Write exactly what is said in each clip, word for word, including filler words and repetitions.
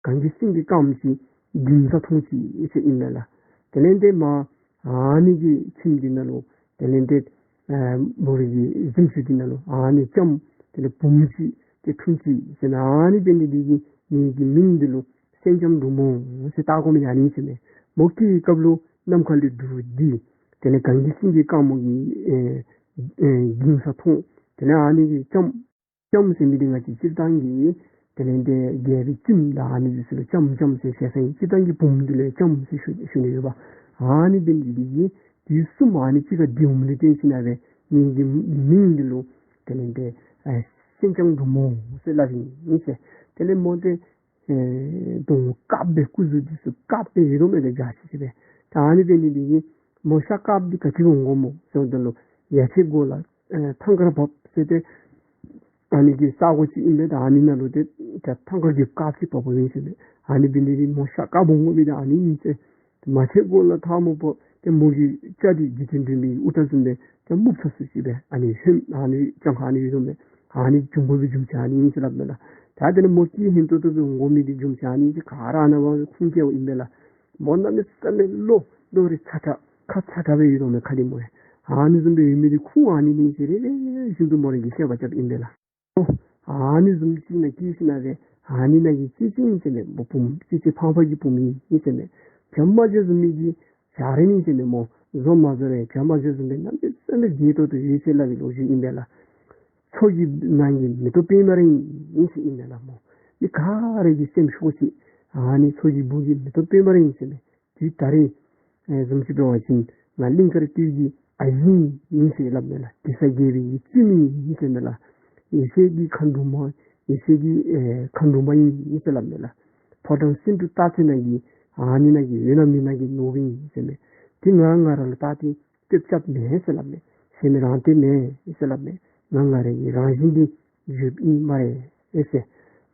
གངས་ཀྱི་སེང་གེ་དཀརམོ་ཅིག་འགྱིང་ས་མཐོང་ཅི་ཟེར་ཨིན་མས་ལགས། དེ་ལས་ཏེ་མར་ཨ་ནི་གི་ཁྱིམ་འདི་ནང་ལུ་དེ་ལས་ཏེ་ཨེ་མོ་རའི་གི་གཟིམ་ཅུང་འདི་ནང་ལུ་ཨ་ནི་ལྕམ་དེ་ལས་བུམོ་ཅིག་ཏེ་འཁྲུངས་ཅི་ཟེར་མས། ཨ་ནི་འབད་ནི་འདི་གིས་ངེ་གི་མིང་འདི་ལུ་སེང་ལྕམ་འབྲུག་མོ་ཟེར་བཏགས་དགོ་མི་ཨ་ནི་ཟེར་མས། མོ་སྐྱེས་པའི་སྐབས་ལུ་ནམ་མཁའ་ལས་འབྲུག་ལྡིར། དེ་ལས་གངས་ཀྱི་སེང་གེ་དཀར་མོ་གི་ཨེ་ཨེ་འགྱིང་ས་མཐོང་། དེ་ལས་ཨ་ནི་གི་ལྕམ་ལྕམ་ཟེར་མི་འདི་ང་བཅས་སྤྱིར་བཏང་གི་དེ་ལས་ཏེ་རྒྱལ་པོའི་བཙུནམོ་དང་ཨ་ནི་འདི་ཚུ་ལུ་ལྕམ་ལྕམ་ཟེར་ཟེར་ས་ཨིན། སྤྱིར་བཏང་གི་བུམོ་འདི་ལུ་ལྕམ་ཟེར་ཞུ་ཞུ་ནི་ཡོདཔ། ཨ་ནི་འབད་ནི་འདི་གིས་དུས་གསུམ་ཨ་ནི་གཅིག་ཁར་སྡེ་འོངམ་ལས་བརྟེན་ཞིནམ་ལས་ངེ་གི་མིང་འདི་ལུ་དེ་ལས་ཏེ་ཨེ་སེང་ལྕམ་འབྲུག་མོ་ཟེར་སླབ་ཨིན་ཟེར། དེ་ལས་མོ་དེ་ཨེ་གདོང་དཀརཔོ་སྦེ་སྐུ་གཟུགས་འདི་ཚུ་དཀརཔོ་སྦེ་ཡོད་དོ་མས་ཏེ་འཇའ་ཆི་ཆི་སྦེ། ད་ཨ་ནི་འབད་ནི་འདི་གིས་མོ་ཤ་དཀརཔོ་འདི་ག་ཅི་འོང་དགོ་སྨོ་ཟེརཝ་ད་ལུ་ཡ་མཚན་གོ་ལ་ཨེ་ཐང་དཀར་བབས་ཟེར་ཏེ་ཨ་ནི་གི་ས་གོ་ཅིག་ཨིན་པས། ད་ཨ་ནི་ནང་ལུ་ཏེ་ད་ཐང་དཀར་རྒྱབ་དཀརཔོ་ཅིག་བབས་བབསཔ་ཨིན་ཟེར་མས། ཨ་ནི་འབད་ནི་འདི་གིས་མོ་ཤ་དཀརཔོ་འོང་དགོ་མི་འདི་ཨ་ནི་ཨིན་ཟེར། མ་ཆེན་གོ་ལ་ཐལ་མོ་སྦེ་ཏེ་མོ་གི་སྐྱ་འདི་འཇིག་རྟེན་འདྲེན་པའི་དབུ་སྐྲ་བཟུམ་སྦེ་ཏེ་སྨུག་ཚ་སུ་ཅིག་སྦེ་ཨ་ནི་ཧེམ་ཨ་ནི་ཅང་ཁ་ཨ་ནི་ཡོད་དོ་མས། ཨ་ནི་བྱུང་དགོ་པའི་རྒྱུ་མཚན་ཨ་ནི་ཨིན་ཟེར་སླབ་མས་ལགས། ད་དེ་ལས་མོ་སྐྱེས་ཧིང་ཏོག་ཏོ་སྦེ་འོང་དགོ་མི་འདི་རྒྱུ་མཚན་ཨ་ནི་ཨིན་ཟེར་ག་ར་ཨ་ནཱ་བ་ཁུངས་སྐྱེལཝ་ཨིན་པས་ལགས། མོ་གནམ་མེད་ས་མེད་བློ་བློ་རིག་ཚ་དྲགས་ཁ་ཚ་དྲགས་སྦེ་ཡོད་དོ་མས་ཁ་འདི་མོ་ཡང་། ཨ་ནི་བཟུམ་སྦེ་ཡོད་མི་འདི་ཁུངས་ཨ་ནི་ཨིན་ཟེར་རེ་རེ་བཞིན་དུ་མོ་ར་གིས་བཤད་པ་རྐྱབ་ཨིན་པས་ལགས། ཨ་ནི་བཟུམ་ཅིག་ནང་སྐྱེས་ཞིནམ་ལས་ཨ་ནི་ནང་གི་སྐྱེས་ཅན་ཟེར་མས། མོ་བུམོ་སྐྱེས་ཅན་ཕངས་པ་གི་བུམོ་ཨིན་ཟེར་མས། བྱ་མ་འཇོ་བཟུམ་མའི་གི་བྱ་རེ་ཨིན་ཟེར་མས། མོ་བཟོ་མ་བཟོ་རུང་བྱ་མ་འཇོ་བཟུམ་སྦེ་གནམ་མེད་ས་མེད་རྒྱས་ཏོག་ཏོ་ཡོད་ཟེར་སླབ་པའི་ལོ་རྒྱུས་ཨིན་པས་ལགས། མཚོ་གི་ནང་གི་མེ་ཏོག་པདྨ་ར་ཨིན་ཟེར་ཨིན་མས་ལགས། མོ་མི་ག་ར་གི་སེམས་ཤོར་ཅིག་ཨ་ནི་མཚོ་གི་སྦུག་གི་མེ་ཏོག་པདྨ་ར་ཨིན་ཟེར་མས། དུས་ད་རེས་ཨེ་བཟུམ་ཅིག་འབད་བ་ཅིན་ང་གླིང་དཀར་སྟོད་ཀྱི་ཨ་ཞེ་ཨིན་ཟེར་སླབ་མས་ལགས། གེ་སར་རྒྱལ་པོའི་གི་བཙུནམོ་ཨིན་ཟེར་མས་ལགས། ཡེ་ཤེས་ཀྱི་མཁའ་འགྲོ་མ་ཡེ་ཤེས་ཀྱི་ཨེ་མཁའ་འགྲོ་མ་ཨིན་ཟེར་སླབ་མས་ལགས། ཕོ་བྲང་སེང་འབྲུག་སྟག་རྩེ་ནང་གི་ཨ་ནི་ནང་གི་ཡོད་ན་མེད་ན་གི་ནོར་བུ་ཨིན་ཟེར་མས། དེ་ང་ང་ར་ལུ་བཏགས་ཏེ་སྟོབས་རྐྱབ་མེད་ཟེར་སླབ་མས། ཟེར་མི་རང་སྟོབས་མེད་ཟེར་སླབ་མས། ང་ང་རའི་རང་བཞིན་འདི་བརྗོདཔ་ཨིན་སྨ་རེ་ཟེར།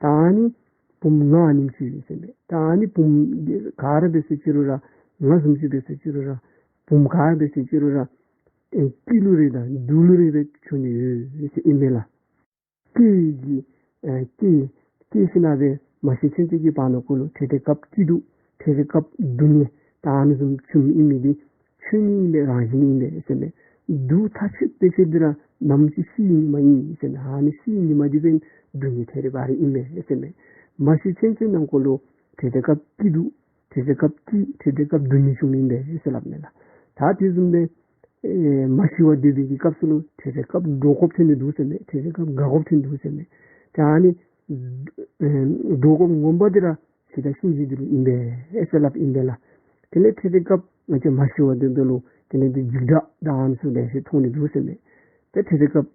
ད་ཨ་ནི་བུམོ་ང་ཨ་ནེམ་ཅིག་ཡོད་ཟེར་མས། ད་ཨ་ནི་བུམོ་ག་ར་འབད་སོང་ཅི་རུང་ར་ང་བཟུམ་ཅིག་འབད་སོང་ཅི་རུང་ར་བུམོ་ག་ར་འབད་སོང་ཅི་རུང་ར་ཨེ་སྐྱིད་ལུ་རེ་དང་སྡུག་ལུ་རེ་སྦེ་བྱུང་ནི་ཡོད་ཟེར་ཨིན་མས་ལགས། སྐྱེས་ཀྱི་ཨེ་སྐྱེས་སྐྱེས་ཞིནམ་ལས་མ་ཤི་ཚུན་ཚོད་ཀྱི་བར་ན་གུ་ལུ་ཏེ་དེ་སྐབས་སྐྱིད་སྡུག་ཏེ་དེ་སྐབས་སྡུག་བསྔལ་ད་ཨ་ནི་བཟུམ་བྱུངམ་ཨིན་མི་འདི་ཆོས་ཉིད་ཨིན་པས། རང་བཞིན་ཨིན་པས་ཟེར་མས། སྡུག་ཐག་ཆོད་པའི་ཚེ་འདི་ར་ནམ་ཅིག་ཤི་ནི་མ་ཨིན་ཟེར་མས། ཨ་ནི་ཤི་ནི་མ་འདི་འབདན་སྡུག་བསྔལ་ཐེ་རི་བ་རི་ཨིན་པས་ཟེར་མས། མ་ཤི་ཚུན་ཚོད་ནང་གུ་ལུ་ཏེ་དེ་སྐབས་སྐྱིད་སྡུག་ཏེ་དེ་སྐབས་སྐྱིད་ཏེ་དེ་སྐབས་སྡུག་བསྔལ་བྱུངམ་ཨིན་པས་ཟེར་སླབ་མས་ལགས། ད་དེ་བཟུམ་སྦེ་ཨེ་མ་ཤི་བར་སྡོད་པའི་གི་སྐབས་སུ་ལུ་ཏེ་དེ་སྐབས་འདྲོག་དགོཔ་ཐོན་ནི་འདུག་ཟེར་མས། ཏེ་དེ་སྐབས་དགའ་དགོཔ་ཐོན་ནི་འདུག་ཟེར་མས། ཏེ་ཨ་ནི་ཨེ་འདྲོག་དགོཔ་ངོ་མ་འདི་ར་ཇི་ལྟ་གཤིན་རྗེ་འདི་ལུ་ཨིན་པས་ཟེར་སླབ་ཨིན་པས་ལགས། དེ་ལས་ཏེ་དེ་སྐབས་ང་བཅས་མ་ཤི་བར་སྡོདཔ་ད་ལུ་དེ་ལས་ཏེ་འཇིགས་སྐྲག་དང་ཨ་ནི་ཚུ་ལེ་ཤ་ཐོན་ནི་འདུག་ཟེར་མས། ཏེ་ཏེ་དེ་སྐབས་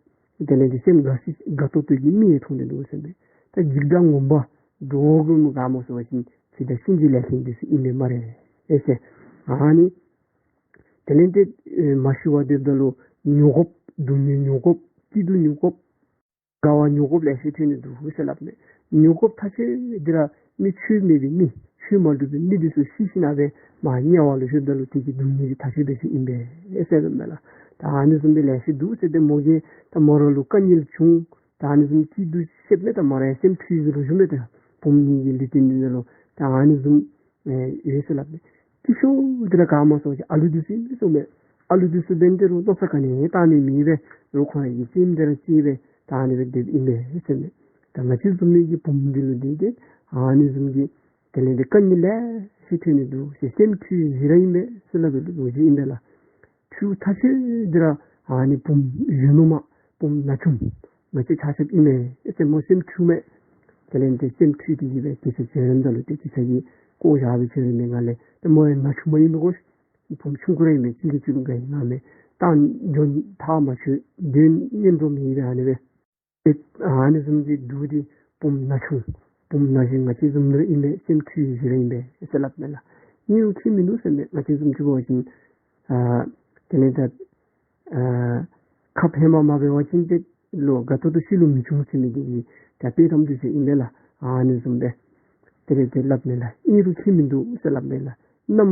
དེ་ལས་ཏེ་སེམས་དགའ་སི་དགའ་ཏོག་ཏོ་གི་མིག་ཡང་ཐོན་ནི་འདུག་ཟེར་མས། ཏེ་འཇིགས་སྐྲག་ངོ་མ་འདྲོག་དགོཔ་ག་སྨོ་ཟེར་བ་ཅིན་ཇི་ལྟ་གཤིན་རྗེ་ལེ་ཤ་འདི་ཚུ་ཨིན་པས་སྨ་རེ་ཟེར། ཨ་ནི་དེ་ལས་ཏེ་ཨེ་མ་ཤི་བར་སྡོདཔ་ད་ལུ་མྱོང་དགོཔ་སྡུག་བསྔལ་མྱོང་དགོཔ་སྐྱིད་སྡུག་མྱོང་དགོཔ་དགའ་བ་མྱོང་དགོཔ་ལེ་ཤ་ཐོན་ནི་འདུག་ཟེར་སླབ་མས། མྱོང་དགོཔ་ཐག་ཆོད་འདི་ར་མི་ཆོས་མེད་པའི་མི་ཆོས་མ་སྒྲུབ་པའི་མི་འདི་ཚུ་ཤི་ཞིནམ་ལས་མར་དམྱལ་བ་ལུ་ལྷོདཔ་ད་ལུ་དེ་གི་སྡུག་བསྔལ་འདི་ཐག་ཆོད་པའི་ཅིག་ཨིན་པས་ཟེར་སླབ་མས་ལགས། ད་ཨ་ནི་བཟུམ་སྦེ་ལེ་ཤ་འདུག་ཟེར་ཏེ་མོ་གིས་ད་མོ་ར་ལུ་དཀའ་ངལ་བྱུང་། ད་ཨ་ནི་བཟུམ་སྐྱིད་སྡུག་ཤེསཔ་མས། ད་མོ་ར་སེམས་འཁྲུལ་ཡི་ལུ་བཞུགས་མས། ད་བུམོ་གཉིས་ཀྱི་ལུས་རྟེན་འདི་ནང་ལུ་ད་ཨ་ནི་བཟུམ་ཨེ་ཡོད་ཟེར་སླབ་མས། སྐྱིད་ཤོས་འདི་ར་ག་སྨོ་ཟེར་བ་ཅིན་ཨ་ལུ་འདི་ཚུ་ཨིན་མས་ཟེར་མས། ཨ་ལུ་འདི་ཚུ་འབདན་ཏེ་རུང་མནོ་བསམ་ག་ནི་བཏང་ནི་མེད་པར་རུང་ཁོང་ར་གི་སེམས་འདི་ར་གཅིག་སྦེ་ད་ཨ་ནི་སྦེ་སྡོདཔ་ཨིན་པས་ཟེར་མས། ད་ང་བཅས་བཟུམ་མའི་གི་བུམོ་འདི་ལུ་འདི་ཏེ་ཨ་ནི་བཟུམ་གྱི་དེ་ལས་ཏེ་དཀའ་ངལ་ལེ་ཤ་ཐོན་ནི་འདུག་ཟེར། སེམས་འཁྲུལ་ཡི་ར་ཨིན་པས་ཟེར་སླབ་པའི་ལོ་རྒྱུས་ཨིན་པས་ལགས། འཁྲུལ་ཐག་ཆོད་འདི་ར་ཨ་ནི་བུམོ་གཞོན་ནུ་མ་བུམོ་ན་ཆུང་ང་བཅས་ཆ་ཁྱབ་ཨིན་མས་ཟེར། མོ་སེམས་འཁྲུལ་མས། དེ་ལས་ཏེ་སེམས་འཁྲུལ་ཏེ་གིས་སྦེ་དགེ་རྩ་བྱོན་རནམ་ད་ལུ་ཏེ་དགེ་རྩ་གི་བཀོ་བཞག་སྦེ་བྱོན་རན་མས། ང་ལས་ཏེ་མོ་ཡང་ན་ཆུང་མ་ཨིན་པས་གོ། བུམོ་ཆུང་ཀུ་ར་ཨིན་མས། གཅིག་གིས་གཅིག་ལུ་དགའ་ཡི་ང་མེད། ད་འགྱོ་ཐག་མ་ཆོད་དོན་གཉེན་འགྲོ་མི་ཡི་ར་ཨ་ནི་སྦེ། ཏེ་ཨ་ནི་བཟུམ་གྱི་འདུག་སྟེ་བུམོ་ན་ཆུང་བུམོ་ན་གཞོན་ང་བཅས་བཟུམ་འདི་ར་ཨིན་པས། སེམས་འཁྲུལ་ཡི་ར་ཨིན་པས་ཟེར་སླབ་མས་ལགས། ཨིན་རུང་ཁྱད་མིན་འདུག་ཟེར་མས། ང་བཅས་བཟུམ་ཅིག་འབད་བ་ཅིན་ཨ་དེ་ལས་ད་ཨ་ཁབ་ཧེ་མ་མ་འབད་བ་ཅིན་ཏེ་ལོག་དགའ་ཏོག་ཏོ་ཤི་ལོང་མི་འབྱུང་ཟེར་མི་འདི་གི་ད་དཔེ་གཏམ་འདི་ཚུ་ཨིན་པས་ལགས། ཨ་ནི་བཟུམ་སྦེ་དེ་ལས་ཏེ་སླབ་མས་ལགས། ཨིན་རུང་ཁྱད་མིན་འདུག་ཟེར་སླབ་མས་ལགས། གནམ་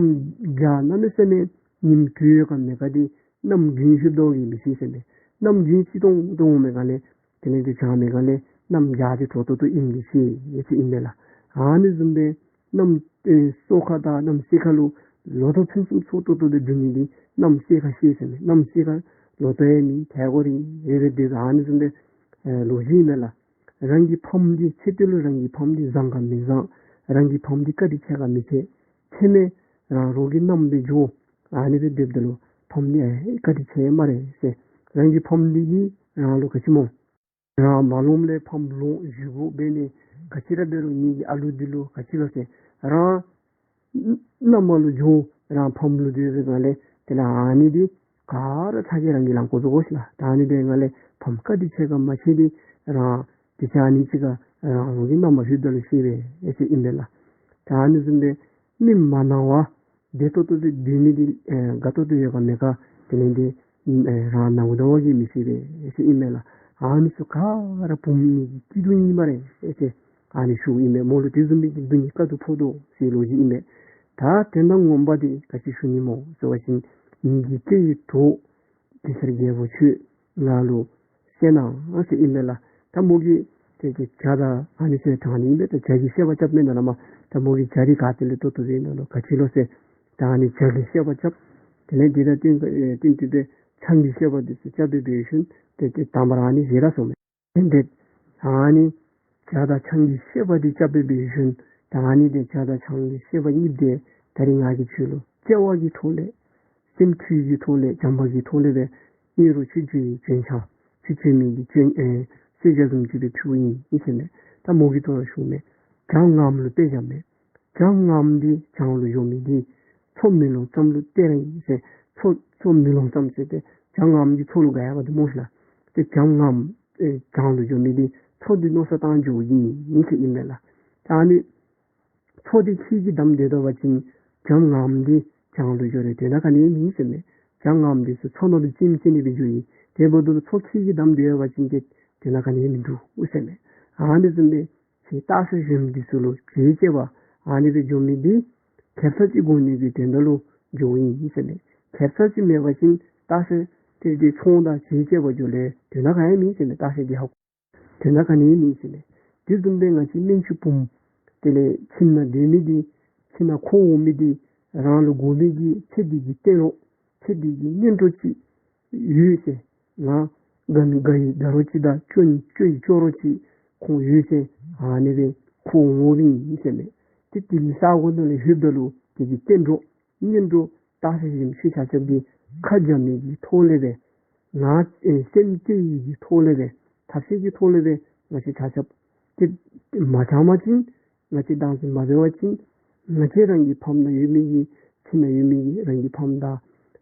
བྱཱར་གནམ་མེད་ས་མེད་ཉིམ་དྲོས་ག་མེད་ག་འདི་གནམ་དགུན་ལྷོདཔ་ད་གིས་མི་ཤེས་ཟེར་མས། གནམ་དགུན་སྤྱི་སྟོང་སྟོང་འོང་མི་ག་ལས་དེ་ལས་ཏེ་བྱཱར་མི་ག་ལས་གནམ་བྱཱར་འདི་དྲོ་ཏོག་ཏོ་ཨིནམ་འདི་ཤེས་ཡི་ཟེར་ཨིན་པས་ལགས། ཨ་ནི་བཟུམ་སྦེ་གནམ་ཨེ་སོ་ཁ་དང་གནམ་སེར་ཁ་ལུ་ལོ་ཐོག་ཕུན་སུམ་ཚོགས་ཏོག་ཏོ་སྦེ་སྡོད་ནི་འདི་གནམ་སེར་ཁ་ཤེས་ཟེར་མས། གནམ་སེར་ཁ་ལོ་ཐོག་ཡང་མེད། ཐལ་གོ་རི་རི་རི་སྡོད། ཨ་ནི་བཟུམ་སྦེ་ཨེ་ལོ་རྒྱུས་ཨིན་མས་ལགས། རང་གི་ཕམ་འདི་ཚེ་སྟོད་ལུ་རང་གི་ཕམ་འདི་བཟང་ག་མི་བཟང་། རང་གི་ཕམ་འདི་བཀའ་དྲིན་ཆེ་ག་མི་ཆེ། ཚེ་སྨད་རང་རོགས་ཀྱི་མནའམ་སྦེ་འགྱོ། ཨ་ནི་སྦེ་སྡོདཔ་ད་ལུ་ཕམ་འདི་ཨེ་བཀའ་དྲིན་ཆེ་སྨ་རེ་ཟེར། རང་གི་ཕམ་འདི་གིས་རང་ལུ་ག་ཅི་སྨོ། རང་མ་ལོངམ་ལས་ཕམ་ལོང་བཞེས་དགོ་འབད་ནི། ག་ཅི་ར་འབད་རུང་ངེ་གི་ཨ་ལུ་འདི་ལུ་ག་ཅི་ལོ་ཟེར། རང་མནའམ་ལུ་འགྱོ་རང་ཕམ་ལུ་སྡོད་པའི་སྒང་ལས་དེ་ལས་ཨ་ནི་འདི་ག་ར་ཚ་གྱང་རང་གིས་ལང་དགོ་པས་གོ་ཤིག་ལགས། ད་ཨ་ནི་འདི་སྒང་ལས་ཕམ་བཀའ་དྲིན་ཆེ་ག་མ་ཆེ་འདི་རང་དེ་ཚེ་ཨ་ནི་ཅིག་ཁར་རང་རོགས་ཀྱི་མནའམ་ལྷོདཔ་ད་ལུ་ཤེས་པས་ཟེར་ཨིན་པས་ལགས། ད་ཨ་ནི་བཟུམ་སྦེ་མི་མ་ནང་བ་བདེ་ཏོག་ཏོ་སྦེ་སྡོད་མི་འདི་ཨེ་དགའ་ཏོག་ཏོ་ཡོད་ག་མེད་ག་དེ་ལས་འདི་ཨེ་རང་ནཝ་ད་བ་གིས་མི་ཤེས་པས་ཟེར་ཨིན་མས་ལགས། ཨ་ནི་ཚུ་ག་ར་བུམོ་གི་སྐྱིད་སྡུག་ཨིན་སྨ་རེ་ཟེར་ཨ་ནི་ཞུཝ་ཨིན་མས། མོ་ལུ་དེ་བཟུམ་མའི་གི་སྡུག་བསྔལ་དཀའ་སྡུག་ཕོག་དོ་ཟེར་ལོ་རྒྱུས་ཨིན་མས། ད་དོན་དག་ངོ་མ་འདི་ག་ཅི་ཞུ་ནི་སྨོ་ཟེར་བ་ཅིན་ངེ་གི་སྐྱེ་བའི་གྲོགས་གེ་སར་རྒྱལ་པོ་ཁྱོད་ང་ལུ་གསན་གནང་ཟེར་ཨིན་མས་ལགས། ད་མོ་གིས་དེ་གི་ཇ་དང་ཨ་ནི་ཚུ་དྲང་ནི་ཨིན་པས། ད་ཇ་གི་བཤད་པ་རྐྱབ་མས་ན་ལགས་མ། ད་མོ་གིས་ཇ་འདི་ག་ཏེ་ལས་བཏོག་བཏོགཔ་ཨིན་ན་ལོ་ག་ཅི་ལོ་ཟེར། ད་ཨ་ནི་ཇ་གི་བཤད་པ་རྐྱབ། དེ་ལས་འདི་དང་བསྟུན་ཨེ་བསྟུན་ཏེ་སྦེ་ཆང་གི་བཤད་པ་འདི་ཚུ་རྐྱབ་སྦེ་འབད་ཞིནམ་ཏེ་ཏེ་དང་པ་ར་ཨ་ནི་བཞེས་ར་སོང་མས། དེ་ལས་ཨ་ནི་ཇ་དང་ཆང་གི་བཤད་པ་འདི་རྐྱབ་སྦེ་འབད་ཞིནམ་ད་ཨ་ནི་འདི་ཇ་དང་ཆང་གི་བཤད་པ་གཉིས་འདི་ད་རིས་ང་གིས་ཁྱོད་ལུ་བརྩེ་བ་གི་ཐོག་ལས་སེམས་འཁྲུལ་གྱི་ཐོག་ལས་བྱམས་པ་གི་ཐོག་ལས་སྦེ་ཨིན་རུང་ཁྱོད་འགྱོ་ཡི་འགྱོ་ཆ། ཁྱོད་འགྱོ་མི་གི་འགྱོ་ཨེ་གསོལ་ཇ་བཟུམ་ཅིག་སྦེ་ཕུལཝ་ཨིན་ཟེར་མས། ད་མོ་གིས་ཐོག་ར་ཞུཝ་མས། བྱང་ངམ་ལུ་དཔེ་བཞག་མས། བྱང་ངམ་འདི་བྱང་ལུ་འགྱོ་མི་འདི་མཚོ་མེ་ལོང་ཙམ་ལུ་སྟེར་ཨིན་ཟེར། མཚོ་མཚོ་མེ་ལོང་ཙམ་ཟེར་ཏེ་བྱང་ངམ་འདི་མཚོ་ལུ་དགའ་ཡ་ག་དེ་སྨོ་ཤིག་ལགས། ཏེ་བྱང་ངམ་ཨེ་བྱང་ལུ་འགྱོ་མི་འདི་མཚོ་འདི་མནོ་བསམ་བཏང་འགྱོཝ་ཨིན་ཟེར་ཨིན་མས་ལགས། ད་ཨ་ནི་མཚོ་འདི་ཁྱེད་ཀྱིས་བསྡམས་སྡོད་ད་བ་ཅིན་བྱང་ངམ་འདི་བྱང་ལུ་འགྱོ་རུང་དོན་དག་ག་ནི་མེད་ཟེར་མས། བྱང་ངམ་འདི་ཚུ་མཚོ་ནང་ལུ་རྩེདམོ་རྩེ་ནི་སྦེ་འགྱོཝ་ཨིན། དེ་འབདཝ་ད་མཚོ་ཁྱེད་ཀྱིས་བསྡམས་སྡོད་པ་ཅིན་ཏེ་དོན་དག་ག་ནི་མིན་འདུག་ཟེར་མས། ཨ་ནི་བཟུམ་སྦེ་ཁྱེད་རྟགས་ཤ་གཞོནམ་འདི་ཚུ་ལུ་བྱེལ་བྱེལ་བ་ཨ་ནི་སྦེ་འགྱོ་མི་འདི་ཁེབ་ས་ཅིག་དགོ་ནི་གི་དོན་དག་ལུ་འགྱོཝ་ཨིན་ཟེར་མས། ཁེབ་ས་ཅིག་མེད་པ་ཅིན་རྟགས་ཤ་དེ་དེ་ཚོང་དང་བྱེལ་བྱེལ་བ་འགྱོ་ལས་དོན་དག་ག་ཡང་མེད་ཟེར་མས། རྟགས་ཤ་འདི་ཧ་གོ། དོན་དག་ག་ནི་མེད་ཟེར་མས། དེ་བཟུམ་སྦེ་ང་བཅས་སྨན་ཆུང་བུམོ་དེ་ལས་ཁྱིམ་ནང་སྡོད་མི་འདི་ཁྱིམ་ནང་འཁོར་འོང་མི་འདི་རང་ལུ་དགོ་མི་གི་ཚེ་འདི་གི་གཏན་ལུ་ཚེ་འདི་གི་གཉེན་གྲོགས་ཅིག་ཡོད་ཟེར། ང་དགའ་ནི་དགའ་བའི་དགའ་རོགས་ཅིག་དང་སྐྱོ་ནི་སྐྱོ་བའི་སྐྱོ་རོགས་ཅིག་ཁོང་ཡོད་ཟེར། ཨ་ནི་སྦེ་འཁོར་འོང་འོངམ་ཨིན་ཟེར་མས། ཏེ་དེ་གི་ས་གོ་ནང་ལུ་ལྷོདཔ་ད་ལུ་དེ་གི་གཏན་གྲོགས་གཉེན་གྲོགས་རྟགས་ཤ་གཞོནམ་ཁྱེད་ཆ་ཁྱབ་འདི་ཁ་འཇམ་མི་གི་ཐོག་ལས་སྦེ་ང་ཨེ་སེམས་བསྐྱེད་ཡི་གི་ཐོག་ལས་སྦེ་ཐབས་ཤེས་ཀྱི་ཐོག་ལས་སྦེ་ང་བཅས་ཆ་ཁྱབ་ཏེ་མ་བྱང་པ་ཅིན་ང་བཅས་བདག་འཛིན་མ་འབད་བ་ཅིན་ང་བཅས་རང་གི་ཕམ་ནང་ཡོད་མི་གི་ཁྱིམ་ནང་ཡོད་མི་གི་རང་གི་ཕམ་དང་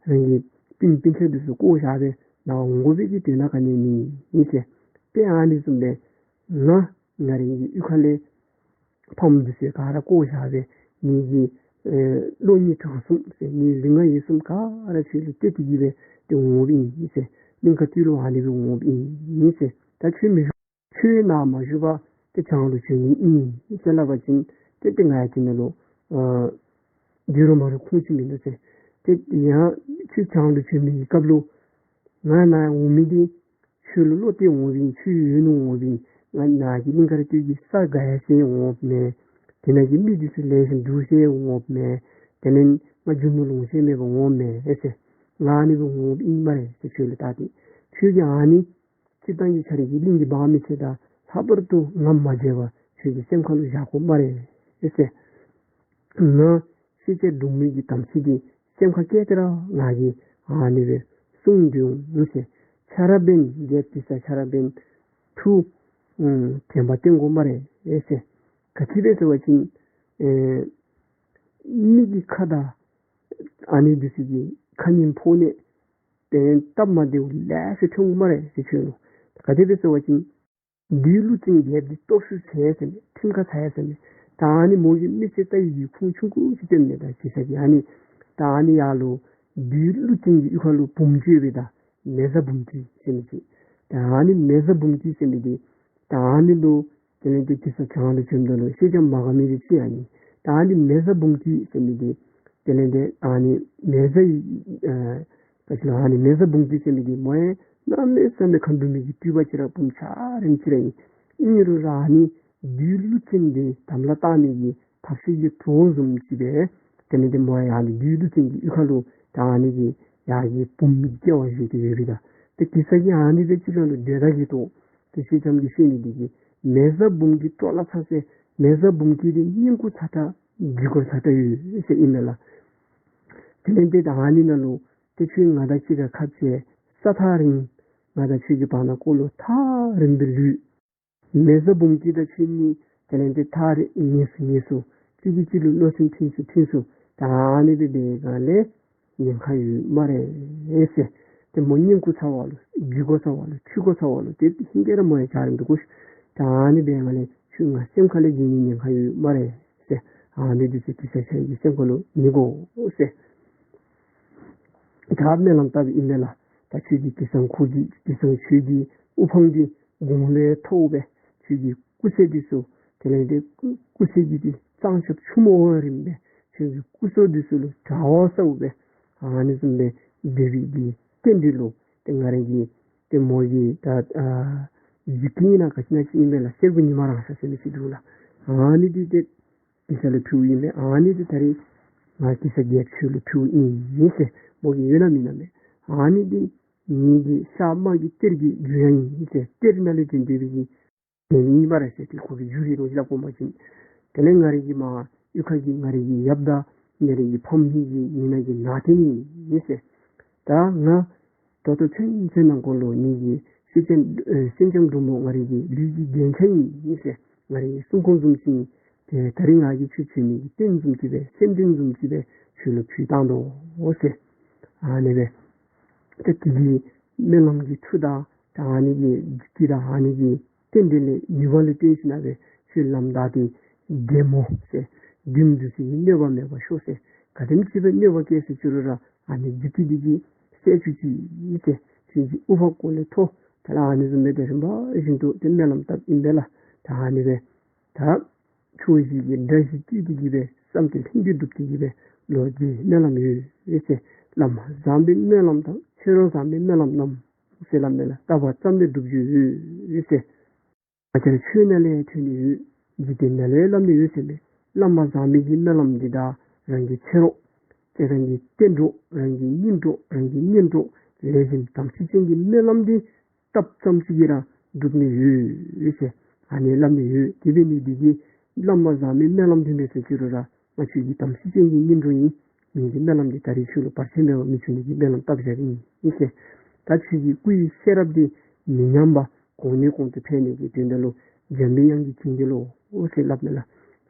རང་གི་སྤུན་སྤུན་ཆ་འདི་ཚུ་བཀོ་བཞག་སྦེ་ནཱ་འོང་དགོ་པའི་གི་དོན་དག་ག་ནི་མེད་ཟེར། ཏེ་ཨ་ནི་བཟུམ་སྦེ་ང་ང་རང་གི་གཡུས་ཁ་ལས་ཕམ་འདི་ཚུ་ག་ར་བཀོ་བཞག་སྦེ་ངེ་གི་ཨེ་བློ་སྙིང་བྲལ་སོངམ་ཟེར་ངེ་ལུས་ངག་ཡིད་གསུམ་ག་ར་ཁྱོད་ལུ་གཏད་དེ་གི་སྦེ་ཏེ་འོངམ་ཨིན་ཟེར། གླིང་དཀར་སྟོད་ལུ་ཨ་ནི་སྦེ་འོངམ་ཨིན་ཟེར། ད་ཁྱོད་མི་བཞུགས་ཁྱོད་ནཱ་མ་བཞུགས་པར་ཏེ་བྱང་ལུ་བྱོན་ནི་ཨིན་ཟེར་སླབ་པ་ཅིན་ཏེ་ཏེ་ང་ཡང་དེ་ནང་ལུ་ཨ་སྡོད་རུང་མ་རུང་ཁུངས་ཅིག་མིན་འདུག་ཟེར། ཏེ་ཡང་ཁྱོད་བྱང་ལུ་བྱོན་མི་གི་སྐབས་ལུ་ང་ནཱ་འོང་མི་འདི་ཁྱོད་ལུ་བློ་གཏད་འོངམ་ཨིན། ཁྱོད་ཡོད་ནི་འོངམ་ཨིན། ང་ནཱ་གི་གླིང་དཀར་སྟོད་ཀྱི་ས་དགའ་ཡ་ཟེར་འོངམ་མེན། དེ་ནང་གི་མི་འདི་ཚུ་ལེགས་ཤོམ་འདུག་ཟེར་འོངམ་མེན། དེ་ལས་ང་རྒྱུ་ནོར་ལོངས་སྤྱོད་མེད་པར་འོངམ་མེན་ཟེར། ང་ཨ་ནི་སྦེ་འོངམ་ཨིན་སྨ་རེ་ཟེར། ཁྱོད་ལུ་བལྟ་སྟེ་ཁྱོད་ཀྱིས་ཨ་ནི་སྤྱིར་བཏང་གི་ཁྱོད་རའི་གི་གླིང་གི་འབངས་མི་སེར་དང་ལྷག་པར་དུ་ང་མ་བརྗེད་པར་ཁྱོད་ཀྱི་སེམས་ཁ་ལུ་བཞག་དགོ་སྨ་རེ་ཟེར། ང་ཤེས་བྱ་སྒྲོན་མེ་གི་དམ་ཚིག་འདི་སེམས་ཁར་བསྐྱེད་དེ་ར་ང་གིས་ཨ་ནི་སྦེ་གསུང་དོ་འོང་ཟེར། ཆ་ར་འབདན་རྒྱལཔོ་དེ་ས་ཆ་ར་འབདན་ཐུགས་ཨམ་དྲན་པ་བསྟེན་དགོ་སྨ་རེ་ཟེར། ག་ཅི་སྦེ་ཟེར་བ་ཅིན་ཨེ་མི་གི་ཁ་དང་ཨ་ནི་འདི་ཚུ་གི་ཁ་ཉན་ཕོག་ནི་དེ་སྟབས་མ་བདེཝ་ལེ་ཤ་ཐོན་འོང་སྨ་རེ་ཟེར། ཁྱོད་ལུ་ག་དེ་སྦེ་ཟེར་བ་ཅིན་བདུད་ཀླུ་བཙན་རྒྱལཔོ་འདི་སྟོབས་ཤུགས་ཆེ་ཟེར་མས། ཁྲིམས་ཁ་ཚ་ཡ་ཟེར་མས། ད་ཨ་ནི་མོ་གིས་མི་ཚེ་ལྟ་བའི་གི་ཁུངས་ཆུང་ཀུ་ཅིག་སྟོནམ་མས། ད་གེ་སར་གྱིས་ཨ་ནི་ད་ཨ་ནི་ཡར་ལུ་བདུད་ཀླུ་བཙན་གྱི་གཡུས་ཁ་ལུ་བུམོ་ཅིག་ཡོད་པས། ད་མེ་བཟའ་འབུམ་སྐྱིད་ཟེར་མི་ཅིག། ད་ཨ་ནི་མེ་བཟའ་འབུམ་སྐྱིད་ཟེར་མི་འདི་ད་ཨ་ནི་ལུ་དེ་ལས་ཏེ་གེ་སར་བྱང་ལུ་བྱོནམ་ད་ལུ་ཤེས་བྱ་མ་དགའ་མི་འདི་ཅིག་ཨ་ནི། ད་ཨ་ནི་མེ་བཟའ་འབུམ་སྐྱིད་ཟེར་མི་འདི་དེ་ལས་ཏེ་ཨ་ནི་མེ་བཟའ་ཡི་ཨ་ག་ཅི་ལོ་ཨ་ནི་མེ་བཟའ་འབུམ་སྐྱིད་ཟེར་མི་འདི་མོ་ཡང་གནམ་མེད་ས་མེད་མཁའ་འགྲོ་མའི་གི་སྤྲུལ་པ་ཅིག་ར་བུམོ་འཆར་རིངམ་ཅིག་ར་ཨིན། ཨིན་རུང་ར་ཨ་ནི་ བདུད་ཀླུ་བཙན་འདི་དམ་ལ་བཏགས་ནི་གི་ཐབས་ཤེས་ཀྱི་གྲོགས་བཟུམ་ཅིག་སྦེ་དེ་ལས་ཏེ་མོ་ཡང་ཨ་ནི་བདུད་ཀླུ་བཙན་གྱི་གཡུས་ཁ་ལུ་ད་ཨ་ནི་གི་ཡར་གྱི་བུམོ་མི་སྐྱེ་བ་བཞེས་ཏེ་ཡོད་པས། ད་ཏེ་གེ་སར་གྱིས་ཨ་ནི་སྦེ་ཅིག་ལ་ལུ་སྡོད་ད་གི་ཏོ་ཏེ་སེང་ལྕམ་གྱིས་ཤེས་ནི་འདི་གིས་མེ་བཟའ་འབུམ་སྐྱིད་སྤྲོ་ལ་ཚ་ཟེར། མེ་བཟའ་འབུམ་སྐྱིད་འདི་བསྙེན་བཀུར་ཚ་དྲགས་བརྒྱུད་སྐོར་ཚ་དྲགས་ཡོད་ཟེར་ཨིན་མས་ལགས། དེ་ལས་ཏེ་ད་ཨ་ནི་ནང་ལུ་ཏེ་ཁྱོད་ང་དང་གཅིག་ཁར་ཁ་འཕྱལ་ས་ཐག་རིང་། ང་དང་ཁྱོད་ཀྱི་བར་ན་འཁོར་ལོ་ཐག་རིང་པའི་ལུས། མེ་བཟའ་འབུམ་སྐྱིད་དང་ཁྱོད་གཉིས་དེ་ལས་ཏེ་ཐག་རིང་ངེས་སུ་ངེས་སུ་གཅིག་གིས་གཅིག་ལུ་གནོད་སེམས་འཐེན་སུ་འཐེན་སུ་ད་ཨ་ནི་སྦེ་འབད་སྒང་ལས་ཉེན་ཁ་ཡོད་སྨ་རེ་ཟེར། ཏེ་མོ་བསྙེན་བཀུར་ཚ་བ་ལུ་བརྒྱུད་སྐོར་ཚ་བ་ལུ་ཁྲུས་སྐོར་ཚ་བ་ལུ་ཏེ་ཧིང་གིས་ར་མོ་ཡང་འཇའ་རིསམོ་འདུག་གོ་ཤིག། ད་ཨ་ནི་འབད་སྒང་ལས་ཁྱོད་ང་སེམས་ཁ་ལས་བརྗེད་ནི་ཉེན་ཁ་ཡོད་སྨ་རེ་ཟེར། ཨ་ནི་འདི་ཚུ་གེ་སར་ཁྱོད་ཀྱི་སེམས་ཁ་ལུ་མི་དགོ་ཟེར། ད་སྨོན་ལམ་བཏབ་ཨིན་མས་ལགས། ད་ཁྱོད་ཀྱི་གེ་སར་ཁོ་གི་གེ་སར་ཁྱོད་ཀྱི་དབུ་འཕང་འདི་དགུང་ལས་མཐོ་བས། ཁྱོད་ཀྱི་སྐུ་ཚེ་འདི་ཚུ་དེ་ལས་ཏེ་སྐུ་ཚེ་གི་འདི་གཙང་ཆབ་ཆུ་མོ་བ་རིམ་པས། ཁྱོད་ཀྱི་སྐུ་སྲོག་འདི་ཚུ་ལུ་དྲག་པོ་ཟེརཝ་སྦེ་ཨ་ནི་བཟུམ་སྦེ་སྡོད་པའི་གི་རྟེན་འབྲེལ་ལུ་ཏེ་ང་ར་གིས་ཏེ་མོ་གི་ད་ཨ་འཇིག་རྟེན་ནང་ག་ཅི་ཨིན་ན་ཅིག་ཨིན་མས་ལགས། གསེར་སྐུ་ཉི་མ་རང་ས་ཟེར་མི་ཅིག་འདུག་ལགས། ཨ་ནི་འདི་ཏེ་གེ་སར་ལུ་ཕུལཝ་ཨིན་མས། ཨ་ནི་འདི་ད་རིས་ང་གེ་སར་རྒྱལཔོ་ཁྱོད་ལུ་ཕུལཝ་ཨིན་ཟེར། མོ་གིས་ཡོད་ན་མེད་ན་མས། ཨ་ནི་འདི་ངེ་གི་ཤ་དམར་གྱི་གཏེར་གྱི་རྒྱུ་ཡང་ཨིན་ཟེར། གཏེར་ནང་ལས་བྱོན་ཏེ་འབད་གི་ནི་ཨིན་པ་རེད་ཟེར། ཏེ་ཁོ་གི་རྒྱུ་རེད་ལོ་ཞེས་སླབ་དགོ་མ་བྱིན། དེ་ལས་ང་རའི་གི་མ་གཡུས་ཁ་གི་ང་རའི་གི་ཡབ་དང་ང་རའི་གི་ཕམ་གཉིས་ཀྱི་ངེ་གི་ནང་རྟེན་ཨིན་ཟེར། ད་ང་ད་ལྟོ་ཚུན་ཚོད་ནང་འཁོད་ལུ་ངེ་གི་སེང་ལྕམ་ཨེ་སེང་ལྕམ་འབྲུག་མོ་ང་རའི་གི་ལུས་ཀྱི་རྒྱན་ཆ་ཨིན་ཟེར། ང་རའི་གི་སྲུང་འཁོར་བཟུམ་ཅིག་ཨིན། ཏེ་ད་རིས་ང་གིས་ཁྱོད་བྱོན་མི་གི་རྟེན་བཟུམ་ཅིག་སྦེ་སེམས་རྟེན་བཟུམ་ཅིག་སྦེ་ཁྱོད་ལུ་ཕུལ་བཏང་དོ་ཟེར། ཨ་ནི་སྦེ་ཏེ་དེ་གི་སྨོན་ལམ་གྱི་མཐུ་དང་ད་ཨ་ནི་གི་རྒྱུ་དང་ཨ་ནི་གི་རྟེན་འབྲེལ་ལས་ནུས་པ་ལུ་བརྟེན་ཞིན་ན་སྦེ་ཁྱོད་ལམ་བདའ་སྟེ་བདེ་མོ་ཟེར། བདུད་འདི་ཚུ་གི་གནོད་པ་མེད་པར་ཤོག་ཟེར། ག་དེམ་ཅིག་སྦེ་གནོད་པ་བཀལ་སོ་ཅི་རུང་ར་ཨ་ནི་རྒྱུ་འདི་གིས་བསལ་བཅུག་ཅིག་ཟེར། ཁྱོད་ཀྱི་དབུ་འཕང་ཀོ་ལས་མཐོ། ད་ཨ་ནི་བཟུམ་སྦེ་ཏེ་རིམ་པ་བཞིན་དུ་ཏེ་སྨོན་ལམ་བཏབ་ཨིན་པས་ལགས། ད་ཨ་ནི་སྦེ་ད་ཆོས་བཞི་གི་དགྲ་བཞི་བཏུལ་ཏེ་གི་སྦེ་བསམ་དོན་ལྷུན་གྱིས་འགྲུབ་སྟེ་གི་སྦེ་ལོ་རྒྱུས་སྨོན་ལམ་ཡོད་ཟེར། བླ་མ་བཟང་པོའི་སྨོན་ལམ་དང་ཁྱོད་ར་བཟང་པོའི་སྨོན་ལམ་རྣམས་ཟེར་སླབ་མས་ལགས། བཏབ་པ་ཙམ་ལས་འགྲུབ་རྒྱུ་ཡོད་ཟེར། ང་བཅས་ར་ཆོས་ནང་ལས་ཐོས་ནི་ཡོད། འཇིག་རྟེན་ནང་ལས་སླབ་ནི་ཡོད་ཟེར་མས། བླ་མ་བཟང་མི་གི་སྨོན་ལམ་འདི་དང་རང་གི་ཚེ་རོགས་ཏེ་རང་གི་རྟེན་གྲོགས་རང་གི་གཉེན་གྲོགས་རང་གི་གཉེན་གྲོགས་ལེགས་ཤོམ་དམ་ཚིག་ཅན་གྱི་སྨོན་ལམ་འདི་བཏབ་ཙམ་ཅིག་གིས་ར་འགྲུབ་ནི་ཡོད་ཟེར་ཨ་ནི་སླབ་ནི་ཡོད། དེ་འབད་ནི་འདི་གིས་བླ་མ་བཟང་མི་སྨོན་ལམ་འདི་མེད་སོ་ཅི་རུང་ར་ང་ཁྱོད་ཀྱི་དམ་ཚིག་ཅན་གྱི་གཉེན་གྲོགས་ཨིན། ངེ་གི་སྨོན་ལམ་འདི་ད་རིས་ཁྱོད་ལུ་བར་ཆད་མེད་པར་མི་འབྱུང་ནི་གི་སྨོན་ལམ་བཏབ་བཞག་ཨིན་ཟེར། ད་ཁྱོད་ཀྱི་སྐུ་ཡི་ཤེས་རབ་འདི་མི་ཉམས་པར་གོང་ནས་གོང་དུ་འཕེལ་ནི་གི་དོན་དག་ལུ་འཇམ་པའི་དབྱངས་ཀྱི་བྱིན་གྱིས་རློབས་ཟེར་སླབ་མས་ལགས།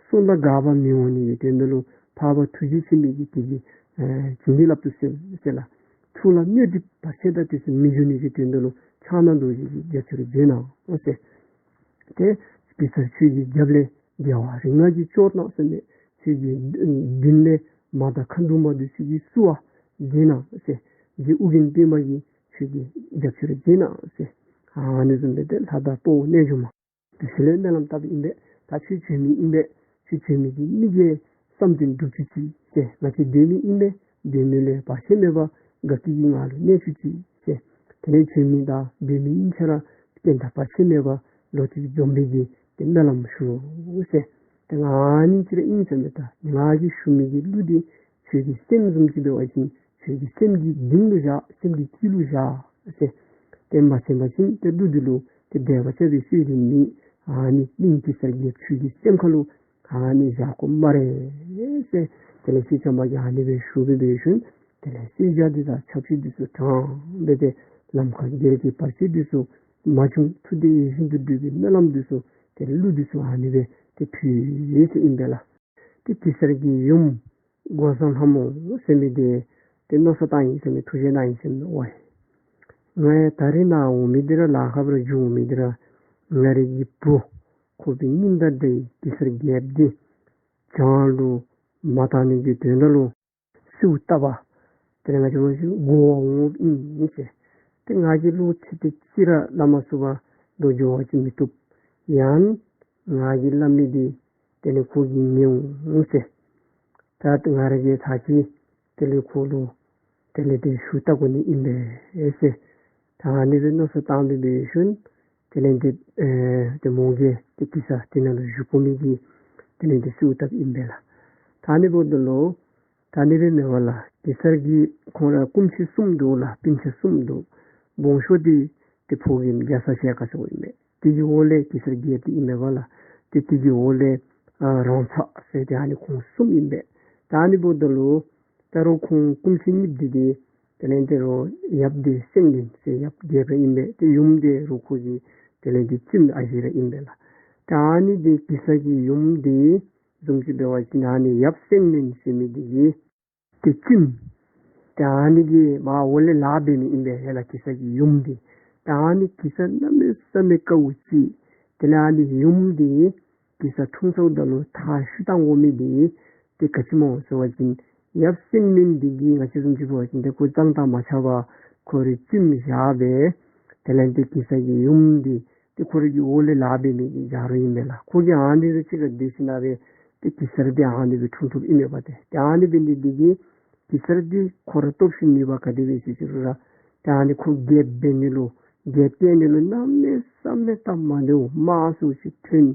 གསུང་དང་འགལ་བ་མི་འོང་ནི་གི་དོན་དག་ལུ་འཕགས་པ་ཐུགས་རྗེ་ཆེན་པོའི་གི་དེ་གི་ཨེ་བྱིན་གྱིས་བརླབ་ཏུ་གསོལ་ཟེར་ལགས། ཐུགས་ལ་གནོད་འདི་བར་ཆད་དང་དེ་ཚུ་མི་འབྱུང་ནི་གི་དོན་དག་ལུ་ཕྱག་ན་རྡོ་རྗེ་གི་རྒྱབ་སྐྱོར་མཛད་གནང་ཟེར། ཏེ་གེ་སར་ཁྱོད་ཀྱི་རྒྱབ་ལས་རྒྱལ་བ་རིགས་ལྔ་གིས་སྐྱོར་གནང་ཟེར་མས། ཁྱོད་ཀྱི་མདུན་ལས་མ་དང་ཁ་འདུ་མ་འདི་ཚུ་གིས་བསུ་བ་མཛད་གནང་ཟེར། རྗེ་ཨོ་རྒྱན་པདྨ་གིས་ཁྱོད་ཀྱི་རྒྱབ་སྐྱོར་མཛད་གནང་ཟེར། ཨ་ནི་བཟུམ་སྦེ་ཏེ་ལྷ་དང་དཔའ་བོ་རྣལ་འབྱོར་མ་འདི་ཚུ་ལས་སྨོན་ལམ་བཏབ་ཨིན་པས། ད་ཁྱོད་བྱོན་མི་ཨིན་པས། ཁྱོད་བྱོན་མི་འདི་མི་དགེ་བསམ་དོན་འགྲུབ་བཅུག་ཅིག་ཟེར། ང་བཅས་སྡོད་མི་ཨིན་པས། སྡོད་མི་ལས་བར་ཆད་མེད་པར་དགའ་སྐྱིད་ཀྱི་ངང་ལུ་གནས་བཅུག་ཅིག་ཟེར། དེ་ལས་བྱོན་མི་དང་སྡོད་མི་གཉིས་ཆ་ར་རྐྱེན་དང་བར་ཆད་མེད་པར་ལོ་གཅིག་འཛོམས་པའི་གི་ཏེ་སྨོན་ལམ་ཞུ་ཟེར། ཏེ་ང་ཨ་ནི་ཅིག་ར་ཨིན་ཟེར་མས། ད་ང་གིས་ཞུ་མི་གི་གླུ་འདི་ཁྱོད་ཀྱི་སེམས་བཟུམ་ཅིག་འབད་བ་ཅིན་ཁྱོད་ཀྱི་སེམས་ཀྱི་གཏིང་ལུ་བཞག། སེམས་ཀྱི་དཀྱིལ་ལུ་བཞག་ཟེར། ཏེ་མ་བྱིན་པ་ཅིན་ཏེ་གླུ་འདི་ལུ་ཏེ་འགྲེལ་པ་རྐྱབ་པའི་སྲོལ་འདི་མེད། ཨ་ནི་གླིང་གེ་སར་རྒྱལཔོ་ཁྱོད་ཀྱི་སེམས་ཁ་ལུ་ཨ་ནི་བཞག་དགོ་སྨ་རེ་ཟེར། དེ་ལས་སེང་ལྕམ་མ་གིས་ཨ་ནི་སྦེ་ཞུ་སྦེ་འབད་ཞིནམ་དེ་ལས་གསོལ་ཇ་འདི་དང་ཆབ་གསང་འདི་ཚུ་དྲངས་སྦེ་ཏེ་ལམ་ཁར་སྒེར་གྱི་བར་ཆད་འདི་ཚུ་མ་བྱུང་། ཐུགས་བདེ་བཞིན་དུ་འགྲུབ་པའི་སྨོན་ལམ་འདི་ཚུ་ཏེ་གླུ་འདི་ཚུ་ཨ་ནི་སྦེ་ཏེ་ཕུལ་ཡི་ཟེར་ཨིན་པས་ལགས། ཏེ་གེ་སར་གྱི་ཡུམ་འགོག་བཟའ་ལྷ་མོ་ཟེར་མི་འདི་ཏེ་མནོ་བསམ་བཏང་ཡི་ཟེར་མས། ཐུགས་བཞེད་གནང་ཡི་ཟེར་མས། ཝའི་ང་ཡང་ད་རིས་ནཱ་འོང་མི་འདི་ར་ལཱ་ཁག་པ་ར་འགྱོ་འོང་མི་འདི་ར་ང་རའི་གི་བུ་ཁོ་གི་སྙིང་དང་འདྲ་བའི་གེ་སར་རྒྱལཔོ་འདི་བྱང་ལུ་མ་བཏང་ནི་གི་དོན་དག་ལུ་གསོལཝ་བཏབ་པར་ཏེ་ང་བཅས་ར་འགོར་བར་འོངམ་ཨིན་ཟེར། ཏེ་ང་གིས་ལོག་ཚེ་འདི་གཅིག་ར་སླབ་མ་ཚུགས་པར་ལོག་འགྱོ་བ་ཅིན་མི་བཏུབ། ཡང་ང་གིས་སླབ་མི་འདི་དེ་ལས་ཁོ་གིས་ཉན་འོང་ཟེར། ད་ང་ར་གིས་ད་ཅི་དེ་ལས་ཁོ་ལུ་དེ་ལས་ཏེ་ཞུ་བལྟ་དགོ་ནི་ཨིན་པས་ཟེར། ད་ཨ་ནི་སྦེ་མནོ་བསམ་བཏང་སྦེ་འབད་ཞིནམ་ དེ་ལས་ཏེ་ཨེ་ཏེ་མོ་གིས་ཏེ་གེ་སར་དེ་ནང་ལུ་བཞུགས་དགོ་མི་གི་དེ་ལས་ཏེ་གསོལཝ་བཏབ་ཨིན་པས་ལགས། ད་ཨ་ནི་འབདཝ་ད་ལུ་ད་ཨ་ནི་སྦེ་མེན་པར་ལགས། གེ་སར་གྱིས་ཁོང་ར་སྐུ་མཆེད་གསུམ་འདུག་ལགས། སྤུན་མཆེད་གསུམ་འདུག། སྦོམ་ཤོས་འདི་ཏེ་ཕོ་རྒནམ་རྒྱ་ཚ་ཞལ་དཀར་ཟེར་ཨིན་པས། དེ་གི་འོག་ལས་གེ་སར་རྒྱལཔོ་འདི་ཨིན་མས་པ་ལགས། ཏེ་དེ་གི་འོག་ལས་ཨ་རོང་ཚ་ཟེར་ཏེ་ཨ་ནི་ཁོང་གསུམ་ཨིན་པས། ད་ཨ་ནི་འབདཝ་ད་ལུ་ད་རུང་ཁོང་སྐུ་མཆེད་གཉིས་འདི་ཏེ་དེ་ལས་ཏེ་རོགས་ཡབ་འདི་སེང་བློན་ཟེར་ཡབ་རྒྱལཔོ་ཨིན་པས། ཏེ་ཡུམ་འདི་རོགས་ཁོ་གི་དེ་ལས་ཏེ་བཙུནམོ་ཨ་ཞེ་ར་ཨིན་པས་ལགས། ད་ཨ་ནི་འདི་གེ་སར་གྱི་ཡུམ་འདི་བཟུམ་ཅིག་འབད་བ་ཅིན་ཨ་ནི་ཡབ་སེང་བློན་ཟེར་མི་འདི་གི་ཏེ་བཙུནམོ། ཏེ་ཨ་ནི་གི་མར་འོག་ལས་ལཱ་འབད་མི་ཨིན་པས་ཧེ་ལགས། གེ་སར་གྱི་ཡུམ་འདི། ཏེ་ཨ་ནི་གེ་སར་གནམ་མེད་ས་མེད་དགའཝ་ཅིག། དེ་ལས་ཨ་ནི་ཡུམ་འདི་གེ་སར་འཁྲུངས་ཚརཝ་ད་ལུ་མཐའ་བཤུད་བཏང་དགོ་མི་འདི་ཏེ་ག་ཅི་སྨོ་ཟེར་བ་ཅིན་ཡབ་སེང་བློན་འདི་གིས་ང་བཅས་བཟུམ་ཅིག་འབད་བ་ཅིན་ཏེ་ཁོ་གཙང་དག་མ་ཆགས་པར་ཁོ་རའི་བཙུནམོ་བཞག་སྦེ་དེ་ལས་ཏེ་གེ་སར་གྱི་ཡུམ་འདི་ཏེ་ཁོ་རའི་གི་འོག་ལས་ལཱ་འབད་མི་གི་ཆ་རོགས་ཨིན་པས་ལགས། ཁོ་གིས་ཨ་ནི་རེ་ཅིག་ཁར་སྡོད་ཞིན་ན་སྦེ་ཏེ་གེ་སར་འདི་ཨ་ནི་སྦེ་འཁྲུངས་འཁྲུངསམ་ཨིན་མས་པ་ཏེ། ཏེ་ཨ་ནི་འབད་ནི་འདི་གིས་གེ་སར་འདི་ཁོ་ར་སྟོབས་ཤུགས་ནུས་པ་ག་དེ་སྦེ་ཅིག་ཅིག་རུང་ར་ཏེ་ཨ་ནི་ཁོ་རྒྱལཔོ་འབད་ནི་ལུ་རྒྱལཔོ་བཀལ་ནི་ལུ་གནམ་མེད་ས་མེད་སྟབས་མ་བདེཝ་དམག་ཟེར་ཅིག་ཐོན།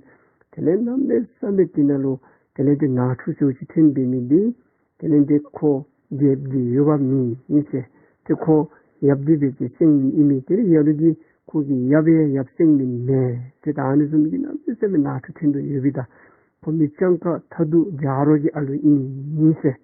དེ་ལས་གནམ་མེད་ས་མེད་དེ་ནང་ལུ་དེ་ལས་ཏེ་ནང་འཁྲུག་ཟེར་ཅིག་ཐོན་འབད་ནི་འདི་དེ་ལས་ཏེ་ཁོ་རྒྱལཔོ་གི་འོས་འབབ་མེད་ཨིན་ཟེར། ཏེ་ཁོ་ཡབ་འདི་འབད་ཅི་སེང་བློན་ཨིན་མི་དེ་ལས་ཡ་ལུ་གིས་ཁོ་གི་ཡབ་ཡང་ཡབ་སེང་བློན་མེན་ཟེར། ད་ཨ་ནི་བཟུམ་གྱི་གནམ་མེད་ས་མེད་ནང་འཁྲུག་ཐོན་དོ་ཡོད་པའི་ད་ཁོ་མི་སྤྱང་ཀ་ཐ་དུ་ཇ་རོ་གི་ཨ་ལུ་ཨིན་ཟེར།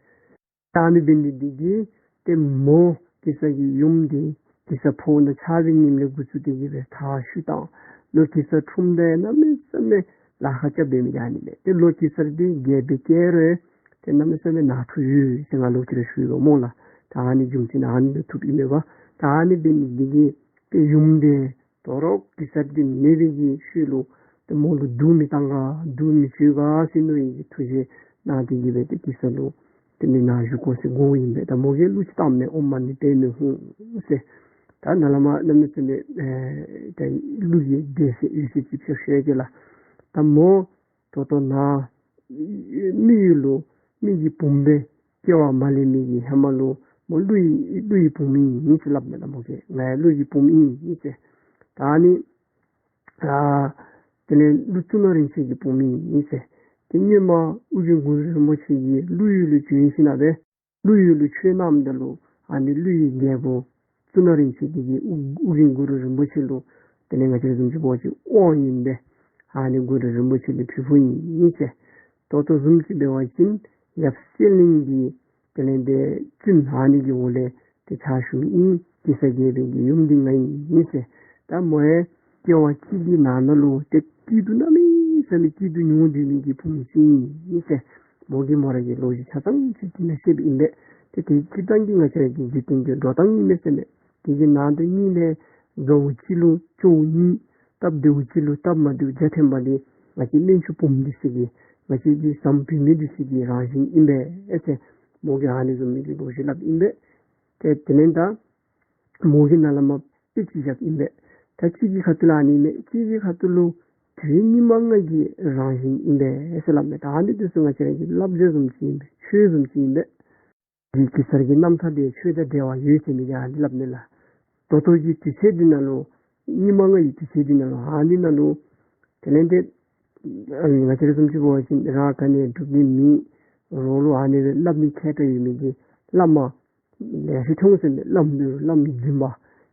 ད་ཨ་ནི་འབད་ནི་འདི་གིས་ཏེ་མོ་གེ་སར་གྱི་ཡུམ་འདི་གེ་སར་ཕོཝ་ནང་ཆགས་པའི་ཉིནམ་ལས་འགོ་བཙུགས་ཏེ་གི་སྦེ་མཐའ་བཤུད་བཏང་། ལོག་གེ་སར་འཁྲུངསམ་ད་གནམ་མེད་ས་མེད་ལཱ་ཁག་རྐྱབ་འབད་མི་ཨ་ནི་ལས་ཏེ་ལོག་གེ་སར་འདི་རྒྱལཔོ་སྦེ་བཀལ་རུང་ཏེ་གནམ་མེད་ས་མེད་ནང་འཁྲུག་ཡོད་ཟེར་ང་ལོག་ཅི་ར་ཞུ་ཡི་སྨོ་ལགས། ད་ཨ་ནི་རྒྱུ་མཚན་ཨ་ནི་ལས་ཐུགཔ་ཨིན་མས་པ། ད་ཨ་ནི་འབད་ནི་འདི་གིས་ཏེ་ཡུམ་འདི་དོ་རུང་གེ་སར་འདི་མེད་པའི་གི་ཤུལ་ལུ་ཏེ་མོ་ལུ་སྡུག་མི་བཏང་ག་སྡུག་མི་བྱིན་ག་ཟེར་མནོ་བའི་གི་ཐུགས་བཞེད་གནང་སྟེ་གི་སྦེ་ཏེ་གེ་སར་ལུ་དེ་ལས་ནཱ་བཞུགས་དགོ་ཟེར་དགོངས་ཨིན་པས། ད་མོ་གིས་གླུ་ཅིག་བཏངམ་མས། ཨོཾ་མ་ཎི་པདྨེ་ཧཱུྃ་ཟེར། ད་ནཱ་ལས་མར་གནམ་མེད་ས་མེད་ཨེ་ད་གླུ་གི་སྡེ་ཚན་ཡོད་ཚད་ཅིག་ཕྱེ་ཤེས་ཀྱི་ལགས། ད་མོ་ད་ལྟོ་ནཱ་མི་ཡུལ་ལུ་མི་གི་བུམོ་སྦེ་སྐྱེ་བ་མ་ལེན་མི་གི་ཧེ་མ་ལུ་མོ་ཀླུ་ཡི་ཀླུ་ཡི་བུམོ་ཨིན་ཟེར་སླབ་མས་ལགས། མོ་གིས་ང་ཡང་ཀླུ་ཡི་བུམོ་ཨིན་ཟེར། ད་ཨ་ནི་ཨ་དེ་ལས་ཀླུ་གཙུག་ན་རིན་ཆེན་གྱི་བུམོ་ཨིན་ཟེར། ཏེ་སྔོན་མ་ཨོ་རྒྱན་གུ་རུ་རིན་པོ་ཆེ་གིས་ཀླུ་ཡུལ་ལུ་བྱོན་ཞིན་ན་སྦེ་ཀླུ་ཡུལ་ལུ་ཆོས་གནངམ་ད་ལུ་ཨ་ནི་ཀླུ་ཡི་རྒྱལ་པོ་གཙུག་ན་རིན་ཆེན་འདི་གིས་ཨོ་ཨོ་རྒྱན་གུ་རུ་རིན་པོ་ཆེ་ལུ་དེ་ལས་ང་བཅས་ར་བཟུམ་ཅིག་འབད་བ་ཅིན་དབང་ཨིན་པས། ཨ་ནི་གུ་རུ་རིན་པོ་ཆེ་ལུ་ཕུལ་ཕུལཝ་ཨིན་ཟེར། ད་ལྟོ་བཟུམ་ཅིག་འབད་བ་ཅིན་ཡབ་སེང་བློན་གྱི་དེ་ལས་ཏེ་བཙུནམོ་ཨ་ནི་གི་འོག་ལས་ཏེ་ཕྱག་ཞུ་མི་ཨིན། གེ་སར་རྒྱལ་པོའི་གི་ཡུམ་འདི་ང་ཨིན་ཟེར། ད་མོ་ཡང་སྐྱེ་བ་གཅིག་གི་ནང་ན་ལུ་ཏེ་སྐྱིད་སྡུག་གནམ་མེད་ས་མེད་སྐྱིད་སྡུག་མྱོང་སྡོད་མི་གི་བུམོ་ཅིག་ཨིན་ཟེར། མོ་གིས་མོ་ར་གི་ལོ་རྒྱུས་ཆ་ཚང་ཅིག་དེ་ནང་བཤདཔ་ཨིན་པས། ཏེ་དེ་སྤྱིར་བཏང་གི་ང་བཅས་ར་གི་འཇིག་རྟེན་གྱི་འགྲོ་སྟངས་ཨིན་མས་ཟེར་མས། དེ་གི་ནང་དུ་གཉིས་ལས་དགའཝ་གཅིག་ལུ་སྐྱོཝ་གཉིས། སྟབས་བདེཝ་གཅིག་ལུ་སྟབས་མ་བདེཝ་བརྒྱ་ཐམ་པ་འདི་ང་བཅས་སྨན་ཆུང་བུམོ་འདི་ཚུ་གིས་ང་བཅས་ཀྱི་བཟའམ་བུད་མེད་འདི་ཚུ་གི་རང་བཞིན་ཨིན་པས་ཟེར། མོ་གིས་ཨ་ནི་བཟུམ་མའི་གི་ལོ་རྒྱུས་སླབ་ཨིན་པས། ཏེ་དེ་ལས་ད་མོ་གིས་ནཱ་ལས་མར་དཔེ་ཅིག་བཞགཔ་ཨིན་པས། ད་གཅིག་གི་ཁ་ཐུག་ལུ་ཨ་ནི་ཨིན་མས། གཅིག་གི་ཁ་ཐུག་ལུ་དུས་ཉི་མ་ལྔ་གི་རང་བཞིན་ཨིན་པས་ཟེར་སླབ་མས། ད་ཨ་ནི་འདི་ཚུ་ང་བཅས་ར་གི་བསླབ་བྱ་བཟུམ་ཅིག་ཨིན་པས། ཆོས་བཟུམ་ཅིག་ཨིན་པས། གི་གེ་སར་གྱི་རྣམ་ཐར་འདི་ཆོས་དང་འབྲེལ་བ་ཡོད་ཟེར་མི་འདི་ཨ་ནི་སླབ་མས་ལགས། ད་ལྟོ་གི་དུས་ཚོད་འདི་ནང་ལུ་ཉི་མ་ལྔ་ཡི་དུས་ཚོད་འདི་ནང་ལུ་ཨ་ནི་ནང་ལུ་དེ་ལས་ཏེ་ང་བཅས་ར་བཟུམ་ཅིག་འབད་བ་ཅིན་རང་ག་ནི་སྒྲུབ་ནི་མེད། རོགས་ལུ་ཨ་ནི་སྦེ་སླབ་ནི་མཁས་དྲགས་ཡོད་མི་གི་བླ་མ་ལེ་ཤ་ཐོན་ཟེར་མས། བླམ་འདི་བླམ་རྫུན་པ།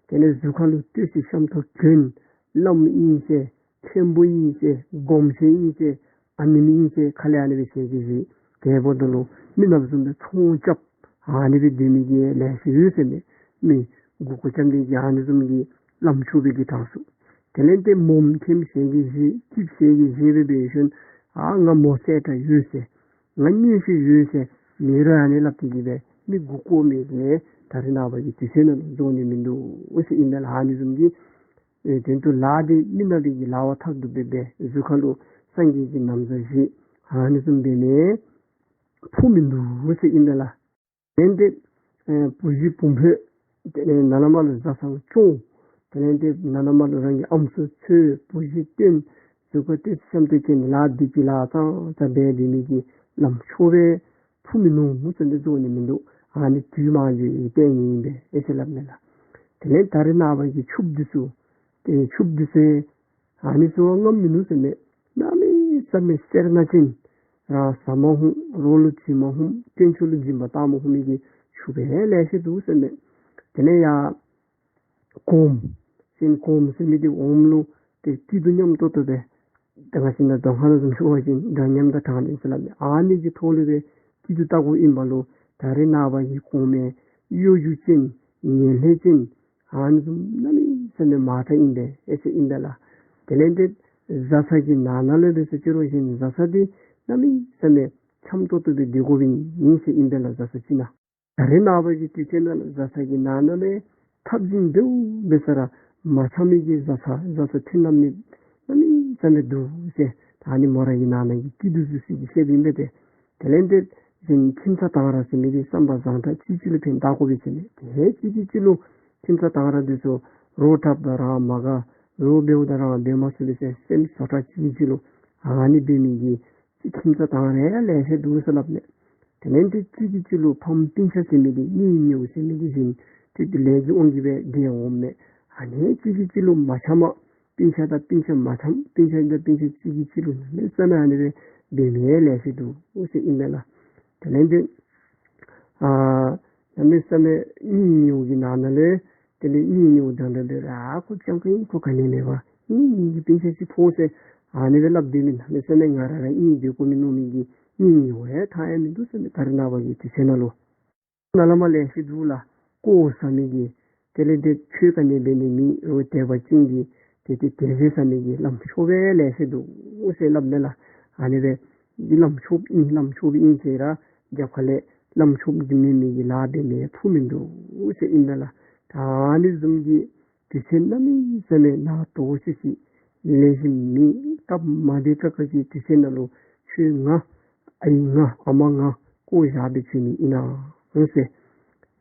དེ་ལས་གཟུགས་ཁ་ལུ་ཏོག་ཙམ་ཤམ་ཐབས་གྱོན། བླམ་ཨིན་ཟེར་མཁན་པོ་ཨིན་ཟེར་སྒོམ་ཆེན་ཨིན་ཟེར་ཨ་ནེམོ་ཨིན་ཟེར་ཁ་ལས་ཨ་ནི་སྦེ་ཟེར་གི་ཟེར། དེ་འབདཝ་ད་ལུ་མི་ནགཔ་བཟུམ་སྦེ་ཚོང་རྐྱབ་ཨ་ནི་སྦེ་སྡོད་མི་གི་ལེ་ཤ་ཡོད་ཟེར་མས། མི་མགུ་སྐོར་རྐྱབ་སྟེ་གི་ཨ་ནི་བཟུམ་གྱི་བླམ་ཆོས་པའི་གི་གྲངས་སུ། དེ་ལས་ཏེ་མོ་མཁནམ་ཟེར་གི་ཟེར་སྐྱིདཔ་ཟེར་གི་ཟེར་སྦེ་འབད་ཞིནམ་ཨ་ང་མོ་གསལ་དྲགས་ཡོད་ཟེར། ང་མངོན་ཤེས་ཡོད་ཟེར་མི་ར་ཨ་ནི་སླབ་སྟེ་གི་སྦེ་མི་མགུ་སྐོར་མི་གི་ད་རེས་ནངས་པ་གི་དུས་ཚོད་ནང་ལུ་འགྱོ་ནི་མིན་འདུག་ཟེར་ཨིན་མས་ལགས། ཨ་ནི་བཟུམ་གྱི་ཨེ་དོན་དུ་ལཱ་འདི་མི་ནག་པའི་གི་ལཱ་བ་ཐག་ཏུ་འབད་སྦེ་གཟུགས་ཁ་ལུ་སངས་རྒྱས་ཀྱི་ན་བཟའ་བཞེས་ཨ་ནི་བཟུམ་འབད་ནི་ཕུ་མིན་འདུག་ཟེར་ཨིན་མས་ལགས། དེ་ལས་ཏེ་ཨེ་བུ་གཞི་བུམོ་ཕོ། དེ་ལས་ནང་ན་མར་ལུ་བཟའ་ཚང་སྐྱོང་། དེ་ལས་ཏེ་ནང་ན་མར་ལུ་རང་གི་ཨམ་སྲུ་འཚོལ། བུ་གཞི་བསྟེན། གཟུགས་ཁར་ཏེ་ཤམ་ཐབས་གྱོན། ལཱ་སྡིག་པའི་ལཱ་ཙང་ཙང་འབད་སྡོད་མི་གི་བླམ་ཆོས་པའི་ཕུ་མིན་ནུག་ཟེར་ཏེ་རྫོགས་ནི་མིན་འདུག། ཨ་ནི་དུས་མ་འགྱངས་པའི་ལྟས་ངན་ཨིན་པས་ཨེ་ཟེར་སླབ་མས་ལགས། དེ་ལས་ད་རེས་ནངས་པ་གི་ཕྱུགཔོ་འདི་ཚུ་ཏེ་ཕྱུགཔོ་འདི་ཚུ་ ཨ་ནི་ཚུ་བ་རྔམ་མིན་ནུག་ཟེར་མས། གནམ་མེད་ས་མེད་སེར་སྣ་ཅན་ར་ཟ་མ་ཧུམ་རོགས་ལུ་བྱིན་མ་ཧུམ་དཀོན་མཆོག་ལུ་སྦྱིན་པ་བཏང་མ་ཧུམ་མི་གི་ཕྱུགཔ་ཡང་ལེ་ཤ་འདུག་ཟེར་མས། དེ་ལས་ཡ་གོམ་ཤིང་གོམ་ཟེར་མི་འདི་འོགམ་ལུ་ཏེ་སྐྱིད་སྡུག་མཉམ་ཏོག་ཏོ་སྦེ་ད་ང་བཅས་ནཱ་རྫོང་ཁ་ནང་བཟུམ་ཅིག་འབད་བ་ཅིན་འདྲ་མཉམ་དང་དྲང་བདེན་ཟེར་སླབ་མས། ཨ་ནི་གི་ཐོག་ལུ་སྦེ་སྐྱིད་སྡུག་བལྟ་དགོཔ་ཨིན་པ་ལུ་ད་རེས་ནངས་པ་གི་གོམ་ཡང་གཡོ་སྒྱུ་ཅན་ངན་ལྷད་ཅན་ཨ་ནི་བཟུམ་གནམ་མེད་ས་མེད་མང་དྲགས་ཨིན་པས་ཟེར་ཨིན་པས་ལགས། དེ་ལས་ཏེ་བཟའ་ཚང་གི་ནང་ན་ལུ་འབད་ཟེར་ཅི་རུང་ཞིན་བཟའ་ཚང་འདི་གནམ་མེད་ས་མེད་འཆམ་ཏོག་ཏོ་སྦེ་སྡོད་དགོཔ་ཨིན་ཟེར་ཨིན་པས་ལགས། བཟའ་ཚང་ཅིག་ནང་ད་རེས་ནངས་པ་གི་དུས་ཚོད་ནང་ལུ་བཟའ་ཚང་གི་ནང་ན་ལུ་འཐབ་འཛིང་འབདཝ་འབད་ས་ར་མ་འཆམ་མི་གི་བཟའ་ཚང་བཟའ་ཚང་མཐུན་ལམ་མེད་གནམ་མེད་ས་མེད་འདུག་ཟེར། ད་ཨ་ནི་མོ་རའི་ནང་ན་གི་སྐྱིད་སྡུག་ཚུ་ཅིག་གི་བཤདཔ་ཨིན་པས་ཏེ། དེ་ལས་ཏེ་ཞིན་ཁྱིམ་ཚང་དང་ར་ཟེར་མི་འདི་བསམ་པ་བཟང་དྲགས་གཅིག་གཅིག་ལུ་ཕན་བཏགས་དགོ་པས་ཟེར་མས། ཏེ་གཅིག་གིས་གཅིག་ལུ་ཁྱིམ་ཚང་དང་ར་འདི་ཚུ་རོགས་འཐབ་ད་ར་མ་དགའ་རོགས་འབདཝ་ད་ར་འབད་མ་ཚུགས་པས་ཟེར་སེམས་བཟོ་དྲགས་གཅིག་གིས་གཅིག་ལུ་ཨ་ནི་འབད་མི་གི་ཁྱིམ་ཚང་དང་ར་ཡང་ལེ་ཤ་འདུག་ཟེར་སླབ་མས། དེ་ལས་ཏེ་གཅིག་གིས་གཅིག་ལུ་ཕམ་སྤུན་ཆ་ཟེར་མི་འདི་གཉེན་ཉེཝ་ཟེར་མི་འདི་ཞིན་ཏེ་དེ་ལས་ཀྱི་དབང་གིས་སྦེ་འདི་འོངམ་མས། ཨ་ནི་གཅིག་གིས་གཅིག་ལུ་མ་འཆམ་མ་སྤུན་ཆ་དང་སྤུན་ཆ་མ་འཆམ་སྤུན་ཆ་དང་སྤུན་ཆ་གཅིག་གིས་གཅིག་ལུ་གནམ་མེད་ས་མེད་ཨ་ནི་སྦེ་འབད་མི་ཡང་ལེ་ཤ་འདུག་ཟེར་ཨིན་མས་ལགས། དེ་ལས་ཏེ་ཨ་གནམ་མེད་ས་མེད་གཉེན་ཉེཝ་གི་ནང་ན་ལས་དེ་ལས་གཉེན་ཉེཝ་དང་འདྲ་འདྲ་ར་ཁོ་སྤྱང་ཀ་ཨིན། ཁོ་ག་ནི་མེད་པར་གཉེན་ཉེ་གི་སྤུན་ཆ་ཅིག་ཕོག་ཟེར་ཨ་ནི་སྦེ་སླབ་སྡོད་མི་གནམ་མེད་ས་མེད་ང་ར་ར་གཉེན་སྡོད་དགོ་མི་མནོ་མི་གི་གཉེན་ཉེཝ་ཡང་ཐང་ཡང་མིན་འདུག་ཟེར་མས། ད་རེས་ནངས་པ་གི་དུས་ཚོད་ནང་ལུ་ནཱ་ལས་མར་ལེ་ཤ་འདུག་ལགས། བཀོ་བཟའ་མི་གི་དེ་ལས་ཏེ་ཆོས་ག་ནི་འབད་ནི་མེད་རུང་དད་པ་ཅན་གྱི་དེ་དེ་དད་ཟེར་བཟའ་མི་གི་བླམ་ཆོསཔ་ཡང་ལེ་ཤ་འདུག་ཟེར་སླབ་མས་ལགས། ཨ་ནི་སྦེ་འདི་བླམ་ཆོསཔ་ཨིན་བླམ་ཆོསཔ་ཨིན་ཟེར་ར་རྒྱབ་ཁ་ལས་བླམ་ཆོསཔ་འདི་མེན་མི་གི་ལཱ་འབད་མི་ཕུ་མིན་འདུག་ཟེར་ཨིན་མས་ལགས། ད་ཨ་ནི་བཟུམ་གྱི་དུས་ཚོད་གནམ་མེད་ས་མེད་ནང་དོག་ཅིག་ཅིག་ལེགས་ཤོམ་མེད་སྟབས་མ་བདེ་ཁག་ཁ་གི་དུས་ཚོད་ནང་ལུ་ཁྱོད་ང་ཨའི་ང་ཨ་མ་ང་བཀོ་བཞག་སྦེ་བྱོན་ནི་ཨིན་ན་ཟེར།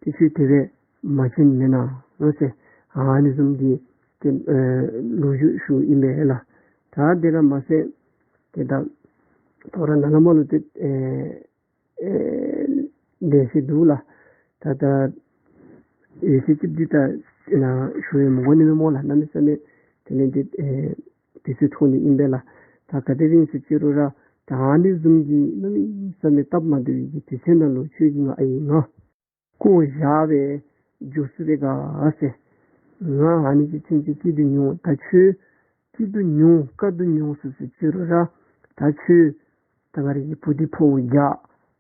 ཏེ་ཁྱོད་དེ་སྦེ་མ་བྱོན་མེན་ན་ཟེར། ཨ་ནི་བཟུམ་གྱི་ཏེ་ཨེ་ལོ་རྒྱུས་ཞུཝ་ཨིན་པས་ལགས། ད་དེ་ར་མ་ཚད་ཏེ་ད་དོ་རུང་ནཱ་ལས་མར་ལུ་ཏེ་ཨེ་ཨེ་ལེ་ཤ་འདུག་ལགས། ད་ད་ཡོད་ཚད་ཅིག་འདི་ད་ནཱ་ཞུ་ཡང་མི་དགོ་ནི་མས་སྨོ་ལགས། གནམ་མེད་ས་མེད་དེ་ལས་ཏེ་ཨེ་དུས་ཚོད་ཐུང་ནི་ཨིན་པས་ལགས། ད་ག་དེ་སྦེ་ཨིན་ཟེར་ཅི་རུང་ར་ད་ཨ་ནི་བཟུམ་གྱི་གནམ་མེད་ས་མེད་སྟབས་མ་བདེ་བའི་གི་དུས་ཚོད་ནང་ལུ་ཁྱོད་ཀྱིས་ང་ཨའི་ང་བཀོ་བཞག་སྦེ་འགྱོ་ཚུགས་པས་ག་ཟེར། ང་ཨ་ནི་གི་ཚུན་ཚོད་སྐྱིད་སྡུག་མྱོང་། ད་ཁྱོད་སྐྱིད་སྡུག་མྱོང་དཀའ་སྡུག་མྱོང་ཚུགས་ཟེར་ཅི་རུང་ར་ད་ཁྱོད་ད་ང་རའི་གི་བུ་འདི་འཕོ་བ་རྒྱག།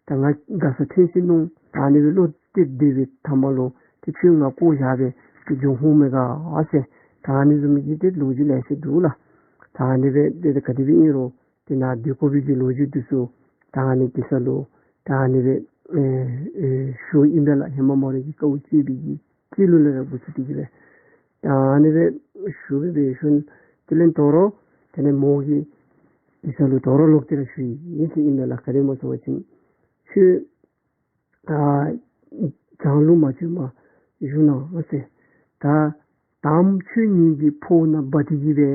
ད་ང་དགའ་ས་ཐོན་ཅི་མནོ། ད་ཨ་ནི་སྦེ་བློ་གཏད་དེ་སྦེ་ཐ་མ་ལུ་ཏེ་ཁྱོད་ང་བཀོ་བཞག་སྦེ་ཏེ་འགྱོ་འོང་མས་ག་ཟེར། ད་ཨ་ནི་བཟུམ་གྱི་ཏེ་ལོ་རྒྱུས་ལེ་ཤ་འདུག་ལགས། ད་ཨ་ནི་སྦེ་ཏེ་ག་དེ་སྦེ་ཨིན་རུང་ཏེ་ནཱ་སྡོད་དགོ་པའི་གི་ལོ་རྒྱུས་འདི་ཚུ་ད་ཨ་ནི་འདི་ས་ལུ་ད་ཨ་ནི་སྦེ་ཨེ་ཨེ་ཞུཝ་ཨིན་པས་ལགས། ཧེ་མ་མོ་རའི་གི་དཀའཝ་སྤྱད་པའི་གི་སྐྱེས་ལོ་ལས་ར་འགོ་བཙུགས་ཏེ་གི་སྦེ་ད་ཨ་ནི་སྦེ་ཞུ་སྦེ་སྦེ་ཞུ་ནི། དེ་ལས་དོ་རུང་དེ་ལས་མོ་གིས་འདི་ས་ལུ་དོ་རུང་ལོག་སྟེ་ར་ཞུ་ཡི་ཟེར་ཨིན་པས་ལགས། ག་དེ་སྨོ་ཟེར་བ་ཅིན་ཁྱོད་ད་བྱང་ལུ་མ་བྱོན་པར་བཞུགས་གནང་ཟེར། ད་དང་པ་ཁྱོད་ངེ་གི་ཕོཝ་ནང་འབག་སྟེ་གི་སྦེ་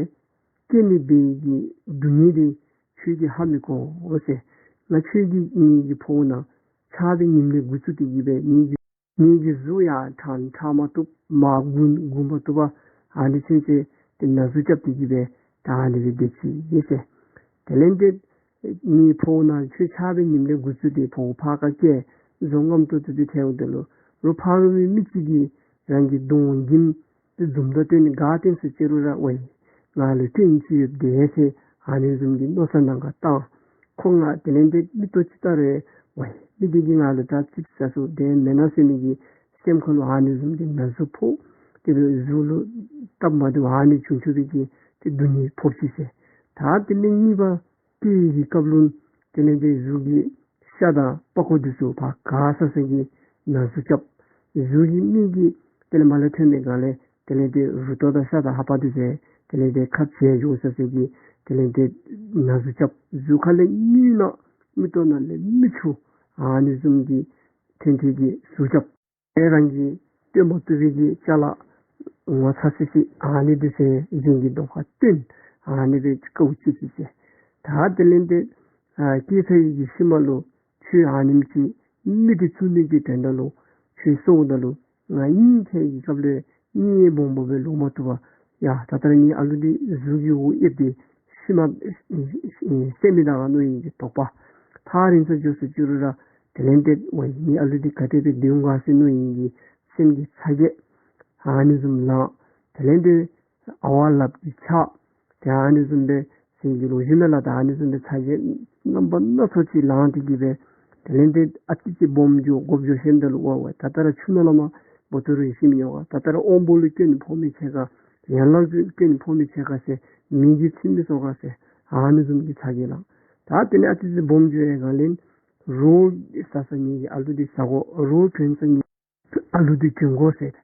སྐྱེ་ནི་འབད་བའི་གི་སྡུག་བསྔལ་འདི་ཁྱོད་ཀྱིས་ཧ་མི་གོ་ཟེར། ང་ཁྱོད་ཀྱིས་ངེ་གི་ཕོཝ་ནང་ཆགས་པའི་ཉིནམ་ལས་འགོ་བཙུགས་ཏེ་གི་སྦེ་ངེ་གི་ངེ་གི་གཟུགས་ཡང་ཕྲང་ཕྲང་མ་བཏུབ་མར་འགུམ་འགུམ་མ་བཏུབ་པར་ཨ་ནི་ཚུན་ཚོད་ཏེ་ན་ཟུག་རྐྱབ་སྟེ་གི་སྦེ་ད་ཨ་ནི་སྦེ་སྡོད་ཅི་ཟེར། དེ་ལས་ཏེ་ངེའི་ཕོཝ་ནང་ཁྱོད་ཆགས་པའི་ཉིནམ་ལས་འགོ་བཙུགས་ཏེ་ཕོཝ་ཕར་ཁ་སྐྱེས་གཟུགས་རྔམ་ཏོག་ཏོ་སྦེ་ཐལཝ་ད་ལུ་རོགས་ཕ་རོལ་པོའི་མི་ཅིག་གིས་རང་གི་གདོང་གིམ་ཏེ་འཛུམ་མདངས་སྟོན་ནི་ག་སྟོན་ཟེར་ཅི་རུང་ར་ཝའི་ང་ལུ་སྐྱོན་ཅིག་ཡོདཔ་འདྲས་ཟེར་ཨ་ནི་བཟུམ་གྱི་མནོ་བསམ་ནང་ཁར་བཏང་། ཁོ་ང་དེ་ལས་ཏེ་མིག་ཏོ་ཅིག་བལྟ་རུང་ཝའི་མི་འདི་གིས་ང་ལུ་ད་ཙིགཔ་ཟ་ས་དེ་མེན་ན་ཟེར་མི་གི་སེམས་ཁ་ལུ་ཨ་ནི་བཟུམ་གྱི་ན་ཟུག་ཕོག། དེ་ལས་གཟུགས་ལུ་སྟབས་མ་བདེཝ་ཨ་ནི་བྱུང་བྱུང་བའི་གི་ཏེ་སྡུག་བསྔལ་ཕོག་ཅི་ཟེར། ད་དེ་ལས་གཉིས་པ་སྐྱེ་བའི་གི་སྐབས་ལུ་དེ་ལས་ཏེ་གཟུགས་ཀྱི་ཤ་དང་པགས་ཀོ་འདི་ཚུ་ཕར་ག་ས་ས་གི་ན་ཟུག་རྐྱབ། གཟུགས་ཀྱི་མིག་གི་དེ་ལས་མར་ལས་ཐོན་པའི་སྒང་ལས་དེ་ལས་ཏེ་རུ་ཏོ་དང་ཤ་དང་ལྷ་པ་འདི་ཚུ་དེ་ལས་ཏེ་ཁ་བྱལ་འགྱོ་ས་ས་གི་དེ་ལས་ཏེ་ན་ཟུག་རྐྱབ། གཟུགས་ཁ་ལས་རྔུལ་ནང་མིག་ཏོ་ནང་ལས་མིག་ཆུ་ཨ་ནི་བཟུམ་གྱི་ཐོན་ཐོན་གྱི་ཟུག་རྐྱབ། ཨེ་རང་གིས་སྟོན་མ་བཏུབ་པའི་གི་ཅ་ལ་ངོ་ཚ་སི་སི་ཨ་ནི་འདི་ཚུ་གཞན་གྱི་གདོང་ཁར་སྟོན། ཨ་ནི་སྦེ་དཀའཝ་སྤྱད་ཅི་ཟེར། ད་དེ་ལས་ཏེ་ཨ་སྐྱེས་ཚར་བའི་གི་ཤུལ་མ་ལུ་ཁྱོད་ཨ་ནེམ་ཅིག་མི་འདི་བཙུགས་ནི་གི་དོན་དག་ལུ་ཁྱོད་གསོཝ་ད་ལུ་ང་གཉིད་ཁད་ཀྱི་སྐབས་ལུ་གཉིད་སྦོམ་སྦོམ་སྦེ་ལོག་མ་བཏུབ་པར་ ཡ་ད་ལྟོ་ར་ངེའི་ཨ་ལུ་འདི་གཟུགས་ཀྱི་འོག་ཨེབ་སྟེ་ཤི་མ་ཤི་མི་ད་ག་མནོ་ནི་གི་དོགས་པ། ཐག་རིང་སར་འགྱོ་སུ་ཅི་རུང་ར་དེ་ལས་ཏེ་ཝའི་ངེའི་ཨ་ལུ་འདི་ག་དེ་སྦེ་སྡོད་འོང་ག་ཟེར་མནོ་ནི་གི་སེམས་ཀྱི་ཚ་གྱང་ཨ་ནི་བཟུམ་ལང་། དེ་ལས་ཏེ་ཨ་ཝ་ལགཔ་གིས་འཕྱག་ཏེ་ཨ་ནི་བཟུམ་སྦེ་ཟེར་གྱི་ལོ་རྒྱུས་མས་ལགས། ད་ཨ་ནི་བཟུམ་སྦེ་ཚ་གྱང་རྣམ་པ་སྣ་ཚོགས་ཅིག་ལང་སྟེ་གི་སྦེ་དེ་ལས་ཏེ་ཨ་ཙི་ཅིག་སྦོམ་འགྱོ་སྒོརཔ་འགྱོ་ཤེས་ད་ལུ་ཝའི་ཝའི་ད་ལྟོ་ར་ཆུ་ནང་ལས་མར་བུ་ཏོ་རུ་ཤི་མི་ཉོ་ག། ད་ལྟོ་ར་དབང་པོ་ལུ་སྐྱོན་ཕོག་མི་ཆེ་ག། ཡན་ལག་གི་སྐྱོན་ཕོག་མི་ཆེ་ག་ཟེར། མི་གིས་འཚིག་མི་ཚུགས་ག་ཟེར། ཨ་ནི་བཟུམ་གྱི་ཚ་གྱང་ལང་། ད་དེ་ལས་ཨ་ཙི་ཅིག་སྦོམ་འགྱོ་བའི་སྒང་ལས་རོགས་ཟ་ས་ངེའི་ཨ་ལུ་འདི་ཟ་དགོ། རོགས་གྱོན་ས་ངེའི་ཨ་ལུ་འདི་གྱོན་དགོ་ཟེར།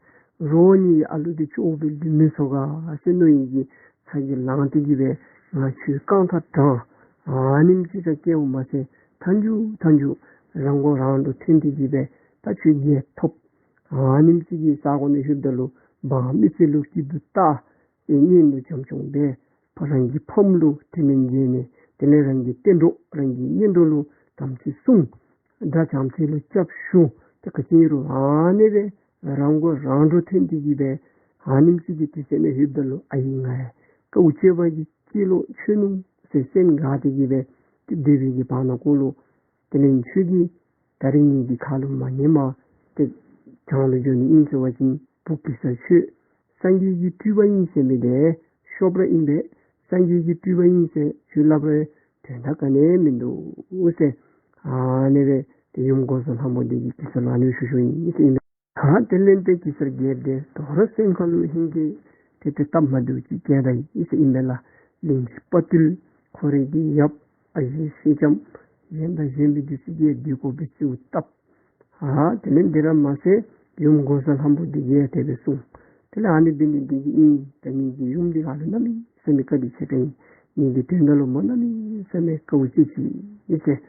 རོགས་ངེའི་ཨ་ལུ་འདི་ཅོག་སྦེ་ལུས་མི་ཚུགས་ག་ཟེར་མནོ་ནི་གི་ཚ་གྱང་ལང་སྟེ་གི་སྦེ་ང་ཁྱོད་རྐང་ཐང་དྲང་ཨ་ནེམ་ཅིག་ཁར་སྐྱེལཝ་མ་ཚད་མཐའ་མཇུག་མཐའ་མཇུག་རང་མགོ་རང་འདྲོངས་ཐོན་ཏེ་གི་སྦེ་ད་ཁྱོད་རྒྱལ་ཐོབ་ཨ་ནེམ་ཅིག་གི་ས་གོ་ནང་ལྷོདཔ་ད་ལུ་འབངས་མི་སེར་ལུ་སྐྱིད་སྡུག་བལྟ། ཏེ་གཉེན་ལུ་བྱམས་སྐྱོང་འབད། ཕར་རང་གི་ཕམ་ལུ་དྲིན་ལན་འཇལ་ནི། དེ་ལས་རང་གི་གཏན་གྲོགས་རང་གི་གཉེན་གྲོགས་ལུ་དམ་ཚིག་སྲུང་། དགྲ་བྱམས་བརྩེ་ལུ་སྐྱབས་ཞུ། ཏེ་ག་ཅི་རུང་ཨ་ནི་སྦེ་རང་མགོ་རང་འདྲོངས་ཐོན་ཏེ་གི་སྦེ་ཨ་ནེམ་ཅིག་གི་དུས་ཚོད་ནང་ལྷོདཔ་ད་ལུ་ཨའི་ང་ཡང་དཀའཝ་སྤྱད་པ་གིས་སྐྱེས་ལོ་ཆོད་ནུག་ཟེར་སེམས་དགའ་སྟེ་གི་སྦེ་ཏེ་སྡོད་པའི་གི་བར་ན་ཀོ་ལུ་དེ་ལས་ཁྱོད་ཀྱིས་ད་རིས་ངེའི་གི་ཁ་ལུ་མ་ཉན་པར་ཏེ་བྱང་ལུ་འགྱོ་ནི་ཨིན་ཟེར་བ་ཅིན་བུ་གེ་སར་ཁྱོད་སངས་རྒྱས་ཀྱི་སྤྲུལ་པ་ཨིན་ཟེར་མི་འདི་ཤོབ་ར་ཨིན་པས། སངས་རྒྱས་ཀྱི་སྤྲུལ་པ་ཨིན་ཟེར་ཁྱོད་སླབ་རུང་དོན་དག་ག་ནི་ཡང་མིན་འདུག་ཟེར། ཨ་ནི་སྦེ་ཏེ་ཡུམ་འགོག་བཟའ་ལྷ་མོ་འདི་གིས་གེ་སར་ལུ་ཨ་ནི་ཞུ་ཞུཝ་ཨིན་ཟེར་ཨིན་པས། ད་དེ་ལས་ཏེ་གེ་སར་རྒྱལཔོ་འདི་དོ་རུང་སེམས་ཁ་ལུ་ཧིང་གིས་ཏེ་ཏེ་སྟབས་མ་བདེཝ་ཅིག་སྐྱེས་ད་ཡི་ཟེར་ཨིན་པས་ལགས། གླིང་བཞི་དཔའ་བརྟུལ་ཁོ་རའི་གི་ཡབ་ཨ་ཞེ་སེང་ལྕམ་གཞན་དང་གཞན་མི་འདི་ཚུ་གིས་སྡོད་དགོ་པའི་གསོལཝ་བཏབ། ཨ་དེ་ལས་འདི་ར་མ་ཚད་ཡུམ་འགོག་བཟའ་ལྷ་མོ་འདི་གིས་དེ་སྦེ་གསུངས། དེ་ལས་ཨ་ནི་འབད་ནི་འདི་གིས་ཨིན། ད་ངེའི་གི་ཡུམ་འདི་ང་ལུ་གནམ་མེད་ས་མེད་བཀའ་དྲིན་ཆེ་དྲགས་ཨིན། ངེའི་གི་དོན་དག་ལུ་མོ་གནམ་མེད་ས་མེད་དཀའཝ་སྤྱད་ཅི་ཨིན་ཟེར།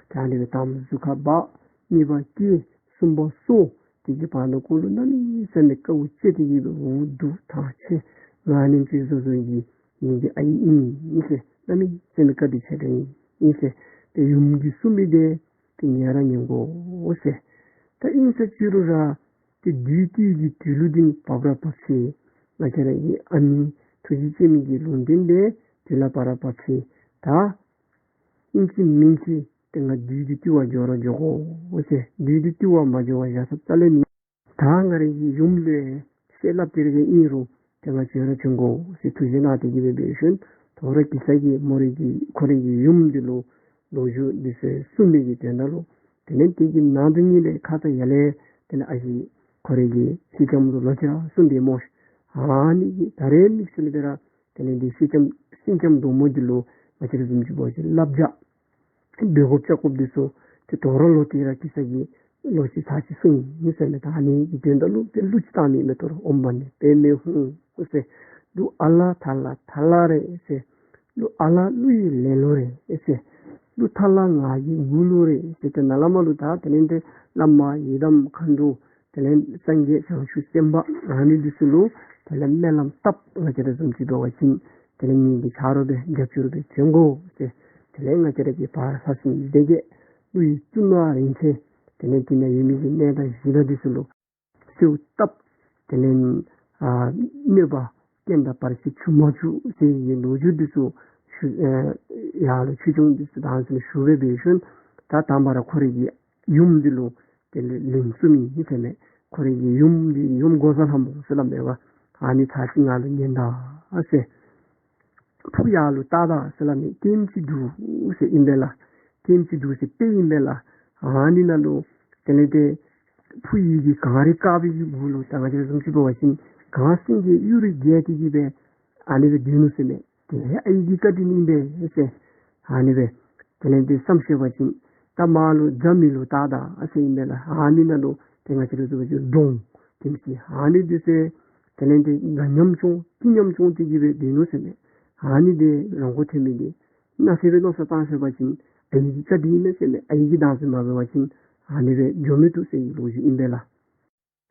ད་ཨ་ནི་སྦེ་དང་པ་གཟུགས་ཁར་འབག། གཉིས་པ་སྐྱེས། གསུམ་པ་གསོ། དེ་གི་བར་ན་ཀོ་ལུ་གནམ་མེད་ས་མེད་དཀའཝ་སྤྱད་དེ་གི་སྦེ་འུ་སྡུག་ཐང་ཆད། ང་ཨ་ནེམ་ཅིག་བཟོ་བཟོཝ་གིས་ངེའི་གི་ཨའི་ཨིན་ཟེར། གནམ་མེད་ས་མེད་བཀའ་དྲིན་ཆེ་དྲགས་ཨིན་ཟེར། ཏེ་ཡུམ་གྱིས་གསུངས་མི་འདི་ཏེ་ཉན་ར་ཉན་དགོ་ཟེར། ད་ཨིན་ས་ཅི་རུང་ར་ཏེ་དུས་དེ་གི་དུས་ལུ་འདི་ནི་བབས་ར་བབས་ཅི། ང་བཅས་ར་གི་ཨ་ནི་ཐུགས་རྗེ་ཅན་མའི་གི་ལུང་བསྟན་འདི་དུས་ལུ་བབས་ར་བབས་ཅི། ད་ཨིན་ཅི་མིན་ཅི་ཏེ་ང་དུས་འདི་བཏུལ་བར་འགྱོ་ར་འགྱོ་དགོ་ཟེར། དུས་འདི་བཏུལ་བར་མ་འགྱོ་བར་བཞག་ས་རྩ་ལས་མེད། ད་ང་རའི་གི་ཡུམ་ལུ་ཡང་བཤད་སླབ་སྟེ་ར་གི་ཨིན་རུང་ཏེ་ང་བྱོན་ར་བྱོན་དགོ་ཟེར་ཐུགས་བཞེད་གནང་སྟེ་གི་སྦེ་འབད་ཞིནམ་དོ་རུང་གེ་སར་གྱིས་མོ་རའི་གི་ཁོ་རའི་གི་ཡུམ་འདི་ལུ་ལོ་རྒྱུས་འདི་ཚུ་གསུངས་མི་གི་དོན་དག་ལུ་དེ་ལས་དེ་གི་ནང་དོན་ཉིད་ལས་ཁ་ཙ་ཡར་ལས་དེ་ལས་ཨ་ཞེ་ཁོ་རའི་གི་སེང་ལྕམ་ལུ་ལོག་ཅི་ར་གསུངས་ཏེ་སྨོ་ཤིག། ཨ་ནི་གི་ད་རེས་དམིགས་བསལ་སྦེ་ར་དེ་ལས་འདི་སེང་ལྕམ་སེང་ལྕམ་འབྲུག་མོ་འདི་ལུ་ང་བཅས་ར་བཟུམ་ཅིག་འབད་བ་ཅིན་བསླབ་བྱ་འབད་དགོཔ་བཅའ་དགོཔ་འདི་ཚུ་ཏེ་དོ་རུང་ལོག་སྟེ་ར་གེ་སར་གྱིས་ལོག་ཅི་ཚར་ཅིག་གསུངས་ཡི་ཟེར་མས། ད་ཨ་ནི་གི་དོན་དག་ལུ་ཏེ་གླུ་ཅིག་བཏང་མི་མས། དོ་རུང་ཨོཾ་མ་ཎི་པདྨེ་ཧཱུྃ་ཟེར། གླུ་ཨ་ལ་ཐ་ལ་ཐ་ལ་རེད་ཟེར། གླུ་ཨ་ལ་གླུ་ཡི་ལེན་ལུགས་རེད་ཟེར། གླུ་ཐ་ལ་ངག་གི་འགུག་ལུགས་རེད་ཟེར། ཏེ་ནཱ་ལས་མར་ལུ་ད་དེ་ལས་འདི་བླ་མ་ཡི་དམ་མཁའ་འགྲོ་དེ་ལས་སངས་རྒྱས་བྱང་ཆུབ་སེམས་དཔའ་ཨ་ནི་འདི་ཚུ་ལུ་དེ་ལས་སྨོན་ལམ་བཏབ། ང་བཅས་ར་བཟུམ་ཅིག་འབད་བ་ཅིན་དེ་ལས་ངེའི་གི་ཆ་རོགས་སྦེ་རྒྱབ་སྐྱོར་སྦེ་བྱོན་དགོ་ཟེར། དེ་ལས་ང་བཅས་ར་གི་བར་ལྷ་སྲིན་སྡེ་བརྒྱད་ཀླུ་ཡི་གཙུག་ན་རིན་ཆེན་དེ་ལས་དེ་ནང་ཡོད་མི་གི་གནས་བདག་གཞི་བདག་འདི་ཚུ་ལུ་གསོལཝ་བཏབ། དེ་ལས་ཨ་གནོད་པ་རྐྱེན་དང་བར་ཆད་བྱུང་མ་བཅུག་ཟེར་བའི་ལོ་རྒྱུས་འདི་ཚུ་ཞུ་ཨེ་ཡར་ལུ་ཆོས་སྐྱོང་འདི་ཚུ་དང་ཚུ་ལུ་ཞུ་སྦེ་འབད་ཞིནམ་ད་དང་པ་ར་ཁོ་རའི་གི་ཡུམ་འདི་ལུ་དེ་ལས་ལན་གསུངས་མི་ཨིན་ཟེར་མས། ཁོ་རའི་གི་ཡུམ་འདི་ཡུམ་འགོག་བཟའ་ལྷ་མོ་ཟེར་སླབ་མས་པ། ཨ་ནི་ཚར་ཅིག་ང་ལུ་ཉན་ད་ཟེར། ཕུ་ཡར་ལུ་བལྟ་ད་ཟེར་སླབ་མས། ཐེངས་ཅིག་འདུག་ཟེར་ཨིན་པས་ལགས། ཐེངས་ཅིག་འདུག་ཟེར་དཔེ་ཨིན་པས་ལགས། ཨ་ནི་ནང་ལུ་དེ་ལས་ཏེ་ཕུ་ཡི་གི་གངས་རི་དཀར་པོའི་གི་གུ་ལུ་ད་ང་བཅས་བཟུམ་ཅིག་འབད་བ་ཅིན་གངས་སེང་གེ་གཡུ་རུ་རྒྱས་ཏེ་གི་སྦེ་ཨ་ནི་སྦེ་སྡོད་ནུག་ཟེར་མས། དེ་ཨའི་གི་བཀའ་དྲིན་ཨིན་པས་ཟེར། ཨ་ནི་སྦེ་དེ་ལས་ཏེ་བསམ་ཤེས་པ་ཅིན་ད་མར་ལུ་རྫ་མི་ལུ་བལྟ་ད་ཟེར་ཨིན་པས་ལགས། ཨ་ནི་ནང་ལུ་ཏེ་ང་བཅས་ར་བཟུམ་ཅིག་འབྲོང་ཐེངས་ཅིག་ཨ་ནི་འདི་ཚུ་དེ་ལས་ཏེ་དགའ་ཉམ་ཆུང་སྐྱིད་ཉམ་ཆུང་སྟེ་གི་སྦེ་སྡོད་ནུག་ཟེར་མས། ཨ་ནི་འདི་རང་མགོ་ཐོན་མི་འདི་ནཱ་ཟེར་སྦེ་མནོ་བསམ་བཏང་ཤེས་པ་ཅིན་ཨའི་གི་བཀའ་དྲིན་ཨིན་མས་ཟེར་མས། ཨའི་གི་བདག་འཛིན་མ་འབད་བ་ཅིན་ཨ་ནི་སྦེ་འགྱོ་མི་བཏུབ་ཟེར་བའི་ལོ་རྒྱུས་ཨིན་པས་ལགས།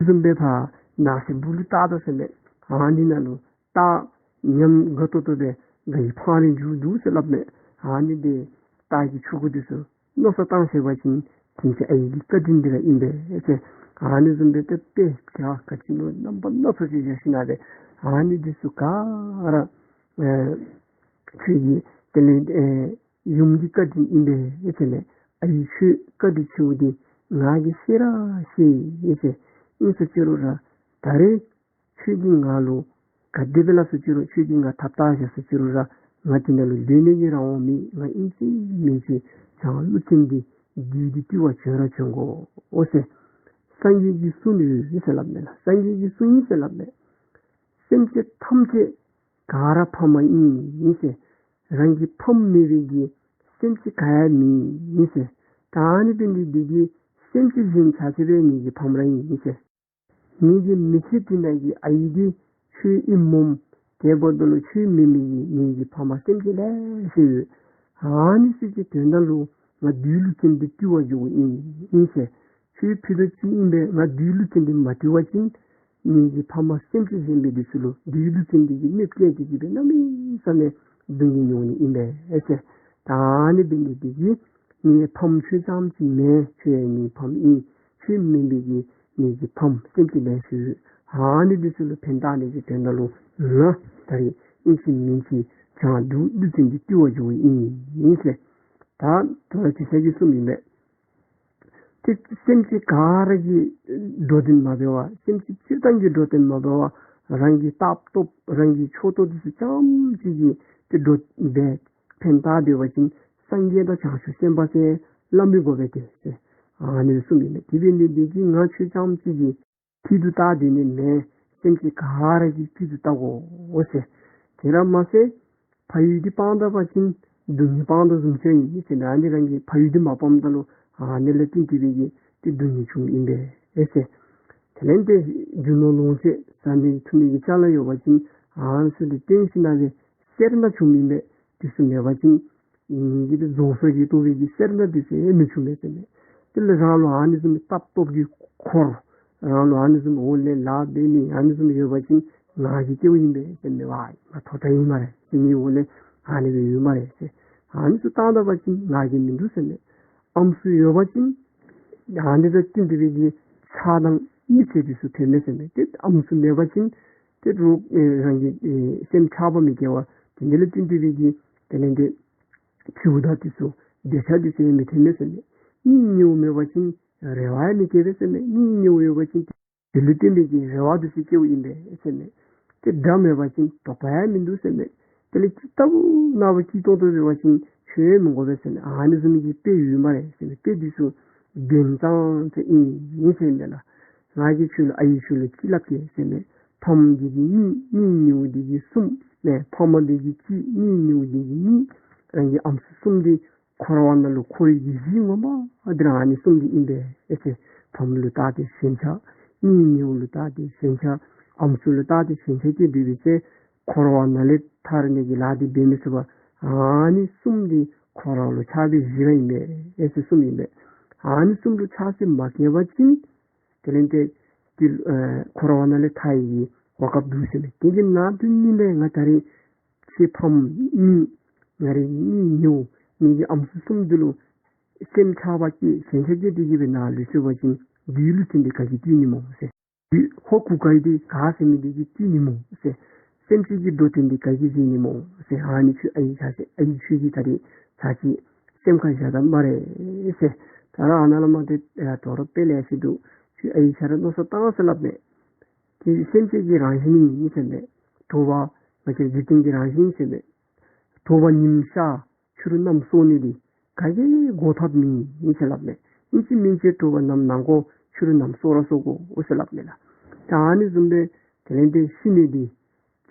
བཟུམ་སྦེ་ཕར་ནགས་གསེབ་སྦུག་ལུ་བལྟ་ད་ཟེར་མས། ཨ་ནི་ནང་ལུ་སྟག་ཉམ་དགའ་ཏོག་ཏོ་སྦེ་སྒ་ཡི་ཕང་རེ་མཇུག་འདུག་ཟེར་སླབ་མས། ཨ་ནི་འདི་སྟག་གི་ཕྲུ་གུ་འདི་ཚུ་མནོ་བསམ་བཏང་ཤེས་པ་ཅིན་ཐེངས་ཅིག་ཨའི་གི་བཀའ་དྲིན་འདི་ར་ཨིན་པས་ཟེར། ཨ་ནི་བཟུམ་སྦེ་ཏེ་དཔེ་ག་ག་ཅི་ལུ་རྣམ་པ་སྣ་ཚོགས་ཅིག་བཞག་ཞིནམ་ལས་ ཨ་ནི་འདི་ཚུ་ག་ར་ཨེ་ཁྱོད་ཀྱི་དེ་ལས་ཨེ་ཡུམ་གྱི་བཀའ་དྲིན་ཨིན་པས་ཟེར་ནས། ཨའི་ཁྱོད་བཀའ་དྲིན་ཆེཝ་འདི་ང་གིས་ཤེས་ར་ཤེས་ཟེར། ཨིན་ཟེར་ཅི་རུང་ར་ད་རེས་ཁྱོད་ཀྱིས་ང་ལུ་ག་དེ་སྦེ་སླབ་ཟེར་ཅི་རུང་ཁྱོད་ཀྱིས་ང་ཐབས་བཏགས་བཞག་ཟེར་ཅི་རུང་ར་ང་དེ་ནང་ལུ་སྡོད་ནི་གི་རང་དབང་མེད། ང་ཨིན་ཅི་མིན་ཅི་བྱང་ཀླུ་བཙན་འདི་བདུད་འདི་བཏུལ་བར་བྱོན་ར་བྱོན་དགོ་འོ་ཟེར། སངས་རྒྱས་ཀྱི་གསུང་ཡོད་ཟེར་སླབ་མས་ལགས། སངས་རྒྱས་ཀྱི་གསུང་ཨིན་ཟེར་སླབ་མས། སེམས་ཅན་ཐམས་ཅད་ག་ར་ཕ་མ་ཨིན་ཟེར། རང་གི་ཕམ་མེད་པའི་གི་སེམས་ཅན་ག་ཡང་མེད་ཟེར། ད་ཨ་ནི་འབད་ནི་འདི་གིས་སེམས་ཅན་གཞན་ཆ་ཁྱབ་ངེ་གི་ཕམ་ར་ཨིན་ཟེར། ངེ་གི་མི་ཚེ་འདི་ནང་གི་ཨའི་འདི་ཁྱོད་ཨིནམ་འོང་། དེ་འབདཝ་ད་ལུ་ཁྱོད་མེན་མི་གི་ངེ་གི་ཕ་མ་སེམས་ཅན་ལེ་ཤ་ཡོད། ཨ་ནི་ཚུ་གི་དོན་དག་ལུ་ང་བདུད་ཀླུ་བཙན་འདི་བཏུལ་བར་འགྱོཝ་ཨིན་ཟེར། ཁྱོད་ཕུད་རྡོག་གཅིག་ཨིན་པས། ང་བདུད་ཀླུ་བཙན་འདི་མ་བཏུལ་བ་ཅིན་ངེ་གི་ཕ་མ་སེམས་ཅན་གཞན་མི་འདི་ཚུ་ལུ་བདུད་ཀླུ་བཙན་འདི་གིས་གནོདཔ་བཀལ་ཏེ་གི་སྦེ་གནམ་མེད་ས་མེད་སྡུག་བསྔལ་མྱོང་ནི་ཨིན་པས་ཟེར། ད་ཨ་ནི་འབད་ནི་འདི་གིས་ངེའི་ཕམ་ཁྱོད་རྐྱངམ་གཅིག་མེན། ཁྱོད་ཡང་ངེའི་ཕམ་ཨིན། ཁྱོད་མེན་པའི་གི་ངེ་གི་ཕམ་སེམས་ཅན་ལེ་ཤ་ཡོད། ཨ་ནི་འདི་ཚུ་ལུ་ཕན་བཏགས་ནི་གི་དོན་དག་ལུ་ང་ད་རེས་ཨིན་ཅི་མིན་ཅི་བྱང་བདུད་ཀླུ་བཙན་འདི་བཏུལ་བར་འགྱོཝ་ཨིན་ཟེར། ད་དོ་རུང་དེ་ཚུ་གིས་གསུངམ་ཨིན་པས། ཏེ་སེམས་ཅན་ག་ར་གིས་འགྲོ་དོན་མ་འབད་བར་སེམས་ཅན་སྤྱིར་བཏང་གིས་འགྲོ་དོན་མ་འབད་བར་རང་གི་ལྟག་ཏོབ་རང་གི་ཕྱོགས་གཏོགས་འདི་ཚུ་རྐྱངམ་གཅིག་གིས་ཏེ་འགྲོ་འབད་ཕན་བཏགས་སྡོད་པ་ཅིན་སངས་རྒྱས་དང་བྱང་ཆུབ་སེམས་དཔའ་ཟེར་སླབ་མི་དགོ་པས་ཏེ་ཟེར་ཨ་ནི་གསུངམ་ཨིན་པས། དེ་འབད་ནི་འདི་གིས་ང་ཁྱོད་རྐྱངམ་གཅིག་གི་ཕུད་རྡོག་བཏགས་སྡོད་ནི་མེན། སེམས་ཅན་ག་ར་གི་ཕུད་རྡོག་བཏགས་དགོ་འོ་ཟེར། དེ་ར་མ་ཚད་ཕ་ཡུལ་འདི་སྤང་ད་པ་ཅིན་སྡུག་བསྔལ་སྤང་ད་བཟུམ་ཅིག་ཨིན་ཟེར། ཨ་ནི་རང་གི་ཕ་ཡུལ་འདི་མ་སྤངམ་ད་ལུ་ཨ་ནི་ལུ་བརྟེན་ཏེ་སྦེ་གི་ཏེ་སྡུག་བསྔལ་བྱུངམ་ཨིན་པས་ཟེར། དེ་ལས་ཏེ་རྒྱུ་ནོར་ལོངས་སྤྱོད་བཟའ་ནི་འཐུང་ནི་གི་ཅ་ལ་ཡོད་པ་ཅིན་ཨ་ནི་ཚུ་འདི་བཏོན་ཞིནམ་ལས་སེར་སྣ་བྱུངམ་ཨིན་པས། དེ་ཚུ་མེད་པ་ཅིན་ངེ་གི་ཏེ་རྫོགས་སོ་གི་ལྟོ་བའི་གི་སེར་སྣ་འདི་ཚུ་ཡང་མི་བྱུང་མས་ཟེར་མས། དེ་ལས་རང་ལུ་ཨ་ནི་བཟུམ་མའི་ལྟག་ཏོབ་ཀྱི་འཁོར་རང་ལུ་ཨ་ནི་བཟུམ་འོག་ལས་ལཱ་འབད་མི་ཨ་ནི་བཟུམ་ཡོད་པ་ཅིན་ང་གིས་སྐྱེཝ་ཨིན་པས་ཟེར་མས། ཝའི་ང་མཐོ་དྲགས་ཨིན་སྨ་རེ་ཟེར། ངེའི་འོག་ལས་ཨ་ནི་སྦེ་ཡོད་སྨ་རེ་ཟེར། ཨ་ནི་ཚུ་བཏང་ད་པ་ཅིན་ང་གིས་མིན་འདུག་ཟེར་མས། ཨམ་སྲུ་ཡོད་པ་ཅིན་ཨ་ནི་དང་བསྟུན་ཏེ་སྦེ་གི་ཕྱག་དང་མི་ཚེ་འདི་ཚུ་ཐོན་མས་ཟེར་མས། ཏེ་ཨམ་སྲུ་མེད་པ་ཅིན་ཏེ་རོགས་ཨེ་རང་གི་ཨེ་སེམས་ཆགས་པ་མི་སྐྱེ་བ། དེ་འདི་ལུ་བསྟུན་ཏེ་སྦེ་གི་དེ་ལས་ཏེ་ཕྱུགཔོ་དང་འདི་ཚུ་འདོད་ཆགས་འདི་ཚུ་ཡང་མི་ཐོན་མས་ཟེར་མས། གཉེན་ཉེཝ་མེད་པ་ཅིན་རེ་བ་ཡང་མི་སྐྱེ་བས་ཟེར་མས། གཉེན་ཉེཝ་ཡོད་པ་ཅིན་དེ་ལུ་བརྟེན་པའི་གི་རེ་བ་འདི་ཚུ་སྐྱེཝ་ཨིན་པས་ཟེར་མས། ཏེ་དགྲ་མེད་པ་ཅིན་དོགས་པ་ཡང་མིན་འདུག་ཟེར་མས། དེ་ལས་ཅིག་ལྟ་བུ་ནངས་པ་སྐྱིད་ཏོང་ཏོ་འབད་བ་ཅིན་ཁྱོད་མི་དགོ་པས་ཟེར་མས། ཨ་ནི་བཟུམ་གྱི་དཔེ་ཡོད་སྨ་རེ་ཟེར་མས། དཔེ་འདི་ཚུ་རྒྱན་ཙང་ཙ་ཨིན་ཟེར་མས་ལགས། ང་གིས་ཁྱོད་ལུ་ཨའི་ཁྱོད་ལུ་ཅིག་སླབ་གེ་ཟེར་མས། ཕམ་འདི་གིས་གཉིས། གཉེན་ཉེཝ་འདི་གིས་གསུམ། ཨེ་ཕ་མ་འདི་གིས་གཅིག། གཉེན་ཉེཝ་འདི་གིས་གཉིས། རང་གི་ཨམ་སྲུ་གསུམ་འདི་འཁོར་བ་ནང་ལུ་འཁོར་བའི་གི་གཞི་ངོ་མ་འདི་ར་ཨ་ནི་གསུམ་འདི་ཨིན་པས་ཨེ་ཟེར། ཕམ་ལུ་བརྟགས་ཏེ་ཞེན་ཆགས། གཉེན་ཉེཝ་ལུ་བརྟགས་ཏེ་ཞེན་ཆགས། ཨམ་སྲུ་ལུ་བརྟགས་ཏེ་ཞེན་ཆགས་སྐྱེས་ཏེ་འབད་ཚེ་འཁོར་བ་ནང་ལས་ཐར་ནི་གི་ལཱ་འདི་འབད་མི་ཚུགས་པར་ཨ་ནི་གསུམ་འདི་འཁོར་བ་ལུ་ཆགས་པའི་གཞི་ར་ཨིན་པས་ཨེ་ཟེར་གསུངམ་ཨིན་པས། ཨ་ནི་གསུམ་ལུ་ཆགས་སེམས་མ་སྐྱེས་པ་ཅིན་དེ་ལས་ཏེ་ཏེ་ཨེ་འཁོར་བ་ནང་ལས་ཐར་ནི་གི་གོ་སྐབས་འདུག་ཟེར་མས། དེ་གི་ནང་དོན་ཨིན་པས། ང་ད་རེས་ཁྱོད་ཕམ་གཉིས། ང་རའི་གཉེན་ཉེཝ། ངེ་གི་ཨམ་སྲུ་གསུམ་འདི་ལུ་སེམས་ཆགས་པ་སྐྱེས་ཞེན་ཆགས་སྐྱེས་ཏེ་གི་སྦེ་ནཱ་ལུས་སོང་པ་ཅིན་བདུད་ཀླུ་བཙན་འདི་ག་གིས་བཏུལ་ནི་སྨོ་ཟེར། བདུད་ཧོར་གུར་དཀར་འདི་ག་ཟེར་མི་འདི་གིས་བཏུལ་ནི་སྨོ་ཟེར། སེམས་ཅན་གྱི་འགྲོ་དོན་འདི་ག་གིས་མཛད་ནི་སྨོ་ཟེར། ཨ་ནི་ཁྱོད་ཨའི་ཆ་ཨའི་ཁྱོད་ཀྱིས་ད་རེས་ཚར་གཅིག་སེམས་ཁར་བཞག་ད་སྨ་རེ་ཟེར། ད་ར་ཨ་ནཱ་ལས་མར་ཏེ་ཨེ་དོ་རུང་དཔེ་ལེ་ཤ་འདུག། ཁྱོད་ཨའི་ཆ་ར་མནོ་བསམ་བཏང་ཟེར་སླབ་མས། དེ་སེམས་ཅན་གྱི་རང་བཞིན་ཨིན་ཟེར་མས། དྲོ་པ་ང་བཅས་འཇིག་རྟེན་གྱི་རང་བཞིན་ཨིན་ཟེར་མས། དྲོ་པ་ཉིམ་ཤར་ཕྱི་རུ་གནམ་སྲོ་ནི་འདི་ག་གིས་འགོག་ཐབས་མེད་ཨིན་ཟེར་སླབ་མས། ཨིན་ཅི་མིན་ཅི་དྲོ་པ་གནམ་ནང་འགོ་ཕྱི་རུ་གནམ་སྲོ་ར་སྲོ་དགོ་འོ་ཟེར་སླབ་མས་ལགས། ད་ཨ་ནི་བཟུམ་སྦེ་དེ་ལས་ཏེ་ཤི་ནི་འདི་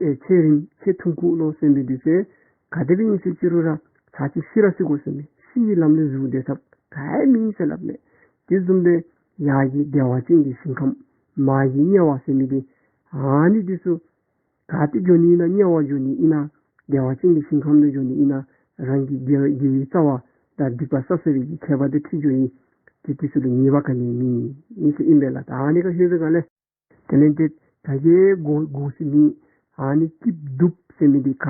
ཨེ་ཚེ་རིང་ཚེ་ཐུང་ཀུ་ལོ་ཟེར་མི་འདི་ཚུ་ག་དེ་སྦེ་ཨིན་ཟེར་ཅི་རུང་ར་ཚར་གཅིག་ཤི་ར་ཤི་དགོ་ཟེར་མས། ཤི་བའི་ལམ་ལས་འཛུལ་སྡོད་ཐབས་ག་ཡང་མེད་ཟེར་སླབ་མས། དེ་བཟུམ་སྦེ་ཡར་གྱི་བདེ་བ་ཅན་གྱི་ཞིང་ཁམས་མར་གྱི་དམྱལ་བ་ཟེར་མི་འདི་ཨ་ནི་འདི་ཚུ་ག་ཏེ་འགྱོ་ནི་ཨིན་ན། དམྱལ་བ་འགྱོ་ནི་ཨིན་ན། བདེ་བ་ཅན་གྱི་ཞིང་ཁམས་ནང་འགྱོ་ནི་ཨིན་ན། རང་གི་དགེ་བའི་རྩ་བ་དང་སྡིག་པ་བསགས་བསགས་པའི་གི་ཁྱད་པར་དེ་འཕྲད་འགྱོ་ནི། དེ་དེ་ཚུ་ལུ་ངེས་པ་ག་ནི་མེད་ཨིན་ཟེར་ཨིན་པས་ལགས། ད་ཨ་ནི་ཁར་ལྷོད་པའི་སྒང་ལས་དེ་ལས་ཏེ་ད་ག་གིས་འགོག་འགོག་ས་མེད། ཨ་ནི་སྐྱིད་སྡུག་ཟེར་མི་འདི་ག་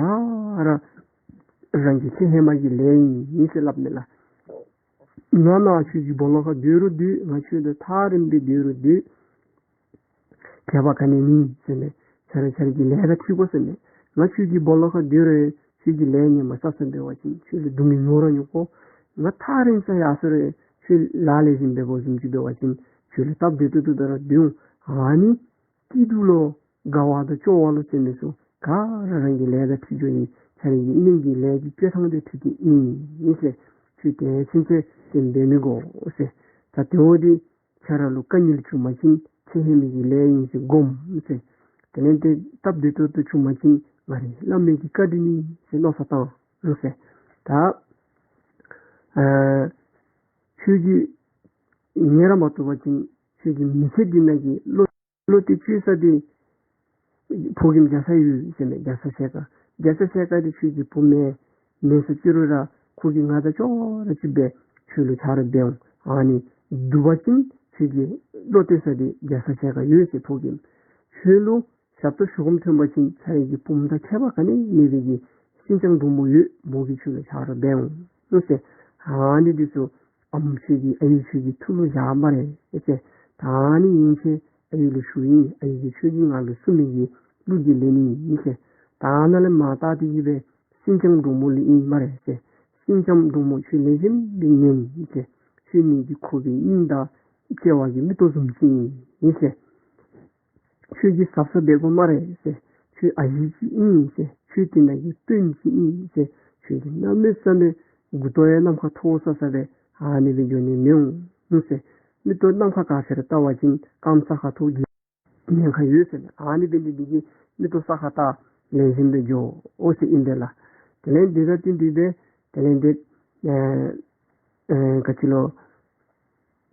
ར་རང་གི་ཚེ་ཧེ་མ་གི་ལས་ཨིན་ཟེར་སླབ་མས་ལགས། ང་ནཱ་ཁྱོད་ཀྱི་སྦོ་ལོགས་ཁར་སྡོད་རུང་སྡོད། ང་ཁྱོད་དང་ཐག་རིངམོ་སྦེ་སྡོད་རུང་སྡོད། ཁྱད་པར་ག་ནི་མེད་ཟེར་མས། ཁྱེད་ར་ཁྱེད་རའི་ལས་དང་འཁྲིལ་དགོ་ཟེར་མས། ང་ཁྱོད་ཀྱི་སྦོ་ལོགས་ཁར་སྡོད་རུང་ཁྱོད་ཀྱི་ལས་ཉམས་མ་བསགས་ཟེར་འབད་བ་ཅིན་ཁྱོད་ལུ་སྡུག་བསྔལ་མྱོང་ར་མྱོང་དགོ། ང་ཐག་རིང་སར་ཡར་སོང་རུང་ཁྱོད་ལཱ་ལེགས་ཤོམ་འབད་དགོ་བཟུམ་ཅིག་འབད་བ་ཅིན་ཁྱོད་ལུ་སྟབས་བདེ་ཏོག་ཏོ་སྦེ་ར་སྡོད་འོང་། ཨ་ནི་སྐྱིད་སྡུག་ལོ་དགའ་བ་དང་སྐྱོ་བ་ལོ་ཟེར་མི་ཚུ་ག་ར་རང་གི་ལས་དང་འཁྲིལ་འགྱོཝ་ཨིན། ཁྱེད་རའི་སྙིང་གི་ལས་ཀྱི་བསྐྱོད་ཐངས་དང་འཁྲིལ་ཏེ་ཨིན་ཟེར། ཁྱོད་དེ་ཚུན་ཚོད་དེ་འབད་མི་དགོ་ཟེར། ད་དེ་འབདཝ་ད་ཁྱེད་ར་ལུ་དཀའ་ངལ་བྱུང་པ་ཅིན་ཚེ་ཧེ་མའི་གི་ལས་ཨིན་ཟེར་སྒོམ་ཟེར། དེ་ལས་ཏེ་སྟབས་བདེ་ཏོག་ཏོ་བྱུང་པ་ཅིན་ང་རའི་བླ་མའི་གི་བཀའ་དྲིན་ཨིན་ཟེར་མནོ་བསམ་བཏང་ཟེར། ད་ཨ་ཁྱོད་ཀྱིས་ཉན་ར་མ་བཏུབ་པ་ཅིན་ཁྱོད་ཀྱི་མི་ཚེ་འདི་ནང་གི་བློ་བློ་གཏད་བཅོལ་ས་འདི་ཕོ་རྒནམ་རྒྱ་ཚ་ཡོད་ཟེར་མས། རྒྱ་ཚ་ཞལ་དཀར། རྒྱ་ཚ་ཞལ་དཀར་འདི་ཁྱོད་ཀྱི་བུ་མེན། མེན་ཟེར་ཅི་རུང་ར་ཁོ་གིས་ང་དང་ཅོག་ར་གཅིག་སྦེ་ཁྱོད་ལུ་ཆ་རོགས་འབད་འོང་། ཨ་ནི་བཏུབ་པ་ཅིན་ཁྱོད་ཀྱི་བློ་གཏད་ས་འདི་རྒྱ་ཚ་ཞལ་དཀར་ཡོད་ཟེར། ཕོ་རྒནམ་ཁྱོད་ལུ་ཞབས་ཏོག་ཞུ་སྒོམ་ཐོན་པ་ཅིན་ཁྱེད་རའི་གི་བུམོ་དང་ཁྱད་པར་ག་ནི་མེད་པའི་གི་སེང་ལྕམ་འབྲུག་མོ་ཡོད། མོ་གིས་ཁྱོད་ལུ་ཆ་རོགས་འབད་འོང་ཟེར། ཨ་ནི་འདི་ཚུ་ཨམ་ཁྱོད་ཀྱི་ཨའི་ཁྱོད་ཀྱི་ཐུགས་ལུ་བཞག་སྨ་རེ་ཟེར། ད་ཨ་ནི་ཡན་ཆད་ཨའི་ལུ་ཞུཝ་ཨིན། ཨའི་གིས་ཁྱོད་ཀྱིས་ང་ལུ་གསུངས་མི་གི་གླུ་འདི་ལེན་ནི་ཨིན་ཟེར། ད་ནཱ་ལས་མར་བལྟ་སྟེ་གི་སྦེ་སེང་ལྕམ་འབྲུག་མོ་ལུ་ཨིན་སྨ་རེ་ཟེར། སེང་ལྕམ་འབྲུག་མོ་ཁྱོད་ལེགས་ཤོམ་སྦེ་ཉན་ཟེར། ཁྱོད་ནི་གི་ཁོ་གི་སྙིང་དང་བརྩེ་བ་གི་མིག་ཏོ་བཟུམ་ཅིག་ཨིན་ཟེར། ཁྱོད་ཀྱིས་གཟབ་གཟབ་འབད་དགོ་སྨ་རེ་ཟེར། ཁྱོད་ཨ་ཞེ་ཅིག་ཨིན་ཟེར། ཁྱོད་དེ་ནང་གི་དཔོན་ཅིག་ཨིན་ཟེར། ཁྱོད་ཀྱིས་གནམ་མེད་ས་མེད་མགུ་ཏོ་ཡང་ནམ་མཁའ་མཐོ་ས་ས་སྦེ་ཨ་ནི་སྦེ་འགྱོ་ནི་མི་འོང་ཟེར། མིག་ཏོ་ནམ་མཁའ་ག་ཅི་ར་བལྟ་བ་ཅིན་རྐངམ་ས་ཁར་ཐོགས་ཏེ་ཉེན་ཁ་ཡོད་ཟེར་མས། ཨ་ནི་འབད་ནི་འདི་གིས་མིག་ཏོ་ས་ཁར་བལྟ་ལེགས་ཤོམ་སྦེ་འགྱོ་འོང་ཟེར་ཨིན་པས་ལགས། དེ་ལས་འདི་དང་བསྟུན་ཏེ་སྦེ་དེ་ལས་འདི་ཨེ་ཨེ་ག་ཅི་ལོ་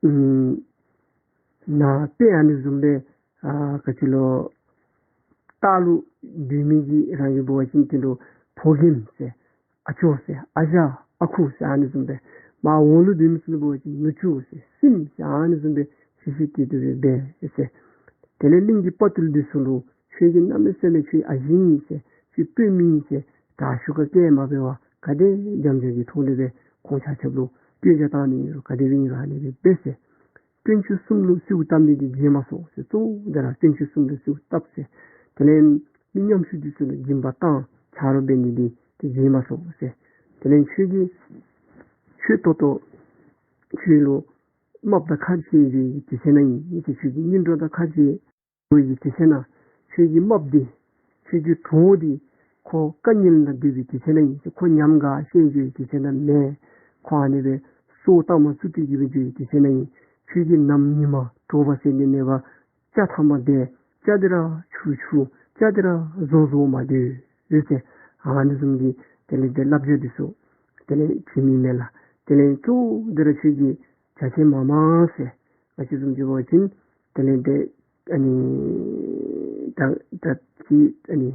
ཨམ་ནཱ་དཔེ་ཨ་ནི་བཟུམ་སྦེ་ཨ་ག་ཅི་ལོ་ལྟག་ལུ་སྡོད་མི་གི་རང་གི་འབད་བ་ཅིན་དེ་ལུ་ཕོ་རྒནམ་ཟེར་ཨ་ཅོ་ཟེར་ཨ་ཞང་ཨ་ཁུ་ཟེར་ཨ་ནི་བཟུམ་སྦེ། མར་འོག་ལུ་སྡོད་མི་ཚུ་ལུ་འབད་བ་ཅིན་ནུ་གཅུང་ཟེར་སྲིངམོ་ཟེར་ཨ་ནི་བཟུམ་སྦེ་ཤེས་ཤེས་ཏེ་དེ་སྦེ་འབད་ཟེར། དེ་ལས་གླིང་གི་དཔའ་རྟུལ་འདི་ཚུ་ལུ་ཁྱོད་ཀྱིས་གནམ་མེད་ས་མེད་ཁྱོད་ཨ་ཞེ་ཨིན་ཟེར་ཁྱོད་དཔོན་མི་ཨིན་ཟེར་དྲག་ཤོས་ག་གིས་མ་འབད་བར་ག་དེ་རྒྱབ་འཇོག་གི་ཐོག་ལས་སྦེ་ཁོང་ཆ་ཁྱབ་ལུ་སྐྱོན་ཆ་བཏང་ནི་ཨིན་རུང་ག་དེ་སྦེ་ཨིན་རུང་ཨ་ནི་སྦེ་འབད་ཟེར། དཀོན་མཆོག་གསུམ་ལུ་གསོལཝ་བཏབ་ནི་འདི་བརྗེད་མ་སོང་ཟེར། གཙོ་བོ་དེ་ར་དཀོན་མཆོག་གསུམ་ལུ་གསོལཝ་བཏབ་ཟེར། དེ་ལས་མི་ཉམ་ཆུང་འདི་ཚུ་ལུ་སྦྱིན་པ་བཏང་ཆ་རོགས་འབད་ནི་འདི་ཏེ་བརྗེད་མ་སོང་ཟེར། དེ་ལས་ཁྱོད་ཀྱིས་ཁྱོད་ཏོག་ཏོ་ཁྱོད་ལུ་རྨགཔ་དང་ཁ་འབྱལ་འགྱོ་བའི་དུས་ཚོད་ནང་ཨིན་ཟེར། ཁྱོད་ཀྱི་གཉེན་གྲོགས་དང་ཁ་འབྱལ་འགྱོ་བའི་དུས་ཚོད་ནང་ཁྱོད་ཀྱི་རྨགཔ་འདི་ཁྱོད་ཀྱི་གྲོགས་འདི་ཁོ་དཀའ་ངལ་ནང་སྡོད་པའི་དུས་ཚོད་ནང་ཨིན་ཟེར། ཁོ་ཉམས་དགའ་ཤེས་འགྱོ་བའི་དུས་ཚོད་ནང་མེན། ཁོ་ཨ་ནི་སྦེ་སྲོག་ཐ་མ་ཚུ་སྟེ་གི་སྦེ་འགྱོ་བའི་དུས་ཚོད་ནང་ཨིན། ཁྱོད་ཀྱིས་ནམ་ཉི་མ་དྲོ་པ་ཟེར་ནི་མེད་པར་ཇ་ཐ་མ་དེ་ཇ་འདི་ར་ཆུ་ཆུ་ཇ་འདི་ར་བཟོ་བཟོ་མ་སྡོད་ཟེར། ཨ་ནི་བཟུམ་གྱི་དེ་ལས་དེ་བསླབ་བྱ་འདི་ཚུ་དེ་ལས་བྱིན་ནི་མས་ལགས། དེ་ལས་གཙོ་བོ་འདི་ར་ཁྱོད་ཀྱིས་བྱ་བྱེད་མ་མང་ཟེར། ང་བཅས་བཟུམ་ཅིག་འབད་བ་ཅིན་དེ་ལས་དེ་ཨ་ནི་ད་ད་ཅི་ཨ་ནི་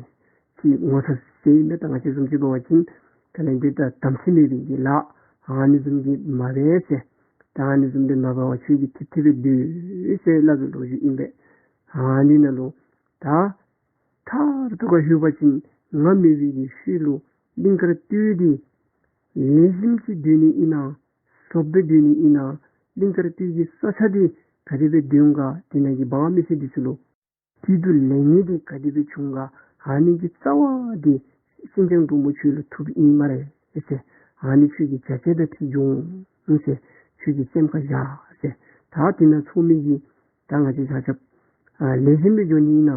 ཅི་ངོ་ཚ་ཟེར་ཨིན་མས། ད་ང་བཅས་བཟུམ་ཅིག་འབད་བ་ཅིན་དེ་ལས་དེ་ད་དམ་ཚིག་མེད་པའི་གི་ལཱ་ཨ་ནི་བཟུམ་གྱི་མ་འབད་ཟེར། ད་ཨ་ནི་བཟུམ་དེ་མ་འབད་བར་ཁྱོད་ཀྱིས་ཐིབ་ཐིབ་སྦེ་སྡོད་ཟེར་སླབ་པའི་ལོ་རྒྱུས་ཨིན་པས། ཨ་ནི་ནང་ལུ་ད་མཐར་ཐུག་ག་ལྷོད་པ་ཅིན་ང་མེད་པའི་གི་ཤུལ་ལུ་གླིང་དཀར་སྟོད་འདི་ལེགས་ཤོམ་ཅིག་སྡོད་ནི་ཨིན་ན་བཟོ་སྦེ་སྡོད་ནི་ཨིན་ན། གླིང་དཀར་སྟོད་ཀྱི་ས་ཆ་འདི་ག་དེ་སྦེ་སྡོད་འོང་ག། དེ་ནང་གི་འབངས་མི་སེར་འདི་ཚུ་ལུ་སྐྱིད་སྡུག་ལེགས་ཉེས་འདི་ག་དེ་སྦེ་བྱུང་ག། ཨ་ནི་གི་རྩ་བ་འདི་སེང་ལྕམ་འབྲུག་མོ་ཁྱོད་ལུ་ཐུགཔ་ཨིན་སྨ་རེ་ཟེར། ཨ་ནི་ཁྱོད་ཀྱི་བྱ་བྱེད་དང་འཁྲིལ་འགྱོ་འོང་ཟེར། ཁྱོད་ཀྱིས་སེམས་ཁར་བཞག་ཟེར། ད་དེ་ནང་ཚོགས་མི་གི་ད་ང་བཅས་ཆ་ཁྱབ་ཨ་ལེགས་ཤོམ་སྦེ་འགྱོ་ནི་ཨིན་ན།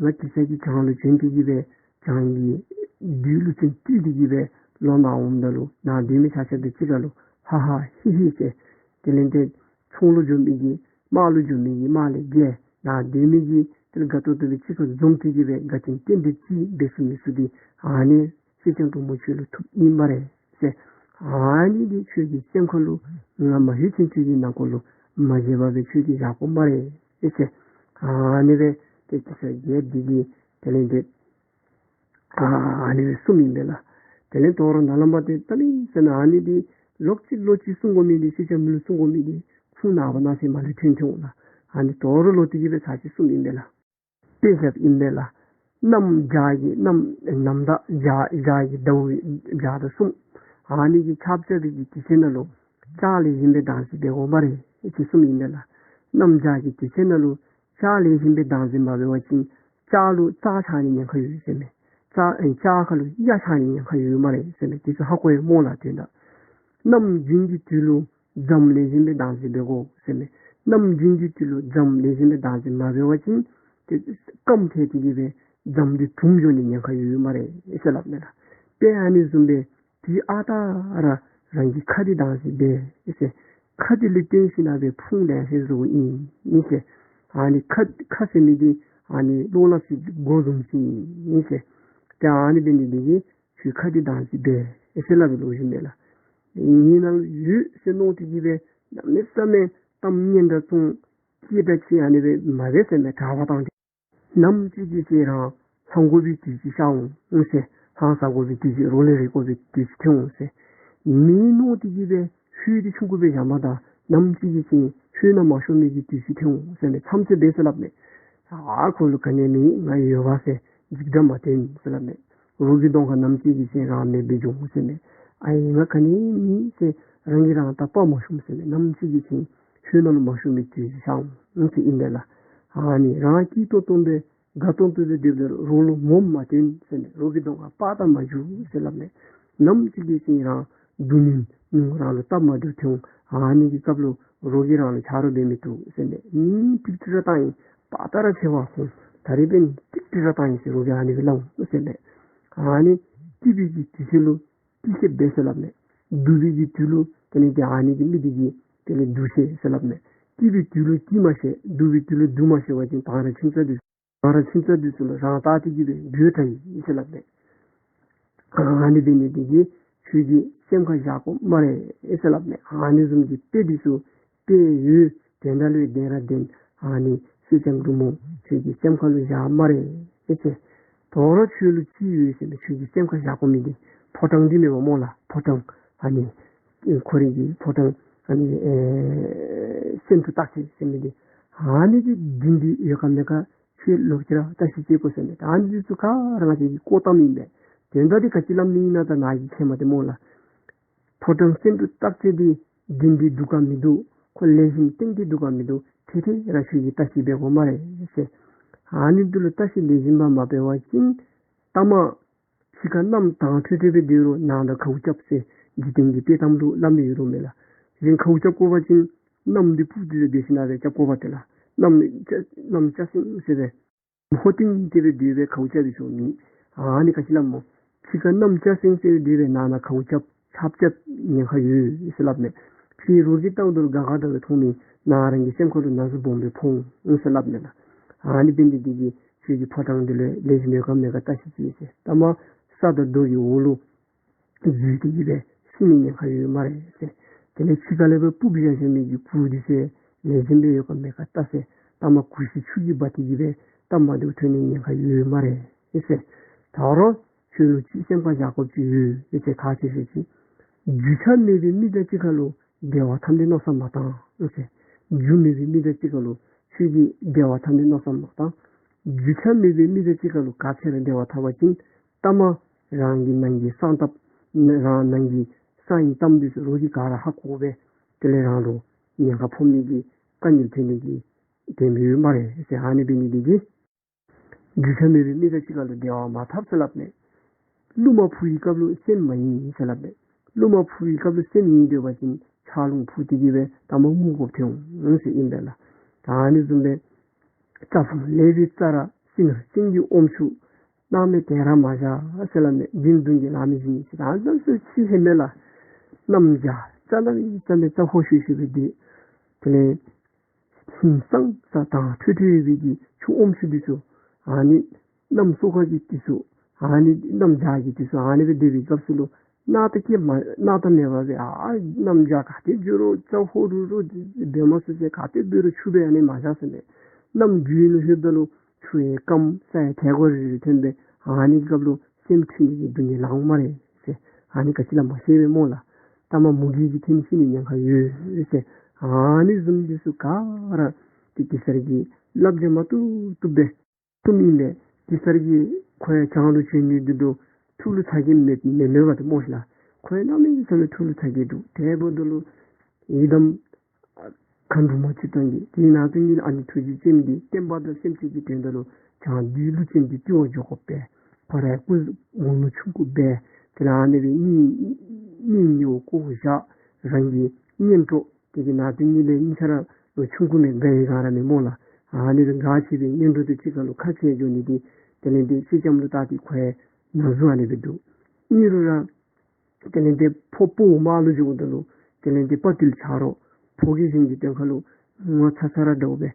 ང་དེ་ས་གི་བྱང་ལུ་བྱོན་ཏེ་གི་སྦེ་བྱང་གི་བདུད་ཀླུ་བཙན་བཏུལ་ཏེ་གི་སྦེ་ལོག་ནཱ་འོངམ་ད་ལུ་ནཱ་སྡོད་མི་ཆ་ཁྱབ་དང་གཅིག་ཁར་ལུ་ཧ་ཧ་ཧི་ཧི་ཟེར། དེ་ལས་དེ་ཚོང་ལུ་འགྱོ་མི་གི་དམག་ལུ་འགྱོ་མི་གི་དམག་ལས་རྒྱལ། ནཱ་སྡོད་མི་གི་དེ་ལས་དགའ་ཏོག་ཏོ་སྦེ་གཅིག་ཁར་འཛོམས་ཏེ་གི་སྦེ་དགའ་སྟོན་རྟེན་འབྲེལ་ཅིག་འབད་ཚུགས་མི་ཚུ་འདི་ཨ་ནི་སེང་ལྕམ་འབྲུག་མོ་ཁྱོད་ལུ་ཐུགཔ་ཨིན་སྨ་རེ་ཟེར། ཨ་ནི་འདི་ཁྱོད་ཀྱི་སེམས་ཁར་ལུ་ང་མ་ལྷོད་ཚུན་ཚོད་ཀྱི་ནང་འཁོད་ལུ་མ་བརྗེད་པར་སྦེ་ཁྱོད་ཀྱིས་བཞག་དགོ་སྨ་རེ་ཟེར། ཨ་ནི་སྦེ་ཏེ་གེ་སར་རྒྱལཔོ་འདི་གིས་དེ་ལས་དེ་ཨ་ཨ་ནི་སྦེ་གསུངམ་ཨིན་པས་ལགས། དེ་ལས་དོ་རུང་ནཱ་ལས་མར་ཏེ་ད་མི་ཟེར་ན་ཨ་ནི་འདི་ལོག་ཅི་ལོག་ཅི་གསུང་དགོ་མི་འདི་སེང་ལྕམ་མི་ལུ་གསུང་དགོ་མི་འདི་ཁུངས་ནཱ་བ་ནང་ཟེར་མར་ལས་ཐོན་ཐོན་འོང་ལགས། ཨ་ནི་དོ་རུང་ལོག་སྟེ་གི་སྦེ་ཚར་གཅིག་གསུངམ་ཨིན་པས་ལགས། དཔེ་བཞགཔ་ཨིན་པས་ལགས། གནམ་བྱཱར་གྱི་གནམ་ནམ་ཟླ་བྱཱར་བྱཱར་གྱི་ཟླཝ་བྱཱར་དང་གསུམ། ཨ་ནི་གི་ཆརཔ་རྐྱབ་པའི་གི་དུས་ཚོད་ནང་ལུ་ལྕགས་ལེགས་ཤོམ་སྦེ་བདག་འཛིན་འབད་དགོ་སྨ་རེ་ཟེར་གསུངམ་ཨིན་པས་ལགས། གནམ་བྱཱར་གྱི་དུས་ཚོད་ནང་ལུ་ལྕགས་ལེགས་ཤོམ་སྦེ་བདག་འཛིན་མ་འབད་བ་ཅིན་ ལྕགས་ལུ་རྩ་ཆག་ནི་ཉེན་ཁ་ཡོད་ཟེར་མས། རྩ་ཨེ་ལྕགས་ཁ་ལུ་གཡའ་ཆག་ནི་ཉེན་ཁ་ཡོད་སྨ་རེ་ཟེར་མས། དེ་ཚུ་ཧ་གོ་ཡི་སྨོ་ལགས། དོན་དག་གནམ་དབྱིངས་ཀྱི་དུས་ལུ་རྫམ་ལེགས་ཤོམ་སྦེ་བདག་འཛིན་འབད་དགོ་ཟེར་མས། གནམ་དབྱིངས་ཀྱི་དུས་ལུ་རྫམ་ལེགས་ཤོམ་སྦེ་བདག་འཛིན་མ་འབད་བ་ཅིན་ཏེ་སྐམ་ཐལ་ཏེ་གི་སྦེ་རྫམ་འདི་གྲུམ་འགྱོ་ནི་ཉེན་ཁ་ཡོད་སྨ་རེ་ཟེར་སླབ་མས་ལགས། དཔེ་ཨ་ནི་བཟུམ་སྦེ་དུས་ཨ་རྟག་ར་རང་གི་ཁ་འདི་བདག་འཛིན་འབད་ཟེར། ཁ་འདི་ལུ་བརྟེན་ཞིན་ན་སྦེ་ཕུང་ལེན་ཟེར་བཟོཝ་ཨིན་ཟེར། ཨ་ནི་ཁ་ཁ་ཟེར་མི་འདི་ཨ་ནི་གློག་ལམ་ཅིག་སྒོ་བཟུམ་ཅིག་ཨིན་ཟེར། ཏེ་ཨ་ནི་འབད་ནི་འདི་གིས་ཁྱོད་ཁ་འདི་བདག་འཛིན་འབད་ཟེར་སླབ་པའི་ལོ་རྒྱུས་མས་ལགས། ངེའི་ནང་ལུ་ཡོད་ཟེར་མནོ་སྟེ་གི་སྦེ་གནམ་མེད་ས་མེད་གཏམ་སྙན་གྲགས་བཙོང་སྐད་གྲགས་ཆེ་ཨ་ནི་སྦེ་མ་འབད་ཟེར་མས། གྲགས་པ་བཏང་སྟེ། ནམ་ཅིག་གི་ཚེ་རང་ལྷང་དགོ་པའི་དུས་ཅིག་ཤར་འོང་ཟེར། ལྷང་ཟ་དགོ་པའི་དུས་ཅིག་རོགས་ལས་རོལ་དགོ་པའི་དུས་ཅིག་ཐོན་འོང་ཟེར། མི་མནོ་སྟེ་གི་སྦེ་ཤུལ་འདི་ཆུང་ཀུ་སྦེ་བཞག་མ་ད་ནམ་ཅིག་གི་ཚེ་ཤུལ་ན་མ་ཤོང་མི་གི་དུས་ཅིག་ཐོན་འོང་ཟེར་མས། མཚམས་ཚོད་འབད་ཟེར་སླབ་མས། ཨ་ཁོ་ལུ་ག་ནི་མེད་ང་ཡོད་པ་ཟེར་འཇིགས་སྐྲག་མ་སྟོན་ཟེར་སླབ་མས། རོགས་ཀྱི་གདོང་ཁར་ནམ་ཅིག་གི་ཚེ་རང་མེདཔ་སྦེ་འགྱོ་འོང་ཟེར་མས། ཨའི་ང་ག་ནི་མེད་ཟེར་རང་གིས་རང་ད་དཔའ་མ་ཞུམ་ཟེར་མས། ནམ་ཅིག་གི་ཚེ་ཤུལ་ན་ལུ་མ་ཤོང་མི་དུས་ཅིག་ཤར་འོང་ཟེར་ཨིན་པས་ལགས། ཨ་ནི་རང་སྐྱིད་ཏོང་ཏོ་སྦེ་དགའ་ཏོང་ཏོ་སྦེ་སྡོདཔ་ད་རོགས་ལུ་ངོམ་མ་སྟོན་ཟེར་མས། རོགས་ཀྱི་གདོང་ཁར་དཔའ་རྟགས་མ་བསྒྱུར་ཟེར་སླབ་མས། ནམ་ཅིག་གི་ཚེ་རང་སྡུག་བསྔལ་རང་ལུ་སྟབས་མ་བདེཝ་ཐོན་འོང་། ཨ་ནི་གི་སྐབས་ལུ་རོགས་ཀྱིས་རང་ལུ་ཆ་རོགས་འབད་མི་བཏུབ་ཟེར་མས། ཨུམ་ཏིག་ཏི་ར་བཏང་ཡི། དཔའ་རྟགས་ར་ཆེ་བ་ཁོང་ད་རིས་འབདན་ཏིག་ཏི་ར་བཏང་ཡི་ཟེར་རོགས་ཀྱིས་ཨ་ནི་སྦེ་སླབ་འོང་ཟེར་མས། ཨ་ནི་སྐྱིད་པའི་གི་དུས་ཚོད་ལུ་སྐྱིད་ཤོས་འབད་ཟེར་སླབ་མས། སྡུག་པའི་གི་དུས་ལུ་དེ་ལས་ཏེ་ཨ་ནི་གི་མི་འདི་གིས་དེ་ལས་སྡུག་ཤོས་ཟེར་སླབ་མས། སྐྱིད་པའི་དུས་ལུ་སྐྱིད་མ་ཤེས། སྡུག་པའི་དུས་ལུ་སྡུག་མ་ཤེས་པ་ཅིན་ད་ར་ཁྱིམ་ཚང་འདི་ང་ར་ཁྱིམ་ཚང་འདི་ཚུ་ལུ་རང་བལྟ་སྟེ་གི་སྦེ་འགྱོ་དྲགས་ཡི་ཟེར་སླབ་མས། ཨ་ནི་འབད་ནི་འདི་གིས་ཁྱོད་ཀྱིས་སེམས་ཁར་བཞག་དགོ་སྨ་རེ་ཟེར་སླབ་མས། ཨ་ནི་བཟུམ་གྱི་དཔེ་འདི་ཚུ་དཔེ་ཡོད། དོན་དག་ལུ་བདེན་ར་བདེན། ཨ་ནི་སེང་ལྕམ་འབྲུག་མོ་ཁྱོད་ཀྱིས་སེམས་ཁར་ལུ་བཞག་སྨ་རེ་ཟེར། དོ་རུང་ཁྱོད་ལུ་ཅིག་ཡོད་ཟེར་མས། ཁྱོད་ཀྱིས་སེམས་ཁར་བཞག་དགོ་མི་འདི་ཕོ་བྲང་འདི་མེན་པ་སྨོ་ལགས། ཕོ་བྲང་ཨ་ནི་ཁོ་རའི་གི་ཕོ་བྲང་ཨ་ནི་ཨེ་སེང་ཕྲུག་སྟག་རྩེ་ཟེར་མི་འདི་ཨ་ནི་གི་འདི་འདི་ཡོད་ག་མེད་ག་ཁྱོད་ལོག་ཅི་ར་བལྟ་ཤིག་ཟེར་གོ་ཟེར་མས། ད་ཨ་ནི་འདི་ཚུ་ག་ར་ང་བཅས་ཀྱིས་བཀོ་བཏང་མི་ཨིན་པས། དོན་དག་འདི་ག་ཅི་སླབ་ནི་ཨིན་ན་ད་ང་གིས་མཁྱེན་མ་སྟེར་སྨོ་ལགས། ཕོ་བྲང་སེང་ཕྲུག་སྟག་རྩེ་འདི་འདི་འདི་འདུག་ག་མི་འདུག། ཁོ་ལེགས་ཤོམ་ཏན་ཏན་འདུག་ག་མི་འདུག། ཏེ་ཏེ་ར་ཁྱོད་ཀྱིས་བལྟ་ཤིག་འབད་དགོ་སྨ་རེ་ཟེར། ཨ་ནི་འདི་ལུ་བལྟ་ཤིག་ལེགས་ཤོམ་སྦེ་མ་འབད་བ་ཅིན་ལྟ་མ་ཕྱི་ཁར་གནམ་དྭངས་འཕྲོས་འཕྲོས་སྦེ་སྡོད་རུང་ནང་ན་ཁཝ་རྐྱབ་ཟེར་འཇིག་རྟེན་གྱི་དཔྱེ་གཏམ་ལུ་སླབ་ནི་ཡོད་རུང་མས་ལགས། གཞན་ཁཝ་རྐྱབ་དགོ་པ་ཅིན་གནམ་འདི་སྤུབས་ཏེ་སྦེ་སྡོད་ཞིན་ན་སྦེ་རྐྱབ་དགོ་པ་ཏེ་ལགས། གནམ་ཅ་གནམ་ཅ་སེང་ཟེར་སྦེ་ཧོ་ཏིང་ཏེ་སྦེ་སྡོད་སྦེ་ཁཝ་རྐྱབ་པའི་ཆོ་མེད། ཨ་ནི་ག་ཅི་སླབ་སྨོ། ཕྱི་ཁར་གནམ་ཅ་སེང་ཟེར་སྦེ་སྡོད་སྦེ་ནང་ན་ཁཝ་རྐྱབ་ཆརཔ་རྐྱབ་ཉེན་ཁ་ཡོད་ཟེར་སླབ་མས། ཕྱི་རོགས་ཀྱིས་བལྟཝ་ད་ལུ་དགའ་དགའ་དྲགས་སྦེ་མཐོང་ནི་ནང་རང་གི་སེམས་ཁར་ལུ་ན་ཟུག་སྦོམ་སྦེ་ཕོག་འོང་ཟེར་སླབ་མས་ལགས། ཨ་ནི་འབད་ནི་འདི་གིས་ཁྱོད་ཀྱིས་ཕོ་བྲང་འདི་ལུ་ལེགས་ཤོམ་ཡོད་ག་མེད་ག་བལྟ་ཤིག་ཟེར། ལྟ་མ་ས་དང་རྡོ་གི་འོག་ལུ་འཛུལ་ཏེ་གི་སྦེ་ཤི་ནི་ཉེན་ཁ་ཡོད་སྨ་རེ་ཟེར། དེ་ལས་ཕྱི་ཁ་ལས་སྦེ་སྤུབས་བཞག་བཞག་མི་གི་གུར་འདི་ཚུ་ལེགས་ཤོམ་སྦེ་ཡོད་ག་མེད་ག་བལྟ་ཟེར། ལྟ་མ་གུར་ཤིང་ཆུ་གིས་འབག་སྟེ་གི་སྦེ་སྟབས་མ་བདེཝ་ཐོན་ནི་ཉེན་ཁ་ཡོད་སྨ་རེ་ཟེར། ད་རུང་ཁྱོད་ལུ་ཅིག་སེམས་ཁར་བཞག་དགོཔ་ཅིག་ཡོད་ཟེར། ག་ཅི་ཟེར་བ་ཅིན་རྒྱུས་ཆ་མེད་པའི་མི་དང་གཅིག་ཁར་ལུ་བདེ་བ་ཐོབ་ནི་མནོ་བསམ་མ་བཏང་ཟེར། རྒྱུས་མེད་པའི་མི་དང་གཅིག་ཁར་ལུ་ཁྱོད་ཀྱིས་བདེ་བ་ཐོབ་ནི་མནོ་བསམ་མ་བཏང་། རྒྱུས་ཆ་མེད་པའི་མི་དང་གཅིག་ཁར་ལུ་ག་ཅི་ར་བདེ་བ་ཐོབ་པ་ཅིན་ལྟ་མ་རང་གི་ནང་གི་གསང་སྟབས་རང་ནང་གི་གསང་ཡི་གཏམ་འདི་ཚུ་རོགས་ཀྱིས་ག་ར་ཧ་གོ་སྦེ་དེ་ལས་རང་ལུ་ཉེན་ཁ་ཕོག་ནི་གི་དཀའ་ངལ་ཐོན་ནི་གི་དེ་མི་ཡོད་སྨ་རེ་ཟེར། ཨ་ནི་འབད་ནི་འདི་གིས་རྒྱུས་ཆ་མེད་པའི་མི་དང་གཅིག་ཁར་ལུ་བདེ་བ་མ་ཐོབ་ཟེར་སླབ་མས། རླུང་མ་འཕུ་བའི་སྐབས་ལུ་སེམས་མ་ཡེངས་ཟེར་སླབ་མས། རླུང་མ་འཕུ་བའི་སྐབས་ལུ་སེམས་ཡེངས་སྡོད་པ་ཅིན་ཆར་རླུང་འཕུ་སྟེ་གི་སྦེ་ལྟ་མ་ངུ་དགོཔ་ཐོན་འོང་ཟེར་ཨིན་པས་ལགས། ད་ཨ་ནི་བཟུམ་སྦེ་རྩྭ་ཕུང་ལེགས་པའི་རྩྭ་ར་སྲིང་ར་སྲིང་གི་ཨོམ་ཆུ་སྣང་མེད་དེ་ར་མ་བཞག་ཟེར་སླབ་མས། འཇིག་རྟེན་གྱི་ལམ་མི་བཞིན་ཟེར། ད་ཨ་ནི་ཚུ་ཅིག་ཧེ་མ་ལས་གནམ་བྱཱར་རྩྭ་ལ་རྩྭ་ལ་རྩྭ་ཧོ་ཤུ་ཤུ་སྦེ་སྡོད། དེ་ལས་ཧིང་སངས་ས་དྭངས་འཕྲོས་འཕྲོས་པའི་གི་ཆུ་ཨོམ་ཆུ་འདི་ཚུ་ཨ་ནི་གནམ་སོ་ཀ་གི་དུས་སུ་ཨ་ནི་གནམ་བྱཱར་གྱི་དུས་སུ་ཨ་ནི་སྦེ་སྡོད་པའི་སྐབས་སུ་ལུ་སྣང་དག་གི་མ་སྣང་དག་མེད་པར་སྦེ་ཨ་གནམ་བྱཱར་ག་ཏེ་འགྱོ་རུང་རྩྭ་ཧོ་རུ་རུ་འབད་མ་ཚུགས་ཟེར་ག་ཏེ་འབད་རུང་ཆུ་སྦེ་ཨ་ནི་མ་བཞག་ཟེར་མས། གནམ་དགུན་ལུ་ལྷོདཔ་ད་ལུ་ཆུ་ཡང་སྐམ་ས་ཡང་ཐལ་གོ་རི་རི་ཐོན་སྦེ་ཨ་ནི་སྐབས་ལུ་སེམས་འཁྲུལ་ནི་གི་སྡུག་བསྔལ་ལང་སྨ་རེ་ཟེར། ཨ་ནི་ག་ཅི་སླབ་མ་ཤེས་པས་སྨོ་ལགས། ལྟ་མ་མུ་གེ་གིས་ཐོན་ཤི་ནི་ཉེན་ཁ་ཡོད་ཟེར། ཨ་ནི་བཟུམ་འདི་ཚུ་ག་ར་ཏེ་གེ་སར་གྱིས་བསླབ་བྱ་མ་བཏུབ་བཏུབ་སྦེ་གསུངམ་ཨིན་པས། གེ་སར་གྱིས་ཁོ་ཡང་བྱང་ལུ་བྱོན་ནི་འདི་ལུ་ཐུགས་ལུ་ཚ་གྱང་མེད་མེད་མེད་པ་ཏེ་སྨོ་ཤིག་ལགས། ཁོ་ཡང་གནམ་མེད་ས་མེད་ཐུགས་ལུ་ཚ་གྱང་འདུག། དེ་འབདཝ་ད་ལུ་ཡི་དམ་ མཁའ་འགྲོ་མ་ཆོས་དབང་གིས། དེའི་ནང་དོན་ཉིད་ལུ་ཨ་ནི་ཐུགས་རྗེ་ཅན་འདི་བསྟན་པ་དང་སེམས་ཅན་གྱི་དོན་དག་ལུ་བྱང་བདུད་ཀླུ་བཙན་འདི་བཏུལ་བར་འགྱོ་དགོ་པས། ཁོ་རའི་སྐུ་དགུང་ལོ་ཆུང་ཀུ་སྦེ་དེ་ལས་ཨ་ནི་སྦེ་གཉེན་གཉེན་ཉེ་བོ་བསྐོ་བཞག། རང་གི་གཉེན་གྲོགས་དེ་གི་ནང་དོན་ཉིད་ལས་གཉིས་ཆ་ར་ལོ་ཆུང་ཀུ་མས། རྒ་ཡི་ག་ར་མེད་སྨོ་ལགས། ཨ་ནི་སྦེ་རྒ་ཆེ་བའི་གཉེན་གྲོགས་དེ་གཅིག་ཁར་ལུ་ཁ་འཕྱལ་འགྱོ་ནི་འདི་དེ་ལས་འདི་སེང་ལྕམ་ལུ་བལྟ་སྟེ་ཁོ་ཡང་ན་ཟུག་ཨ་ནི་སྦེ་འདུག། ཨིན་རུང་ར་དེ་ལས་འདི་ཕོ་ཕོ་མ་ལུ་འགྱོཝ་ད་ལུ་དེ་ལས་འདི་དཔའ་བརྟུལ་ཆ་རོགས་ཕོ་རྒྱས་གཞན་གྱི་དོན་ཁ་ལུ་ངོ་ཚ་ཚ་ར་འདྲཝ་སྦེ་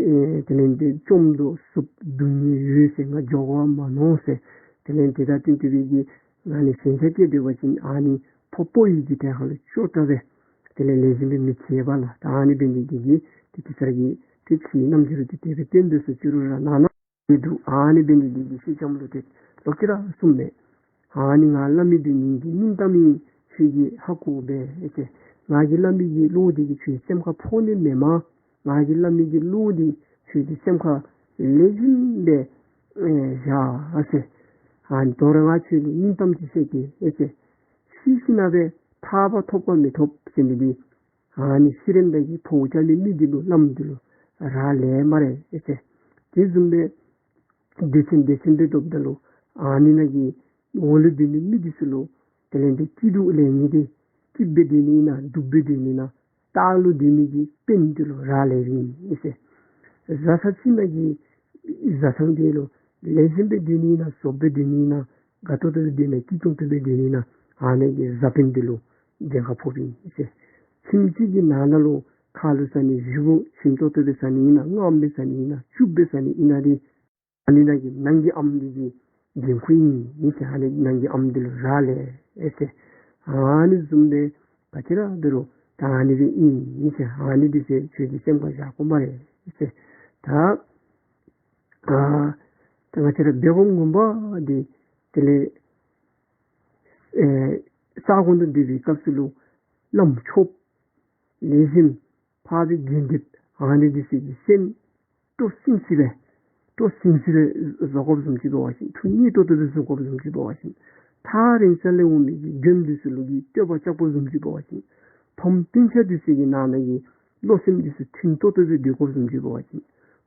ཨེ་དེ་ལས་འདི་བཅོམ་དོ་སུབ་སྡུག་བསྔལ་ཡོད་ཟེར་ང་འགྱོ་དགོཔ་མ་མནོ་ཟེར། དེ་ལས་འདི་དང་བསྟུན་ཏེ་སྦེ་གི་ང་ནི་ཞེན་ཆགས་སྐྱེས་སྡོད་པ་ཅིན་ཨ་ནི་ཕོ་ཕོ་ཡི་གི་དོན་ཁ་ལུ་སྐྱོ་དྲགས་སྦེ་དེ་ལས་ལེགས་ཤོམ་སྦེ་མི་འཁྱིད་པས་ལགས། ད་ཨ་ནི་འབད་ནི་འདི་གིས་དེ་དེ་ཚར་གྱི་དེ་ཚེ་རྣམ་འགྱུར་དེ་དེ་སྦེ་སྟོན་དོ་ཟེར་ཅི་རུང་ར་ནང་ན་འདི་འདུག། ཨ་ནི་འབད་ནི་འདི་གིས་སེང་ལྕམ་ལུ་དེ་ལོག་ཅི་ར་གསུངམ་མས། ཨ་ནི་ང་བླ་མའི་འདི་ཉིད་ཀྱི་སྙིང་གཏམ་ཨིན། ཁྱོད་ཀྱིས་ཧ་གོ་སྦེ་ཨེ་ཟེར། ང་གིས་སླབ་མི་གི་བློ་འདི་གིས་ཁྱོད་སེམས་ཁར་ཕོག་ནི་མེན་མས། ང་གིས་སླབ་མི་གི་བློ་འདི་ཁྱོད་ཀྱི་སེམས་ཁར་ལེགས་ཤོམ་སྦེ་ཨེ་བཞག་ཟེར། ཨ་ནི་དོ་རུང་ང་ཁྱོད་ལུ་སྙིང་གཏམ་ཅིག་བཤད་གེ་ཨེ་ཟེར། ཤི་ཞིནམ་ལས་ཐར་པ་ཐོབ་ག་མི་ཐོབ་ཟེར་མི་འདི་ཨ་ནི་ཤི་རནམ་ད་གི་འཕོ་བ་རྐྱབ་མི་མི་འདི་ལུ་བླམ་འདི་ལུ་རག་ལས་སྨ་རེ་ཨེ་ཟེར། དེ་བཟུམ་སྦེ་སྡེ་ཚན་སྡེ་ཚན་སྦེ་བཟློགཔ་ད་ལུ་ཨ་ནི་ནང་གི་འོག་ལུ་སྡོད་མི་མི་འདི་ཚུ་ལུ་དེ་ལས་འདི་སྐྱིད་སྡུག་ལེན་ནི་འདི་སྐྱིདཔ་སྦེ་སྡོད་ནི་ཨིན་ན་སྡུགཔ་སྦེ་སྡོད་ནི་ཨིན་ན་ལྟག་ལུ་སྡོད་མི་གི་དཔོན་འདི་ལུ་རག་ལས་ཨིན་ཟེར། བཟའ་ཚང་ཅིག་ནང་གི་བཟའ་ཚང་འདི་ལུ་ལེགས་ཤོམ་སྦེ་སྡོད་ནི་ཨིན་ན་བཙོགཔ་སྦེ་སྡོད་ནི་ཨིན་ན་དགའ་ཏོག་ཏོ་སྦེ་སྡོད་ནི་སྐྱིད་ཏོང་ཏོ་སྦེ་སྡོད་ནི་ཨིན་ན་ཨ་ནི་གི་བཟའ་དཔོན་འདི་ལུ་འགན་ཁག་ཕོགཔ་ཨིན་ཟེར། ཁྱིམ་གཅིག་གི་ནང་ན་ལུ་ཁ་ལུ་ཟ་ནི་བཞེས་སྒོ་ཞིམ་ཏོག་ཏོ་སྦེ་ཟ་ནི་ཨིན་ན་མངརམོ་སྦེ་ཟ་ནི་ཨིན་ན་སྐྱུརཔ་སྦེ་ཟ་ནི་ཨིན་ན་འདི་ཨ་ནི་ནང་གི་ནང་གི་ཨམ་འདི་གི་འགན་ཁུར་ཨིན་ཟེར། ཨ་ནི་ནང་གི་ཨམ་འདི་ལུ་རག་ལས་ཨེ་ཟེར། ཨ་ནི་བཟུམ་སྦེ་ག་ཅི་ར་འབད་རུང་ད་ཨ་ནི་སྦེ་ཨིན་ཟེར། ཨ་ནི་འདི་ཚུ་ཁྱོད་ཀྱིས་སེམས་ཁར་བཞག་དགོ་སྨ་རེ་ཨེ་ཟེར། ད་ཨ་ད་ང་བཅས་ར་འབད་དགོཔ་ངོ་མ་འདི་དེ་ལས་ཨེ་ས་གོ་ནང་སྡོད་པའི་སྐབས་སུ་ལུ་བླམ་ཆོསཔ་ལེགས་ཤོམ་འཕགས་པའི་དགེ་འདུན་ཨ་ནི་འདི་ཚུ་གི་སེམས་སྤྲོ་སིང་སིང་སྦེ་སྤྲོ་སིང་སིང་སྦེ་བཟོ་དགོཔ་བཟུམ་ཅིག་འབད་བ་ཅིན་ཐུགས་མཉེས་ཏོག་ཏོ་སྦེ་བཟོ་དགོཔ་བཟུམ་ཅིག་འབད་བ་ཅིན་ཐག་རིང་ས་ལས་འོང་མི་གི་མགྱོནམ་འདི་ཚུ་ལུ་གི་བསྟོད་པ་རྐྱབ་དགོཔ་བཟུམ་ཅིག་འབད་བ་ཅིན་ཕམ་སྤུན་ཆ་འདི་ཚུ་གི་ནང་ན་གི་བློ་སེམས་འདི་ཚུ་མཐུན་ཏོག་ཏོ་སྦེ་སྡོད་དགོཔ་བཟུམ་ཅིག་འབད་བ་ཅིན་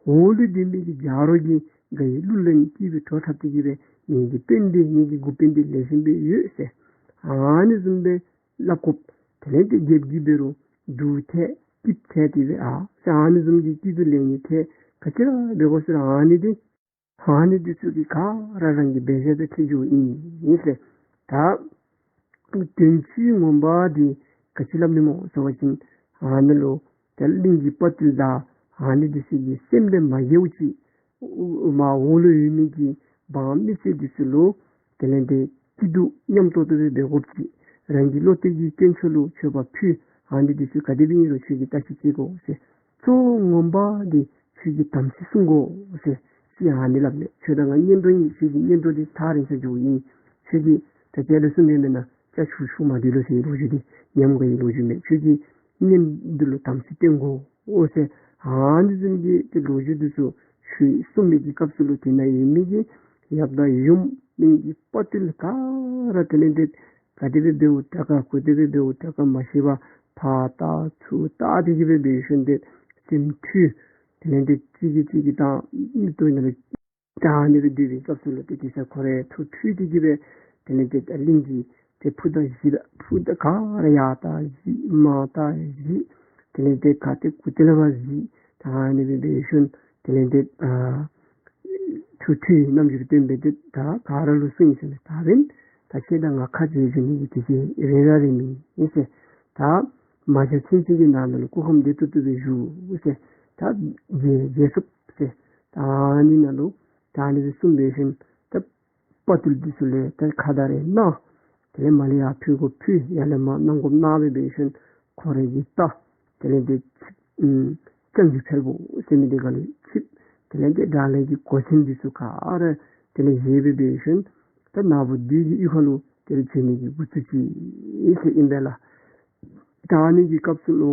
འོག་ལུ་སྡོད་མི་གི་ཇ་རོགས་ཀྱིས་དགའ་བའི་གླུ་ལེན་སྐྱིད་པའི་བྲོ་འཁྲབ་སྟེ་གི་སྦེ་ངེ་གི་དཔོན་འདི་ངེ་གི་འགོ་དཔོན་འདི་ལེགས་ཤོམ་སྦེ་ཡོད་ཟེར། ཨ་ནི་བཟུམ་སྦེ་སླབ་དགོཔ། དེ་ལས་འདི་རྒྱལཔོ་གིས་འབད་རུང་སྡུག་ཐལ་སྐྱིདཔ་ཐལ་ཏེ་སྦེ་ཨ་ཟེར་ཨ་ནི་བཟུམ་གྱི་སྐྱིད་སྡུག་ལེན་ནི་ཐད་ག་ཅི་ར་འབད་དགོ་ཟེར་ཨ་ནི་འདི་ཨ་ནི་འདི་ཚུ་གི་ག་ར་རང་གི་འབད་བཞག་དང་འཁྲིལ་འགྱོཝ་ཨིན་ཟེར། ད་དོན་ཚིག་ངོ་མ་འདི་ག་ཅི་སླབ་ནི་སྨོ་ཟེར་བ་ཅིན་ཨ་ནི་ལུ་ད་གླིང་གི་དཔའ་བརྟུལ་དང་ཨ་ནི་འདི་ཚུ་གི་སེམས་དེ་མ་དགེཝ་ཅིག་མར་འོག་ལུ་ཡོད་མི་གི་འབངས་མི་སེར་འདི་ཚུ་ལུ་དེ་ལས་འདི་སྐྱིད་སྡུག་མཉམ་ཏོག་ཏོ་སྦེ་འབད་དགོཔ་ཅིག་རང་གི་བློ་གཏད་ཀྱི་དཀོན་མཆོག་ལུ་མཆོད་པ་ཕུལ། ཨ་ནི་འདི་ཚུ་ག་དེ་སྦེ་ཨིན་རུང་ཁྱོད་ཀྱིས་བརྟག་ཞིབ་བྱེད་དགོ་ཟེར། གཙོ་བོ་ངོ་མ་འདི་ཁྱོད་ཀྱིས་དམ་ཚིག་བསྲུང་དགོ་ཟེར་ཅིག་ཨ་ནི་སླབ་མས། ཁྱོད་དང་ང་གཉེན་གྲོགས་ཨིན། ཁྱོད་ཀྱི་གཉེན་གྲོགས་འདི་ཐག་རིང་ས་འགྱོཝ་ཨིན། ཁྱོད་ཀྱིས་ད་ཁྱོད་ལུ་གསུངམ་མེན་ན་ཅ་ཆུ་ཆུ་མ་འདི་ལུ་ཟེར་ལོ་རྒྱུས་འདི་ཉམས་དགའ་ཡི་ལོ་རྒྱུས་མས། ཁྱོད་ཀྱིས་གཉེན་འདི་ལུ་དམ་ཚིག་བསྟེན་དགོ་ཟེར། ཨ་ནི་བཟུམ་གྱི་ཏེ་ལོ་རྒྱུས་འདི་ཚུ་ཁྱོད་གསུང་མི་གི་སྐབས་སུ་ལུ་དེ་ནང་ཡོད་མི་གི་ཡབ་དང་ཡུམ་གླིང་གི་དཔའ་བརྟུལ་ག་ར་དེ་ལས་འདི་ག་དེ་སྦེ་འབདཝ་དྲག་ག་ག་དེ་སྦེ་འབདཝ་དྲག་ག་མ་ཤེས་པར་ཕར་བལྟ་ཚུར་བལྟ་སྟེ་གི་སྦེ་འབད་ཞིནམ་ཏེ་སེམས་འཁྲུལ། དེ་ལས་འདི་གཅིག་གིས་གཅིག་གི་དང་མིག་ཏོ་ནང་ལུ་ད་ཨ་ནི་སྦེ་སྡོད་པའི་སྐབས་སུ་ལུ་ཏེ་དེ་ཚེ་ཁོ་ར་ཐུགས་འཁྲུལ་ཏེ་གི་སྦེ་དེ་ལས་འདི་གླིང་གི་ཏེ་ཕུ་དང་གཞི་དང་ཕུ་དང་ག་ར་ཡར་བལྟ་གཞི་མར་བལྟ་གཞི་དེ་ལས་འདི་ག་ཏེ་གུ་ཏེ་ལས་ཕར་གཞི་ད་ཨ་ནི་སྦེ་འབད་ཞིནམ་དེ་ལས་འདི་ཨ་ཐུགས་འཁྲུལ་རྣམ་འགྱུར་སྟོན་སྦེ་ཏེ་ད་ག་ར་ལུ་གསུངས་ཡི་ཟེར་མས། ད་འབདན་ད་ཁྱེད་དང་ང་ཁ་འབྱལ་འགྱོ་ནི་གི་དུས་ཚོད་རན་ར་རན་མི་ཨིན་ཟེར། ད་མ་བྱ་ཚུན་ཚོད་ཀྱི་ནང་ན་ལུ་སྐུ་ཁམས་བདེ་ཏོག་ཏོ་སྦེ་བཞུགས་ཟེར། ད་མཇལ་མཇལ་ཚུགས་ཟེར། ད་ཨ་ནི་ནང་ལུ་ད་ཨ་ནི་སྦེ་གསུངས་སྦེ་ཞིནམ་ད་དཔའ་བརྟུལ་འདི་ཚུ་ལས་ད་ཁ་བརྡ་རེ་གནང་། དེ་ལས་མར་ལས་ཡར་ཕུལ་དགོ་ཕུལ། ཡར་ལས་མར་གནང་དགོ་གནང་སྦེ་འབད་ཞིནམ་ཁོ་རའི་གི་རྟ་དེ་ལས་འདི་ཆིབས་ཨམ་ལྕང་གི་ཕལ་པོ་ཟེར་མི་འདི་ཁར་ལུ་ཆིབས། དེ་ལས་འདི་དགྲ་ལྷ་གི་གོ་མཚོན་འདི་ཚུ་ག་ར་དེ་ལས་བཞེས་སྦེ་འབད་ཞིནམ་ད་ནག་པོ་བདུད་ཀྱི་གཡུས་ཁར་ལུ་དེ་ལས་བྱོན་ནི་གི་འགོ་བཙུགས་ཅི་ཟེར་ཨིན་པས་ལགས། ད་ཨ་ནི་གི་སྐབས་སུ་ལུ་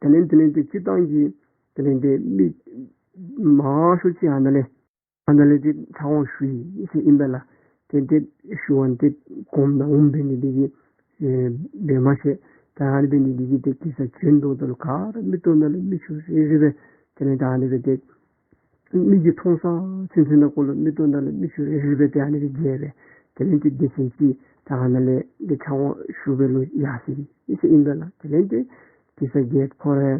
དེ་ལས་དེ་ལས་འདི་སྤྱིར་བཏང་གི་དེ་ལས་འདི་མི་མང་ཤོས་ཅིག་ཨ་ནཱ་ལས་ཨ་ནཱ་ལས་འདི་ཚར་འོང་ཞུ་ཡི་ཟེར་ཨིན་པས་ལགས། ཏེ་འདི་ཞུ་བ་འདི་གོངམ་དང་འོགམ་འབད་ནི་འདི་གིས་ཨེ་འབད་མ་ཤེས། ད་ཨ་ནི་འབད་ནི་འདི་གིས་ཏེ་གེ་སར་བྱོན་དོ་ད་ལུ་ག་ར་མིག་ཏོ་ནང་ལས་མིག་ཆུ་རེ་རེ་སྦེ་དེ་ལས་ད་ཨ་ནི་སྦེ་ཏེ་མིག་གིས་མཐོང་ས་ཚུན་ཚོད་ནང་འཁོད་ལུ་མིག་ཏོ་ནང་ལས་མིག་ཆུ་རེ་རེ་སྦེ་ཏེ་ཨ་ནི་སྦེ་རྒྱས་སྦེ་དེ་ལས་ཏེ་སྡེ་ཚན་ཅིག་ད་ཨ་ནཱ་ལས་ཏེ་ཕྱག་དབང་ཞུ་སྦེ་ལོག་ཡར་སོ་ཡི་ཟེར་ཨིན་པས་ལགས། དེ་ལས་ཏེ་གེ་སར་རྒྱལཔོ་ཁོ་ར་ཨེ་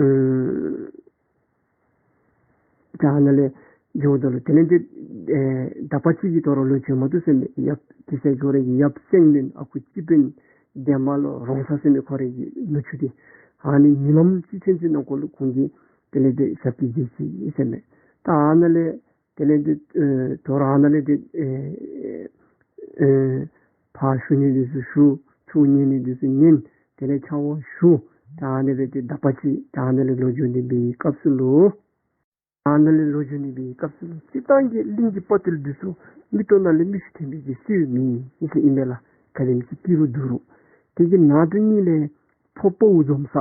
ཨེ་ད་ཨ་ནཱ་ལས་འགྱོཝ་ད་ལུ་དེ་ལས་ཏེ་ཨེ་དག་པ་ཅིག་གིས་དོ་རུང་ལོག་འགྱོ་མ་བཏུབ་ཟེར་མས། ཡབ་གེ་སར་ཁོ་རའི་ཡབ་སེང་བློན་ཨ་ཁུ་སྤྱི་དཔོན་འདན་མ་ལོ་རོང་ཚ་ཟེར་མི་ཁོ་རའི་གི་ནུ་གཅུང་འདི་ཨ་ནི་ཉིནམ་གཅིག་ཚུན་ཚོད་ནང་འཁོད་ལུ་ཁོང་གིས་དེ་ལས་ཏེ་ཞབས་ཀྱིས་འདེགས་ཅི་ཟེར་མས། ད་ཨ་ནཱ་ལས་དེ་ལས་ཏེ་ཨེ་དོ་རུང་ཨ་ནཱ་ལས་ཏེ་ཨེ་ཨེ་ཕར་ཞུ་ནི་འདི་ཚུ་ཞུ། ཚུར་ཉན་ནི་འདི་ཚུ་ཉན། དེ་ལས་ཕྱག་དབང་ཞུ། ད་ཨ་ནི་སྦེ་ཏེ་དག་པ་ཅིག་ད་ཨ་ནཱ་ལས་ལོག་འགྱོ་ནི་འབད་བའི་སྐབས་སུ་ལུ་ཨ་ནཱ་ལས་ལོག་འགྱོ་ནི་འབད་བའི་སྐབས་སུ་ལུ་སྤྱིར་བཏང་གི་གླིང་གི་དཔའ་རྟུལ་འདི་ཚུ་མིག་ཏོ་ནང་ལས་མིག་ཆུ་འཐོན་པའི་གི་སྲོལ་མེད་ཟེར་ཨིན་པས་ལགས། ག་དེམ་ཅིག་སྐྱིད་རུང་སྡུག་རུང་། དེ་གི་ནང་དོན་ཉིད་ལས་ཕོ་དཔའ་བོ་འཛོམས་ས་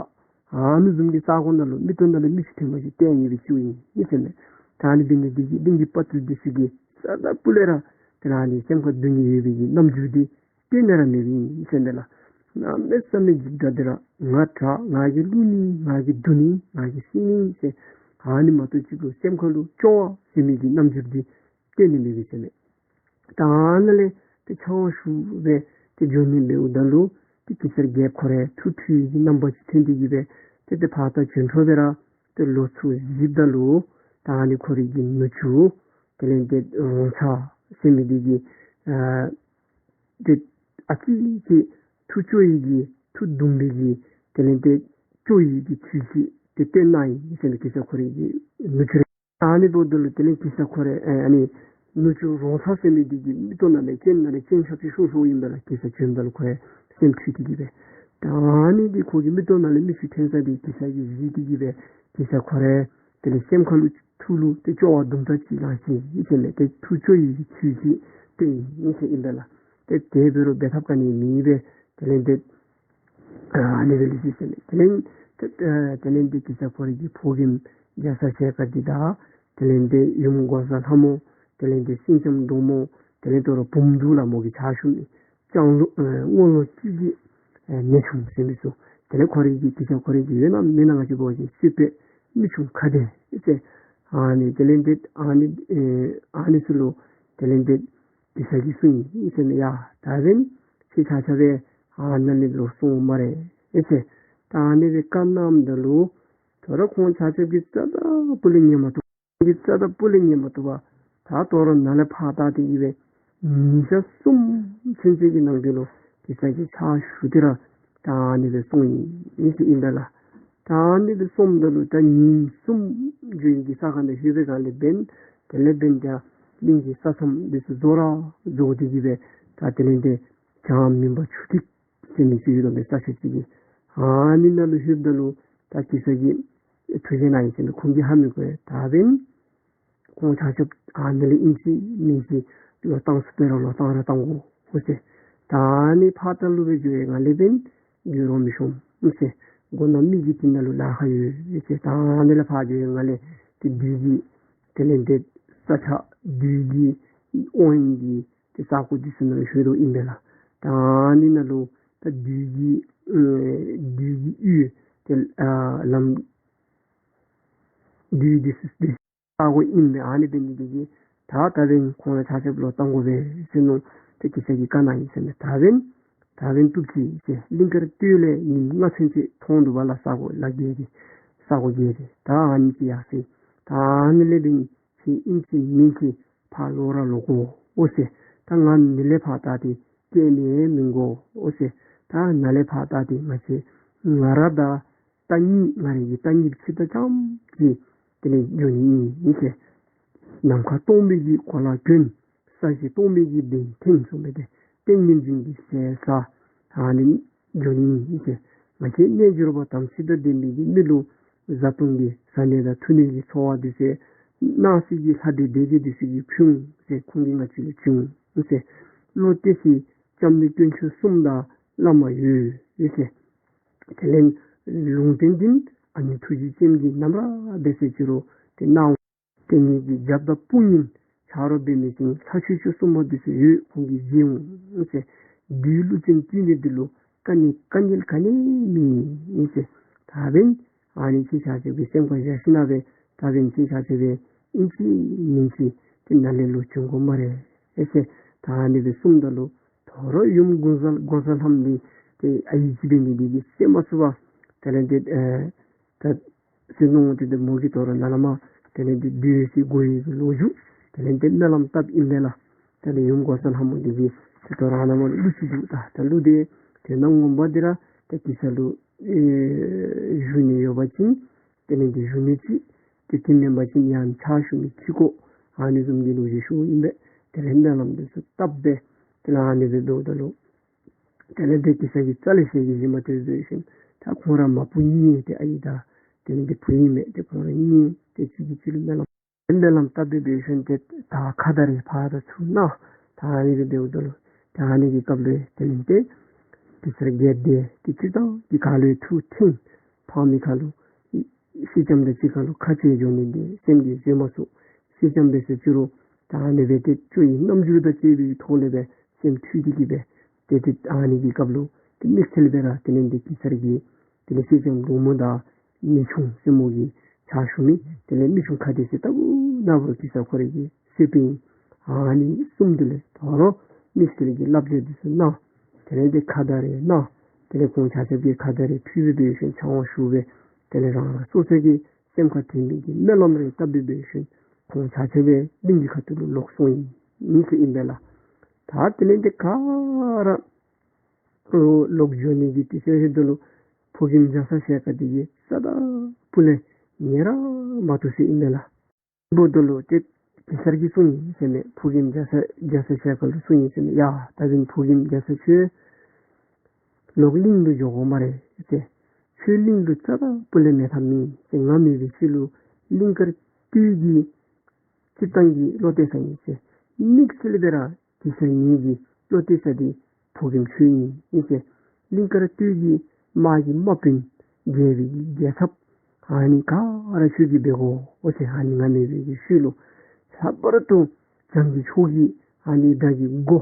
ཨ་ནི་བཟུམ་གྱི་ས་གོ་ནང་ལུ་མིག་ཏོ་ནང་ལས་མིག་ཆུ་འཐོན་པ་ཅིན་ལྟས་ངན་སྦེ་བརྩིཝ་ཨིན་ཟེར་མས། ད་ཨ་ནི་འབད་ནི་འདི་གིས་གླིང་གི་དཔའ་རྟུལ་འདི་ཚུ་གིས་རྩ་དང་སྤུ་ལས་ར་དེ་ལས་ཨ་ནི་སེམས་ཁར་སྡུག་བསྔལ་ཡོད་པའི་གི་རྣམ་འགྱུར་འདི་གཏན་ནས་ར་མེདཔ་ཨིན་ཟེར་མས་ལགས། གནམ་མེད་ས་མེད་འཇིགས་སྐྲག་སྟེ་ར་ང་དྲག། ང་གིས་བསླུ་ནི། ང་གིས་བསྡུ་ནི། ང་གིས་བསད་ནི་ཟེར་ཨ་ནི་མ་གཏོགས་ཅིག་ལུ་སེམས་ཁར་ལུ་སྐྱོ་བ་ཟེར་མི་གི་རྣམ་འགྱུར་འདི་གཏན་ནས་མེདཔ་ཨིན་ཟེར་མས། ད་ཨ་ནཱ་ལས་ཏེ་ཕྱག་དབང་ཞུ་སྦེ་ཏེ་འགྱོ་ནི་འབདཝ་ད་ལུ་ཏེ་གེ་སར་རྒྱལཔོ་ཁོ་ར་ཐུགས་ཁྲོ་བའི་གི་རྣམ་པ་ཅིག་ཐོན་ཏེ་གི་སྦེ་ཏེ་ཏེ་ཕར་ད་བྱོན་འཕྲོ་སྦེ་ར་ཏེ་ལོག་ཚུར་གཟིགསཔ་ད་ལུ་ད་ཨ་ནི་ཁོ་རའི་གི་ནུ་གཅུང་དེ་ལས་ཏེ་རོང་ཚ་ཟེར་མི་འདི་གིས་ཨ་ཏེ་ཨ་ཙི་ཅིག་ཐུགས་སྐྱོ་བའི་གི་ཐུགས་དུངས་པའི་གི་དེ་ལས་ཏེ་སྐྱོ་བའི་གི་ཚུལ་ཅིག་ཏེ་སྟོན་གནང་ཡི་ཟེར་མས། གེ་སར་ཁོ་རའི་གི་ནུ་གཅུང་ར། ཨ་ནི་འབདཝ་ད་ལུ་དེ་ལས་གེ་སར་ཁོ་ར་ཨ་ཨ་ནི་ནུ་གཅུང་རོང་ཚ་ཟེར་མི་འདི་གི་མིག་ཏོ་ནང་ལས་སྤྱན་ནང་ལས་སྤྱན་ཆབ་ཆུ་ཤོར་ཤོརཝ་ཨིན་པས་ལགས། གེ་སར་བྱོནམ་ད་ལུ་ཁོ་ར་སེམས་འཁྲུལ་ཏེ་གི་སྦེ། ད་ཨ་ནི་འདི་ཁོ་གི་མིག་ཏོ་ནང་ལས་མིག་ཆུ་ཐོན་ས་འདི་གེ་སར་གྱིས་གཟིགས་ཏེ་གི་སྦེ་གེ་སར་ཁོ་ར་དེ་ལས་སེམས་ཁར་ལུ་ཐུགས་ལུ་ཏེ་སྐྱོ་བ་དུམ་གྲ་ཅིག་ལངས་ཅི་ཟེར་མས། ཏེ་ཐུགས་སྐྱོ་བའི་ཚུལ་ཅིག་སྟོན་ཡི་ཟེར་ཨིན་པས་ལགས། ཏེ་དེ་འབད་རུང་འབད་ཐབས་ག་ནི་མེད་པས། དེ་ལས་ཏེ་ཨ་ནི་སྦེ་ལུས་ཅི་ཟེར་མས། དེ་ལས་ཏེ་ཨ་དེ་ལས་ཏེ་གེ་སར་ཁོ་རའི་གི་ཕོ་རྒནམ་རྒྱ་ཚ་ཞལ་དཀར་འདི་དང་དེ་ལས་ཏེ་ཡུམ་འགོག་བཟའ་ལྷ་མོ་དེ་ལས་ཏེ་སེང་ལྕམ་འབྲུག་མོ་དེ་ལས་ཏེ་རོགས་བུམོ་འབྲུག་ལ་མོ་གི་ཕྱག་ཞུ་མི་སྐྱ་ལོ་ཨེ་སྔོ་ལོ་སྐྱིད་ཀྱི་ཨེ་ནེའུ་ཆུང་ཟེར་མི་ཚུ་དེ་ལས་ཁོ་རའི་གི་གེ་སར་ཁོ་རའི་གི་ཡོད་ན་མེད་ན་ང་བཅས་འབད་བ་ཅིན་སྲིད་པའི་མི་ཆུང་ཁ་བདེ་ཟེར། ཨ་ནི་དེ་ལས་ཏེ་ཨ་ནི་ཨེ་ཨ་ནི་ཚུ་ལུ་དེ་ལས་ཏེ་གེ་སར་གྱིས་གསུངས་ཡི་ཟེར་མས། ཡ་ད་འབདན་ཁྱེད་ཆ་ཁྱབ་སྦེ་ཨ་ནཱ་ལས་ལོག་སོང་སྨ་རེ་ཨེ་ཟེར། ད་ཨ་ནི་སྦེ་བཀའ་གནངམ་ད་ལུ་དོ་རུང་ཁོང་ཆ་ཁྱབ་ཀྱིས་རྩ་དང་སྤུ་ལས་ཉན་མ་བཏུབ། ཀྱིས་རྩ་དང་སྤུ་ལས་ཉན་མ་བཏུབ་པར་ད་དོ་རུང་ནཱ་ལས་ཕར་བལྟ་སྟེ་གི་སྦེ་ཉིན་ཞག་གསུམ་ཚུན་ཚོད་ཀྱི་ནང་འཁོད་ལུ་གེ་སར་གྱི་ཕྱག་ཞུ་སྟེ་ར་ད་ཨ་ནི་སྦེ་སོང་ཡི་ཟེར་ཨིན་པས་ལགས། ད་ཨ་ནི་སྦེ་སོངམ་ད་ལུ་ད་ཉིནམ་གསུམ་འགྱོ་ཡི་གི་ས་ཁར་ལྷོད་པའི་སྒང་ལས་འབདན་དེ་ལས་འབདན་ད་གླིང་གི་ས་མཚམས་འདི་ཚུ་རྫོགས་ར་རྫོགས་ཏེ་གི་སྦེ་ད་དེ་ལས་ཏེ་བྱང་མུན་པ་ཆུ་ཐིགས་ཟེར་མི་ཅིག་ཡོད་དོ་མས་ས་ཆ་ཅིག་གི། ཨ་ནི་ནང་ལུ་ལྷོདཔ་ད་ལུ་ད་གེ་སར་གྱིས་ཐུགས་བཞེད་གནང་ཡི་ཟེར་མས། ཁོང་གིས་ཧ་མི་གོ་བས། ད་འབདན་ཁོང་ཆ་ཁྱབ་ཨ་ནི་ལས་ཨིན་ཅི་མིན་ཅི་ལོག་བཏང་ཚུགས་པ་ར་ལོག་བཏང་ར་བཏང་དགོ་ཟེར། ད་ཨ་ནི་ཕར་ད་ལུ་སྦེ་འགྱོ་བའི་སྒང་ལས་འབདན་འགྱོ་རུང་མི་ཤོང་ཟེར། མགོ་ནག་མི་གི་དེ་ནང་ལུ་ལཱ་ཁག་ཡོད་ཟེར། ད་ཨ་ནི་ལས་ཕར་འགྱོ་བའི་སྒང་ལས་ཏེ་བདུད་ཀྱི་དེ་ལས་ཏེ་ས་ཆ་བདུད་ཀྱི་དབང་གི་ཏེ་ས་གོ་འདི་ཚུ་ནང་ལྷོད་དོ་ཨིན་པས་ལགས། ད་ཨ་ནི་ནང་ལུ་ད་བདུད་ཀྱི་ཨེ་བདུད་ཀྱི་ཡུལ་ཏེ་ཨ་ལམ་བདུད་འདི་ཚུ་འདི་ས་གོ་ཨིན་པས། ཨ་ནི་འབད་ནི་འདི་གིས་ད་ད་འབདན་ཁོང་ལུ་ཆ་ཁྱབ་ལོག་བཏང་དགོ་པས་ཟེར་མནོ་སྟེ་གེ་སར་གྱིས་བཀའ་གནང་ཡི་ཟེར་མས། ད་འབདན་ད་འབདན་བཏུབ་ཅི་ཟེར། གླིང་དཀར་སྟོད་ལས་ཉིནམ་ལྔ་ཚུན་ཚོད་མཐོང་འདུག་པ་ལགས། ས་གོ་ལ་བརྒལ་ཏེ་ས་གོ་བརྒལ་ཏེ་ད་ཨ་ནི་ཅིག་ཡར་སོ་ཡི། ད་ཨ་ནི་ལས་འབདན་ཁྱེད་ཨིན་ཅི་མིན་ཅི་ཕར་ལོག་ར་ལོག་དགོ་འོང་ཟེར། ད་ང་ནཱ་ལས་ཕར་བལྟ་སྟེ་སྐྱེལ་ནི་མི་དགོ་འོང་ཟེར། ད་ནཱ་ལས་ཕར་བལྟ་སྟེ་ང་བཅས་ང་ར་དང་རྟ་གཉིས་ང་རའི་གི་རྟ་གཉིས་ཕྱིར་ད་རྐྱངམ་གཅིག་དེ་ལས་འགྱོ་ནི་ཨིན་ཟེར། ནམ་མཁའ་སྟོང་པའི་གི་གོ་ལ་གྱོན། ས་གཞི་སྟོང་པའི་གི་གདན་ཐེངས་སོང་སྦེ་ཏེ་ཏིང་ངེ་འཛིན་གྱི་ཞལ་ཟ། ཨ་ནི་འགྱོ་ནི་ཨིན་ཟེར། ང་བཅས་རྣལ་འབྱོར་པ་དམ་ཚིག་དང་ལྡན་པའི་གི་མི་ལུ་བཟའ་བཏུང་གི་བཟའ་ནི་དང་འཐུང་ནི་གི་འཚོ་བ་འདི་ཚུ་སྣང་སྲིད་ཀྱི་ལྷ་འདྲེ་སྡེ་བརྒྱད་འདི་ཚུ་གིས་ཕུལ་འོང་ཟེར། ཁོང་གིས་ང་བཅས་ལུ་བྱིན་འོང་ཟེར། བློ་གཏད་ཅི། སྐྱབས་གནས་དཀོན་མཆོག་གསུམ་དང་བླ་མ་ཡོད་ཟེར། དེ་ལས་ལུང་བསྟན་འདི་ཨ་ནི་ཐུགས་རྗེ་ཅན་གྱིས་ནམ་ར་འབད་ཟེར་ཅི་རུང་ཏེ་གནང་འོང་། ཏེ་ངེ་གི་རྒྱབ་དང་དཔུང་གཉེན་ཆ་རོགས་འབད་མི་ཅིག་ལྷ་ཆོས་སྐྱོང་སྲུང་མ་འདི་ཚུ་ཡོད། ཁོང་གིས་བཞེས་འོང་ཟེར། བདུད་ཀླུ་བཙན་བཏུལ་ནི་འདི་ལུ་དཀའ་ནི་དཀའ་ངལ་ག་ནི་མེད་ཨིན་ཟེར། ད་འབདན་ཨ་ནི་ཁྱེད་ཆ་ཁྱབ་ཀྱིས་སེམས་ཁར་བཞག་ཞིནམ་ལས་ད་འབདན་ཁྱེད་ཆ་ཁྱབ་ཨིན་ཅི་མིན་ཅི་ཏེ་ནཱ་ལས་ལོག་འབྱོན་དགོ་སྨ་རེ་ཟེར། ད་ཨ་ནི་སྦེ་གསུངམ་ད་ལུ་དོ་རུང་ཡུམ་འགོག་བཟའ་འགོག་བཟའ་ལྷ་མོ་འདི་ཏེ་ཨའི་ཅིག་འབད་ནི་འདི་གིས་བསད་མ་ཚུགས་པར་དེ་ལས་ཏེ་ཨེ་ད་ཟེར་མནོ་སྟེ་ཏེ་མོ་གིས་དོ་རུང་ནཱ་ལས་མར་དེ་ལས་ཏེ་སྡོད་ས་སྒོ་ཡི་ལོགས་ཞུགས་དེ་ལས་ཏེ་སྨོན་ལམ་བཏབ་ཨིན་པས་ལགས། དེ་ལས་ཡུམ་འགོག་བཟའ་ལྷ་མོ་འདི་གིས་ཏེ་དོ་རུང་ཨ་ནཱ་མར་ལུས་ཅི་འདུག། ད་ད་ལུས་ཏེ་དེ་ནང་ངོ་མ་འདི་ར་ཏེ་གེ་སར་ལུ་ཨེ་བཞུགས་ནི་ཡོད་པ་ཅིན་དེ་ལས་ཏེ་བཞུགས་ནི་ཅིག། ཏེ་དེ་མེན་པ་ཅིན་ཡང་ཕྱག་ཞུ་མི་ཅིག་དགོ། ཨ་ནི་བཟུམ་གྱི་ལོ་རྒྱུས་ཞུཝ་ཨིན་པས། དེ་ལས་སྨོན་ལམ་འདི་ཚུ་བཏབ་སྦེ་དེ་ལས་ཨ་ནི་སྦེ་འབདཝ་ད་ལུ་དེ་ལས་ཏེ་གེ་སར་གྱི་རྩ་ལས་ཞལ་གྱིས་བཞེས་མ་ཐོབ་པའི་ཤུལ་ད་ཁོང་ར་མ་བུ་གཉིས་ཏེ་ཨའི་དང་དེ་ལས་ཏེ་བུ་ཨིན་མས། ཏེ་ཁོང་ར་གཉིས་ཏེ་གཅིག་གིས་གཅིག་ལུ་སྨོན་ལམ་སྨོན་ལམ་བཏབ་པའི་ཤུལ་ཏེ་ད་ཁ་དར་རེ་ཕར་དང་ཚུར་གནང་། ད་ཨ་ནི་སྦེ་འབདཝ་ད་ལུ་ད་ཨ་ནི་གི་སྐབས་ལུ་དེ་ལས་ཏེ་གེ་སར་རྒྱལཔོ་འདི་ཏེ་སྤྱིར་བཏང་གི་ག་ལུ་ཐུགས་ཐིམ་ཕངས་མི་ཁ་ལུ་སེང་ལྕམ་དང་གཅིག་ཁར་ལུ་ཁ་འཕྱལ་འགྱོ་ནི་འདི་སེམས་ཀྱིས་བཟོད་མ་ཚུགས། སེང་ལྕམ་འབད་ཟེར་ཅི་རུང་ད་ཨ་ནི་སྦེ་ཏེ་ཁྱོད་ཀྱི་རྣམ་འགྱུར་དང་བཅས་པའི་ཐོག་ལས་སྦེ་སེམས་འཁྲུལ་ཏེ་གིས་སྦེ་ཏེ་ཏེ་ཨ་ནི་གི་སྐབས་ལུ་ཏེ་དམིགས་བསལ་སྦེ་ར་དེ་ལས་ཏེ་གེ་སར་གྱི་དེ་ལས་སེང་ལྕམ་འབྲུག་མོ་དང་མི་ཆུང་སྲས་མོ་གི་ཕྱག་ཞུ་མི་དེ་ལས་མི་ཆུང་ཁ་བདེ་ཟེར་ལྟ་བུ་ན་བུ་གེ་སར་ཁོ་རའི་གི་སྲས་པོ་ཨིན། ཨ་ནི་གསུམ་དེ་ལས་དོ་རུང་དམིགས་བསལ་གྱི་བསླབ་བྱ་འདི་ཚུ་གནང་། དེ་ལས་ཏེ་ཁ་དར་རེ་གནང་། དེ་ལས་ཁོང་ཆ་ཁྱབ་ཀྱིས་ཁ་དར་རེ་ཕུལ་སྦེ་འབད་ཞིནམ་ཕྱག་དབང་ཞུ་སྦེ་དེ་ལས་རང་རང་སོ་སོ་གི་སེམས་ཁར་དྲན་པའི་གི་སྨོན་ལམ་རེ་བཏབ་སྦེ་འབད་ཞིནམ་ཁོང་ཆ་ཁྱབ་སྦེ་གླིང་གི་ཁ་ཐུག་ལུ་ལོག་སོང་ཡི་ཟེར་ཨིན་པས་ལགས། ད་དེ་ལས་ཏེ་ག་ར་ལོག་འགྱོ་ནི་གི་དུས་ཚོད་ལྷོདཔ་ད་ལུ་ཕོ་རྒནམ་རྒྱ་ཚ་ཞལ་དཀར་འདི་གིས་རྩ་དང་སྤུ་ལས་ཉན་ར་མ་བཏུབ་ཟེར་ཨིན་པས་ལགས། འབདཝ་ད་ལུ་ཏེ་གེ་སར་གྱིས་གསུངས་ཡི་ཟེར་མས། ཕོ་རྒནམ་རྒྱ་ཚ་རྒྱ་ཚ་ཞལ་དཀར་ལུ་གསུངས་ཡི་ཟེར་མས། ཡ་ད་འབདན་ཕོ་རྒནམ་རྒྱ་ཚ་ཁྱོད་ལོག་གླིང་ལུ་འགྱོ་དགོ་སྨ་རེ་ཟེར། ཁྱོད་གླིང་ལུ་རྩ་དང་སྤུ་ལས་མེད་ཐབས་མེད་ཟེར། ང་མེད་པའི་ཤུལ་ལུ་གླིང་དཀར་སྟོད་ཀྱི་སྤྱིར་བཏང་གི་བློ་གཏད་ས་ཨིན་ཟེར། དམིགས་བསལ་སྦེ་ར་གེ་སར་ངེ་གི་བློ་གཏད་ས་འདི་ཕོ་རྒནམ་ཁྱོད་ཨིན་ཟེར། གླིང་དཀར་སྟོད་ཀྱི་དམག་གི་དམག་དཔོན་རྒྱལ་པོའི་རྒྱལ་ཚབ་ཨ་ནི་ག་ར་ཁྱོད་ཀྱིས་འབད་དགོ་ཟེར། ཨ་ནི་ང་མེད་པའི་གི་ཤུལ་ལུ་ལྷག་པར་དུ་བྱང་གི་ཕྱོགས་ཀྱི་ཨ་ནི་དགྲ་གི་མགོ་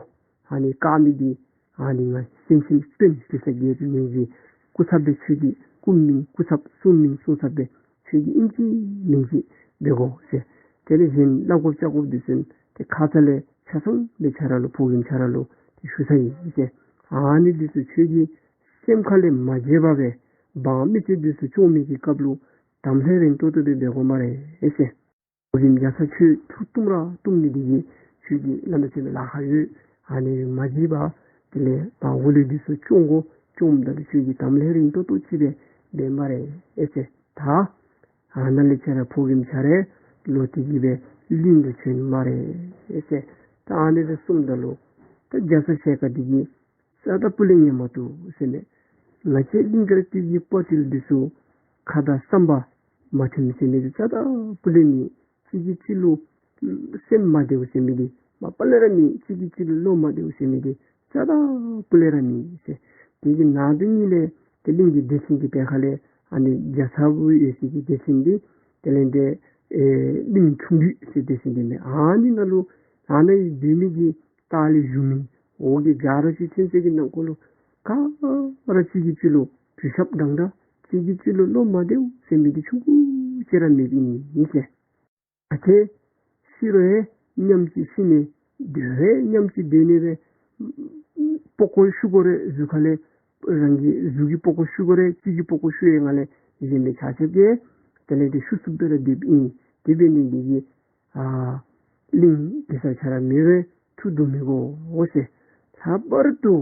ཨ་ནི་བཀག་མི་འདི་ཨ་ནི་ང་སེང་ཆེན་དཔོན་གེ་སར་རྒྱལ་པོ་ངེ་གི་སྐུ་ཚབ་སྦེ་ཁྱོད་ཀྱིས་སྐུ་མིང་སྐུ་ཚབ་གསུང་མིང་གསུང་ཚབ་སྦེ་ཁྱོད་ཀྱིས་ཨིན་ཅི་མིན་ཅི་འབད་དགོ་ཟེར། དེ་ལས་གཞན་བླ་གོཔ་ལྕགས་གོཔ་འདི་ཚུ་ཏེ་ཁ་ཙ་ལས་ཆ་ཚང་སྦེ་ཁྱོད་ར་ལུ་ཕོ་རྒནམ་ཁྱོད་ར་ལུ་ཏེ་ཞུ་ཚར་ཡི་ཟེར། ཨ་ནི་འདི་ཚུ་ཁྱོད་ཀྱིས་སེམས་ཁ་ལས་མ་བརྗེད་པར་སྦེ་འབངས་མི་སེར་འདི་ཚུ་སྐྱོང་མི་གི་སྐབས་ལུ་དམ་ལྷོད་རན་ཏོག་ཏོ་སྦེ་འབད་དགོ་སྨ་རེ་ཟེར། ཕོ་རྒནམ་རྒྱ་ཚ་ཁྱོད་ཐུགས་གཏུམ་ར་གཏུམ་ནི་འདི་གིས་ཁྱོད་ཀྱིས་བླ་མ་ཁྱོད་ལུ་ལཱ་ཁག་ཡོད། ཨ་ནི་མ་བརྗེད་པར་དེ་ལས་འབངས་འོག་ལུ་འདི་ཚུ་སྐྱོང་དགོ། སྐྱོངམ་ད་ལུ་ཁྱོད་ཀྱིས་དམ་ལྷོད་རན་ཏོག་ཏོ་ཅིག་སྦེ་འབད་སྨ་རེ་ཟེར། ད་ཨ་ནཱ་ལས་ཁྱོད་ར་ཕོ་རྒནམ་ཁྱོད་ར་ལོག་སྟེ་གིས་སྦེ་གླིང་ལུ་བྱོན་སྨ་རེ་ཟེར། ད་ཨ་ནི་སྦེ་གསུངམ་ད་ལུ་ད་རྒྱ་ཚ་ཞལ་དཀར་འདི་གིས་རྩ་དང་སྤུ་ལས་ཉན་མ་བཏུབ་ཟེར་མས། ང་བཅས་གླིང་དཀར་སྟོད་ཀྱི་དཔའ་བརྟུལ་འདི་ཚུ་ཁ་དང་བསམ་པ་མ་མཐུན་ཟེར་མི་འདི་རྩ་དང་སྤུ་ལས་མེད། གཅིག་གིས་གཅིག་ལུ་སེམས་མ་བདེཝ་ཟེར་མི་འདི་མ་པ་ལས་ར་མེད། གཅིག་གིས་གཅིག་ལུ་བློ་མ་བདེཝ་ཟེར་མི་འདི་རྩ་དང་སྤུ་ལས་ར་མེད་ཟེར། དེ་གི་ནང་དོན་ཉིད་ལས་ཏེ་གླིང་གི་སྡེ་ཚན་གྱི་སྦེ་ཁ་ལས་ཨ་ནི་རྒྱ་ཚ་བོ་ཡོད་སའི་གི་སྡེ་ཚན་འདི་དེ་ལས་ཏེ་ཨེ་གླིང་ཁྲུང་འདུས་ཟེར་སྡེ་ཚན་འདི་མས། ཨ་ནི་ནང་ལུ་ཨ་ནཱ་ཡི་སྡོད་མི་གི་ལྟག་ལས་བཞུགས་མི་འོག་གི་རྒྱ་རོ་ཅིག་ཐོན་ཚད་ཀྱི་ནང་འཁོད་ལུ་ག་ར་གཅིག་གིས་གཅིག་ལུ་གུས་ཞབས་འདྲན་འདྲ་གཅིག་གིས་གཅིག་ལུ་བློ་མ་བདེཝ་ཟེར་མི་འདི་ཆུང་ཀུ་ཅིག་ར་མེདཔ་ཨིན་ཟེར། ཨ་ཙི་ཤི་རུང་ཡང་མཉམ་གཅིག་ཤི་ནི་སྡོད་རུང་ཡང་མཉམ་གཅིག་སྡོད་ནི་སྦེ་སྤོ་སྐོར་ཞུ་དགོ་རུང་གཟུགས་ཁ་ལས་རང་གི་གཟུགས་ཀྱི་སྤོ་སྐོར་ཞུ་དགོ་རུང་གཅིག་གིས་སྤོ་སྐོར་ཞུ་ཡི་ནང་ལས་གཞན་མི་ཆ་ཁྱབ་ཀྱིས་དེ་ལས་ཏེ་ཤུགས་སུ་སྦེ་ར་སྡོདཔ་ཨིན། དེ་འབད་ནི་འདི་གིས་ཨ་གླིང་གེ་སར་ཁྱོད་ར་མེད་རུང་ཐུགས་སྡུག་མི་དགོ་ཟེར། ལྷག་པར་དུ་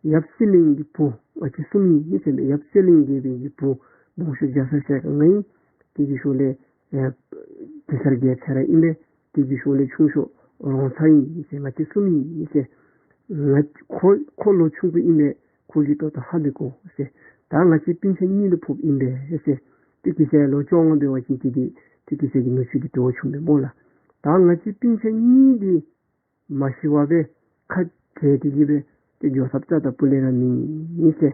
ཡབ་སེང་བློན་གྱི་བུ་ང་བཅས་གསུམ་ཨིན་ཟེར་མས། ཡབ་སེང་བློན་རྒྱལ་པོའི་གི་བུ་སྦོམ་ཤོས་རྒྱ་ཚ་ཞལ་དཀར་ང་ཨིན། དེ་གི་ཤུལ་ལས་ཨེ་གེ་སར་རྒྱལཔོ་ཁྱོད་ར་ཨིན་པས། དེ་གི་ཤུལ་ལས་ཆུང་ཤོས་རོང་ཚ་ཨིན་ཟེར། ང་བཅས་གསུམ་ཨིན་ཟེར། ང་ཁོ་ཁོ་ལོ་ཆུང་ཀུ་ཨིན་པས། ཁོ་གིས་ཏོག་ཏོ་ཧ་མི་གོ་ཟེར། ད་ང་བཅས་སྤུན་ཆ་གཉིས་ལུ་ཕོགཔ་ཨིན་པས་ཟེར། ཏེ་གེ་སར་ལོ་བཅོ་ལྔ་འབད་བ་ཅིན་ཏེ་དེ་ཏེ་གེ་སར་གྱི་ནུ་གཅུང་འདི་ཏེ་བ་ཆུང་པས་སྨོ་ལགས། ད་ང་བཅས་སྤུན་ཆ་གཉིས་འདི་མ་ཤི་བར་སྦེ་ཁ་བྲལ་ཏེ་གིས་སྦེ་ཏེ་འགྱོ་ཐབས་རྩ་དང་སྤུ་ལས་ར་མེད་ཟེར།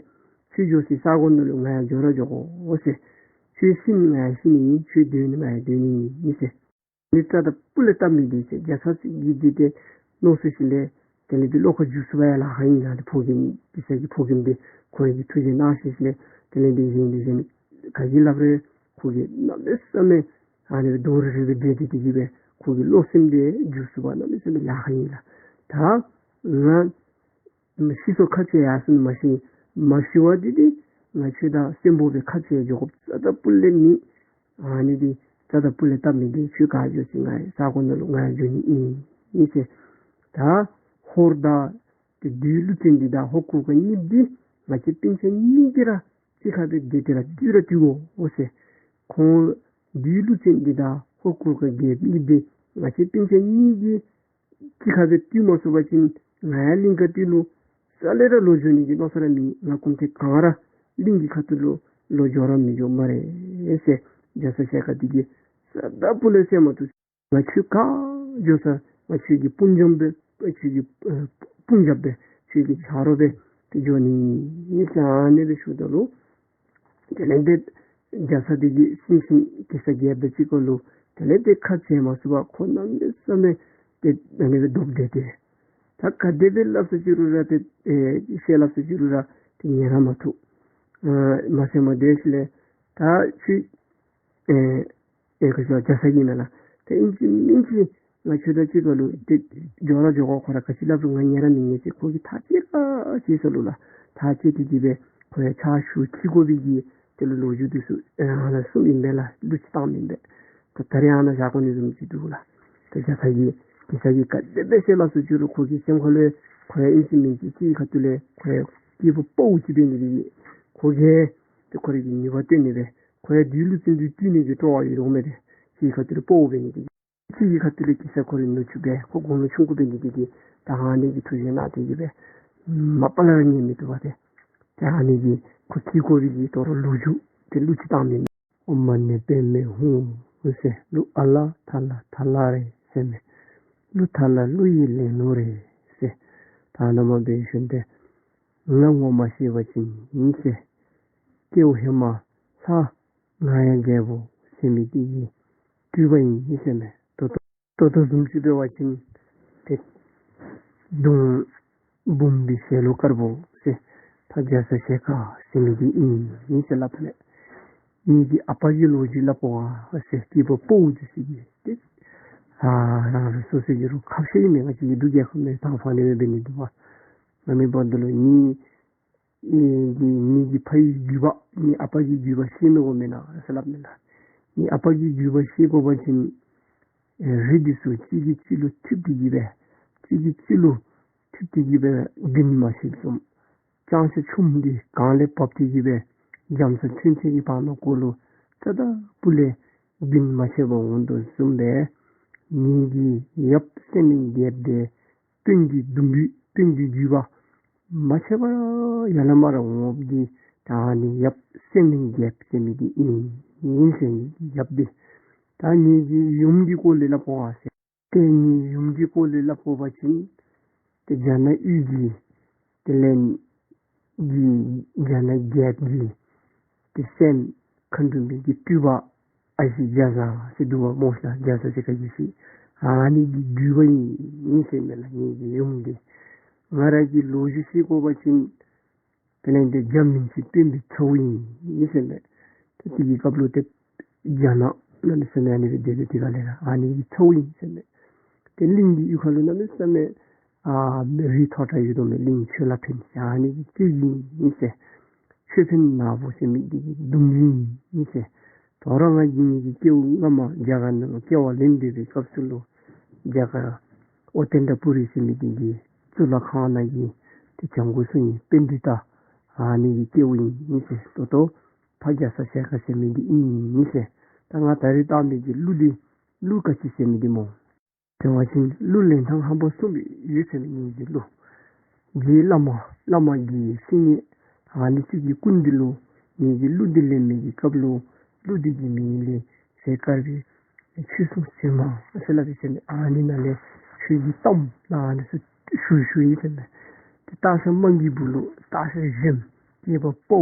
ཁྱོད་འགྱོ་སའི་ས་གོ་ནང་ལུ་ང་ཡང་འགྱོ་ར་འགྱོ་དགོ་ཟེར། ཁྱོད་ཤི་ནི་ང་ཡང་ཤི་ནི་ཨིན། ཁྱོད་སྡོད་ནི་ང་ཡང་སྡོད་ནི་ཨིན་ཟེར། ནི་རྩ་དང་སྤུ་ལས་སྟབས་མི་བདེ་ཟེར། རྒྱ་ཚ་གིས་འདི་ཏེ་མནོ་བསམ་ཞིནམ་ལས་ དེ་ལས་འདི་བློ་ཁ་འགྱུར་ཚུགས་པ་ཡང་ལཱ་ཁག་ཨིན་ལགས། ཏེ་ཕོ་རྒནམ་གེ་སར་གྱི་ཕོ་རྒནམ་འདི་ཁོ་རའི་གི་ཐུགས་རྗེ་གནང་ཞིནམ་ལས་དེ་ལས་འདི་གཞན་འདི་གཞན་ག་གིས་སླབ་རུང་ཁོ་གིས་གནམ་མེད་ས་མེད་ཨ་ནི་སྦེ་དོ་རུང་རུང་སྦེ་འབད་དེ་དེ་གིས་སྦེ་ཁོ་གི་བློ་སེམས་འདི་འགྱུར་ཚུགས་པ་གནམ་མེད་ས་མེད་ལཱ་ཁག་ཨིན་ལགས། ད་ང་ཤི་སོང་ཁ་འཕྱལ་ཡར་སོང་ནི་མ་ཤེས། མ་ཤི་བ་འདི་འདི་ང་ཁྱོད་དང་གསོན་པོ་སྦེ་ཁ་འཕྱལ་འགྱོ་དགོཔ་རྩ་དང་སྤུ་ལས་མེད། ཨ་ནི་འདི་རྩ་དང་སྤུ་ལས་སྟབས་མི་བདེ། ཁྱོད་ག་འགྱོ་ཅི། ང་ཡང་ས་གོ་ནང་ལུ་ང་ཡང་འགྱོ་ནི་ཨིན་ཨིན་ཟེར། ད་ཧོར་དང་ཏེ་བདུད་ཀླུ་བཙན་འདི་དང་ཧོར་གུར་དཀར་གཉིས་འདི་ང་བཅས་སྤུན་ཆ་གཉིས་ཀྱིས་ར་གཅིག་ཁར་སྦེ་སྡོད་དེ་ར་འདུལ་ར་འདུལ་དགོ་ཟེར། ཁོང་བདུད་ཀླུ་བཙན་འདི་དང་ཧོར་གུར་དཀར་རྒྱལཔོ་གཉིས་འདི་ང་བཅས་སྤུན་ཆ་གཉིས་ཀྱིས་གཅིག་ཁར་སྦེ་འདུལ་མ་ཚུགས་པ་ཅིན་ང་ཡང་གླིང་དཀར་སྟོད་ལུ་རྩ་ལས་ར་ལོག་འགྱོ་ནི་གི་མནོ་བསམ་ར་མེད། ང་གུང་ཐེངས་གང་ར་གླིང་གི་ཁ་ཐུག་ལུ་ལོག་འགྱོ་ར་མི་འགྱོ་སྨ་རེ་ཟེར། རྒྱ་ཚ་ཞལ་དཀར་འདི་གིས་རྩ་དང་སྤུ་ལས་བསམ་མ་བཏུབ། ང་ཁྱོད་ག་འགྱོ་ས་ང་ཁྱོད་ཀྱི་དཔུང་འཇོམས་སྦེ་ང་ཁྱོད་ཀྱི་ཨ་དཔུང་འཇོམས་སྦེ་ཁྱོད་ཀྱི་ཆ་རོགས་སྦེ་ཏེ་འགྱོ་ནི་ཨིན་ཟེར་ཨ་ནི་སྦེ་ཞུཝ་ད་ལུ་དེ་ལས་འདི་རྒྱ་ཚ་འདི་གིས་སེམས་ཤིང་གེ་སར་རྒྱལཔོ་དང་གཅིག་ཁར་ལུ་དེ་ལས་འདི་ཁ་འཕྱལ་མ་ཚུགས་པར་ཁོ་གནམ་མེད་ས་མེད་ཏེ་ཨ་ནི་སྦེ་སྡོད་དེ་ཏེ། ད་ག་དེ་སྦེ་སླབ་ས་ཅི་རུང་ར་ཏེ་ཨེ་བཤད་སླབ་ས་ཅི་རུང་ར་ཏེ་ཉན་ར་མ་བཏུབ། ཨ་མ་ཚད་མ་དེ་ཅིག་ལས་ད་ཁྱོད་ཨེ་ཨེ་ཁོ་ཚུ་རྒྱ་ཚ་གིས་ཨིན་མས་ལགས། ཏེ་ཨིན་ཅི་མིན་ཅི་ང་ཁྱོད་དང་གཅིག་ཁར་ལུ་ཏེ་འགྱོ་ར་འགྱོ་དགོ། ཁོ་ར་ག་ཅི་སླབ་རུང་ང་ཉན་ར་མི་ཉན་ཟེར་ཁོ་གིས་ཐག་བཅད་ར་བཅད་སོ་ལོ་ལགས། ཐག་བཅད་དེ་གིས་སྦེ་ཁོ་ཡང་ཕྱག་ཞུ་འཁྱིད་དགོ་པའི་གི་དེ་ལུ་ལོ་རྒྱུས་འདི་ཚུ་ཨ་ནཱ་གསུངམ་ཨིན་པས་ལགས། གླུ་ཅིག་བཏངམ་ཨིན་པས། ད་ད་རེས་ཨ་ནཱ་བཞག་དགོ་ནི་བཟུམ་ཅིག་འདུག་ལགས། ད་རྒྱ་ཚ་གིས་གེ་སར་གྱིས་ག་དེ་སྦེ་བཤད་སླབ་སོ་ཅི་རུང་ཁོ་གི་སེམས་ཁ་ལུ་ཁོ་ཡང་ཨིན་ཅི་མིན་ཅི་གཅིག་གི་ཁ་ཐུག་ལས་ཁོ་ཡང་སྐྱེས་བུ་དཔའ་བོ་ཅིག་འབད་ནི་དེ་གིས་ཁོ་གིས་ཏེ་ཁོ་རའི་གི་ནུས་པ་བཏོན་ནི་སྦེ་ཁོ་ཡང་བདུད་ཀླུ་བཙན་འདི་བཏུལ་ནི་གི་སྤྲོ་བ་ཡོད་དོ་མས་ཏེ། གཅིག་གི་ཁ་ཐུག་ལས་དཔའ་བོ་འབད་ནི་དེ་གིས། གཅིག་གི་ཁ་ཐུག་ལས་གེ་སར་ཁོ་རའི་ནུ་གཅུང་སྦེ་ཁོ་དགུང་ལོ་ཆུང་ཀུ་འབད་ནི་དེ་གིས་ད་ཨ་ནི་གི་ཐུགས་རྗེ་གནང་སྟེ་གིས་སྦེ་མ་པ་ལས་ར་ཉན་མི་བཏུབ་པས་ཏེ། ད་ཨ་ནི་གིས་ཁོ་འཁྱིད་དགོ་པའི་གི་དོ་རུང་ལོ་རྒྱུས་ཏེ་གླུ་ཅིག་བཏངམ་ཨིན། ཨོཾ་མ་ཎི་པདྨེ་ཧཱུྃ་ཟེར། གླུ་ཨ་ལ་ཐ་ལ་ཐ་ལ་རེད་ཟེར་མས། གླུ་ཐ་ལ་གླུ་ཡི་ལེན་ལུགས་རེད་ཟེར། ད་ནཱ་མར་འབད་ཞིནམ་ཏེ་ང་ངོ་མ་ཤེས་པ་ཅིན་ཨིན་ཟེར། སྐྱེ་བོ་ཧེ་མ་ལྷ་ང་ཡང་རྒྱལ་པོ་ཟེར་མི་འདི་གི་སྤྲུལ་པ་ཨིན་ཟེར་མས། ད་ལྟོ་ད་ལྟོ་བཟུམ་ཅིག་འབད་བ་ཅིན་ཏེ་གདུང་འབུམ་པའི་ཞལ་ལུ་དཀར་པོ་ཟེར་ཕ་རྒྱ་ཚ་ཞལ་དཀར་ཟེར་མི་འདི་ཨིན་ཟེར་སླབ་མས། ངེ་གི་ཨ་པ་གི་ལོ་རྒྱུས་སླབ་པ་ཟེར་སྐྱེས་བུ་དཔའ་བོ་འདི་ཚུ་གིས་ཏེ་ཨ་རང་རང་སོ་སོ་གི་རུང་ཁ་བཤད་ཨིན་མས། ང་བཅས་ཀྱི་འབྲུག་རྒྱལ་ཁབ་ནང་ཐང་ཕ་ནི་སྦེ་འབད་ནི་འདུག་པ། ང་མི་འབདཝ་ད་ལུ་ངེ་ངེ་གི་ངེ་གི་ཕ་ཡི་རྒྱུད་པ་ངེ་ཨ་པ་གི་རྒྱུད་པ་ཤེས་མི་དགོ་མེན་ན་ཟེར་སླབ་མས་ལགས། ངེ་ཨ་པ་གི་རྒྱུད་པ་ཤེས་དགོ་པ་ཅིན་ཨེ་རིགས་འདི་ཚུ་གཅིག་གིས་གཅིག་ལུ་མཐུད་དེ་གིས་སྦེ་གཅིག་གིས་གཅིག་ལུ་མཐུད་དེ་གིས་སྦེ་རྒྱུན་མ་ཆད་བཟུམ། ལྕང་ཤ་ཆུམ་འདི་གངས་ལས་བབས་ཏེ་གིས་སྦེ་རྒྱ་མཚོ་ཆུང་ཆུང་གི་བར་ན་གུ་ལུ་རྩ་དང་སྤུ་ལས་རྒྱུན་མ་ཆད་པར་འོང་དོ་བཟུམ་སྦེ་ངེ་གི་ཡབ་སད་སྨད་རྒྱལཔོ་འདི་དཔོན་གྱི་གདུང་རྒྱུད་དཔོན་གྱི་རྒྱུད་པ་མ་ཆད་པར་ཡར་ལས་མར་འོངམ་འདི་ད་ཨ་ནི་ཡབ་སད་སྨད་རྒྱལཔོ་ཟེར་མི་འདི་ཨིན་ཟེར། ངེ་གི་ཡབ་འདི། ད་ངེ་གི་ཡུམ་གྱི་སྐོར་ལས་སླབ་དགོ་པ་ཟེར། ཏེ་ངེ་གི་ཡུམ་གྱི་སྐོར་ལས་སླབ་དགོ་པ་ཅིན་ཏེ་རྒྱ་ནག་ཡུལ་གྱི་ཏེ་ལན་གྱི་རྒྱ་ནག་རྒྱལཔོ་གི་ཏེ་སྲསམོ་མཁའ་འགྲོ་མའི་གི་སྤྲུལ་པ་ཨ་ཞེ་རྒྱ་བཟའ་ཟེར་འདུག་པ་སྨོ་ལགས། རྒྱ་བཟའ་ཟེར་ག་གིས་ཤེས། ཨ་ནི་གི་རྒྱུད་པ་ཨིན་ཟེར་མས་ལགས་ངེ་གི་ཡུམ་འདི། ང་ར་གི་ལོ་རྒྱུས་ཤེས་དགོ་པ་ཅིན་དེ་ལས་འདི་རྒྱ་མིང་ཅིག་སྤེན་པའི་ཚ་བོ་ཨིན་ཟེར་མས། ཏེ་དེ་གི་སྐབས་ལུ་ཏེ་རྒྱ་ནག་གནམ་མེད་ས་མེད་ཨ་ནི་སྦེ་སྡོད་སྡོད་དེ་ག་ལས་ར་ཨ་ནི་གི་ཚ་བོ་ཨིན་ཟེར་མས། ཏེ་གླིང་གི་ཡུལ་ཁ་ལུ་གནམ་མེད་ས་མེད་ཨ་རིགས་མཐོ་དྲགས་ཡོད་དོ་མས། གླིང་ཆོས་ལ་ཕན་ཟེར་ཨ་ནི་གི་སྐྱེ་བོ་ཨིན་ཟེར། ཆོས་ཕན་ནག་པོ་ཟེར་མི་འདི་གི་གདུང་རྒྱུད་ཨིན་ཟེར། དོ་རུང་ང་གིས་ངེ་གི་སྐྱེ་བ་སྔ་མ་རྒྱ་གར་ནང་ལུ་སྐྱེ་བ་ལེན་སྡོད་པའི་སྐབས་སུ་ལུ་རྒྱ་གར་ཨོ་ཏནྟ་པུ་རི་ཟེར་མི་འདི་གི་གཙུག་ལག་ཁང་ནང་གི་ཏེ་བྱང་སྒོ་སྲུང་མི་པཎྜི་ཏ་ཨ་ནི་གི་སྐྱེ་བ་ཨིན་ཟེར། ད་ལྟོ་ཕ་རྒྱ་ཚ་ཞལ་དཀར་ཟེར་མི་འདི་ཨིན་ཟེར། ད་ང་ད་རིས་བཏང་མི་གི་གླུ་འདི་གླུ་ག་ཅི་ཟེར་མི་འདི་སྨོ། དེ་བ་ཅིན་གླུ་ལེན་ཐངས་རྣམ་པ་གསུམ་ཡོད་ཟེར་མས། ངེ་གི་གླུ་རྗེ་བླ་མ་བླ་མ་དགེ་བའི་བཤེས་གཉེན་ཨ་ནི་ཚུ་གི་སྐུ་མདུན་ལུ་ངེ་གི་གླུ་འདི་ལེན་མི་གི་སྐབས་ལུ་གླུ་འདི་གི་མིང་ལས་ཞལ་དཀར་པོའི་ཆོས་སྲུང་ཟེར་མ་ཟེར་སླབ་ཨིན་ཟེར་མས། ཨ་ནི་ནང་ལས་ཆོས་ཀྱི་གཏམ་ཨ་ནི་ཚུ་ཞུ་ཞུཝ་ཨིན་ཟེར་མས། ཏེ་སྟག་ཤར་དམག་གི་སྦུག་ལུ་སྟག་ཤར་གཞོནམ་སྐྱེས་པ་དཔའ་བོ་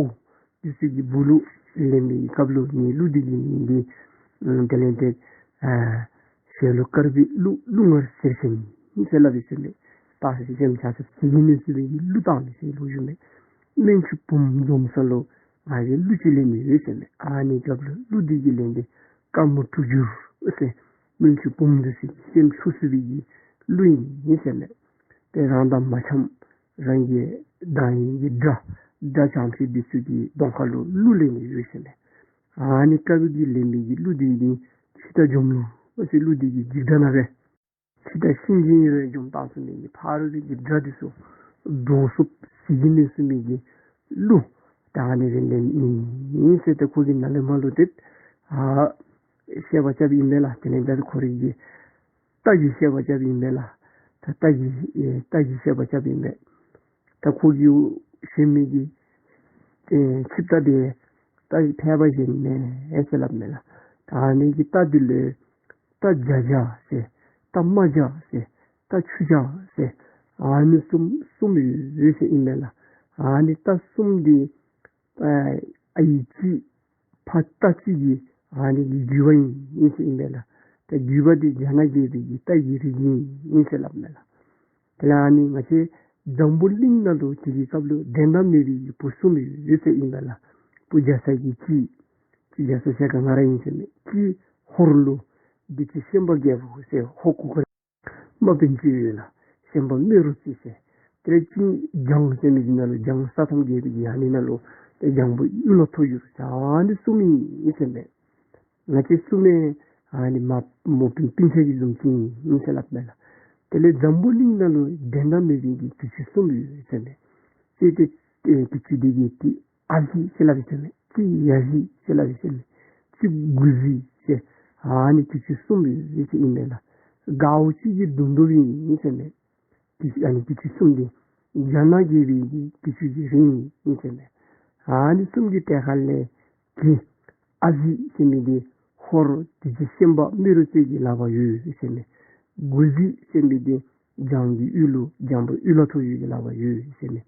འདི་ཚུ་གི་སྦུག་ལུ་ལེན་པའི་སྐབས་ལུ་ངེའི་གླུ་འདི་གི་མིང་འདི་ཨམ་དེ་ལས་ཏེ་ཨ་ཞལ་ལུ་དཀར་པོའི་གླུ་གླུ་ངར་གསེར་ཞུན་ཟེར་སླབ་ཨིན་ཟེར་མས། ད་ཅི་སེམས་ཆ་ཚུ་ཟད་ཀྱི་མི་ཚུགས་པའི་གླུ་བཏང་ནི་ཟེར་ལོ་ཞུ་མས། སྨན་ཆུང་བུམོ་འཛོམས་ས་ལུ་ང་གིས་གླུ་ཅིག་ལེན་ནི་ཡོད་ཟེར་མས། ཨ་ནི་སྐབས་ལུ་གླུ་འདི་གི་ལན་འདི་དཀར་མོ་དྲུག་འགྱུར་ཟེར། སྨན་ཆུང་བུམོ་འདི་ཚུ་གི་སེམས་འཚོ་ཚུགས་པའི་གི་གླུ་ཨིན་ཟེར་མས། ཏེ་རང་དང་མ་འཆམ་རང་གི་བདག་ཉིད་ཀྱི་དགྲ་དགྲ་བྱམས་ཤིག་འདི་ཚུ་གི་གདོང་ཁ་ལུ་གླུ་ལེན་ནི་ཡོད་ཟེར་མས། ཨ་ནི་དཀར་མོ་གིས་ལེན་པའི་གི་གླུ་འདི་གི་འཆི་བདག་འཇོམས་གླུ་ཟེར། གླུ་འདི་གི་འཇིགས་སྒྲ་ནང་སྦེ་འཆི་བདག་གཤིན་རྗེ་ཡི་རོ་འཇོམས་བཏང་ཚུགས་མི་གི་ཕ་རོལ་པོའི་གི་དགྲ་འདི་ཚུ་འདྲོག་ཚུགས་ཟད་ཀྱི་མི་ཚུགས་མི་གི་གླུ་ད་ཨ་ནི་སྦེ་ལེན་ནི་ཨིན་ཟེར། ཏེ་ཁོ་གིས་ནཱ་ལས་མར་ལུ་ཏེ་ཨ་བཤད་པ་རྐྱབ་ཨིན་མས་ལགས། དེ་ལས་ད་ཁོ་རའི་གི་རྟ་གི་བཤད་པ་རྐྱབ་ཨིན་མས་ལགས། ད་རྟ་གི་ཨེ་རྟ་གི་བཤད་པ་རྐྱབ་ཨིན་མས། ད་ཁོ་གིས་ཞོན་མི་གི་ཨེ་ཆིབས་རྟ་འདི་རྟ་ཕལ་པ་བཞིན་མེན་ཟེར་སླབ་མས་ལགས། ད་ཨ་ནི་གི་རྟ་འདི་ལུ་རྟ་རྒྱ་རྒྱ་ཟེར། རྟ་རྨ་རྒྱ་ཟེར། རྟ་ཆུ་རྒྱ་ཟེར། ཨ་ནི་གསུམ་གསུམ་ཡོད་ཟེར་ཨིན་མས་ལགས། ཨ་ནི་རྟ་གསུམ་འདི་ཨ་ཨའི་གཅིག་ཕ་རྟ་གཅིག་གི་ཨ་ནི་གི་རྒྱུད་པ་ཨིན་ཟེར་ཨིན་མས་ལགས། ད་རྒྱུད་པ་འདི་རྒྱ་ནག་རྒྱལ་པོའི་གི་རྟ་གི་རིགས་ཨིན་ཟེར་སླབ་མས་ལགས། དེ་ལས་ཨ་ནི་ང་བཅས་འཛམ་བུ་གླིང་ནང་ལུ་དེ་གི་སྐབས་ལུ་འགྲན་ཟླ་མེད་པའི་གི་བུ་གསུམ་ཡོད་ཟེར་ཨིན་མས་ལགས། བུ་རྒྱ་ཚ་གི་གཅིག་གཅིག་རྒྱ་ཚ་ཞལ་དཀར་ང་ར་ཨིན་ཟེར་མས། གཅིག་ཧོར་ལུ་བདེ་སྐྱིད་ཤན་པ་རྒྱལ་པོ་ཟེར་ཧོར་གུར་དཀར་དམག་དཔོན་ཅིག་ཡོད་ལགས། ཤན་པ་རྨེ་རུ་རྩེ་ཟེར། དེ་ལས་གཅིག་འཇང་ཟེར་མི་འདི་ནང་ལུ་འཇང་ས་ཐམ་རྒྱལ་པོའི་གི་ཨ་ནི་ནང་ལུ་ཏེ་འཇང་བུ་གཡུ་ལོ་ཐོ་ཡོད་ཟེར། ཨ་ནི་གསུམ་ཨིན་ཟེར་མས། ང་བཅས་གསུམ་ཨ་ནི་མ་མོ་སྤུན་སྤུན་ཆ་གི་བཟུམ་ཅིག་ཨིན་ཟེར་སླབ་མས་ལགས། དེ་ལས་འཛམ་བུ་གླིང་ནང་ལུ་འགྲན་ཟླ་མེད་པའི་གི་དུས་ཚོད་གསུམ་ཡོད་ཟེར་མས། གཅིག་དེ་ཨེ་དུས་ཚོད་འདི་གི་དེ་ཨ་གཟི་ཟེར་སླབ་ཨིན་ཟེར་མས། གཅིག་ཡ་གཟི་ཟེར་སླབ་ཨིན་ཟེར་མས། གཅིག་དགུ་གཟི་ཟེར། ཨ་ནི་དུས་ཚོད་གསུམ་ཡོད་ཟེར་ཨིན་མས་ལགས། དགའ་བོ་གཅིག་གི་གདུང་འདྲོག་ཨིན་ཟེར་མས། དུས་ཨ་ནི་དུས་ཚོད་གསུམ་འདི་རྒྱ་ནག་རྒྱལ་པོའི་གི་དུས་ཚོད་ཀྱི་རིང་ཨིན་ཟེར་མས། ཨ་ནི་གསུམ་གྱི་གྲས་ཁ་ལས་གི་ཨ་གཟི་ཟེར་མི་འདི་ཧོར་བདེ་སྐྱིད་ཤན་པ་རྨེ་རུ་རྩེ་གི་ལག་པར་ཡོད་ཟེར་མས། དགུ་གཟི་ཟེར་མི་འདི་འཇང་གི་གཡུ་ལོ་འཇང་བུ་གཡུ་ལོ་ཐོ་ཡོད་ཀྱི་ལག་པར་ཡོད་ཟེར་མས།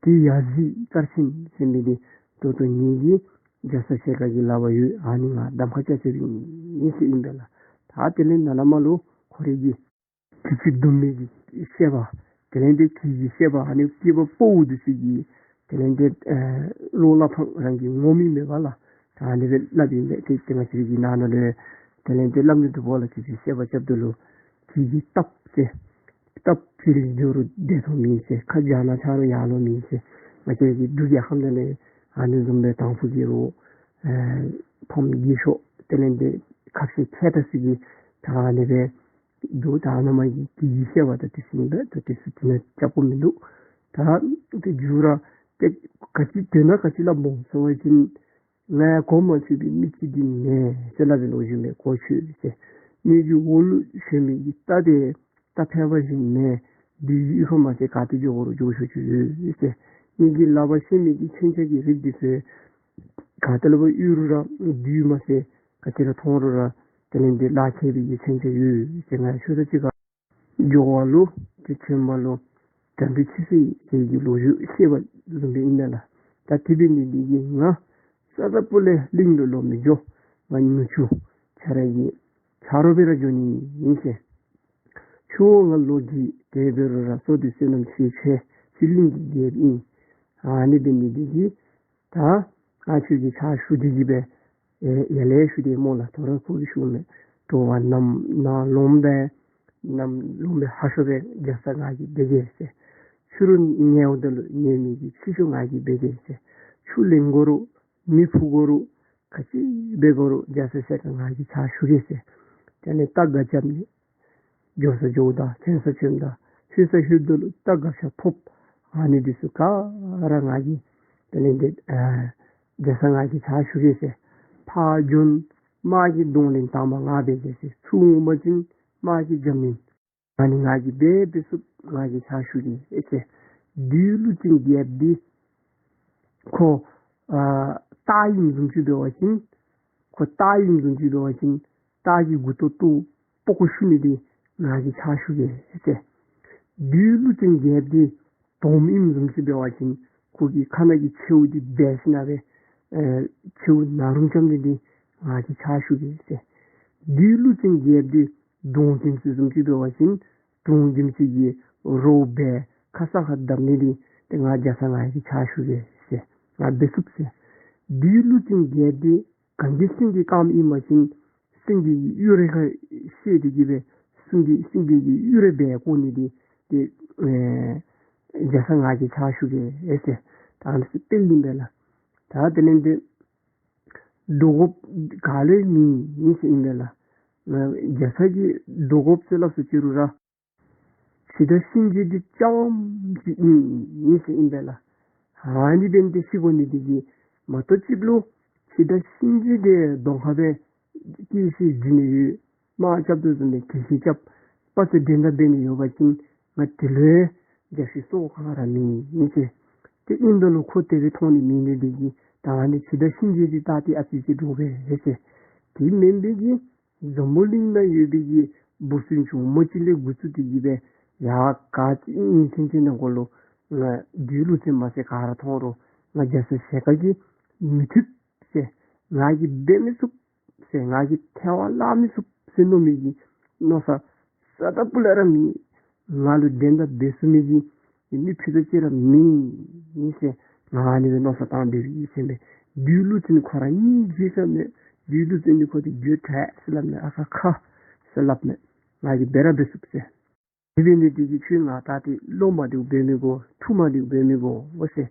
དེ་ཡ་གཟི་དཀར་ཆེན་ཟེར་མི་འདི་ད་ལྟོ་ངེ་གི་རྒྱ་ཚ་ཞལ་དཀར་གྱི་ལག་པར་ཡོད། ཨ་ནི་ང་གདམ་ཁ་རྐྱབ་རྐྱབ་ཨིན་ཟེར་ཨིན་པས་ལགས། ད་དེ་ལས་ནཱ་ལས་མར་ལུ་ཁོ་རའི་གི་དུས་ཚོད་སྡོམ་མི་གི་བཤད་པ། དེ་ལས་ཏེ་གི་གི་བཤད་པ་ཨ་ནི་སྐྱེས་པ་ཕོ་བོ་འདི་ཚུ་གི་དེ་ལས་ཏེ་ཨེ་བློ་སླབ་ཐངས་རང་གིས་ངོམ་མི་མེད་པ་ལགས། ད་ཨ་ནི་སྦེ་སླབ་ཨིན་པས། ཏེ་ཏེ་ང་བཅས་ཀྱི་ནང་ན་ལུ་དེ་ལས་ཏེ་བླམ་གི་སྒྲུབ་པ་ལ་གི་གི་བཤད་པ་རྐྱབ་ད་ལུ་གི་གི་སྟབས་ཟེར། སྟབས་ཕྱི་རུ་འགྱོ་རུང་བདེ་ཐང་མེད་ཟེར། ཁ་རྒྱ་ནག་ཆ་རུང་ཡར་ལོང་མེད་ཟེར། ང་བཅས་ཀྱི་འབྲུག་རྒྱལ་ཁབ་ནང་ལས་ཨ་ནི་བཟུམ་སྦེ་དང་ཕུ་གི་རུང་ཨེ་ཕམ་རྒས་ཤོས་དེ་ལས་ཏེ་ཁ་བཤད་མཁས་དྲགས་ཚུ་གིས་ད་ཨ་ནི་སྦེ་འདུག། ད་ཨ་ནི་མ་གི་གི་གི་བཤད་པ་ད་དེ་ཚུ་ཨིན་པས། ད་དེ་ཚུ་དེ་ནང་རྐྱབ་དགོ་མིན་འདུག། ད་ཏེ་མཇུག་ར་ཏེ་ག་ཅི་དོན་དག་ག་ཅི་སླབ་སྨོ་ཟེར་བ་ཅིན་ང་གོ་མ་ཆོད་པའི་མི་ཅིག་འདི་མེན་ཟེར་སླབ་པའི་ལོ་རྒྱུས་མས། གོ་ཆོད་ཟེར། ངེ་གི་འོག་ལུ་ཞོན་མི་གི་རྟ་དེ་རྟ་ཕལ་པ་ཅིག་མེན། བདུད་ཀྱི་གཡུས་ཁ་མ་ཚད་ག་ཏེ་འགྱོ་དགོ་རུང་འགྱོ་ཆོག་ཆོག་ཡོད་ཟེར། ངེ་གི་ལག་པར་ཤོར་མི་གི་མཚོན་ཆ་གི་རིགས་འདི་ཚུ་ག་ཏེ་ལུ་འབད་གཡུག་རུང་ར་བདུད་མ་ཚད་ག་ཏེ་ར་མཐོང་རུང་ར་དེ་ལས་ཏེ་ལག་ཁྱེར་བའི་གི་མཚོན་ཆ་ཡོད་ཟེར། ང་ཆོས་ས་ཅིག་ཁར་འགྱོ་བ་ལུ་ཏེ་ཆོས་པ་ལུ་དམ་པའི་ཆོས་ཟེར་གྱི་ལོ་རྒྱུས་བཤད་པ་བཟུམ་སྦེ་ཨིན་ན་ལགས། ད་དེ་འབད་ནི་འདི་གིས་ང་ས་ར་པོ་ལས་གླིང་ལུ་ལོག་མི་འགྱོ། ང་ནུ་གཅུང་ཁྱོད་ར་གི་ཆ་རོགས་སྦེ་ར་འགྱོ་ནི་ཨིན་ཟེར། ཁྱོད་ང་ལོ་རྒས་དེ་འབད་རུང་ར་བསོད་བདེ་བསོད་ནམས་ཆེ་ཆེ་ཁྱོད་གླིང་གི་རྒྱལཔོ་ཨིན། ཨ་ནི་འབད་ནི་འདི་གིས་ད་ང་ཁྱོད་ཀྱི་ཕྱག་ཞུ་སྟེ་གི་སྦེ་ཨེ་ཡར་ལས་ཞུ་སྟེ་སྨོ་ལགས། དོ་རུང་ཁོ་གིས་ཞུ་མས། དོ་བ་ནམ་ནམ་ལོང་སྦེ་ནམ་ལོང་སྦེ་ཧ་ཤོས་སྦེ་རྒྱ་ཚ་ང་གིས་འབད་གེ་ཟེར། ཕྱི་རུ་ཉལཝ་ད་ལུ་ཉལ་མི་གི་ཕྱི་ཤོས་ང་གིས་འབད་གེ་ཟེར། ཆུ་ལེན་དགོ་རུང་མེ་ཕུ་དགོ་རུང་ག་ཅི་འབད་དགོ་རུང་རྒྱ་ཚ་ཞལ་དཀར་ང་གིས་ཕྱག་ཞུ་གེ་ཟེར། དེ་ལས་རྟ་སྒ་རྐྱབ་ནི་འགྱོ་ས་འགྱོཝ་ད་བྱོན་ས་བྱོནམ་ད་ལྷོད་ས་ལྷོདཔ་ད་ལུ་རྟ་སྒ་ཆས་ཕོགཔ་ཨ་ནི་འདི་ཚུ་ག་ར་ང་གིས་དེ་ལས་ཏེ་ཨ་རྒྱ་ཚ་ང་གིས་ཕྱག་ཞུ་གེ་ཟེར། ཕར་བྱོན་དམག་གི་གདོང་ལེན་དང་པ་ང་འབད་གེ་ཟེར། ཚུར་འོང་པ་ཅིན་དམག་གི་རྒྱབ་སྨིན་ཨ་ནི་ང་གིས་འབད་འབད་ཚུགས། ང་གིས་ཕྱག་ཞུ་གེ་ཟེར། བདུད་ཀླུ་བཙན་རྒྱལཔོ་འདི་ཁོ་ཨ་སྟག་ཨིནམ་བཟུམ་ཅིག་འབད་བ་ཅིན་ཁོ་སྟག་ཨིནམ་བཟུམ་ཅིག་འབད་བ་ཅིན་སྟག་གི་མགུ་ཏོ་བཏོག་པགས་ཀོ་བཤུ་ནི་འདི་ང་གིས་ཕྱག་ཞུ་གེ་ཟེར། བདུད་ཀླུ་བཙན་རྒྱལཔོ་འདི་དོམ་ཨིནམ་བཟུམ་ཅིག་འབད་བ་ཅིན་ཁོ་གི་ཁ་ནང་གི་མཆེཝ་འདི་སྦས་ཞིནམ་སྦེ་ཨེ་མཆེཝ་ནག་རུམ་རྐྱབ་ནི་འདི་ང་གིས་ཕྱག་ཞུ་གེ་ཟེར། བདུད་ཀླུ་བཙན་རྒྱལཔོ་འདི་གདོང་ཁྱིམ་ཚུ་བཟུམ་ཅིག་འབད་བ་ཅིན་གདོང་ཁྱིམ་ཚུ་གི་ རོགས་འབད་ཁ་ས་ཁར་བརྡབ་ནི་འདི་ཏེ་ང་རྒྱ་ཚ་ང་གིས་ཕྱག་ཞུ་གེ་ཟེར། ང་འབད་ཚུགས་ཟེར། བདུད་ཀླུ་བཙན་བརྒྱད་འདི་གངས་ཀྱི་སེང་གེ་དཀརམོ་ཨིན་པ་ཅིན་སེང་གེ་གི་གཡུ་རལ་ཁར་བཤེད་དེ་གི་སྦེ་སེང་གེ་སེང་གེ་གི་གཡུ་རལ་སྦེ་བཀོག་ནི་འདི་ཏེ་ཨེ་རྒྱ་ཚ་ང་གིས་ཕྱག་ཞུ་གེ་ཟེར། ད་ཨ་ནི་ཚུ་དཔེ་ཨིན་པས་ལགས། ད་དེ་ལས་འདི་འདྲོག་དགོཔ་ག་ལས་མེད་ཨིན་ཟེར་ཨིན་པས་ལགས། ང་རྒྱ་ཚ་གིས་འདྲོག་དགོཔ་ཟེར་སླབ་སུ་ཅི་རུང་ར་འཆི་བདག་གཤིན་རྗེ་འདི་རྐྱངམ་ཅིག་ཨིན་ཨིན་ཟེར་ཨིན་པས་ལགས། ཨ་ནི་འབད་ནི་འདི་ཤི་དགོ་ནི་འདི་གིས་མ་གཏོགས་ཅིག་ལུ་འཆི་བདག་གཤིན་རྗེ་འདི་གདོང་ཁར་སྦེ་སྐད་ཆ་འཛིང་ནི་ཡོད། དམག་རྐྱབ་དོ་བཟུམ་སྦེ་གྱལ་སྲིད་རྐྱབ་དཔའ་རྩལ་འགྲན་ཟླ་འབད་ནི་ཡོད་པ་ཅིན་ང་དེ་ལུ་ཡང་རྒྱལ་སྲིད་སོར་ག་ར་མེད་ཨིན་ཟེར། དེ་ཨིན་ད་ལུ་ཁོ་དེ་སྦེ་མཐོང་ནི་མེད་ནི་འདི་གིས་ད་ཨ་ནི་འཆི་བདག་གཤིན་རྗེ་འདི་བལྟ་སྟེ་ཨ་ཙི་ཅིག་འདྲོག་པས་ཟེར། དེ་མེན་པའི་གི་འཛམ་བུ་གླིང་ནང་ཡོད་པའི་གི་བུ་སྲིང་ཆུང་མོ་ཅིག་ལས་འགོ་བཙུགས་ཏེ་གི་སྦེ་ཡར་ག་ཅི་ཨིན་ཟེར་ཅིག་ནང་འཁོད་ལུ་ང་བདུད་ཀླུ་བཙན་མ་ཚད་ག་ར་མཐོང་རུང་ང་རྒྱ་ཚ་ཞལ་དཀར་གྱིས་མི་ཐུབ་ཟེར། ང་གིས་འབད་མི་ཚུགས་ཟེར། ང་གིས་ཐལ་བར་བརླག་མི་ཚུགས་ཟེར་མནོ་མི་གི་མནོ་བསམ་རྩ་དང་སྤུ་ལས་ར་མེད། ང་ལུ་འགྲན་ཟླ་འབད་ཚུགས་མི་གི་མི་ཕུད་རྡོག་ཅིག་ར་མེད་ཟེར། ང་ཨ་ནི་སྦེ་མནོ་བསམ་བཏང་སྡོད་ཡི་ཟེར་མས། བདུད་ཀླུ་བཙན་ཁོ་ར་གཉིས་མཇལ་ས་མེད། བདུད་ཀླུ་བཙན་ནི་ཁོ་འདི་འགྱོད་བྲལ་ཟེར་སླབ་མས། ཨ་ཁ་ཁ་ཟེར་སླབ་མས། ང་གིས་འབད་ར་འབད་ཚུགས་ཟེར། དེ་འབད་ནི་འདི་གིས་ཁྱོད་ང་བལྟ་སྟེ་བློ་མ་བདེཝ་འབད་མི་དགོ། ཐུགས་མ་བདེཝ་འབད་མི་དགོ་ཟེར།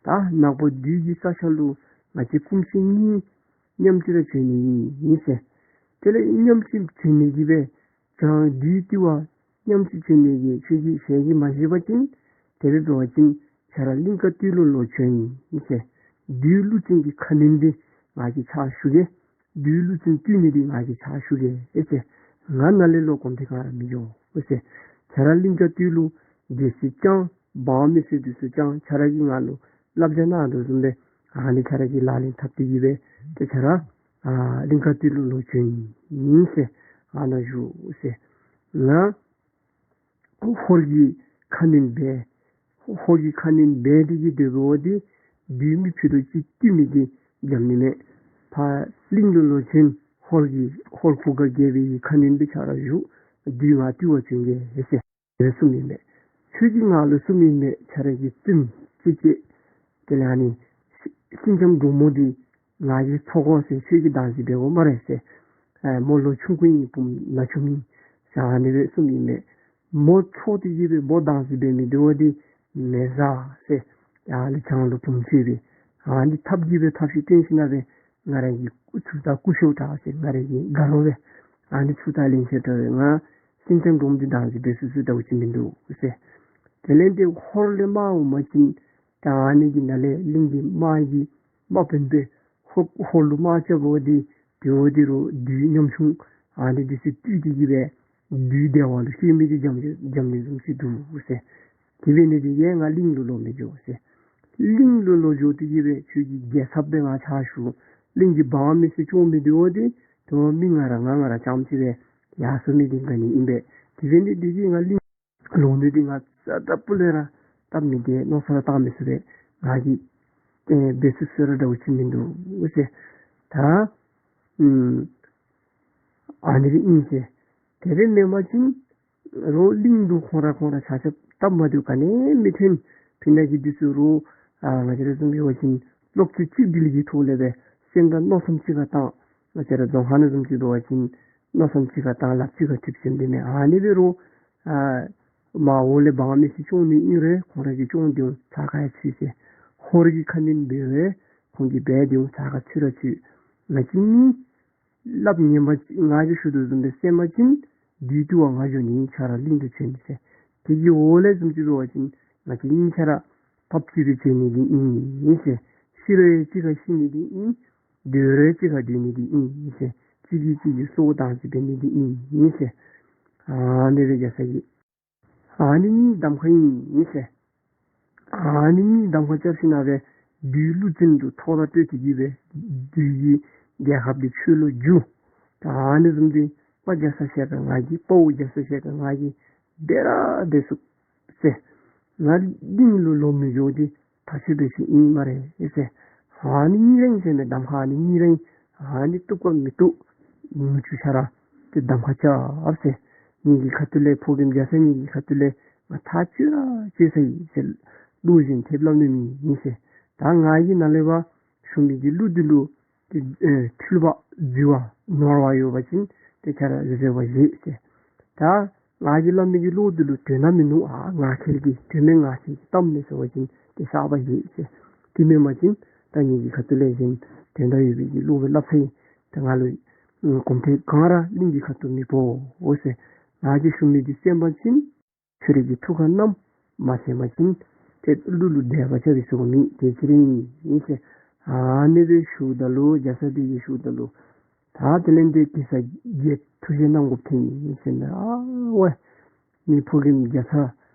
ད་ནག་པོ་བདུད་ཀྱི་ས་ཆ་ལུ་ང་བཅས་སྐུ་མཆེད་གཉིས་མཉམ་གཅིག་ར་བྱོན་ནི་ཨིན་ཟེར། དེ་ལས་མཉམ་གཅིག་བྱོན་ནི་གི་སྦེ་བྱང་བདུད་འདུལ་བར་མཉམ་གཅིག་བྱོན་ནི་གི་ཁྱོད་ཀྱིས་ཞལ་གྱིས་མ་བཞེས་པ་ཅིན་དེ་སྦེ་འབད་བ་ཅིན་ཁྱོད་ར་གླིང་དཀར་སྟོད་ལུ་ལོག་བྱོན་ཟེར། བདུད་ཀླུ་བཙན་གྱི་ཁ་གནོན་འདི་ང་གིས་ཕྱག་ཞུ་གེ། བདུད་ཀླུ་བཙན་བཏུལ་ནི་འདི་ང་གིས་ཕྱག་ཞུ་གེ་ཨེ་ཟེར། ང་ནཱ་ལས་ལོག་གོམ་འདི་ག་ར་མི་འགྱོ་ཨེ་ཟེར། ཁྱོད་ར་གླིང་དཀར་སྟོད་ལུ་སྡེ་སྲིད་རྐྱངམ་འབངས་མི་སེར་འདི་ཚུ་རྐྱངམ་ཁྱོད་ར་གིས་ང་ལུ་བསླབ་བྱ་གནང་དོ་བཟུམ་སྦེ་ཨ་ནི་ཁྱོད་ར་གིས་ལག་ལེན་འཐབ་སྟེ་གི་སྦེ་ཏེ་ཁྱོད་ར་ཨ་གླིང་དཀར་སྟོད་ལུ་ལོག་བྱོན་ཡི་ཟེར། ཨ་ནཱ་བཞུགས་ཟེར། ང་ཧོར་གྱི་ཁ་གནོན་འབད། ཧོར་གྱི་ཁ་གནོན་འབད་དེ་གི་སྡོད་པའི་འོག་འདི་བདུད་མི་ཕུད་རྡོག་ཅིག་བཏུལ་མི་འདི་འཇམ་ནི་མས། ཕར་གླིང་ལུ་ལོག་བྱོན། ཧོར་གྱི་ཧོར་གུར་དཀར་རྒྱལ་པོའི་ཁ་གནོན་འབད་ཁྱོད་ར་བཞུགས། བདུད་ང་བཏུལ་བར་བྱོན་གེ་ཟེར་གསུངམ་ཨིན་མས། ཁྱོད་ཀྱིས་ང་ལུ་གསུངམ་ཨིན་མས། ཁྱོད་ར་གི་བཙུནམོ་ཅིག་ཅིག་དེ་ལས་ཨ་ནི་སེང་ལྕམ་འབྲུག་མོ་འདི་ང་གིས་འཚོ་དགོ་ཟེར་ཁྱོད་ཀྱིས་བདག་འཛིན་འབད་དགོ་སྨ་རེ་ཟེར། ཨེ་མོ་ལོ་ཆུང་ཀུ་ཨིན། བུམོ་ན་ཆུང་ཨིན་ཟེར་ཨ་ནི་སྦེ་གསུངམ་ཨིན་མས། མོ་འཚོ་སྟེ་གི་སྦེ་བུ་བདག་འཛིན་འབད་མི་འདི་བ་འདི་མེ་བཟའ་ཟེར་ཡར་ལས་བྱང་ལུ་བུམོ་ཅིག་སྦེ་ཨ་ནི་ཐབས་ཀྱིས་སྦེ་ཐབས་ཤེས་བཏོན་ཞིནམ་སྦེ་ང་ར་གི་ཚུར་ད་སྐུ་ཤོག་དྲག་ཟེར། ང་ར་གི་དགའ་རོགས་སྦེ་ཨ་ནི་ཚུར་ད་ལེན་ཤོག་དྲག་སྦེ་ང་སེང་ལྕམ་འབྲུག་མོ་འདི་བདག་འཛིན་འབད་ཚུགས་ཚུགས་འདྲཝ་ཅིག་མིན་འདུག་ཟེར། དེ་ལས་འདི་ཧོར་ལས་དམག་འོང་པ་ཅིན་ད་ཨ་ནི་གི་ནང་ལས་གླིང་གི་དམག་གི་དམག་དཔོན་སྦེ་ཧོར་ཧོར་ལུ་དམག་རྐྱབ་འོང་སྟེ་དེ་འོང་སྟེ་རུང་བདུད་ཉམ་ཆུང་ཨ་ནི་འདི་ཚུ་བཏུལ་ཏེ་གི་སྦེ་བདུད་བདེ་བ་ལུ་བཀོད་མི་འདི་འཇམ་འཇམ་ནི་བཟུམ་ཅིག་འདུག་ཟེར། དེ་འབད་ནི་འདི་གིས་ང་གླིང་ལུ་ལོག་མི་འགྱོ་ཟེར། གླིང་ལུ་ལོག་འགྱོ་སྟེ་གི་སྦེ་ཁྱོད་ཀྱི་རྒྱལ་ཚབ་སྦེ་ང་ཕྱག་ཞུ། གླིང་གི་འབངས་མི་སེར་སྐྱོང་མི་འདི་བ་འདི་དོ་མི་ང་ར་ང་ང་ར་རྐྱངམ་ཅིག་སྦེ་ཡར་སོང་མི་འདི་ག་ནི་ཨིན་པས། དེ་འབད་ནི་འདི་གིས་ང་གླིང་ལོག་ནི་འདི་ང་རྩ་དང་སྤུ་ལས་ར་སྟབས་མི་བདེ། མནོ་བསམ་ར་བཏང་མི་ཚུགས་པས། ང་གིས་ཨེ་འབད་ཚུགས་ཚུགས་ར་འདྲཝ་ཅིག་མིན་འདུག་ཟེར། ད་ཨུམ་ཨ་ནི་སྦེ་ཨིན་ཟེར། དེ་སྦེ་མེན་པ་ཅིན་རོགས་གླིང་དུ་ཁོང་ར་ཁོང་ར་ཆ་ཁྱབ་སྟབས་མ་བདེཝ་ག་ནི་མི་ཐོན། ཕི་ནང་གི་འདི་ཚུ་རོགས་ཨ་ང་བཅས་ར་བཟུམ་འབད་བ་ཅིན་བློ་རྩེ་གཅིག་སྒྲིལ་གྱི་ཐོག་ལས་སྦེ་སེམས་ཁར་མནོ་བསམ་གཅིག་ཁར་བཏང་། ང་བཅས་ར་རྫོང་ཁ་ནང་བཟུམ་ཅིག་འབད་བ་ཅིན་མནོ་བསམ་གཅིག་ཁར་བཏང་ལགཔ་གཅིག་ཁར་མཐུད་ཟེར་མི་འདི་མས། ཨ་ནི་སྦེ་རོགས་ཨ་མར་འོག་ལས་འབངས་མི་སེར་སྐྱོང་ནི་ཨིན་རུང་ཁོང་ར་གིས་སྐྱོང་སྟེ་འོང་། ཚ་ཁ་ཡང་ཚུད་ཟེར། ཧོར་གྱི་ཁ་གནོན་འབད་རུང་ཁོང་གིས་འབད་དེ་འོང་། ཚ་ཁ་ཚུད་ར་ཚུད། ང་བཅས་གཉིས་སླབ་ཉན་པ་ཅིན་ང་གིས་ཞུ་དོ་བཟུམ་སྦེ་གསན་པ་ཅིན་བདུད་བཏུལ་བར་ང་འགྱོ་ནི་ཨིན། ཁྱོད་ར་གླིང་དུ་བྱོན་ཟེར། དེ་གི་འོག་ལས་བཟུམ་ཅིག་འབད་བ་ཅིན་ང་བཅས་གཉིས་ཆ་ར་ཕབ་གཅིག་སྦེ་བྱོན་ནི་འདི་ཨིན་ཟེར། ཤི་རུང་གཅིག་ཁར་ཤི་ནི་འདི་ཨིན། སྡོད་རུང་གཅིག་ཁར་སྡོད་ནི་འདི་ཨིན་ཟེར། གཅིག་གིས་གཅིག་གི་སྲོག་བདག་འཛིན་འབད་ནི་འདི་ཨིན་ཟེར། ཨ་ནི་སྦེ་རྒྱ་ཚ་གིས་ཨ་ནི་གཉིས་གདམ་ཁ་ཨིན་ཟེར། ཨ་ནི་གཉིས་གདམ་ཁ་རྐྱབ་ཞིནམ་སྦེ་བདུད་ཀླུ་བཙན་དུ་ཐོག་ལ་སྤྲོད་དེ་གི་སྦེ་བདུད་ཀྱི་རྒྱལ་ཁབ་འདི་ཆོས་ལུ་བསྒྱུར། ད་ཨ་ནི་བཟུམ་འདི་དཔའ་རྒྱ་ཚ་ཞལ་དཀར་ང་གིས་དཔའ་བོ་རྒྱ་ཚ་ཞལ་དཀར་ང་གིས་འབད་ར་འབད་ཚུགས་ཟེར། ང་གླིང་ལུ་ལོག་མི་འགྱོ་འདི་ཐག་ཆོད་པའི་ཅིག་ཨིན་སྨ་རེ་ཟེར། ཨ་ནི་གཉིས་ར་ཨིན་ཟེར་མས། གདམ་ཁ་ཨ་ནི་གཉིས་ར་ཨིན། ཨ་ནི་བཏུབ་ག་མི་བཏུབ་ངེ་གི་ཆ་ར་ཏེ་གདམ་ཁ་རྐྱབ་ཟེར། ངེ་གི་ཁ་ཐུག་ལས་ཕོ་རྒནམ་རྒྱ་ཚ་ངེ་གི་ཁ་ཐུག་ལས་ ང་ཐག་ཆོད་ར་ཆོད་ས་ཡི་ཟེར། གླུ་གཞན་ཐེབས་སླབ་ནི་མེད་ཟེར། ད་ང་གིས་ནཱ་ལས་ཕར་ཞུ་མི་གི་གླུ་འདི་ལུ་ཏེ་ཨེ་འཁྲུལ་པ་རྫུས་པ་ནོར་བ་ཡོད་པ་ཅིན་ཏེ་ཁྱེད་ར་བཟོད་པ་བཞེས་ཟེར། ད་ང་གིས་སླབ་མི་གི་གླུ་འདི་ལུ་དོན་དག་མིན་ནུག། ཨ་ང་ཁེལ་གྱི་དོན་མེད་ང་ཁེལ་གྱི་གཏམ་མེད་ཟེར་བ་ཅིན་ཏེ་བཤགས་པ་བཞེས་ཟེར། དེ་མེན་པ་ཅིན་ད་ངེ་གི་ཁ་ཐུག་ལས་གཞན་དོན་དག་ཡོད་པའི་གི་གླུ་སྦེ་སླབ་ས་ཡི། ད་ང་ལུ་གོམ་ཐེངས་གང་ར་གླིང་གི་ཁ་ཐུག་མི་ཕོག་ཟེར། ང་གིས་ཞུ་མི་འདི་གསན་པ་ཅིན་ཁྱོད་རའི་གི་ཐུགས་ཁར་བསྣམས། མ་གསན་པ་ཅིན་ཏེ་གླུ་ལུ་དད་པ་ཆགས་པའི་ཟེར་མི་དེ་ཅིག་ར་ཨིན་ཟེར། ཨ་ནི་སྦེ་ཞུཝ་ད་ལུ་རྒྱ་ཚ་འདི་གིས་ཞུཝ་ད་ལུ་ད་དེ་ལས་འདི་གེ་སར་རྒྱལ་ཐུགས་བཞེད་གནང་དགོཔ་ཐོན་ཡི་ཟེར་ན། ཨ་ཝའི་ངེའི་ཕོ་རྒནམ་རྒྱ་ཚ་ང་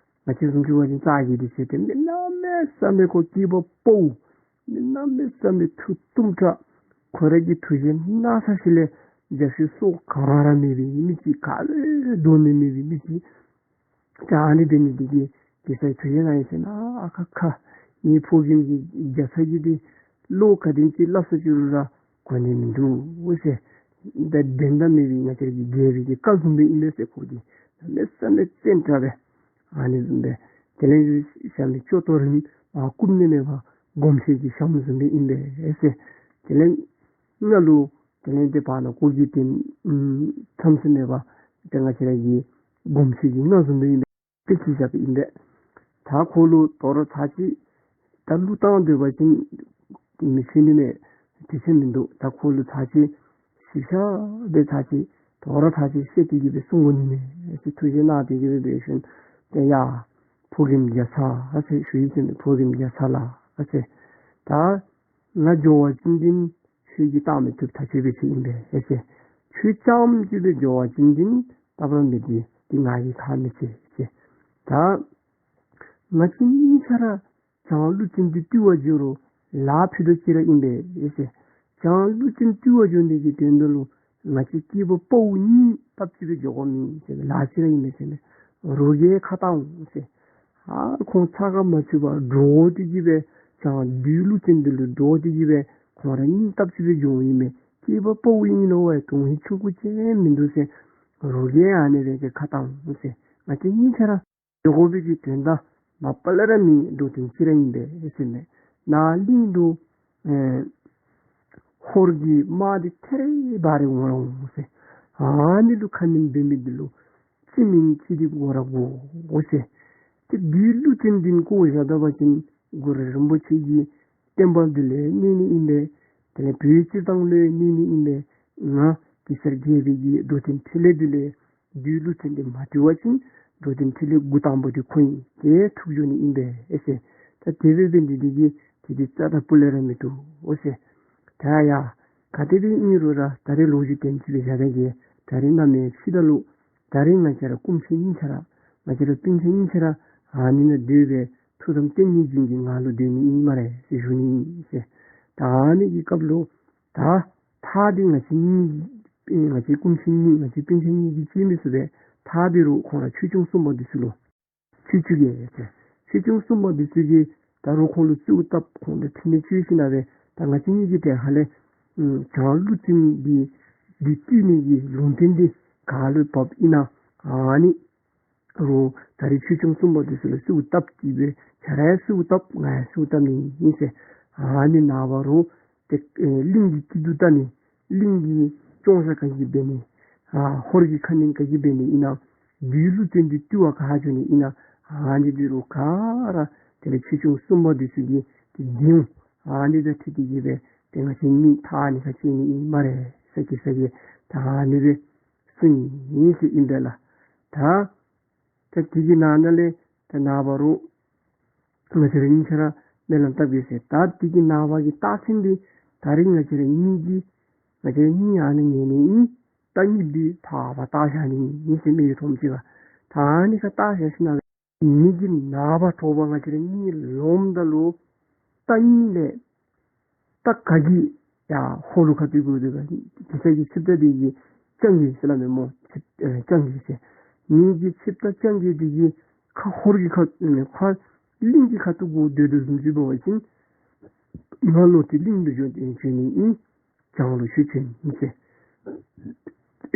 བཅས་བཟུམ་ཅིག་འབད་བ་ཅིན་རྩ་རྒས་ཏེ་ཟེར་ཏེ་མི་གནམ་མེད་ས་མེད་ཁོ་སྐྱེས་པ་ཕོ་མི་གནམ་མེད་ས་མེད་ཐུགས་གཏུམ་དྲགས། ཁོ་རའི་གི་ཐུགས་བཞེད་གནང་ས་ཅིག་ལས་རྒྱབ་ཤུལ་སོ་ག་ར་མེད་པའི་མི་ཅིག། ག་ལུ་ཡང་དོ་ནི་མེད་པའི་མི་ཅིག། ད་ཨ་ནི་འབད་ནི་འདི་གིས་གེ་སར་ཐུགས་བཞེད་གནང་ཡི་ཟེར་ན། ཨ་ཁ་ཁ། ངེའི་ཕོ་རྒནམ་གྱི་རྒྱ་ཚ་གིས་འདི་བློ་ག་དེམ་ཅིག་སླབ་ས་ཅིག་རུང་ར་གོ་ནི་མིན་འདུག་ཟེར། ད་འགྲན་ཟླ་མེད་པའི་ང་བཅས་རའི་གི་རྒྱལ་པོའི་གི་བཀའ་བཟུམ་སྦེ་ཨིན་པས་ཟེར། ཁོ་འདི་གནམ་མེད་ས་མེད་བཙན་དྲགས་སྦེ་ཨ་ནི་བཟུམ་སྦེ། དེ་ལས་ཞྭ་མོའི་ཅོ་ཏོ་རིངམ་མར་བཀུག་ནི་མེད་པར་སྒོམ་ཞྭའི་གི་ཞྭ་མོ་བཟུམ་སྦེ་ཨིན་པས་ཟེར། དེ་ལས་ང་ལུ་དེ་ལས་འདི་བར་ན་གོ་གི་དེ་ཨམ་ཐམས་ཅད་མེད་པར་ཏེ་ང་བཅས་རའི་གི་སྒོམ་ཞྭའི་གི་རྔ་བཟུམ་སྦེ་ཨིན་པས། དེ་ཅིག་བཞག་པའི་ཨིན་པས། ད་ཁོ་ལུ་དོ་རུང་ཚར་གཅིག་ད་གླུ་བཏང་སྡོད་པ་ཅིན་མི་ཤེས་ནི་མས། དེ་ཅིག་མིན་འདུག། ད་ཁོ་ལུ་ཚར་གཅིག་ཞིབ་ཆ་སྦེ་ཚར་གཅིག་དོ་རུང་ཚར་གཅིག་བཤད་དེ་གི་སྦེ་གསུང་དགོ་ནི་མས་ཟེར་ཐུགས་བཞེད་གནང་སྟེ་གི་སྦེ་འབད་ཞིནམ་ཏེ་ཡ་ཕོ་རྒནམ་རྒྱ་ཚ་ཨ་ཟེར་ཞུ་ཡི་ཟེར་མས། ཕོ་རྒནམ་རྒྱ་ཚ་ལགས་ཨ་ཟེར། ད་ང་འགྱོ་བ་ཅིན་འདི་ཁྱོད་ཀྱིས་བཏང་མི་བཏུབ། ད་ཁྱོད་འབད་ཟེར་ཨིན་པས་ཟེར། ཁྱོད་རྐྱངམ་ཅིག་སྦེ་འགྱོ་བ་ཅིན་འདི་སྟབས་ར་མི་བདེ། འདི་ང་གིས་ཁ་མི་བྱེད་ཟེར། ད་ང་བཅས་གཉིས་ཆ་ར་བྱང་ཀླུ་བཙན་འདི་བཏུལ་བར་འགྱོ་རུང་ལཱ་ཕུད་རྡོག་གཅིག་ར་ཨིན་པས་ཟེར། བྱང་ཀླུ་བཙན་བཏུལ་བར་འགྱོ་ནི་གི་དོན་དག་ལུ་ང་བཅས་སྐྱེས་པ་ཕོ་གཉིས་སྟབས་གཅིག་སྦེ་འགྱོ་དགོ་མི་ཟེར། ལཱ་གཅིག་ར་ཨིན་པས་ཟེར་མས། རོགས་ཀྱིས་ཁ་བཏང་འོང་ཟེར། ཨ་ཁོང་ཚ་ཁ་མ་ཚུད་པར་འདྲོག་སྟེ་གི་སྦེ་བྱང་བདུད་ཀླུ་བཙན་འདི་ལུ་འདྲོག་སྟེ་གི་སྦེ་ཁོང་ར་གཉིས་སྟབས་གཅིག་སྦེ་འགྱོཝ་ཨིན་མས། སྐྱེས་པ་ཕོ་ཨིན་ནོ་སྦེ་དོན་ཧིང་ཆུང་ཀུ་ཅིག་མིན་འདུག་ཟེར། རོགས་ཀྱིས་ཨ་ནི་སྦེ་ཁ་བཏང་འོང་ཟེར། ང་བཅས་གཉིས་ཆ་ར་འགྱོ་དགོ་པའི་གི་དོན་དག་མ་པ་ལས་ར་མེད། འགྲོ་དོན་གཅིག་ར་ཨིན་པས་ཟེར་མས། ནཱ་གླིང་དུ་ཨེ་ཧོར་གྱི་དམག་འདི་ཐེ་རེ་བ་རེ་འོང་ར་འོང་ཟེར། ཨ་ནི་ལུ་ཁ་གནོན་འབད་མི་འདི་ལུ་ཅི་མིན་ཅི་འདི་དགོ་ར་དགོ་ཟེར། ཏེ་བདུད་ཀླུ་བཙན་འདི་བཀོ་བཞག་ད་པ་ཅིན་གུ་རུ་རིན་པོ་ཆེ་གི་བསྟན་པ་འདི་ལུ་གནོད་ནི་ཨིན་པས། དེ་ལས་བོད་སྤྱིར་བཏང་ལུ་གནོད་ནི་ཨིན་པས། ང་གེ་སར་རྒྱལ་པོའི་གི་འགྲོ་དོན་ཕྲིན་ལས་འདི་ལས་བདུད་ཀླུ་བཙན་འདི་མ་བཏུལ་བ་ཅིན་འགྲོ་དོན་ཕྲིན་ལས་འགོ་དང་པ་འདི་ཁོ་ཨིན། ཏེ་ཐུགས་འགྱོ་ནི་ཨིན་པས་ཟེར། ད་དེ་སྦེ་འབད་ནི་འདི་གིས་དེ་འདི་རྩ་དང་སྤུ་ལས་ར་མི་བཏུབ་ཟེར། ད་ཡ་ག་དེ་སྦེ་ཨིན་རུང་ར་ད་རེས་ལོ་རྒྱུས་དེམ་ཅིག་སྦེ་བཞག་ད་གེ། ད་རེས་གནམ་མེད་ཕྱི་ད་ལུ་ད་རེས་ང་བཅས་ར་སྐུ་མཆེད་གཉིས་ཆ་ར་ང་བཅས་ར་སྤུན་མཆེད་གཉིས་ཆ་ར་ཨ་ནི་ནང་སྡོད་སྦེ་ཐུགས་དམ་བསྐང་ནི་བྱིན་གྱིས་ང་ལུ་སྡོད་ནི་ཨིན་སྨ་རེ་ཟེར་ཞུ་ནི་ཨིན་ཟེར། ད་ཨ་ནི་གི་སྐབས་ལུ་ད་ཐག་འདི་ང་བཅས་གཉིས་ང་བཅས་སྐུ་མཆེད་གཉིས་ང་བཅས་སྤུན་མཆེད་གཉིས་ཀྱིས་བཅད་མི་ཚུགས་པས། ཐག་འདི་རུང་ཁོང་ར་ཆོས་སྐྱོང་སྲུང་མ་འདི་ཚུ་ལུ་བཅོལ་བཅུག་གེ་ཟེར། ཆོས་སྐྱོང་སྲུང་མ་འདི་ཚུ་གིས་ད་རུང་ཁོང་ལུ་གསོལཝ་བཏབ། ཁོང་ལུ་ཕྲིན་ལས་བཅོལ་ཞིནམ་ལས་ད་ང་བཅས་གཉིས་ཀྱི་གྲལ་ཁ་ལས་ཨམ་བྱང་ཀླུ་བཙན་གྱི་བདུད་བཏུལ་ནི་གི་ལུང་བསྟན་འདི་ག་ལུ་བབ་ཨིན་ན་ཨ་ནི་རུང་ད་རེས་ཆོས་སྐྱོང་སྲུང་མ་འདི་ཚུ་ལུ་གསོལཝ་བཏབ་སྟེ་སྦེ་ཁྱེད་ར་ཡང་གསོལཝ་བཏབ། ང་ཡང་གསོལཝ་བཏབ་ནི་ཨིན་ཟེར། ཨ་ནི་ནངས་པ་རུང་ཏེ་ཨེ་གླིང་གི་སྐྱིད་སྡུག་བལྟ་ནི། གླིང་གི་སྐྱོང་བཞག་ག་གིས་འབད་ནི། ཨ་ཧོར་གྱི་ཁ་གནོན་ག་གིས་འབད་ནི་ཨིན་ན། བདུད་ཀླུ་བཙན་འདི་བཏུལ་བར་ག་འགྱོ་ནི་ཨིན་ན། ཨ་ནི་འདི་རུང་ག་ར་དེ་ལས་ཆོས་སྐྱོང་སྲུང་མ་འདི་ཚུ་གིས་ཏེ་འདི་འོང་། ཨ་ནི་དང་འཁྲིལ་ཏེ་གི་སྦེ་ཏེ་ང་བཅས་གཉིས་ཐག་ནི་ཁ་བཅད་ནི་ཨིན་སྨ་རེ་ཟེར་གེ་སར་གྱིས་ད་ཨ་ནི་སྦེ་གསུངས་ཡི་ཟེར་ཨིན་པས་ལགས། ད་ད་དེ་གི་ནང་ན་ལས་ད་ནངས་པ་རུང་ང་བཅས་ར་གཉིས་ཆ་ར་སྨོན་ལམ་བཏབ་གེ་ཟེར། ད་དེ་གི་ནངས་པ་གི་རྟགས་མཚན་འདི་ད་རིས་ང་བཅས་ར་གཉིས་ཀྱིས་ང་བཅས་ར་གཉིས་ཨ་ནི་ཉལ་ནི་ཨིན། རྟ་གཉིས་འདི་ཕར་ཕར་བཏགས་བཞག་ནི་ཨིན་ཟེར་མི་ཡུ་ཐོམ་ཅིག་ཁར། ད་ཨ་ནི་ཁར་བཏགས་བཞག་ཞིནམ་ལས་ཉིན་གྱི་ནངས་པ་དྲོ་པ་ང་བཅས་ར་གཉིས་ལོངམ་ད་ལུ་རྟ་གཉིས་ལས་རྟ་ག་གིས་ཡར་ཧོར་ལུ་ཁ་ཐུག་དགོ་དེ་གེ་སར་གྱི་ཆིབས་རྟ་འདི་གིས་རྐྱང་གེ་ཟེར་སླབ་མས་སྨོ། ཆིབས་ཨེ་རྐྱང་གེ་ཟེར། ངེ་གི་ཆིབས་རྟ་རྐྱང་གེ་འདི་གིས་ཁ་ཧོར་གྱི་ཁ་ཁ་གླིང་གི་ཁ་ཐུག་དགོ་སྡོད་དོ་བཟུམ་ཅིག་འབད་བ་ཅིན་ང་ལོག་སྟེ་གླིང་དུ་འགྱོ་སྟེ་བྱོན་ནི་ཨིན། བྱང་ལུ་ཆོས་བྱོན་ནི་ཨིན་ཟེར།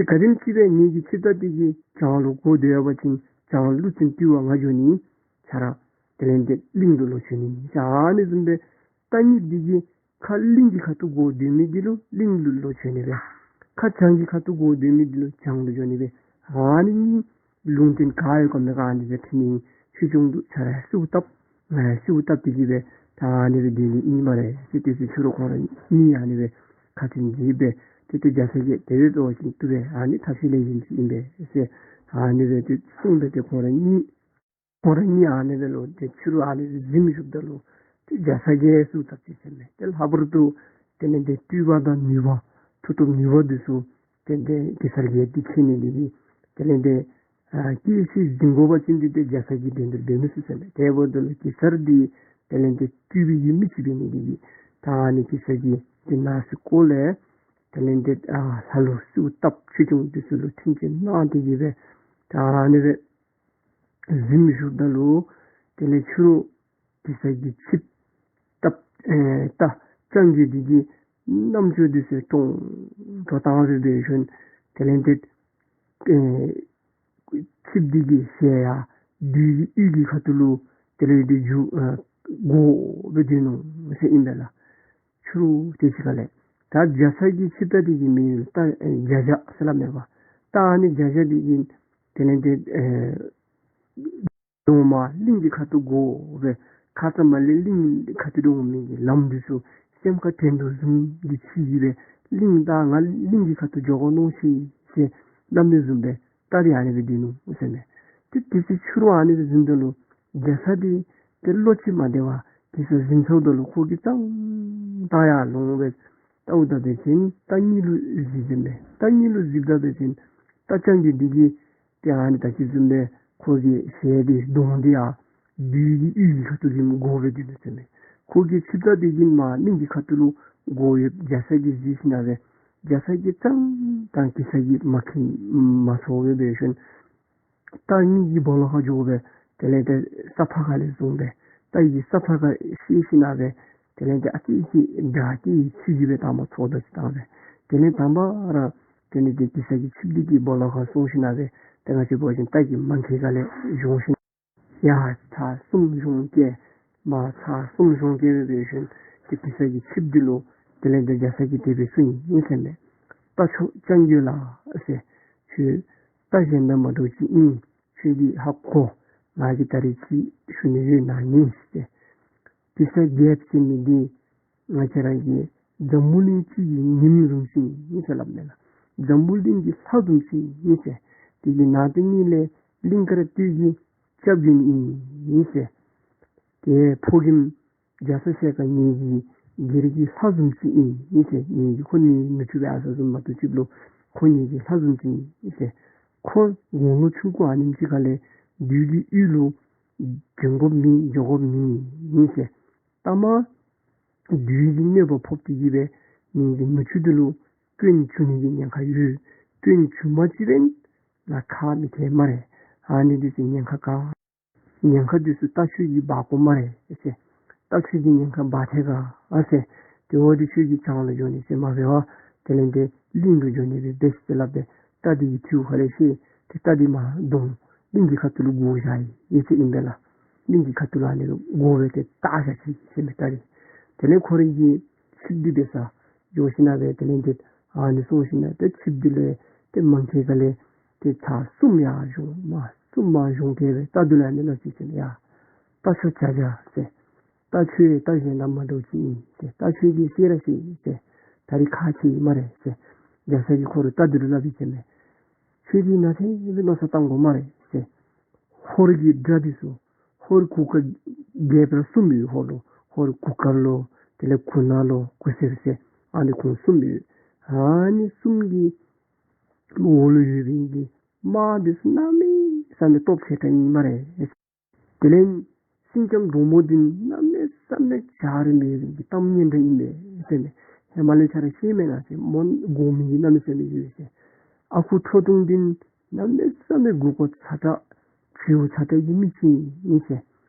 ག་དེམ་ཅིག་སྦེ་ངེ་གི་ཆིབས་རྟ་འདི་གིས་བྱང་ལུ་དགོ་སྡོད་པ་ཅིན་ བྱང་ཀླུ་བཙན་བཏུལ་བར་ང་འགྱོ་ནི། ཁྱོད་ར་དེ་ལས་འདི་གླིང་དུ་ལོག་བྱོན་ནི། ཨ་ནི་བཟུམ་སྦེ་རྟ་གཉིས་འདི་གིས་ཁ་གླིང་གི་ཁ་ཐུག་སྒོ་སྡོད་མི་འདི་ལུ་གླིང་ལུ་ལོག་བྱོན་ནི་སྦེ། ཁ་བྱང་གི་ཁ་ཐུག་སྒོ་སྡོད་མི་འདི་ལུ་བྱང་ལུ་འགྱོ་ནི་སྦེ། ཨ་ནི་གཉིས་ལུང་བསྟན་ག་ཡོད་ག་མེད་ག་ཨ་ནི་སྦེ་ཕུལ་ནི། ཆོས་སྐྱོང་དུ་ཁྱོད་ར་གསོལཝ་བཏབ། ང་ཡང་གསོལཝ་བཏབ་སྟེ་གི་སྦེ་ད་ཨ་ནི་སྦེ་སྡོད་ནི་ཨིན་སྨ་རེ་ཟེར། དེ་ཚེ་ཕྱི་རུ་ཁོང་ར་གཉིས་ཨ་ནི་སྦེ་ཁ་ཐུག་འདི་སྦེ་ཏེ་ཏེ་རྒྱ་ཚ་གིས་དེ་སྦེ་འབད་བ་ཅིན་བཏུབ་པས། ཨ་ནི་ཐབས་ཤེས་ལེགས་ཤོམ་ཅིག་ཨིན་པས་ཟེར། ཨ་ནི་སྦེ་ཏེ་གསུངས་སྦེ་ཏེ་ཁོང་ར་གཉིས་ཁོང་ར་གཉིས་ཨ་ནི་སྦེ་ལོག་ཏེ་ཕྱི་རུ་ཨ་ནི་སྦེ་གཟིམས་བཞུགསཔ་ད་ལུ་ཏེ་རྒྱ་ཚ་གིས་གསོལཝ་བཏབ་ཅི་ཟེར་མས། ཏེ་ལྷག་པར་དུ་དེ་ལས་འདི་སྤྲུལ་པ་དང་ནུས་པ་མཐུ་སྟོབས་ནུས་པ་འདི་ཚུ་ཏེ་འདི་གེ་སར་གྱིས་འདི་མཁྱེན་ནི་འདི་གིས་དེ་ལས་འདི་ཨ་སྐྱེ་ཤི་འཛིན་དགོ་པ་ཅིན་འདི་ཏེ་རྒྱ་ཚ་གིས་འདི་འདི་འབད་མི་ཚུགས་ཟེར་མས། དེ་འབདཝ་ད་ལུ་གེ་སར་འདི་དེ་ལས་འདི་སྤྲུལ་པའི་གི་མི་ཅིག་འབད་ནི་འདི་གིས་ད་ཨ་ནི་གེ་སར་གྱིས་འདི་ནང་གསེས་སྐོར་ལས་དེ་ལས་འདི་ཨ་ལྷ་ལུ་གསོལཝ་བཏབ། ཆོས་སྐྱོང་འདི་ཚུ་ལུ་མཐུན་རྐྱེན་གནང་སྟེ་གི་སྦེ་ད་ཨ་ནི་སྦེ་གཟིམས་བཞུགསཔ་ད་ལུ་དེ་ལས་ཕྱི་རུ་གེ་སར་གྱི་ཆིབས་རྟ་ཨེ་རྟ་རྐྱང་རྒོད་འདི་གི་རྣམ་ཅོ་འདི་ཚུ་ཀྲོང་ཀྲོང་བཏང་སྦེ་འབད་ཞིནམ་དེ་ལས་འདི་ཨེ་ཆིབས་འདི་གི་ཞལ་ཡར་བདུད་ཀྱི་ཡུལ་གྱི་ཁ་ཐུག་ལུ་དེ་ལས་འདི་འགྱོ་ཨེ་དགོ་སྦེ་སྡོད་ནུག་ཟེར་ཨིན་པས་ལགས། ཕྱི་རུ་དེ་ཅིག་ཁ་ལས་ད་རྒྱ་ཚ་གི་ཆིབས་རྟ་འདི་གི་མིང་ལུ་ད་ཨེ་རྒྱ་རྒྱ་ཟེར་སླབ་མས་པ། ད་ཨ་ནི་རྒྱ་རྒྱ་འདི་གིས་དེ་ལས་འདི་ཨེ་འགྱོ་མ་གླིང་གི་ཁ་ཐུག་སྒོ་སྦེ་ཁ་ཙ་མ་ལས་གླིང་གི་ཁ་ཐུག་འགྱོ་མི་གི་ལམ་འདི་ཚུ་སེམས་ཁར་དྲན་དོ་བཟུམ་གྱི་ཅིག་སྦེ་གླིང་ད་ང་གླིང་གི་ཁ་ཐུག་འགྱོ་དགོ་མནོ་ཅི་ཟེར་སླབ་ནི་བཟུམ་སྦེ་རྟ་འདི་ཨ་ནི་སྦེ་སྡོད་ནུག་ཟེར་མས། ཏེ་དེ་ཚེ་ཕྱི་རུ་ཨ་ནི་སྦེ་གཟིམས་ད་ལུ་རྒྱ་ཚ་འདི་ཏེ་བློ་ཅིག་མ་བདེ་བར་གེ་སར་གཟིམས་ཚརཝ་ད་ལུ་ཁོ་གིས་ཙང་ད་ཡར་ལོང་སྦེ་ལྟཝ་ད་འབད་བ་ཅིན་རྟ་གཉིས་ལུ་གཟིགས་ཟེར་མས། རྟ་གཉིས་ལུ་གཟིགསཔ་ད་འབད་བ་ཅིན་རྟ་རྐྱང་རྒོད་འདི་གིས་ཏེ་ཨ་ནི་ད་ཅི་བཟུམ་སྦེ་ཁོ་གི་ཞལ་འདི་གདོང་འདི་ཡར་བདུད་ཀྱི་ཡུལ་གྱི་ཁ་ཐུག་ལུ་སྒོ་སྦེ་སྡོད་ནུག་ཟེར་མས། ཁོ་གི་ཆིབས་རྟ་འདི་གིས་མར་གླིང་གི་ཁ་ཐུག་ལུ་སྒོ་ཡོདཔ་རྒྱ་ཚ་གིས་གཟིགས་ཞིན་ན་སྦེ་རྒྱ་ཚ་གིས་ཙང་ད་གེ་སར་གྱིས་མ་མཁྱེན་མ་ཚོར་བར་འབད་ཞིནམ་རྟ་གཉིས་ཀྱི་སྦོ་ལོགས་ཁར་འགྱོ་སྦེ་དེ་ལས་ཏེ་ས་ཕག་ཁ་ལས་བཟུང་སྦེ་རྟ་གི་ས་ཕག་ཁར་བཤེད་ཞིན་ན་སྦེ་དེ་ལས་ཏེ་ཨ་ཙི་ཅིག་དྲག་སྟེ་ཚིག་གི་སྦེ་དང་པ་ཚོགས་བརྡ་ཅིག་བཏང་སྦེ་དེ་ལས་དང་པ་ར་དེ་ལས་ཏེ་གེ་སར་གྱི་ཆིབས་འདི་གི་སྦོ་ལོགས་ཁར་སོང་ཞིན་ན་སྦེ་ཏེ་ང་བཅས་འབད་བ་ཅིན་རྟ་གི་མ་མཁལ་ཁ་ལས་གཞོང་ཞིན་ཡར་ཚར་གསུམ་གཞོང་བཀལ་མར་ཚར་གསུམ་གཞོང་བཀལ་སྦེ་འབད་ཞིནམ་ཏེ་གེ་སར་གྱི་ཆིབས་འདི་ལུ་དེ་ལས་ཏེ་རྒྱ་ཚ་གིས་དེ་སྦེ་གསུངས་ཡི་ཟེར་མས། རྟ་མཆོག་རྐྱང་རྒོད་ལགས་ཟེར། ཁྱོད་རྟ་གཞན་དང་མ་འདྲཝ་ཅིག་ཨིན། ཁྱོད་ཀྱིས་ཧ་གོ། ང་གིས་ད་རིས་ཅིག་ཞུ་ནི་ཡོད་ན་ཉན་ཟེར། གེ་སར་རྒྱལཔོ་ཟེར་མི་འདི་ང་བཅས་ར་གི་འཛམ་བུ་གླིང་སྤྱི་གི་ཉིམ་བཟུམ་ཅིག་ཨིན་ཟེར་སླབ་མས་ལགས། འཛམ་བུ་གླིང་གི་ལྷ་བཟུམ་ཅིག་ཨིན་ཟེར། དེ་གི་ནང་དེ་ཉིད་ལས་གླིང་དཀར་སྟོད་ཀྱི་སྐྱབས་རྗེ་ཨིན་ཟེར། ཏེ་ཕོ་རྒནམ་རྒྱ་ཚ་ཞལ་དཀར་ངེ་གི་སྒེར་གྱི་ལྷ་བཟུམ་ཅིག་ཨིན་ཟེར། ངེ་གི་ཁོ་གཉིས་མི་ཐུབ་པའི་ཨ་ས་བཟུམ་མ་གཏོགས་ཅིག་ལུ་ཁོ་ངེ་གི་ལྷ་བཟུམ་ཅིག་ཨིན་ཟེར། ཁོ་དགུང་ལོ་ཆུང་ཀུ་ཨ་ནེམ་ཅིག་ཁ་ལས་བདུད་ཀྱི་ཡུལ་ལུ་འབྱོན་དགོཔ་མེད་འགྱོ་དགོཔ་མེད་ཨིན་ཟེར། ད་མ་བདུད་ཀྱི་གནོད་པ་ཕོག་སྟེ་གི་སྦེ་ངེ་གི་མི་ཚུ་འདི་ལུ་སྐྱོན་བྱུང་ནི་གི་ཉེན་ཁ་ཡོད། སྐྱོན་བྱུང་པ་ཅིན་ལཱ་ཁག་མི་ཐལ་སྨ་རེ། ཨ་ནི་འདི་ཚུ་ཉེན་ཁ་ག་ཉེན་ཁ་འདི་ཚུ་རྟ་ཁྱོད་ཀྱིས་འབག་དགོ་སྨ་རེ་ཟེར། རྟ་ཁྱོད་ཀྱིས་ཉེན་ཁ་འབག་ཐལ་ག་ཨ་ཟེར། དེ་འབདཝ་ད་ཁྱོད་ཀྱིས་བྱང་ལུ་འགྱོ་ནི་ཟེར་མ་འབད་བར་དེ་ལས་ཏེ་གླིང་ལུ་འགྱོ་ནི་སྦེ་འབད་ཟེར་སླབ་སྦེ་རྟ་འདི་གི་ཐུ་ཁ་ལས་བཤེད་དེ་རྟ་འདི་མར་བརྡུང་གླིང་གི་ཁ་ཐུག་ལུ་སྒོ་བཞག་ཡི་ཟེར་ཨིན་པས་ལགས། གླིང་གི་ཁ་ཐུག་ལུ་ཨ་ནི་སྒོ་སྦེ་ཏེ་བཏགས་བཞག་ཅི་ཟེར་མས་རྟ་འདི། དེ་ལས་ཁོ་རའི་གི་ཆིབས་འདི་འབད་སར་འགྱོ་ཞིན་ན་སྦེ་དེ་ལས་ཏེ་ཨ་ནི་སོང་ཞིན་ན་ཏེ་ཆིབས་འདི་ལས་ཏེ་མ་མཁལ་ཁ་ལས་ཏེ་ཚར་གསུམ་ཡར་གཞོང་མར་གསུམ་མར་གཞོང་བཀལ་སྦེ་རྟ་འདི་ལུ་ཨ་ནི་སླབ་ཅི་ཟེར་ཡ། རྟ་མཆོག་བྱ་བྱ་ཟེར། རྟ་ཁྱོད་རྟ་གཞན་དང་མ་འདྲཝ་ཅིག་ཨིན་ཟེར། རྟ་ཁྱོད་ཀྱིས་བཤེད་ར་བཤེད་ཟེར། ད་རིས་ཁག་ཆེ་ཡི་སྨ་རེ་ཟེར། རྒྱ་ཚ་གིས་ཁོ་ར་རྟ་འདི་ལུ་སླབ་ཡི་ཟེར་མས། ཁྱོད་ཀྱིས་ནཱ་ཚུན་སྦེ་མནོ་བསམ་བཏང་དགོ་སྨ་རེ་ཟེར། ཧོར་གྱི་དགྲ་འདི་ཚུ་ཧོར་གུར་དཀར་རྒྱལཔོ་ར་གསུམ་ཡོད། ཧོར་ལུ་ཧོར་གུར་དཀར་ལུ་དེ་ལས་གུར་ནག་ལུ་གུར་སེར་ཟེར་ཨ་ནི་ཁོང་གསུམ་ཡོད། ཨ་ནི་གསུམ་གྱི་འོག་ལུ་ཡོད་པའི་གི་དམག་འདི་ཚུ་གནམ་མེད་ས་མེད་སྟོབས་ཆེ་དྲགས་ཨིན་སྨ་རེ། དེ་ལས་སེང་ལྕམ་འབྲུག་མོ་འདི་གནམ་མེད་ས་མེད་བྱ་རུང་མེད་པའི་གི་གཏམ་སྙན་གྲགས་ཨིན་པས་ཟེར་མས། ཧེ་མ་ལས་ཁྱོད་ར་ཤེས་མེན་ན་ཟེར། མོ་དགོ་མི་གི་གནམ་མེད་ས་མེད་ཡོད་ཟེར། ཨ་ཁུ་ཁྲོ་ཐུང་འདི་གནམ་མེད་ས་མེད་མགུ་སྐོར་ཚ་དྲགས་བྱིའུ་ཚ་དྲགས་ཀྱི་མི་ཅིག་ཨིན་ཟེར།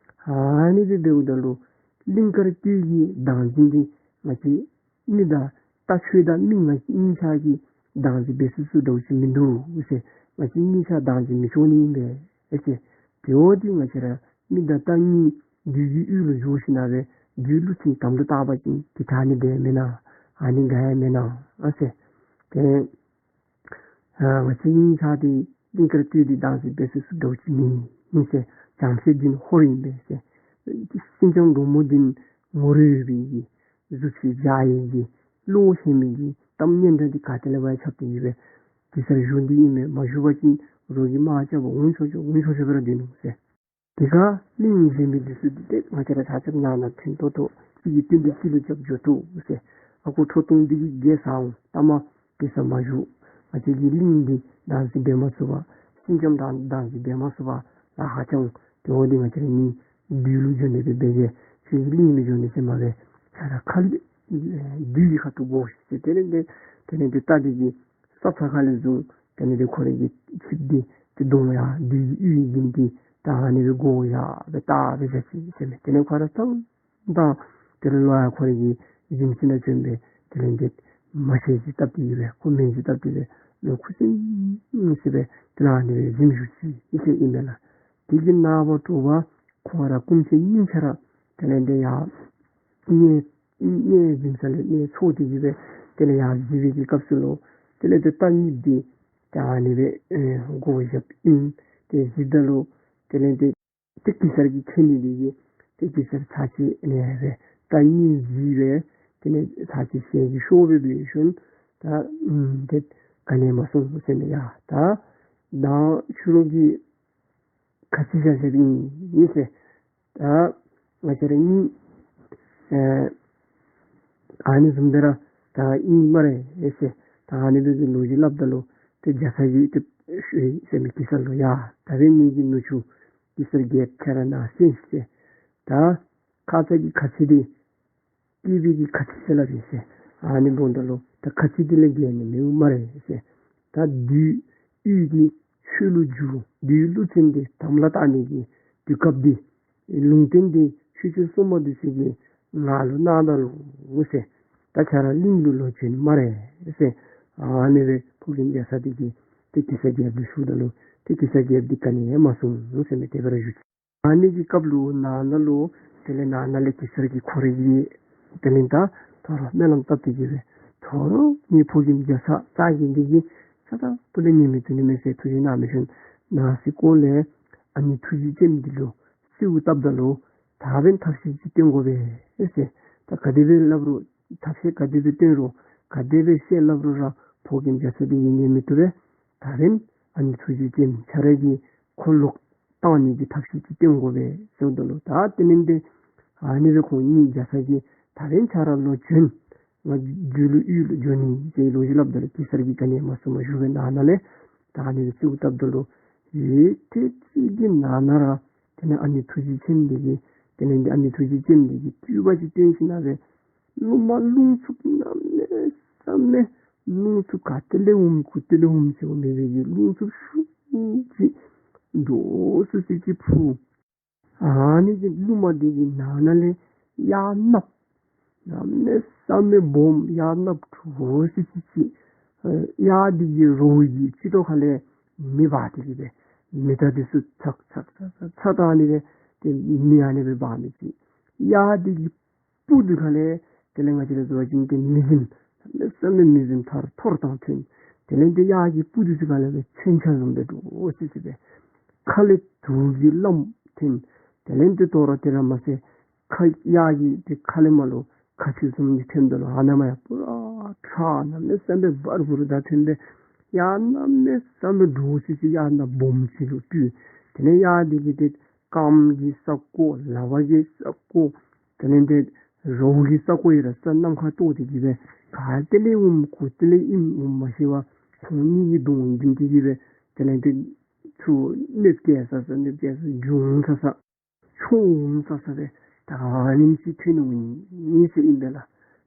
ཨ་ནི་སྦེ་འབདཝ་ད་ལུ་གླིང་དཀར་སྟོད་ཀྱི་བདག་འཛིན་འདི་ང་བཅས་མི་དང་རྟ་ཁྱོད་དང་མི་ང་གཉིས་ཆ་གི་བདག་འཛིན་འབད་ཚུགས་ཚུགས་འདྲཝ་ཅིག་མིན་འདུག་ཟེར། ང་བཅས་གཉིས་ཆ་བདག་འཛིན་མི་ཆོག་ནི་ཨིན་པས་ཟེར། དེ་འོ་འདི་ང་བཅས་ར་མི་དང་རྟ་གཉིས་བདུད་ཀྱི་གཡུལ་ལུ་འགྱོ་ཞིནམ་ལས་བདུད་ཀླུ་བཙན་དམ་ལུ་བཏགས་པ་ཅིན་འདི་དྲག་ནི་འདི་མེན་ན། ཨ་ནི་དགའ་ཡང་མེན་ན་ཨ་ཟེར། ཏེ་ཨ་ང་བཅས་གཉིས་ཆ་འདི་གླིང་དཀར་སྟོད་འདི་བདག་འཛིན་འབད་ཚུགས་ཚུགས་འདྲཝ་ཅིག་མེད་ཨིན་ཟེར། བྱམས་བརྩེ་འདི་ཧོར་ཨིན་པས་ཟེར། སེང་ལྕམ་འབྲུག་མོ་འདི་ངོ་རིས་ཡོད་པའི་གི་གཟུགས་ཅིག་འཇའ་ཡི་གི་བློ་ཧེ་མའི་གི་གཏམ་སྙན་གྲགས་འདི་ག་ཏེ་ལས་འབད་ཁྱབ་སྟེ་ཡོད་པས། གེ་སར་བཞུགས་འདི་ཨིན་མས། མ་བཞུགས་པ་ཅིན་རོགས་ཀྱིས་དམག་རྐྱབ་པར་འོང་ཆོག་ཆོག་འོང་ཆོག་ཆོག་སྦེ་ར་སྡོད་ནུག་ཟེར། དེ་ཁར་གླིང་གཞན་མི་འདི་ཚུ་འདི་ཏེ་ང་བཅས་ར་ཆ་ཁྱབ་ནང་ན་ཐོན་ཏོག་ཏོ་གཅིག་གིས་བསྟུན་ཏེ་གཅིག་ལུ་རྐྱབ་འགྱོ་བཏུབ་ཟེར། ཨ་ཁུ་ཁྲོ་ཐུང་འདི་གིས་རྒྱལ་ཟ་འོང་། ལྟ་མ་གེ་སར་མ་བཞུགས། ང་བཅས་ཀྱི་གླིང་འདི་བདག་འཛིན་འབད་མ་ཚུགས་པར་སེང་ལྕམ་དང་བདག་འཛིན་འབད་མ་ཚུགས་པར་ལཱ་ཁག་ཆགས་འོང་། དེ་འོ་འདི་ང་བཅས་ར་གཉིས་བདུད་ལུ་འགྱོ་ནི་སྦེ་འབད་གེ། ཁྱོད་ཀྱིས་གླིང་ལུ་འགྱོ་ནི་ཟེར་མ་འབད། ཁྱོད་ར་ཁ་ལུ་ཨེ་བདུད་ཀྱི་ཁ་ཐུག་དགོ་ཟེར། དེ་ལས་འདི་དེ་ལས་འདི་རྟ་འདི་གི་ས་ཚ་ཁ་ལས་བཟུང་དེ་ལས་འདི་ཁོ་རའི་གི་ཆིབས་འདི་ཏེ་གདོང་ཡར་བདུད་ཀྱི་གཡུལ་གྱི་འདི་ད་ཨ་ནི་སྦེ་སྒོ་ཡར་སྦེ་བཏགས་སྦེ་བཞག་ཅི་ཟེར་མས། དེ་ལས་ཁོ་ར་ཐང་ད་དེ་ལས་ལོག་ཡར་ཁོ་རའི་གི་གཟིམ་ཅུང་ནང་བྱོན་སྦེ་དེ་ལས་འདི་མ་ཤེས་ཅིག་བཏབ་སྟེ་ཡོད་པས། ཁོ་མིང་ཅིག་བཏབ་སྟེ་སྦེ་ལོག་ཁུ་སིམ་སིམ་སྦེ་དེ་ལས་ཨ་ནི་སྦེ་གཟིམ་བཞུགས་ཅི་ཨིན་ཟེར་ཨིན་མས་ལགས། དེ་གི་ནངས་པ་དྲོ་པ་ཁོང་ར་སྐུ་མཆེད་གཉིས་ཆ་ར་དེ་ལས་འདི་ཡར་གཉལ་གཉལ་གཟིམ་ས་ལས་གཉལ་ཚུགས་ཏེ་གི་སྦེ་དེ་ལས་ཡར་གཟིགས་པའི་གི་སྐབས་སུ་ལུ་དེ་ལས་འདི་རྟ་གཉིས་འདི་ད་ཨ་ནི་སྦེ་ཨེ་སྒོ་བཞགཔ་ཨིན། ཏེ་གཟིགསཔ་ད་ལུ་དེ་ལས་འདི་ཏེ་གེ་སར་གྱིས་མཁྱེན་ནི་འདི་གིས་ཏེ་གེ་སར་ཚར་གཅིག་ཨ་ནི་སྦེ་རྟ་གཉིས་གཟིགས་སྦེ་དེ་ལས་ཚར་གཅིག་ཞལ་གྱིས་ཤོར་སྦེ་འབད་ཞིནམ་ད་ཨམ་ཏེ་ག་ནི་ཡང་མ་གསུངས་ཟེར་མས། ཡ་ད་མདང་ཕྱི་རུ་གི་ག་ཅི་བཞག་བཞགཔ་ཨིན་ཨིན་ཟེར། ད་ང་བཅས་ར་གཉིས་ཨེ་ཨ་ནི་བཟུམ་སྦེ་ར་ད་ཨིན་སྨ་རེ་ཟེར། ད་ཨ་ནི་སྦེ་གི་ལོ་རྒྱུས་སླབ་ད་ལུ་ཏེ་རྒྱ་ཚ་གིས་ཏེ་ཞུ་ཡི་ཟེར་མས་གེ་སར་ལུ། ཡ་ད་འབདན་ངེ་གི་ནུ་གཅུང་གེ་སར་རྒྱལཔོ་ཁྱོད་ར་ནཱ་གསན་ཤིག་ཟེར། ད་ཁ་ཙ་གི་ཁ་ཚིག་འདི་སྐྱེས་པའི་གི་ཁ་ཚིག་ཟེར་སླབ་ཨིན་ཟེར། ཨ་ནི་འབདཝ་ད་ལུ་ད་ཁ་ཚིག་འདི་ལས་འགལ་ནི་མེད་སྨ་རེ་ཟེར། ད་བདུད་གཡུལ་གྱི་ཆོས་ལུ་འགྱུར་བདུད་ཀླུ་བཙན་འདི་དམ་ལ་བཏགས་ནི་གི་དུས་སྐབས་འདི་ལུང་བསྟན་འདི་ཆོས་སྐྱོང་སྲུང་མ་འདི་ཚུ་གིས་ང་ལུ་གནང་ད་ལོ་ཟེར། ད་ཁྱོད་ར་གླིང་ལུ་ལོག་བྱོན་སྨ་རེ་ཟེར། ཨ་ནི་སྦེ་ཕོ་རྒནམ་རྒྱ་ཚ་འདི་གིས་ཏེ་གེ་སར་རྒྱལཔོ་ལུ་ཞུཝ་ད་ལུ་ཏེ་གེ་སར་རྒྱལཔོ་འདི་ག་ནི་ཡང་མ་གསུངས་ཟེར་མས། དེ་སྦེ་ར་བཞུགས་ཅི། ཨ་ནི་གི་སྐབས་ལུ་ནང་ན་ལུ་དེ་ལས་ནང་ན་ལས་གེ་སར་གྱིས་ཁོ་རའི་གི་དེ་ལས་ད་ད་རུང་སྨོན་ལམ་བཏབ་སྟེ་གི་སྦེ་ད་རུང་ངེའི་ཕོ་རྒནམ་རྒྱ་ཚ་རྩ་རྒས་འདི་གིས་ས་ད་པུ་ལས་ཉན་མི་བཏུབ་ནི་མས་ཟེར་ཐུགས་བཞེད་གནང་མི་ཤུལ་ནང་སེམས་ཁོག་ལས་ཨ་ནི་ཐུགས་རྗེ་ཅན་འདི་ལུ་གསོལཝ་བཏབ་ད་ལུ་ད་འབདན་ཐབས་ཤེས་ཅིག་སྟོན་དགོ་པས་ཟེར། ད་ག་དེ་སྦེ་སླབ་རུང་ཐབས་ཤེས་ག་དེ་སྦེ་སྟོན་རུང་ག་དེ་སྦེ་བཤད་སླབ་རུང་ར་ཕོ་རྒནམ་རྒྱ་ཚ་འདི་གིས་ཉན་མི་བཏུབ་པས། ད་འབདན་ཨ་ནི་ཐུགས་རྗེ་ཅན་ཁྱོད་ར་གིས་ཁོ་ལོག་བཏང་ནི་གི་ཐབས་ཤེས་ཅིག་སྟོན་དགོ་པས་ཟེརཝ་ད་ལུ་ད་དེ་ལས་འདི་ཨ་ནི་སྦེ་ཁོང་གཉིས་རྒྱ་ཚ་གིས་ད་འབདན་ཁྱོད་ར་ལོག་བྱོན། ང་བདུད་ཀླུ་གཡུལ་ལུ་འགྱོ་ནི་ཟེར་ལོ་རྒྱུས་སླབ་ད་ལུ་གེ་སར་གྱིས་ག་ནི་ཡང་མ་གསུངས་པར་བཞུགས་པའི་ནང་ན་ལས་ད་ཨ་ནི་སྦེ་གསོལཝ་བཏབ་ད་ལུ་ཡུད་ཐེངས་གཅིག་གི་ནང་ན་ར་དེ་ལས་ཨ་ནི་ཐུགས་རྗེ་ཅན་འདི་གིས་དེ་ལས་འདི་ཨ་ནི་ཐུགས་རྗེ་ཅན་འདི་གིས་སྤྲུལ་པ་ཅིག་སྟོན་ཞིནམ་ལས་རླུང་མ་རླུང་འཚུབ་གནམ་མེད་ས་མེད་རླུང་འཚུབ་ག་ཏེ་ལས་འོངམ་གུ་ཏེ་ལས་འོངམ་ཟེར་བ་མེད་པའི་གི་རླུང་འཚུབ་ཤུགས་ཅིག་འདྲོག་སི་སི་ཅིག་འཕུ། ཨ་ནི་གི་རླུང་མ་འདི་གི་ནང་ན་ལས་གཡག་གནགཔོ་གནམ་མེད་ས་མེད་སྦོམ་གཡག་གནགཔོ་འདྲོག་སི་སི་ཅིག་ཨེ་གཡག་འདི་གི་རྭཝ་གི་སྤྱི་ཏོག་ཁ་ལས་མེ་འབར་ཏེ་གི་སྦེ་མེ་སྟག་འདི་ཚུ་ཚག་ཚག་ཚག་ཚག་ཚག་ད་ཨ་ནི་སྦེ་ཏེ་མེ་ཨ་ནི་སྦེ་འབར་མི་ཅིག། གཡག་འདི་གི་སྤུ་འདི་ཁ་ལས་དེ་ལས་ང་བཅས་ར་བཟོ་བ་ཅིན་ཏེ་མེ་ཟིམ་གནམ་མེད་ས་མེད་མེ་ཟིམ་ཐར་ཐོར་དང་ཐོན། དེ་ལས་ཏེ་གཡག་གི་སྤུ་འདི་ཚུ་ཁ་ལས་སྦེ་མཚོན་ཆ་བཟུམ་སྦེ་འདྲོག་སི་སི་སྦེ་ཁ་ལས་དུག་གི་རླངསམ་ཐོན། དེ་ལས་ཏེ་དོ་རུང་དེ་ར་མ་ཚད་ཁ་གཡག་གི་ཏེ་ཁ་ལས་མར་ལུ་ཁ་ཆུ་བཟུམ་ཅིག་ཐོནམ་ད་ལུ་ཨ་ནཱ་མར་ཡང་པུ་ར་ཁྲག་གནམ་མེད་ས་མེད་འབར་འབུར་དང་ཐོན་སྦེ་གཡག་གནམ་མེད་ས་མེད་འདྲོག་སི་སི་གཡག་ནག་སྦོམ་ཅིག་ལུ་སྤྲུལ། དེ་ལས་གཡག་འདི་གིས་ཏེ་རྐངམ་གི་ས་བརྐོ་ལག་པ་གི་ས་བརྐོ་དེ་ལས་ཏེ་རྭཝ་གི་ས་བརྐོ་ཡི་ར་ས་ནམ་མཁའ་གཏོར་ཏེ་གི་སྦེ་ག་ཏེ་ལས་འོངམ་གུ་ཏེ་ལས་ཨིནམ་འོངམ་མ་ཤེས་པར་ཁོང་གཉིས་ཀྱི་གདོང་འཛིང་སྟེ་གི་སྦེ་དེ་ལས་ཏེ་ཚུར་གནོདཔ་བཀལ་ས་ས་གནོདཔ་བཀལ་ས་འབྱུང་ས་ས་ཆོ་འོང་ས་ས་སྦེ་ད་ཨ་ནེམ་ཅིག་ཐོན་འོང་ནི་ཟེར་ཨིན་པས་ལགས།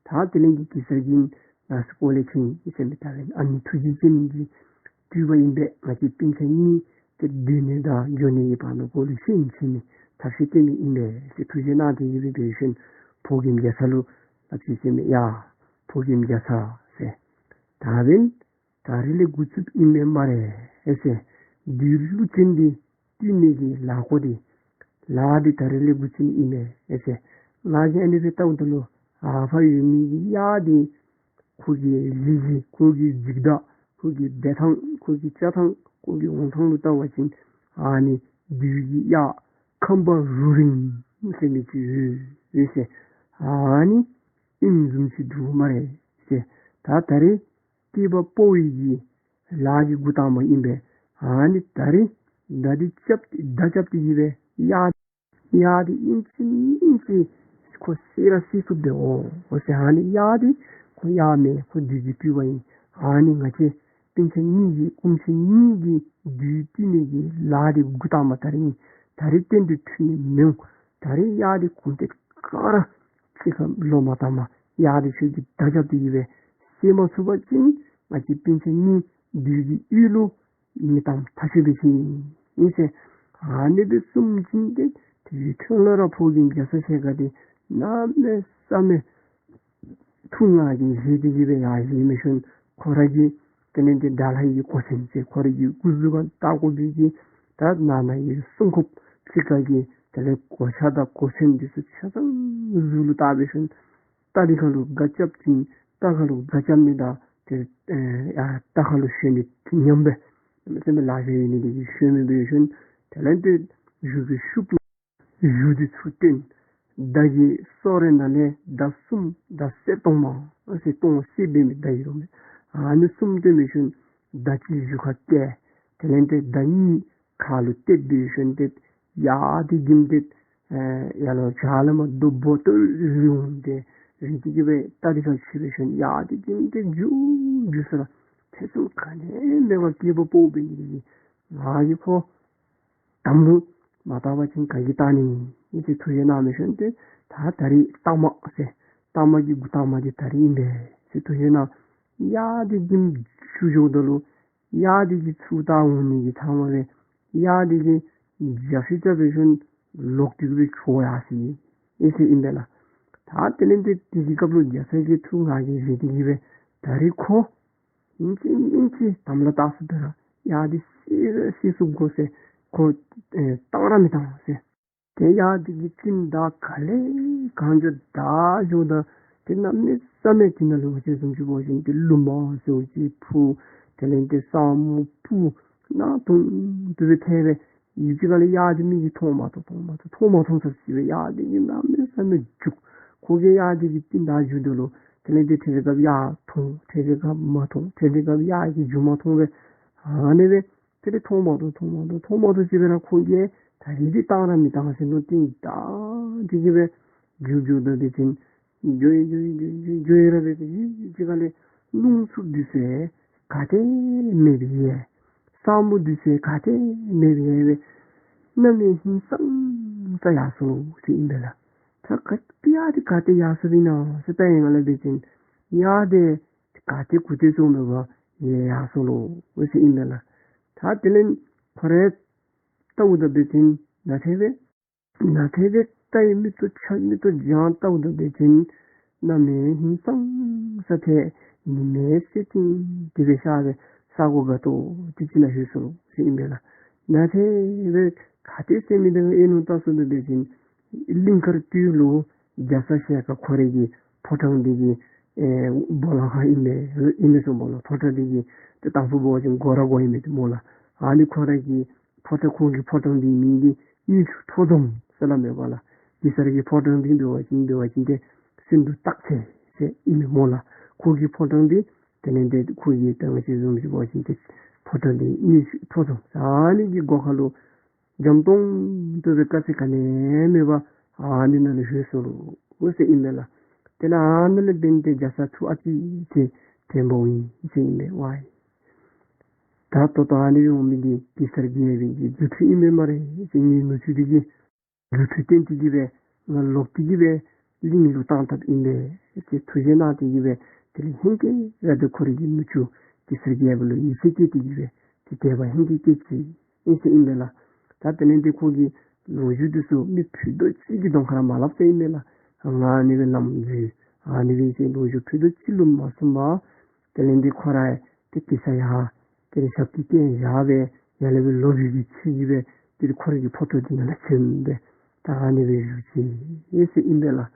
ད་དེ་ལས་ཀྱི་གེ་སར་གྱིས་ནང་སེམས་ཁོག་ལས་མཁྱེན་ཡི་ཟེར་མི་ད་ཨ་ནི་ཐུགས་རྗེ་ཅན་གྱི་སྤྲུལ་པ་ཨིན་པས། ང་བཅས་སྤུན་ཆ་གཉིས་ཏེ་སྡོད་ནི་དང་འགྱོ་ནི་གི་བར་ན་ཁོ་ལུ་ཤན་ཕྱེ་ནི་ཐབས་ཤེས་སྟོན་ནི་ཨིན་པས་ཟེར་ཐུགས་རྗེ་གནང་སྟེ་གི་སྦེ་འབད་ཞིནམ་ཕོ་རྒནམ་རྒྱ་ཚ་ལུ་སླབ་ཅི་ཟེར་མི་ཡ་ཕོ་རྒནམ་རྒྱ་ཚ་ཟེར། ད་འབདན་ད་རིས་ལས་འགོ་བཙུགསཔ་ཨིན་མས་སྨ་རེ་ཟེར། བདུད་ཀླུ་བཙན་འདི་ བཏུལ་ནི་གི་ལཱ་འགོ་འདི་ལཱ་འདི་ད་རིས་ལས་འགོ་བཙུགས་ནི་ཨིན་མས་ཟེར། ང་གིས་ཨ་ནི་སྦེ་བལྟཝ་ད་ལུ་ཨ་ཕར་ཡོད་མི་གི་གཡག་འདི་ཁོ་གི་གཟི་བརྗིད་ཁོ་གི་འཇིགས་སྐྲག་ཁོ་གི་འབད་ཐངས་ཁོ་གི་བྱ་ཐངས་ཁོ་གི་འོང་ཐངས་ལུ་བལྟ་བ་ཅིན་ཨ་ནི་བདུད་ཀྱི་གཡག་ཁམ་པ་རུ་རིང་ཟེར་མི་ཅིག་ཡོད་ཟེར། ཨ་ནི་ཨིནམ་བཟུམ་ཅིག་འདུག་སྨ་རེ་ཟེར། ད་ད་རིས་སྐྱེས་པ་ཕོ་ཡི་གི་ལཱ་གི་འགོ་དང་པ་ཨིན་པས། ཨ་ནི་ད་རིས་མདའ་འདི་རྐྱབ་མདའ་རྐྱབ་སྟེ་གི་སྦེ་གཡག་གཡག་འདི་ཨིན་ཅི་མིན་ཅི་ཁོ་བསད་ར་བསད་ཚུགསཔ་འདི་འོང་ཟེར། ཨ་ནི་གཡག་འདི་ཁོ་གཡག་མེན། ཁོ་བདུད་ཀྱི་སྤྲུལ་པ་ཨིན། ཨ་ནི་ང་བཅས་སྤུན་ཆ་གཉིས་ཀྱི་སྐུ་མཆེད་གཉིས་ཀྱི་བདུད་བཏུལ་ནི་གི་ལཱ་འདི་འགོ་དང་པ་ད་རིས་ཨིན། ད་རིས་གཏན་དུ་ཐུབ་ནི་མི་འོང་། ད་རིས་གཡག་འདི་གོམ་ཐེངས་ག་ར་ཕྱི་ཁར་ལོག་མ་བཏང་པར་གཡག་འདི་ཁྱོད་ཀྱིས་མདའ་རྐྱབ་སྟེ་གི་སྦེ་བསད་མ་ཚུགས་པ་ཅིན་ང་བཅས་སྤུན་ཆ་གཉིས་བདུད་ཀྱི་གཡུལ་ལུ་མི་གཏང་ཐག་ཆོད་པའི་ཅིག་ཨིན་ཟེར། ཨ་ནི་སྦེ་གསུངམ་ཅིག་འདི་དེ་གི་ཐོག་ལས་ར་ཕོ་རྒནམ་རྒྱ་ཚ་ཞལ་དཀར་འདི་གནམ་མེད་ས་མེད་ཐུགས་ངར་གྱིས་བཞེས་ཏེ་གི་སྦེ་ཡར་བཞེངས་མི་ཤུལ་ཁོ་ར་གི་དེ་ལས་ཏེ་དགྲ་ལྷ་ཡི་གོ་མཚོན་ཟེར་ཁོ་ར་གི་སྐུ་གཟུགས་ཁར་བཏགས་དགོ་པའི་གི་ད་ནང་ན་ཡི་སྲུང་སྐྱོབ་ཕྱི་ཁ་གི་དེ་ལས་གོ་ཆ་དང་གོ་མཚོན་འདི་ཚུ་ཆ་ཚང་གཟུགས་ལུ་བཏགས་པའི་ཤུལ་རྟ་འདི་ཁ་ལུ་སྒ་རྐྱབ་ཅིན་རྟ་ཁ་ལུ་སྒ་རྐྱབ་ནི་དང་དེ་ཨེ་ཨ་རྟ་ཁ་ལུ་ཞོན་ནི་མཉམ་སྦེ་མི་སེམས་ལ་ཞོན་ནི་འདི་གིས་ཞོན་མི་འབད་ཤུལ་དེ་ལས་ཏེ་གཞུ་གི་ཤུབས་གཞུ་འདི་ཚུར་བཏོན། མདའ་གི་སོ་རེ་ནང་ལས་མདའ་གསུམ་མདའ་གསེར་གཏོང་མ་ཟེར་གཏོང་གསེར་འབད་མི་མདའ་ཨིན་རུང་ཨ་ནི་གསུམ་བཏོན་མི་ཤུལ་མདའ་གཅིག་གཞུ་ཁར་གཏད། དེ་ལས་ཏེ་མདའ་གཉིས་ཁ་ལུ་གཏད་འབད་ཤུལ་ཏེ་གཡག་འདི་གིམ་ཏེ་ཨེ་ཡར་ལུ་བྱག་ལས་མར་རྡོ་སྦོ་ཏོ་རི་འོང་སྟེ་རི་འདི་གི་སྦེ་རྟ་འདི་ཁར་ཆིབས་པའི་ཤུལ་གཡག་འདི་གིམ་ཏེ་རྒྱུག་རྒྱུག་ས་ར་ཐེ་ཚོམ་ག་ནི་མེད་པར་སྐྱེས་པ་ཕོ་འབད་ནི་འདི་གིས་ང་གིས་ཁོ་དམ་ལུ་མ་བཏགས་པ་ཅིན་ག་གིས་བཏགས་ནི་ཨིན་ཟེར་ཐུགས་བཞེད་གནང་མི་ཤུལ་ཏེ་ད་ད་རིས་རྟགས་མ་ཟེར་རྟགས་མ་གི་འགོ་དང་པ་འདི་ད་རིས་ཨིན་པས་ཟེར་ཐུགས་བཞེད་གནང་། གཡག་འདི་གིམ་ཤུལ་འགྱོཝ་ད་ལུ་གཡག་འདི་གིས་ཚུར་ལྟ་འོང་ནི་གི་ཐ་མ་སྦེ་གཡག་འདི་གིས་རྒྱབ་ཤུད་རྐྱབ་པའི་ཤུལ་ལོག་སྟེ་གི་སྦེ་བྱོག་ཡར་སོ་ཡི་ཟེར་ཨིན་པས་ལགས། ད་དེ་ལས་ཏེ་དེ་གི་སྐབས་ལུ་རྒྱ་ཚ་གིས་ཐུགས་ངར་གྱིས་བཞེས་ཏེ་གི་སྦེ་ད་རིས་ཁོ་ཨིན་ཅི་མིན་ཅི་དམ་ལ་བཏགས་སོ་ད་ར་གཡག་འདི་བསད་བསད་ཚུགས་དགོ་ཟེར་ཁོ་ཨེ་བཏང་ར་མི་བཏང་ཟེར། ཏེ་གཡག་འདི་གི་སྤྱིན་བདག་ག་ལས་གང་འགྱོ་བདའ་འགྱོཝ་ད་ཏེ་གནམ་མེད་ས་མེད་དེ་ནང་ལུ་ང་བཅས་བཟུམ་ཅིག་འབད་བ་ཅིན་ཏེ་ལུ་མ་ཟེརཝ་ཅིག་འཕུར། དེ་ལས་ཏེ་ས་སྨུག་སྤུར་ནག་དུང་དུ་སྦེ་ཐལ་སྦེ་ཡུདཔ་ཅིག་ཁ་ལས་གཡག་འདི་མི་གིས་མཐོང་མ་མཐོང་མཐོང་མ་མཐོང་མཐོང་མ་མཐོང་ས་ཅིག་སྦེ་གཡག་འདི་གིས་གནམ་མེད་ས་མེད་རྒྱུག། ཁོ་གིས་གཡག་འདི་གི་སྤྱིན་བདའ་འགྱོ་དོ་ལོ། དེ་ལས་ཏེ་ཐེངས་ཅིག་ཁར་གཡག་མཐོང་ཐེངས་ཅིག་ཁར་མ་མཐོང་ཐེངས་ཅིག་ཁར་གཡག་གིས་རྒྱུག་མ་མཐོང་སྦེ་ཨ་ནི་སྦེ་དེ་ལས་མཐོང་མ་མཐོང་མཐོང་མ་མཐོང་མཐོང་མ་མཐོང་ཅིག་སྦེ་ར་ཁོ་གིས་ད་རིས་འདི་བཏང་ར་མི་བཏང་ཟེར་མནོ་སྟེ་བདའ་སྟེ་གི་སྦེ་རྒྱུག་རྒྱུག་ད་དེ་ཅིན་འགྱོ་ཡི་འགྱོ་ཡི་འགྱོ་ཡི་འགྱོ་ཡི་འགྱོ་ཡི་ར་སྦེ་ཏེ་ཡུདཔ་ཅིག་ཁ་ལས་རླུང་འཚུབ་འདི་ཚུ་ག་ཏེ་མེད་པའི་ཡལ། ས་སྨུག་འདི་ཚུ་ག་ཏེ་མེད་པའི་ཡལ་སྦེ་གནམ་མེད་ཧིང་སངས་ས་ཡར་སོ་ལོ་ཟེར་ཨིན་པས་ལགས། ད་ག་གཡག་འདི་ག་ཏེ་ཡར་སོ་བའི་ན་ཟེར་དཔེ་ཡང་ལ་འབད་བ་ཅིན་གཡག་འདི་ག་ཏེ་གུ་ཏེ་སོང་མེད་པར་ཡལ་ཡར་སོ་ལོ་ཟེར་ཨིན་པས་ལགས། ད་དེ་ལས་ཁོ་ར་བལྟཝ་ད་འབད་བ་ཅིན་ནཱ་ཐེ་སྦེ་ནཱ་ཐེ་སྦེ་རྟའི་མིག་ཏོ་ཆ་མིག་ཏོ་བགྱངས་བལྟཝ་ད་འབད་བ་ཅིན་གནམ་མེད་ཧིང་སངས་ས་ཐལ། ཉི་མའི་གསེར་ཐིང་དེ་སྦེ་ཤར་སྦེ་ས་གོ་དགའ་ཏོག་ཏོ་ཅིག་ནང་ལྷོད་སོ་ལོ་ཟེར་ཨིན་པས་ལགས། ནཱ་ཐེ་སྦེ་ག་ཏེ་ཟེར་མི་འདི་ཨིན་ནོ་བལྟ་སོང་ད་འབད་བ་ཅིན་གླིང་དཀར་སྟོད་ལུ་རྒྱ་ཚ་ཞལ་དཀར་ཁོ་རའི་གི་ཕོ་བྲང་འདི་གི་ཨེ་སྦོ་ལོགས་ཁར་ཨིན་པས་ཨིན་པས་སྨོ་ལགས། ཕོ་བྲང་འདི་གི་ཏེ་དང་ཕུ་འབད་བ་ཅིན་སྒོ་ར་སྒོ་ཨིན་པས་ཏེ་སྨོ་ལགས། ཨ་ནི་ཁོ་ར་གི་ཕོ་བྲང་ཁོང་གི་ཕོ་བྲང་འདི་མིང་འདི་དངུལ་ཆུ་ཁྲོ་རྫོང་ཟེར་སླབ་མས་པ་ལགས། གེ་སར་གྱི་ཕོ་བྲང་འདི་འབད་བ་ཅིན་འབད་བ་ཅིན་ཏེ་སེང་འབྲུག་སྟག་རྩེ་ཟེར་ཨིན་མས་སྨོ་ལགས། ཁོ་གི་ཕོ་བྲང་འདི་དེ་ལས་ཏེ་ཁོ་གི་ད་ང་བཅས་བཟུམ་ཅིག་འབད་བ་ཅིན་ཏེ་ཕོ་བྲང་འདི་དངུལ་ཆུ་ཁྲོ་རྫོང་ཟེར་ཨ་ནི་གི་སྒོ་ཁ་ལུ་འཇམ་ཏོང་ཏོ་སྦེ་དཀའ་ཚེགས་ག་ནི་མེད་པར་ཨ་ནི་ནང་ལུ་ལྷོད་སོ་ལོ་ཟེར་ཨིན་པས་ལགས། དེ་ལས་ཨ་ནི་ལས་འབད་ནི་དེ་རྒྱ་ཚ་ཐུགས་ཨ་ཙི་ཅིག་དྲན་པ་ཨིན་ཟེར་ཨིན་པས་ཝའི། ད་ད་ལྟོ་ཨ་ནི་འོང་མི་འདི་གེ་སར་རྒྱལ་པོའི་གི་རྫུ་འཕྲུལ་ཨིན་པས་སྨ་རེ་ཟེར། ངེའི་ནུ་གཅུང་འདི་གིས་རྫུ་འཕྲུལ་བསྟན་ཏེ་གི་སྦེ་ང་ལོག་སྟེ་གི་སྦེ་གླིང་ལུ་བཏང་བཏངམ་ཨིན་པས་ཟེར་ཐུགས་བཞེད་གནང་སྟེ་གི་སྦེ་དེ་ལས་ཧེང་སྐལ་ར་ཏེ་ཁོ་རའི་གི་ནུ་གཅུང་གེ་སར་རྒྱལ་པོ་ལུ་ཡིད་ཆེས་སྐྱེས་ཏེ་གི་སྦེ་ཏེ་དད་པ་ཧེང་སྐལ་སྐྱེས་ཅི་ཨིན་ཟེར་ཨིན་པས་ལགས། ད་དེ་ལས་ཏེ་ཁོ་གིས་ལོ་རྒྱུས་འདི་ཚུ་མི་ཕུད་རྡོག་གཅིག་གི་གདོང་ཁར་མ་སླབ་ཟེར་ཨིན་པས་ལགས། ང་ཨ་ནི་སྦེ་ལམ་འཛོལ་ཨ་ནི་སྦེ་ཟེར་ལོ་རྒྱུས་ཕུད་རྡོག་གཅིག་ལུ་མ་གསུངས་པར་དེ་ལས་ཏེ་ཁོ་ར་ཏེ་གེ་སར་ཡར་དེ་ལས་ཞབས་ཀྱིས་བསྐྱལ་བཞག་སྦེ་ཡར་ལས་སྦེ་ལོག་པའི་གི་ཚུལ་གྱིས་སྦེ་ དེ་ཁོ་རའི་གི་ཕོ་བྲང་འདི་ནང་ལུ་བྱོན་སྦེ་ད་ཨ་ནི་སྦེ་བཞུགས་ཅི་ཟེར་ཨིན་པས་ལགས།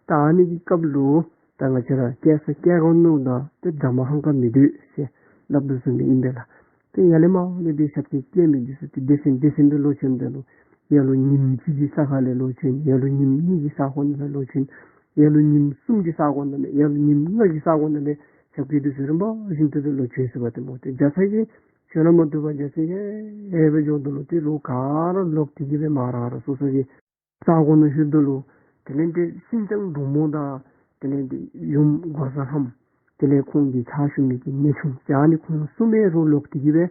ད་ཨ་ནི་གི་སྐབས་ལུ་ད་ང་བཅས་ར་སྐྱེ་ས་སྐྱེ་སྒོ་ནོར་ད་ཏེ་དགྲ་མ་ཧང་ག་མི་སྡོད་ཟེར་སླབ་དོ་བཟུམ་སྦེ་ཨིན་པས་ལགས། ཏེ་ཡར་ལས་མར་ལས་ཏེ་ཞབས་སྐྱེལ་སྐྱེལ་མི་འདི་ཚུ་ཏེ་སྡེ་ཚན་སྡེ་ཚན་སྦེ་ལོག་བྱོནམ་ད་ལུ་ལ་ལུ་ཉིནམ་གཅིག་གི་ས་ཁར་ལས་ལོག་བྱོན། ལ་ལུ་ཉིནམ་གཉིས་ཀྱི་ས་ཁོངས་ནང་ལས་ལོག་བྱོན། ལ་ལུ་ཉིནམ་གསུམ་གྱི་ས་ཁོངས་ནང་ལས་ལ་ལུ་ཉིནམ་ལྔ་གི་ས་ཁོངས་ནང་ལས་ཞབས་སྐྱེལ་འདི་ཚུ་རིམ་པ་བཞིན་དུ་ལོག་བྱོན་ཟེར་བ་ཏེ་སྨོ། ཏེ་རྒྱ་ཚ་གིས་བྱོན་ལ་མ་བཏུབ་པར་རྒྱ་ཚ་གིས་ཨེ་སྦེ་འགྱོཝ་ད་ལུ་ཏེ་ལོག་ག་ར་ལོག་སྟེ་གི་སྦེ་མར་རང་རང་སོ་སོ་གི་ས་གོ་ནང་ལྷོདཔ་ད་ལུ་དེ་ལས་ཏེ་ཤིན་ཅང་འབྲུག་མོ་དང་དེ་ལས་ཏེ་ཡུམ་འགོག་བཟའ་ལྷ་མོ་དེ་ལས་ཁོང་གི་ཕྱག་ཞུ་མི་གི་གནས་ཆུང་ཨ་ནི་ཁོང་གསུམ་ཡང་རོགས་ལོག་སྟེ་གི་སྦེ་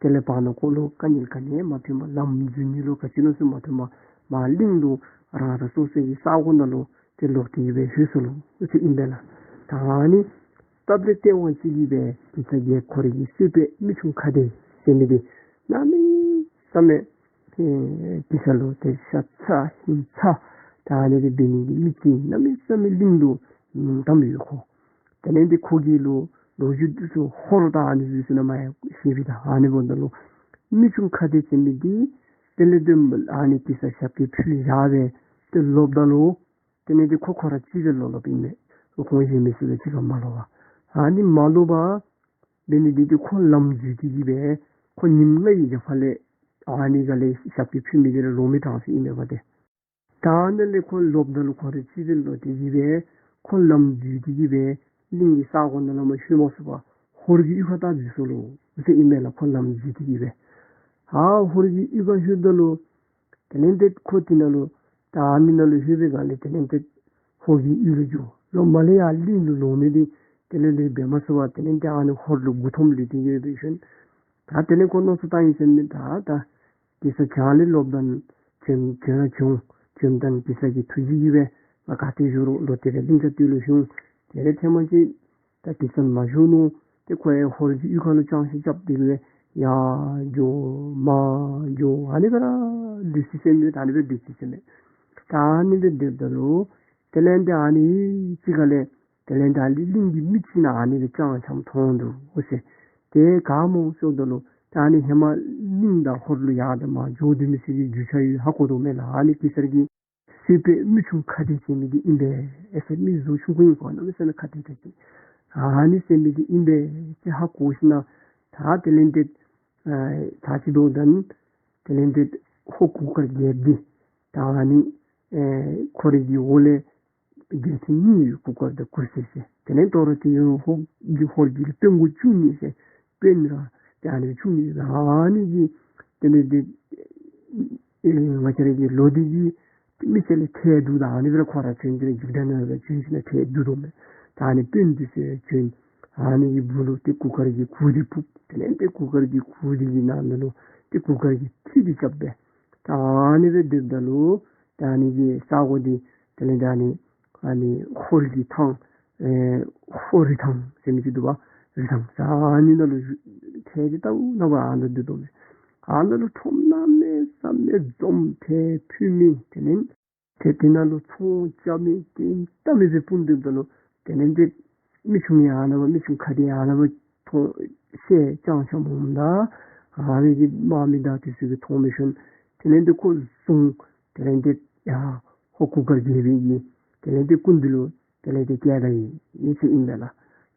དེ་ལས་བར་ན་ཁོ་ལུ་དཀའ་ངལ་ག་ནི་ཡང་མ་ཐོན་པར་ལམ་འཛོལ་ནི་ལུ་ག་ཅི་ལོ་ཟེར་མ་ཐོན་པར་མར་གླིང་ལུ་རང་རང་སོ་སོ་གི་ས་གོ་ནང་ལུ་ཏེ་ལོག་སྟེ་གི་སྦེ་ལྷོད་སོ་ལོ་ཟེར་ཨིན་པས་ལགས། ད་ཨ་ནི་སྟབས་ལེགས་སྟེས་དབང་ཅིག་གིས་སྦེ་གེ་སར་གྱིས་ཁོ་རའི་གི་སྲིད་པའི་མི་ཆུང་ཁ་བདེ་ཟེར་མི་འདི་གནམ་མེད་ས་མེད་ཨེ་གེ་སར་ལུ་ཏེ་ཤ་ཚ་ཧིང་ཚ་ད་ཨ་ནི་སྦེ་འབད་ནི་གི་མི་ཅིག་གནམ་མེད་ས་མེད་གླིང་ལུ་མིང་གཏམ་ཡོད་ཁོ། དེ་ལས་ཏེ་ཁོ་གི་ལོ་ལོ་རྒྱུས་འདི་ཚུ་ཧོར་དང་ཨ་ནི་ཚུ་ནང་མར་ཡང་བཤད་པས། ད་ཨ་ནི་འབདཝ་ད་ལུ་མི་ཆུང་ཁ་བདེ་ཟེར་མི་འདི་དེ་ལས་ཏེ་ཨ་ནི་གེ་སར་ཞབས་སྐྱེལ་ཕུལ་བཞག་སྦེ་ཏེ་ལོགཔ་ད་ལུ་དེ་ལས་ཏེ་ཁོ་ཁོ་ར་གཅིག་སྦེ་ལོག་ལོགཔ་ཨིན་མས། ཁོང་གཞན་མི་སུ་ལུ་གཅིག་ཁར་མ་ལོག་པར། ཨ་ནི་མ་ལོག་པར་འབད་ནི་འདི་ཏེ་ཁོ་ལམ་འཛོལ་ཏེ་གི་སྦེ་ཁོ་ཉིནམ་ལྔ་ཡི་རྒྱབ་ཁ་ལས་ཨ་ནི་ག་ལས་ཞབས་སྐྱེལ་ཕུལ་མི་འདི་ར་ལོག་མི་དྲག་ཟེར་ཨིན་མས་པ་ཏེ། ད་ཨ་ནི་ལས་ཁོ་ལོགཔ་ད་ལུ་ཁོ་ར་གཅིག་སྦེ་ལོག་སྟེ་གི་སྦེ་ཁོ་ལམ་འཛོལ་ཏེ་གི་སྦེ་གླིང་གི་ས་གོ་ནང་ལུ་མར་ལྷོད་མ་ཚུགས་པར་ཧོར་གྱི་གཡུས་ཁར་ད་འཛུལ་སོ་ལོ་ཟེར་ཨིན་མས་ལགས། ཁོ་ལམ་འཛོལ་ཏེ་གི་སྦེ་ཨ་ཧོར་གྱི་གཡུས་ཁར་ལྷོདཔ་ད་ལུ་དེ་ལས་ཏེ་ཁོ་དེ་ནང་ལུ་ད་ཨ་ནི་ནང་ལུ་ལྷོད་པའི་སྒང་ལས་དེ་ལས་ཏེ་ཧོར་གྱི་གཡུས་ལུ་འགྱོ། ལོག་མར་ལས་ཡར་གླིང་ལུ་ལོག་ནི་འདི་དེ་ལས་ལོག་འབད་མ་ཚུགས་པར་དེ་ལས་ཏེ་ཨ་ནི་ཧོར་ལུ་མགུ་འཐོམས་ལུས་ཏེ་ཡོད་པའི་ཤུལ་ད་དེ་ལས་ཁོ་མནོ་བསམ་བཏང་ཡི་ཟེར་མི་ད་ད་གེ་སར་བྱང་ལས་ལོགཔ་ད་བྱོན་བྱོན་ར་བྱོན། བྱོནམ་ད་གེ་སར་གྱིས་ཐུགས་རྗེ་ཡི་སྦེ་ང་ག་ཏེ་བཞུགས་རུང་ལོག་སྟེ་ར་གླིང་དཀར་སྟོད་ལུ་བཞུགས། དེ་ལས་ཐེངས་མ་ཅིག་ད་གེ་སར་མ་བཞུགས་ནུག། ཏེ་ཁོ་ཡང་ཧོར་གྱི་གཡུས་ཁ་ལུ་ཅང་ཤེས་རྐྱབ་སྟེ་གི་སྦེ་ཡར་འགྱོ་མར་འགྱོ་ཨ་ནི་སྦེ་ར་སྡོད་ཅི་ཟེར་མས། ད་ཨ་ནི་སྦེ་སྡོད་ཅི་ཟེར་མས། ད་ཨ་ནི་སྦེ་སྡོདཔ་ད་ལུ་དེ་ལས་ཏེ་ཨ་ནི་ཅིག་ཁ་ལས་དེ་ལས་ད་ཨ་ནི་གླིང་གི་མི་ཅིག་ནང་ཨ་ནི་སྦེ་ཅང་ཤམ་མཐོང་འདུག་ཟེར། དེ་ག་སྨོ་ཟེརཝ་ད་ལུ་ད་ཨ་ནི་ཧེ་མ་གླིང་དང་ཧོར་ལུ་ཡར་དང་མར་འགྱོ་སྡོད་མི་ཚུ་གི་རྒྱུས་ཆ་ཡང་ཧ་གོ་དོ་མས་ལགས། ཨ་ནི་གེ་སར་གྱི་སྲིད་པའི་མི་ཆུང་ཁ་བདེ་ཟེར་མི་འདི་ཨིན་པས་ཟེར། མི་གཟུགས་ཆུང་ཀུ་ཨིན་ཁོ་གནམ་མེད་ས་མེད་ཁ་བདེ་ཏོག་ཏོ་ཅིག་ཨ་ནི་ཟེར་མི་འདི་ཨིན་པས་ཟེར་ཧ་གོ་ཞིནམ་ད་དེ་ལས་ཏེ་ཨ་ད་ཅི་འབདཝ་ད་དེ་ལས་ཏེ་ཧོར་གུར་དཀར་རྒྱལཔོ་འདི་ད་ཨ་ནི་ཨེ་ཁོ་རའི་གི་འོག་ལས་རྒྱལ་ཕྲན་གཉིས་ཡོད། གུར་དཀར་དང་གུར་སེར་ཟེར། དེ་ལས་དོ་རུང་དེ་ཡང་ཧོར་གྱི་ཧོར་གྱི་དཔོན་དགུ་བཅུ་གཉིས་ཟེར། དཔོན་ར་དེ་ཨ་ནི་བཅུ་གཉིས་ཨ་ནི་གི་དེ་ལས་ཏེ་ཨེ་ང་བཅས་ར་གི་ལོ་འདི་གི་མི་ཚེ་ལས་ཐལ་འདུག། ད་ཨ་ནི་སྦེ་ར་ཁོ་ར་བྱོན་ཏེ་ར་འཇིགས་སྒྲ་ནང་ལུ་བྱོན་ཞིནམ་ཐལ་འདུག་དོ་མས། ད་ཨ་ནི་དཔོན་འདི་ཚུ་བྱོན། ཨ་ནི་གི་སྦུག་ལུ་ཏེ་གུར་དཀར་གྱི་གུར་འདི་ཕུབ། དེ་ལས་ཏེ་གུར་དཀར་གྱི་གུར་འདི་གི་ནང་ན་ལུ་ཏེ་གུར་དཀར་གྱི་ཁྲི་འདི་རྐྱབ་སྦེ་ད་ཨ་ནི་སྦེ་སྡོདཔ་ད་ལུ་ད་ཨ་ནི་གི་ས་གོ་འདི་དེ་ལས་ད་ཨ་ནི་ཨ་ནི་ཧོར་གྱི་ཐང་ཨེ་ཧོར་རི་ཐང་ཟེར་མི་ཅིག་འདུག་པ། རི་ཐང་ཟེར་ཨ་ནི་ནང་ལུ་ཐལ་ཏེ་ལྟ་བུ་ནང་པ་ཨ་ནཱ་སྡོད་དོ་མས། ཨ་ནཱ་ལུ་ཁྲོམ་གནམ་མེད་ས་མེད་འཛོམས། ཏེ་ཕུལ་མི་དེ་ལས་ཏེ་དེ་ནང་ལུ་ཚོང་རྐྱབ་མི་དེ་ལྟ་མི་སྦེ་སྤུངས་སྡོདཔ་ད་ལུ་དེ་ལས་ཏེ་མི་ཆུང་ཡང་ཨ་ནཱ་པ་མི་ཆུང་ཁ་བདེ་ཡང་ཨ་ནཱ་པ་མཐོང་ཤེས་ཅང་ཤམ་འོངམ་ད་ཨ་ནི་གི་དམག་མི་དང་དེ་ཚུ་གིས་མཐོང་མི་ཤུལ་དེ་ལས་ཏེ་ཁོ་བཟུང་། དེ་ལས་ཏེ་ཡར་ཧོར་གུར་དཀར་རྒྱལ་པོའི་གི་དེ་ལས་ཏེ་སྐུ་མདུན་ལུ་དེ་ལས་ཏེ་བསྐྱལ་ད་ཡི་ཟེར་ཨིན་པས་ལགས།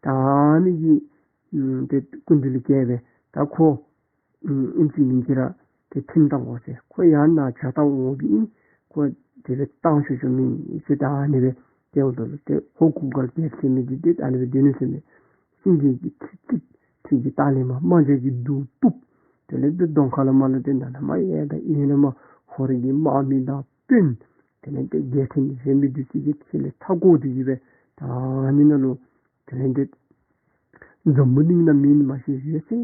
ད་ཨ་ནི་གི་ཨམ་ཏེ་སྐུ་མདུན་ལུ་བསྐྱལ་སྦེ་ད་ཁོ་ཨམ་ཨིན་ཅི་མིན་ཅི་ར་ཏེ་ཁྲིམས་བཏང་དགོ་ཟེར། ཁོ་ཡང་ནཱ་ཇ་བཏང་འོང་པའི་ཨིན། ཁོ་དེ་སྦེ་བཏང་ཆོག་ཆོག་མེན་ཟེར། ད་ཨ་ནི་སྦེ་ཏེ་འོངམ་ད་ལུ་ཏེ་ཧོར་གུར་དཀར་རྒྱལཔོ་ཟེར་མི་འདི་ཏེ་ཨ་ནི་སྦེ་སྡོད་ནུག་ཟེར་མས། ཤིང་གི་ཁྲི་བརྩིགས། ཁྲི་གི་ལྟག་ལས་མར་རྨ་བྱ་གི་གདུགས་ཕུབ། དེ་ལས་ཏེ་གདོང་ཁ་ལས་མར་ལུ་ཏེ་ནཱ་ལས་མར་གཡས་དང་གཡོན་ལས་མར་ཧོར་གྱི་དམག་མི་དང་དཔོན་དེ་ལས་ཏེ་རྒྱལ་ཕྲན་ཟེར་མི་འདི་ཚུ་གིས་ཁྲི་ལས་མཐའ་བསྐོར་ཏེ་གི་སྦེ་ད་ཨ་ནི་ནང་ལུ་དེ་ལས་ཏེ་འཛམ་བུ་གླིང་ནང་མེད་ན་མ་ཤེས་ཡོད་ཚད་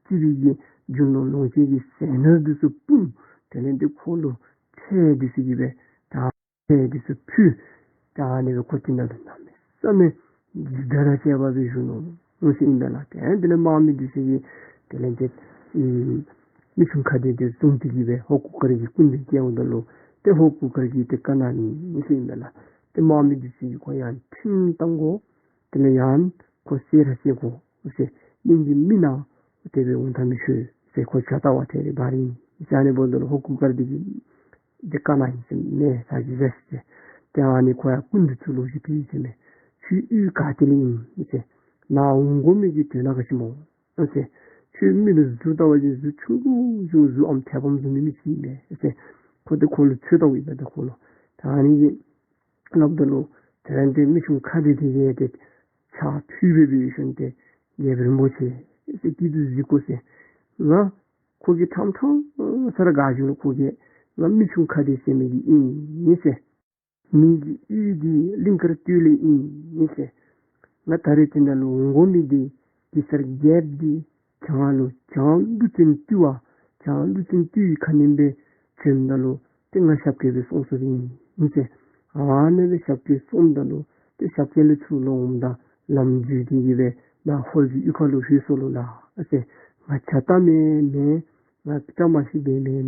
ཅིག་སྦེ་གི་རྒྱུ་ནོར་ལོངས་སྤྱོད་ཀྱི་ཟས་ནོར་འདི་ཚུ་སྤུངས། དེ་ལས་ཏེ་ཁོ་ལུ་ཁྲལ་འདི་ཚུ་གི་སྦེ་ད་ཁྲལ་འདི་ཚུ་ཕུལ། ད་ཨ་ནི་སྦེ་ཁོ་དེ་ནང་ལུ་གནམ་མེད་ས་མེད་འཇིགས་སྒྲ་ར་བྱས་པ་སྦེ་བཞུགས་ནུག་ཟེར་ཨིན་པས་ལགས། ཏེ་དེ་ལས་དམག་མི་འདི་ཚུ་གིས་དེ་ལས་ཏེ་ཨེ་མི་ཆུང་ཁ་བདེ་འདི་བཟུང་སྟེ་གི་སྦེ་ཧོར་གུར་དཀར་གྱི་སྐུ་མདུན་བསྐྱལཝ་ད་ལུ་ཏེ་ཧོར་གུར་དཀར་གྱིས་ཏེ་བཀའ་གནང་ནུག་ཟེར་ཨིན་པས་ལགས། ཏེ་དམག་མི་འདི་ཚུ་གིས་ཁོ་ཡང་ཁྲིམས་བཏང་དགོ། དེ་ལས་ཡང་ཁོ་བསད་ར་བསད་དགོ་ཟེར། གླིང་གི་མི་ནང་དེ་སྦེ་འོང་ཐབས་མི་ཤེས་ཟེར། ཁོ་ཇ་ལྟ་བ་ཐད་རི་བ་རི་ཨིན། ཟེར་ཨ་ནི་འབདཝ་ད་ལུ་ཧོར་གུར་དཀར་འདི་གིས་འདི་བཀའ་གནང་ཡི་ཟེར་མས། ཚར་གཅིག་བཞག་ཤིག་ཟེར། ཏེ་ཨ་ནི་ཁོ་ཡང་སྐུ་མདུན་ཚུ་ལུ་ཞུ་སྟེ་ཟེར་མས། ཁྱོད་གཡུས་ག་ཏེ་ལས་ཨིན་ཟེར། ནཱ་འོང་དགོ་མི་གི་དོན་དག་ག་ཅི་སྨོ་ཟེར། ཁྱོད་མི་ལུ་གཟུགས་བལྟ་བ་ཅིན་གཟུགས་ཆུང་ཀུ་བཟུམ་གཟུགས་ཨམ་ཐལ་བམ་བཟུམ་མའི་མི་ཅིག་ཨིན་མས་ཟེར། ཁོ་ཏེ་ཁོ་ལུ་ཚོད་བལྟཝ་ཨིན་པས་ད་ཁོ་ལུ། ད་ཨ་ནི་གི་སླབ་ད་ལུ་དེ་ལས་ཏེ་མི་ཆུང་ཁ་བདེ་དེ་གིས་ཏེ་ཕྱག་ཕུལ་སྦེ་འབད་ཞིནམ་ཏེ་རྒྱལཔོ་རིན་པོ་ཆེ་ཟེར་སྐྱིད་སྡུག་གཟིགས་དགོ་ཟེར། ང་ཁོ་གིས་ཕྲང་ཕྲང་ས་ར་ག་ཞུ་ལོ། ཁོ་གིས་ང་མི་ཆུང་ཁ་བདེ་ཟེར་མི་འདི་ཨིན་ཟེར། ངེ་གི་གཡུས་འདི་གླིང་དཀར་སྟོད་ལས་ཨིན་ཟེར། ང་ད་རེས་དེ་ནང་ལུ་འོང་དགོ་མི་འདི་གེ་སར་རྒྱལཔོ་འདི་བྱང་ལུ་བྱང་ཀླུ་བཙན་སྟོད་པ་བྱང་ཀླུ་བཙན་སྟོད་ཀྱི་ཁ་གནོན་སྦེ་བྱོནམ་ད་ལུ་ཏེ་ང་ཞབས་སྐྱེལ་སྦེ་སོང་སོངམ་ཨིན་ཟེར། ཨ་ནི་སྦེ་ཞབས་སྐྱེལ་སོངམ་ད་ལུ་ཏེ་ཞབས་སྐྱེལ་ལས་ཚུར་ལོག་འོངམ་ད་ལམ་འཛོལ་ཏེ་གིས་སྦེ་ནཱ་ཧོར་གྱི་གཡུས་ཁ་ལུ་ལྷོད་སོ་ལོ་ལགས་ཟེར། ང་ཇ་བཏང་མི་མེད། ང་བཀྲ་མ་ཤིསཔ་འབད་མི་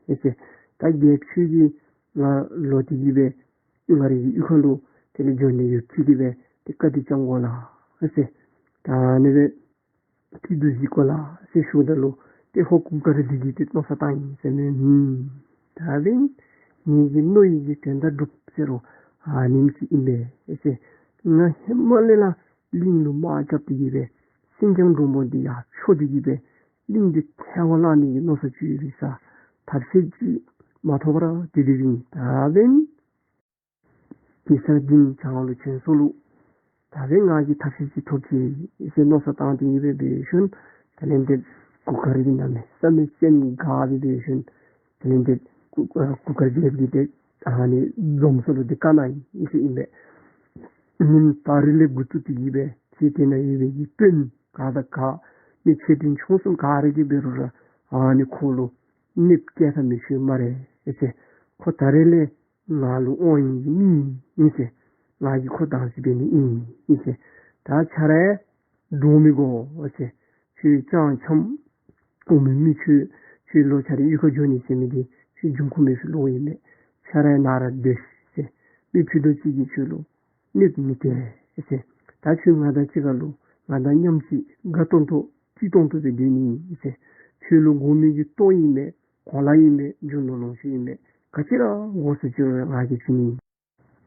མེད་ཟེར། ད་རྒྱལཔོ་ཁྱོད་ཀྱིས་ང་ལོག་སྟེ་གིས་སྦེ་ང་རའི་གཡུས་ཁ་ལུ་དེ་ལས་འགྱོ་ནི་ཡོདཔ་ཅིག་གིས་སྦེ་ཏེ་བཀའ་དྲིན་བསྐྱང་དགོ་ལགས་ཟེར། ད་ཨ་ནི་སྦེ་སྐྱིད་སྡུག་གཟིགས་དགོ་ལགས་ཟེར་ཞུཝ་ད་ལུ་ཏེ་ཧོར་གུར་དཀར་འདི་གིས་ཏེ་མནོ་བསམ་བཏང་ཡི་ཟེར་མས། ཧུམ། ད་འབདན་ངེ་གི་མནོ་ཡི་གི་དོན་དག་འགྲུབ་ཟེར་རུང་ཨ་ནེམ་ཅིག་ཨིན་པས་ཟེར། ང་ཧེ་མ་ལས་ར་གླིང་ལུ་དམག་རྐྱབ་སྟེ་གིས་སྦེ་སེང་ལྕམ་འབྲུག་མོ་འདི་ཡར་འཕྱོག་སྟེ་གིས་སྦེ་གླིང་འདི་ཐལ་བར་བརླག་ནི་གི་མནོ་བསམ་ཅིག་ཡོད་པའི་ས་ཐབས་ཤེས་ཅིག་མ་ཐོབ་པར་དེ་སྦེ་ཨིན། ད་འབདན་གེ་སར་འདི་བྱང་ལུ་བྱོན་སོ་ལོ། ད་འབདན་ང་གིས་ཐབས་ཤེས་ཅིག་ཐོབ་ཅི་ཟེར་མནོ་བསམ་བཏང་སྟེ་གིས་སྦེ་འབད་ཞིནམ་དེ་ལས་ཏེ་གུར་དཀར་གྱིས་གནམ་མེད་ས་མེད་སེམས་དགའ་སྦེ་འབད་ཞིནམ་དེ་ལས་ཏེ་གུར་ཨ་གུར་དཀར་རྒྱལཔོ་གིས་ཏེ་ཨ་ནི་འཛོམས་ས་ལུ་ཏེ་བཀའ་གནང་ཡི་ཟེར་ཨིན་པས། ཉིནམ་ད་རིས་ལས་འགོ་བཙུགས་ཏེ་གིས་སྦེ་ཁྱེད་དེ་ནང་ཡོད་པའི་གི་དཔོན་ག་དང་ག་མི་ཆེ་འབྲིང་ཆུང་གསུམ་ག་ར་གིས་འབད་རུང་ར་ཨ་ནི་ཁོ་ལུ་གནོདཔ་བཀལ་ཐབས་མི་ཆོག་སྨ་རེ་ཟེར། ཁོ་ད་རེས་ལས་ང་ལུ་དབང་ཡོད་མི་ཨིན་ཟེར། ང་གིས་ཁོ་བདག་འཛིན་འབད་ནི་ཨིན་ཟེར། ད་ཁྱོད་ར་འདྲོག་མི་དགོ་ཟེར། ཁྱོད་ཅང་འཆམ་འོང་མི་མི་ཁྱོད་ཁྱོད་ལོག་ཁྱོད་རའི་གཡུས་ཁར་འགྱོ་ནི་ཟེར་མི་འདི་ཁྱོད་འབྱུང་ཁུངས་མེད་པའི་བློ་ཨིན་མས། ཁྱོད་ར་ནཱ་ར་སྡོད་ཤིག་ཟེར། མི་ཕུད་རྡོག་གཅིག་གིས་ཁྱོད་ལུ་གནོདཔ་མི་སྟེར་ཟེར། ད་ཁྱོད་ང་དང་གཅིག་ཁར་ལུ་ང་དང་མཉམ་གཅིག་དགའ་ཏོག་ཏོ་སྐྱིད་ཏོང་ཏོ་སྦེ་སྡོད་ནི་ཨིན་ཟེར། ཁྱོད་ལུ་དགོ་མི་གི་ལྟོ་ཨིན་མས། གོ་ལ་ཨིན་མས། རྒྱུ་ནོར་ལོངས་སྤྱོད་ཨིན་མས། ག་ཅི་ར་དགོ་ཟེར་ཁྱོད་ལུ་ང་གིས་བྱིན་ནི།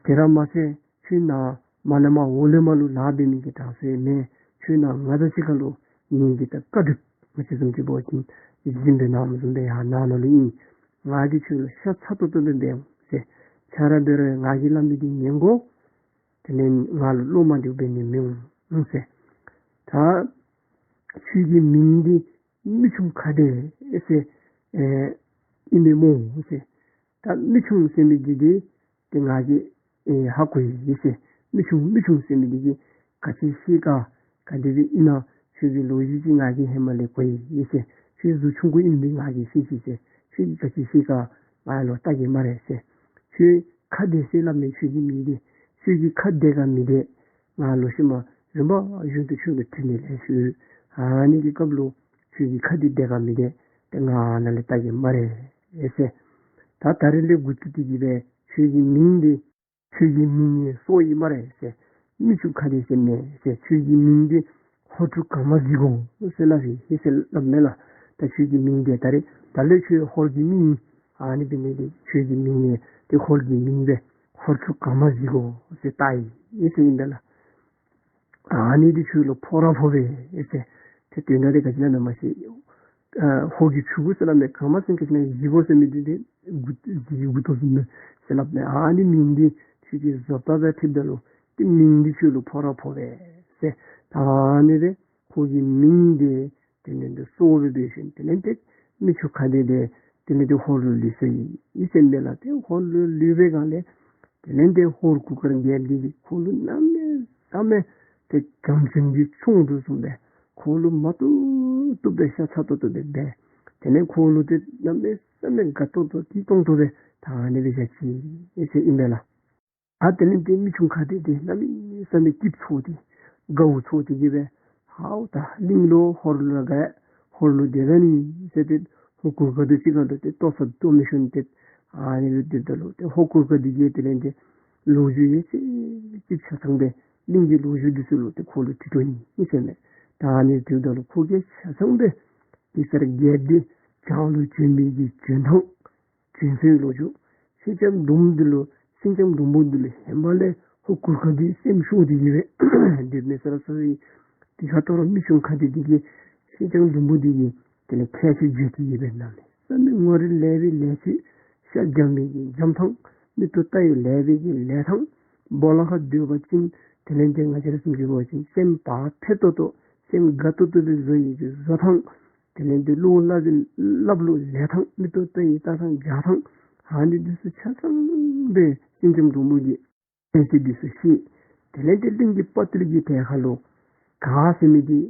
དེ་ར་མ་ཚད་ཁྱོད་ནཱ་མ་ལས་མར་འོག་ལས་མར་ལུ་ལཱ་འབད་ནི་གི་གྲངས་སུ་ཡང་མེད། ཁྱོད་ནཱ་ང་དང་གཅིག་ཁར་ལུ་ངེ་གི་ད་བཀའ་སྒྲུབ་ང་བཅས་བཟུམ་ཅིག་འབད་བ་ཅིན་གཞི་འབད་ནི་བཟུམ་སྦེ་ཡར་ནང་ན་ལུ་ཨིན། ང་གིས་ཁྱོད་ལུ་ཤ་ཚ་ཏོག་ཏོ་སྦེ་འབད་འོང་ཟེར། ཁྱོད་ར་འབད་རུང་ང་གིས་སླབ་མི་འདི་ཉན་དགོ། དེ་ལས་ང་ལུ་བློ་མ་བདེཝ་འབད་ནི་མི་འོང་ཟེར། ད་ཁྱོད་ཀྱི་མིང་འདི་མི་ཆུང་ཁ་བདེ་ཟེར་ཨེ་ཨིན་མས་སྨོ་ཟེར། ད་མི་ཆུང་ཟེར་མི་འདི་འདི་ཏེ་ང་གིས་ཨེ་ཧ་གོ་ཡི་ཟེར། མི་ཆུང་མི་ཆུང་ཟེར་མི་འདི་གིས་ག་ཅི་ཤེས་ག། ག་དེ་སྦེ་ཨིན་ན་ཁྱོད་ཀྱི་ལོ་རྒྱུས་ཅིག་ང་གིས་ཧེ་མ་ལས་གོ་ཡི་ཟེར། ཁྱོད་གཟུགས་ཆུང་ཀུ་ཨིན་པས་ང་གིས་ཤེས་ཅི་ཟེར། ཁྱོད་ཀྱིས་ག་ཅི་ཤེས་ག་ང་ལུ་བལྟ་གེ་སྨ་རེ་ཟེར། ཁྱོད་ཁ་བདེ་ཟེར་སླབ་མས། ཁྱོད་ཀྱི་མིང་འདི་ཁྱོད་ཀྱི་ཁ་བདེ་ག་མི་བདེ་ང་ལོག་ཤུལ་མ་རིམ་པ་བཞིན་དུ་ཁྱོད་ལུ་དྲི་ནི་ལས་ཞུ། ཨ་ནི་གི་སྐབས་ལུ་ཁྱོད་ཀྱི་ཁ་འདི་བདེ་ག་མི་བདེ་ཏེ་ང་ནཱ་ལས་བལྟ་གེ་སྨ་རེ་ཟེར། ད་ད་རིས་ལས་འགོ་བཙུགས་ཏེ་གིས་སྦེ་ཁྱོད་ཀྱི་མིང་འདི་ཁྱོད་ཀྱི་མིང་ངེ་སོར་ཡི་སྨ་རེ་ཟེར། མི་ཆུང་ཁ་བདེ་ཟེར་མས་ཟེར། ཁྱོད་ཀྱི་མིང་འདི་ཧོར་ཕྲུག་གངས་མ་གཟིག་གོ་ཟེར་སླབ་ཡི་ཟེར་སླབ་མས་ལགས། ད་ཁྱོད་ཀྱི་མིང་འདི་ད་རེས་ད་ལས་ཁྱོད་ཧོར་གྱི་མི་ཨིན། ཨ་ནི་འབད་ནི་འདི་ཁྱོད་ཀྱི་མིང་ངེ་ཏེ་ཧོར་གྱི་མིང་སྦེ་ཧོར་ཕྲུག་གངས་མ་གཟིག་གོ་ཟེར་བཏགས་ཡི་ཟེར་ཨིན་པས་ལགས། ཨ་ནི་འདི་ཁྱོད་ལུ་ཕོག་ར་ཕོག་པས་ཟེར། ཏེ་དོན་དག་འདི་ག་ཅི་ཨིན་ན་མ་ཤེས། ཨ་ཧོར་གྱི་ཕྲུ་གུ་ཟེར་སླབ་མས། གངས་མ་ཟེར་ག་ཅི་ཨིན་ན་གཟིག་གོ་ཟེར་མི་འདི་ཏེ་གཟིག་གོ་ཟེར་མི་ཟེར་སླབ་མས། ཨ་ནི་མིང་འདི་ཁྱོད་ཀྱིས་བཟོ་ལྟ་སྦེ་ཐིབ་ད་ལུ་ཏེ་མིང་འདི་ཁྱོད་ལུ་ཕོག་ར་ཕོག་པས་ཟེར། ད་ཨ་ནི་སྦེ་ཁོ་གི་མིང་འདི་དེ་ལས་ཏེ་སོར་སྦེ་འབད་ཞིནམ་དེ་ལས་ཏེ་མི་ཆུང་ཁ་བདེ་འདི་དེ་ལས་ཏེ་ཧོར་ལུ་ལུས་སོ་ཡི་ཟེར་མས་ལགས། ཏེ་ཧོར་ལུ་ལུས་པའི་སྒང་ལས་དེ་ལས་ཏེ་ཧོར་གུར་དཀར་རྒྱལཔོ་འདི་གིས་ཁོ་ལུ་གནམ་མེད་ས་མེད་ཏེ་བྱམས་སེམས་ཀྱིས་ཆུང་དུ་བཟུང་སྦེ་ཁོ་ལུ་མ་བཏུབ་བཏུབ་སྦེ་ཤ་ཚ་ཏོག་ཏོ་སྦེ་འབད། དེ་ལས་ཁོ་ལུ་ཏེ་གནམ་མེད་ས་མེད་དགའ་ཏོག་ཏོ་སྐྱིད་ཏོང་ཏོ་སྦེ་ད་ཨ་ནི་སྦེ་བཞག་ཅི་ཟེར་ཨིན་པས་ལགས། ཨ་དེ་ལས་ཏེ་མི་ཆུང་ཁ་བདེ་འདི་གནམ་མེད་ས་མེད་སྐྱིདཔ་ཚོར་ཏེ་དགའཝ་ཚོར་ཏེ་གིས་སྦེ་ཧའོ་ད་གླིང་ལུ་ཧོར་ལུ་ར་དགའ་ཧོར་ལུ་བདེ་ད་ནི་ཟེར་ཏེ་ཧོར་གུར་དཀར་དང་གཅིག་ཁར་ལུ་ཏེ་ལྟོ་ཚང་ལྟོ་མི་ཤོང་སྟེ་ཨ་ནི་སྦེ་སྡོདཔ་ད་ལུ་ཏེ་ཧོར་གུར་དཀར་འདི་གིས་དེ་ལས་ཏེ་ལོ་རྒྱུས་ཡོད་ཚད་ཅིག་ཆ་ཚང་སྦེ་གླིང་གི་ལོ་རྒྱུས་འདི་ཚུ་ལུ་ཏེ་ཁོ་ལུ་དྲི་དོ་ཨིན་ཟེར་མས། ད་ཨ་ནི་དྲིཝ་ད་ལུ་ཁོ་གིས་ཆ་ཚང་སྦེ་གེ་སར་རྒྱལཔོ་འདི་ བྱང་ལུ་བྱོན་མི་གི་བྱོན་ཐངས་བྱོན་སའི་ལོ་རྒྱུས། སེང་ལྕམ་འབྲུག་མོ་འདི་ལུ་སེང་ལྕམ་འབྲུག་མོ་འདི་ལུ་ཧེ་མ་ལས་ཧོར་གུར་དཀར་འདི་སེམས་ཤོར་ཏེ་གི་སྦེ་སྡོདཔ་མས་ཟེར་ར་ཟེར་བའི། དེ་ཁར་ད་རུང་མི་ཆུང་ཁ་བདེ་འདི་གིས་སེང་ལྕམ་འབྲུག་མོ་འདི་གི་དེ་ལས་ཁྱད་ཆོས་བརྗོད་དེ་གི་སྦེ་གནམ་མེད་ས་མེད་ངོ་རིས་ལེགས་པའི་ལེགས་ཚིག། ཤ་འཇམ་པའི་གི་འཇམ་ཐངས། མིག་ཏོ་བལྟ་ཡི་ལེགས་པའི་གི་ལེགས་ཐངས། སྦོ་ལོགས་ཁར་སྡོད་པ་ཅིན་དེ་ལས་ཏེ་ང་བཅས་ར་བཟུམ་ཅིག་འབད་བ་ཅིན་སེམས་བག་ཕེབས་ཏོག་ཏོ་སེམས་དགའ་ཏོག་ཏོ་སྦེ་བཟོ་ཡི་གི་བཟོ་ཐངས། དེ་ལས་ཏེ་བློ་སླབ་པའི་སླབ་ལུགས་ལེགས་ཐངས། མིག་ཏོ་བལྟ་ཡི་ལྟ་ཐངས་འཇའ་ཐངས། ཨ་ནི་འདི་ཚུ་ཆ་ཚང་སྦེ་སེང་ལྕམ་འབྲུག་མོ་གིས་གནས་ཚུལ་འདི་ཚུ་ཤེས། དེ་ལས་ཏེ་གླིང་གི་དཔའ་བརྟུལ་གྱི་གྲལ་ཁར་ལུ་ག་ཟེར་མི་འདི་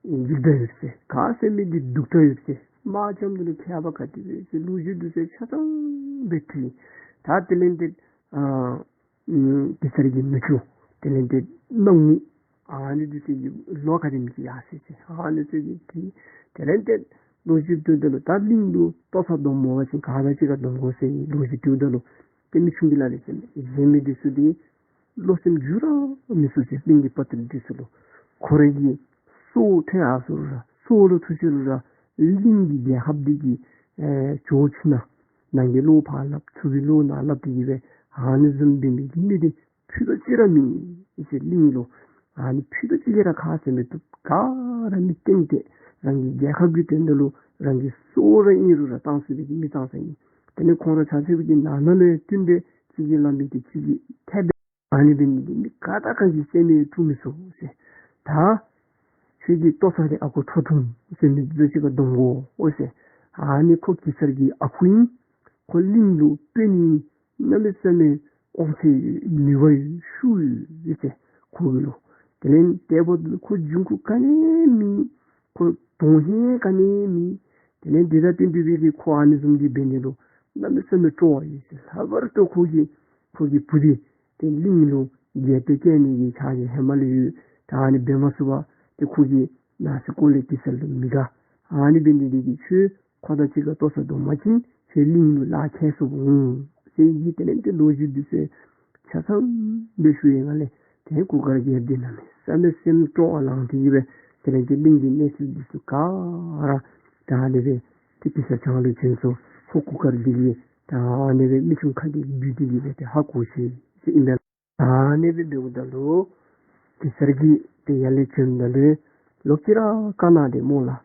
འཇིགས་དྲགས་ཡོད་ཟེར། ག་ཟེར་མི་འདི་སྡུག་དྲགས་ཡོད་ཟེར། དམག་རྐྱབ་ནི་ལུ་མཁས་པ་ག་དེ་སྦེ་ཟེར་ལོ་རྒྱུས་འདི་ཚུ་ཆ་ཚང་སྦེ་དྲིས། ད་དེ་ལས་ཏེ་ཨ་ཨམ་གེ་སར་གྱི་ནུ་གཅུང་དེ་ལས་ཏེ་སྣང་ངུ་ཨ་ནི་འདི་ཚུ་གིས་ལོ་ག་དེམ་ཅིག་ཡར་སོ་ཡི་ཟེར། ཨ་ནི་ཚུ་གིས་དྲིས། དེ་ལས་ཏེ་ལོ་རྒྱུས་དྲིཝ་ད་ལུ་ད་གླིང་ལུ་ལྟོ་ཚང་སྡོམ་མ་པ་ཅིན་ག་དང་གཅིག་ཁར་སྡོམ་དགོ་ཟེར་ལོ་རྒྱུས་དྲིཝ་ད་ལུ་ཏེ་མི་ཆུང་གིས་སླབ་ཡི་ཟེར། གཞན་མི་འདི་ཚུ་འདི་བློ་སེམས་འགྱུར་ར་མི་ཚུགས་ཟེར། གླིང་གི་དཔའ་བརྟུལ་འདི་ཚུ་ལུ་ཁོ་རའི་གི་སྲོག་ཐོན་ཡར་སོ་རུང་ར་སྲོག་ལུ་ཐུག་ཅི་རུང་ར་གླིང་གི་རྒྱལ་ཁབ་འདི་གི་ཨེ་ཇོ་ཆུང་ནང་ནང་གི་བློ་ཕར་སླབ་ཚུར་གྱི་བློ་ནང་སླབ་སྟེ་གི་སྦེ་ཨ་ནི་བཟུམ་འབད་མི་གི་མི་འདི་ཕུད་རྡོག་གཅིག་ར་མེད་ཟེར། གླིང་ལུ་ཨ་ནི་ཕུད་རྡོག་གཅིག་ར་ཁ་ཟེར་མི་བཏུབ། ག་ར་མི་སྟེང་སྟེ་རང་གི་རྒྱལ་ཁབ་ཀྱི་དོན་དག་ལུ་རང་གི་སྲོག་ར་ཨིན་རུང་ར་བཏང་ཚུགས་པའི་གི་མི་ཙང་ཙ་ཨིན། དེ་ལས་ཁོང་ར་ཆ་ཁྱབ་ཀྱི་ནང་ན་ལུ་ཡང་བསྟུན་ཏེ་གཅིག་གིས་སླབ་མི་དེ་གཅིག་གིས་འཐད་སྦེ་ཨ་ནི་འབད་ནི་འདི་མི་ག་དང་ག་གིས་སེམས་ཡང་དཀྲུག་མི་ཚུགས་ཟེར། ད་ཁྱོད་ཀྱི་ལྟོ་ཚང་གི་ཨ་ཁུ་ཁྲོ་ཐུང་ཟེར་མི་འདི་ཚུ་གཅིག་ཁར་སྡོམ་དགོ་ཟེར། ཨ་ནི་ཁོ་གེ་སར་གྱི་ཨ་ཁུ་ཨིན། ཁོ་གླིང་ལུ་དཔོན་ཨིན། གནམ་མེད་ས་མེད་དབང་ཚད་ནུས་པ་ཤུགས་ཡོད་ཟེར་ཁོ་གི་ལུ། དེ་ལས་དེ་འབདཝ་ད་ཁོ་འབྱུང་ཁུངས་ག་ནི་མེད། ཁོ་དོན་ཧིང་ག་ནི་མེད། དེ་ལས་དེ་དང་བསྟུན་ཏེ་སྦེ་གི་ཁོ་ཨ་ནི་བཟུམ་གྱི་འབད་ནི་ལུ་གནམ་མེད་ས་མེད་སྤྲོ་བ་ཡོད་ཟེར། ལྷག་པར་དུ་ཁོ་གི་ཁོ་གི་བུ་འདི་ཏེ་གླིང་ལུ་རྒྱལ་པོ་བསྐོ་ནི་གི་ཕྱག་རྗེས་ཧེ་མ་ལས་ཡོད། ད་ཨ་ནི་འབད་མ་ཚུགས་པར་ཏེ་ཁོ་གིས་ནང་སེམས་ཁོག་ལས་གེ་སར་ལུ་མི་དགའ། ཨ་ནི་འབད་ནི་འདི་གིས་ཁྱོད་ཁོ་དང་གཅིག་ཁར་ལྟོ་ཚང་སྡོམ་པ་ཅིན་ཁྱོད་གླིང་ལུ་ལག་ཁྱེར་སོང་འོང་ཟེར་གི། དེ་ལས་ཏེ་ལོ་རྒྱུས་འདི་ཚུ་ཆ་ཚང་སྦེ་ཞུ་བའི་སྒང་ལས་ཏེ་གུར་དཀར་རྒྱལཔོ་འདི་གནམ་མེད་ས་མེད་སེམས་སྤྲོ་བ་ལངས་ཏེ་གི་སྦེ་དེ་ལས་ཏེ་གླིང་གི་གནས་ཚུལ་འདི་ཚུ་ག་ར་ད་ཨ་ནི་སྦེ་ཏེ་གེ་སར་བྱང་ལུ་བྱོན་སོང་། ཧོར་གུར་དཀར་འདི་གིས་ད་ཨ་ནི་སྦེ་མི་ཆུང་ཁ་བདེ་བརྒྱུད་དེ་གི་སྦེ་ཏེ་ཧ་གོ་ཅི་ཟེར་ཨིན་པས། ཨ་ནི་སྦེ་འབདཝ་ད་ལུ་གེ་སར་གྱིས་ཏེ་ཡར་ལས་བྱོནམ་ད་ལུ་ལོག་ཅི་ར་བཀའ་གནང་སྟེ་སྨོ་ལགས།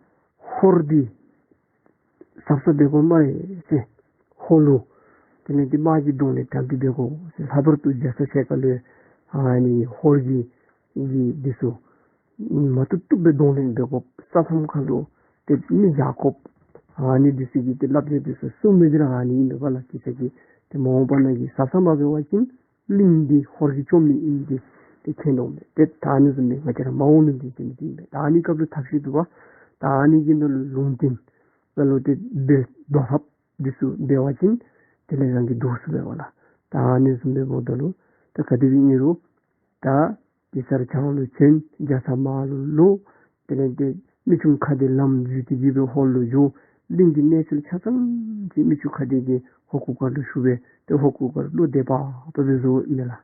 ཧོར་འདི་གཟབ་གཟབ་འབད་དགོ་སྨ་རེ་ཟེར། ཧོར་ལུ་དེ་ལས་ཏེ་དམག་གི་གདོང་ལས་དྲག་སྟེ་འབད་དགོ་ཟེར། ལྷག་པར་དུ་རྒྱ་ཚ་ཞལ་དཀར་ལུ་ཨ་ནི་ཧོར་གྱི་གི་འདི་ཚུ་མ་བཏུབ་བཏུབ་སྦེ་གདོང་ལེན་འབད་དགོ། ས་མཚམས་ཁར་ལུ་ཏེ་མི་བཞག་དགོ། ཨ་ནི་འདི་ཚུ་གི་ཏེ་བསླབ་བྱ་འདི་ཚུ་གསུངས་མི་འདི་ར་ཨ་ནི་ཨིན་པས་ལགས། གེ་སར་གྱིས་ཏེ་མ་འོངས་པ་ནང་གི་གཟབ་གཟབ་མ་འབད་བ་ཅིན་གླིང་འདི་ཧོར་གྱིས་བཅོམ་ནི་ཨིན་ཏེ་ཏེ་མཁྱེན་དོ་མས། ཏེ་ད་ཨ་ནི་བཟུམ་མའི་ང་བཅས་ར་མ་འོངས་ལུ་འདི་ཟེར་མི་འདི་ཨིན་པས། ད་ཨ་ནི་སྐབས་ལུ་ཐབས་ཤེས་འདུག་པ། ད་ཨ་ནི་གི་ནང་ལུ་ལུང་བསྟན་ལ་ལུ་ཏེ་འབད་དོ་ཐབས་འདི་ཚུ་འབད་བ་ཅིན་དེ་ལས་རང་གིས་བཟློག་ཚུགས་པས་ལགས། ད་ཨ་ནི་བཟུམ་སྦེ་འབདཝ་ད་ལུ་ད་ག་དེ་སྦེ་ཨིན་རུང་ད་གེ་སར་བྱང་ལུ་བྱོན། རྒྱ་ཚ་དམག་ལུ་ལོག། དེ་ལས་ཏེ་མི་ཆུང་ཁ་བདེ་ལམ་བརྒྱུད་དེ་གི་སྦེ་ཧོར་ལུ་འགྱོ། གླིང་གི་གནས་ཚུལ་ཆ་ཚང་ཅིག་མི་ཆུང་ཁ་བདེ་གིས་ཧོར་གུར་དཀར་ལུ་ཞུ་སྦེ་ཏེ་ཧོར་གུར་དཀར་བློ་བདེ་བག་ཕེབས་སྦེ་བཟོ་ཨིན་མས་ལགས།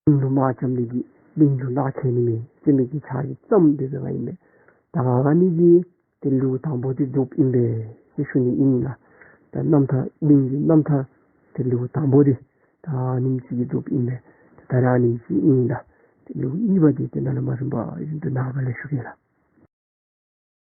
གླིང་ལུ་དམག་རྐྱབ་ནི་གི་གླིང་ལུ་ལག་ཁྱེར་ནི་མེད་ཟེར་མི་གི་ཕྱག་རྗེས་བརྩམས་ཏེ་སྦེ་ཨིན་མས། ད་ཨ་ནི་གིས་ཏེ་ལེའུ་དང་པོ་འདི་རྫོགསཔ་ཨིན་པས་ཟེར་ཞུ་ནི་ཨིན་ལགས། ད་རྣམ་ཐར་གླིང་གི་རྣམ་ཐར་ཏེ་ལེའུ་དང་པོ་འདི་ད་ཨ་ནེམ་ཅིག་གིས་རྫོགསཔ་ཨིན་པས། ད་རེས་ཨ་ནེམ་ཅིག་ཨིན་ལགས། ཏེ་ལེའུ་གཉིས་པ་འདི་ཏེ་ནཱ་ལས་མར་རིམ་པ་བཞིན་དུ་ནངས་པ་ལས་ཞུ་གེ་ལགས།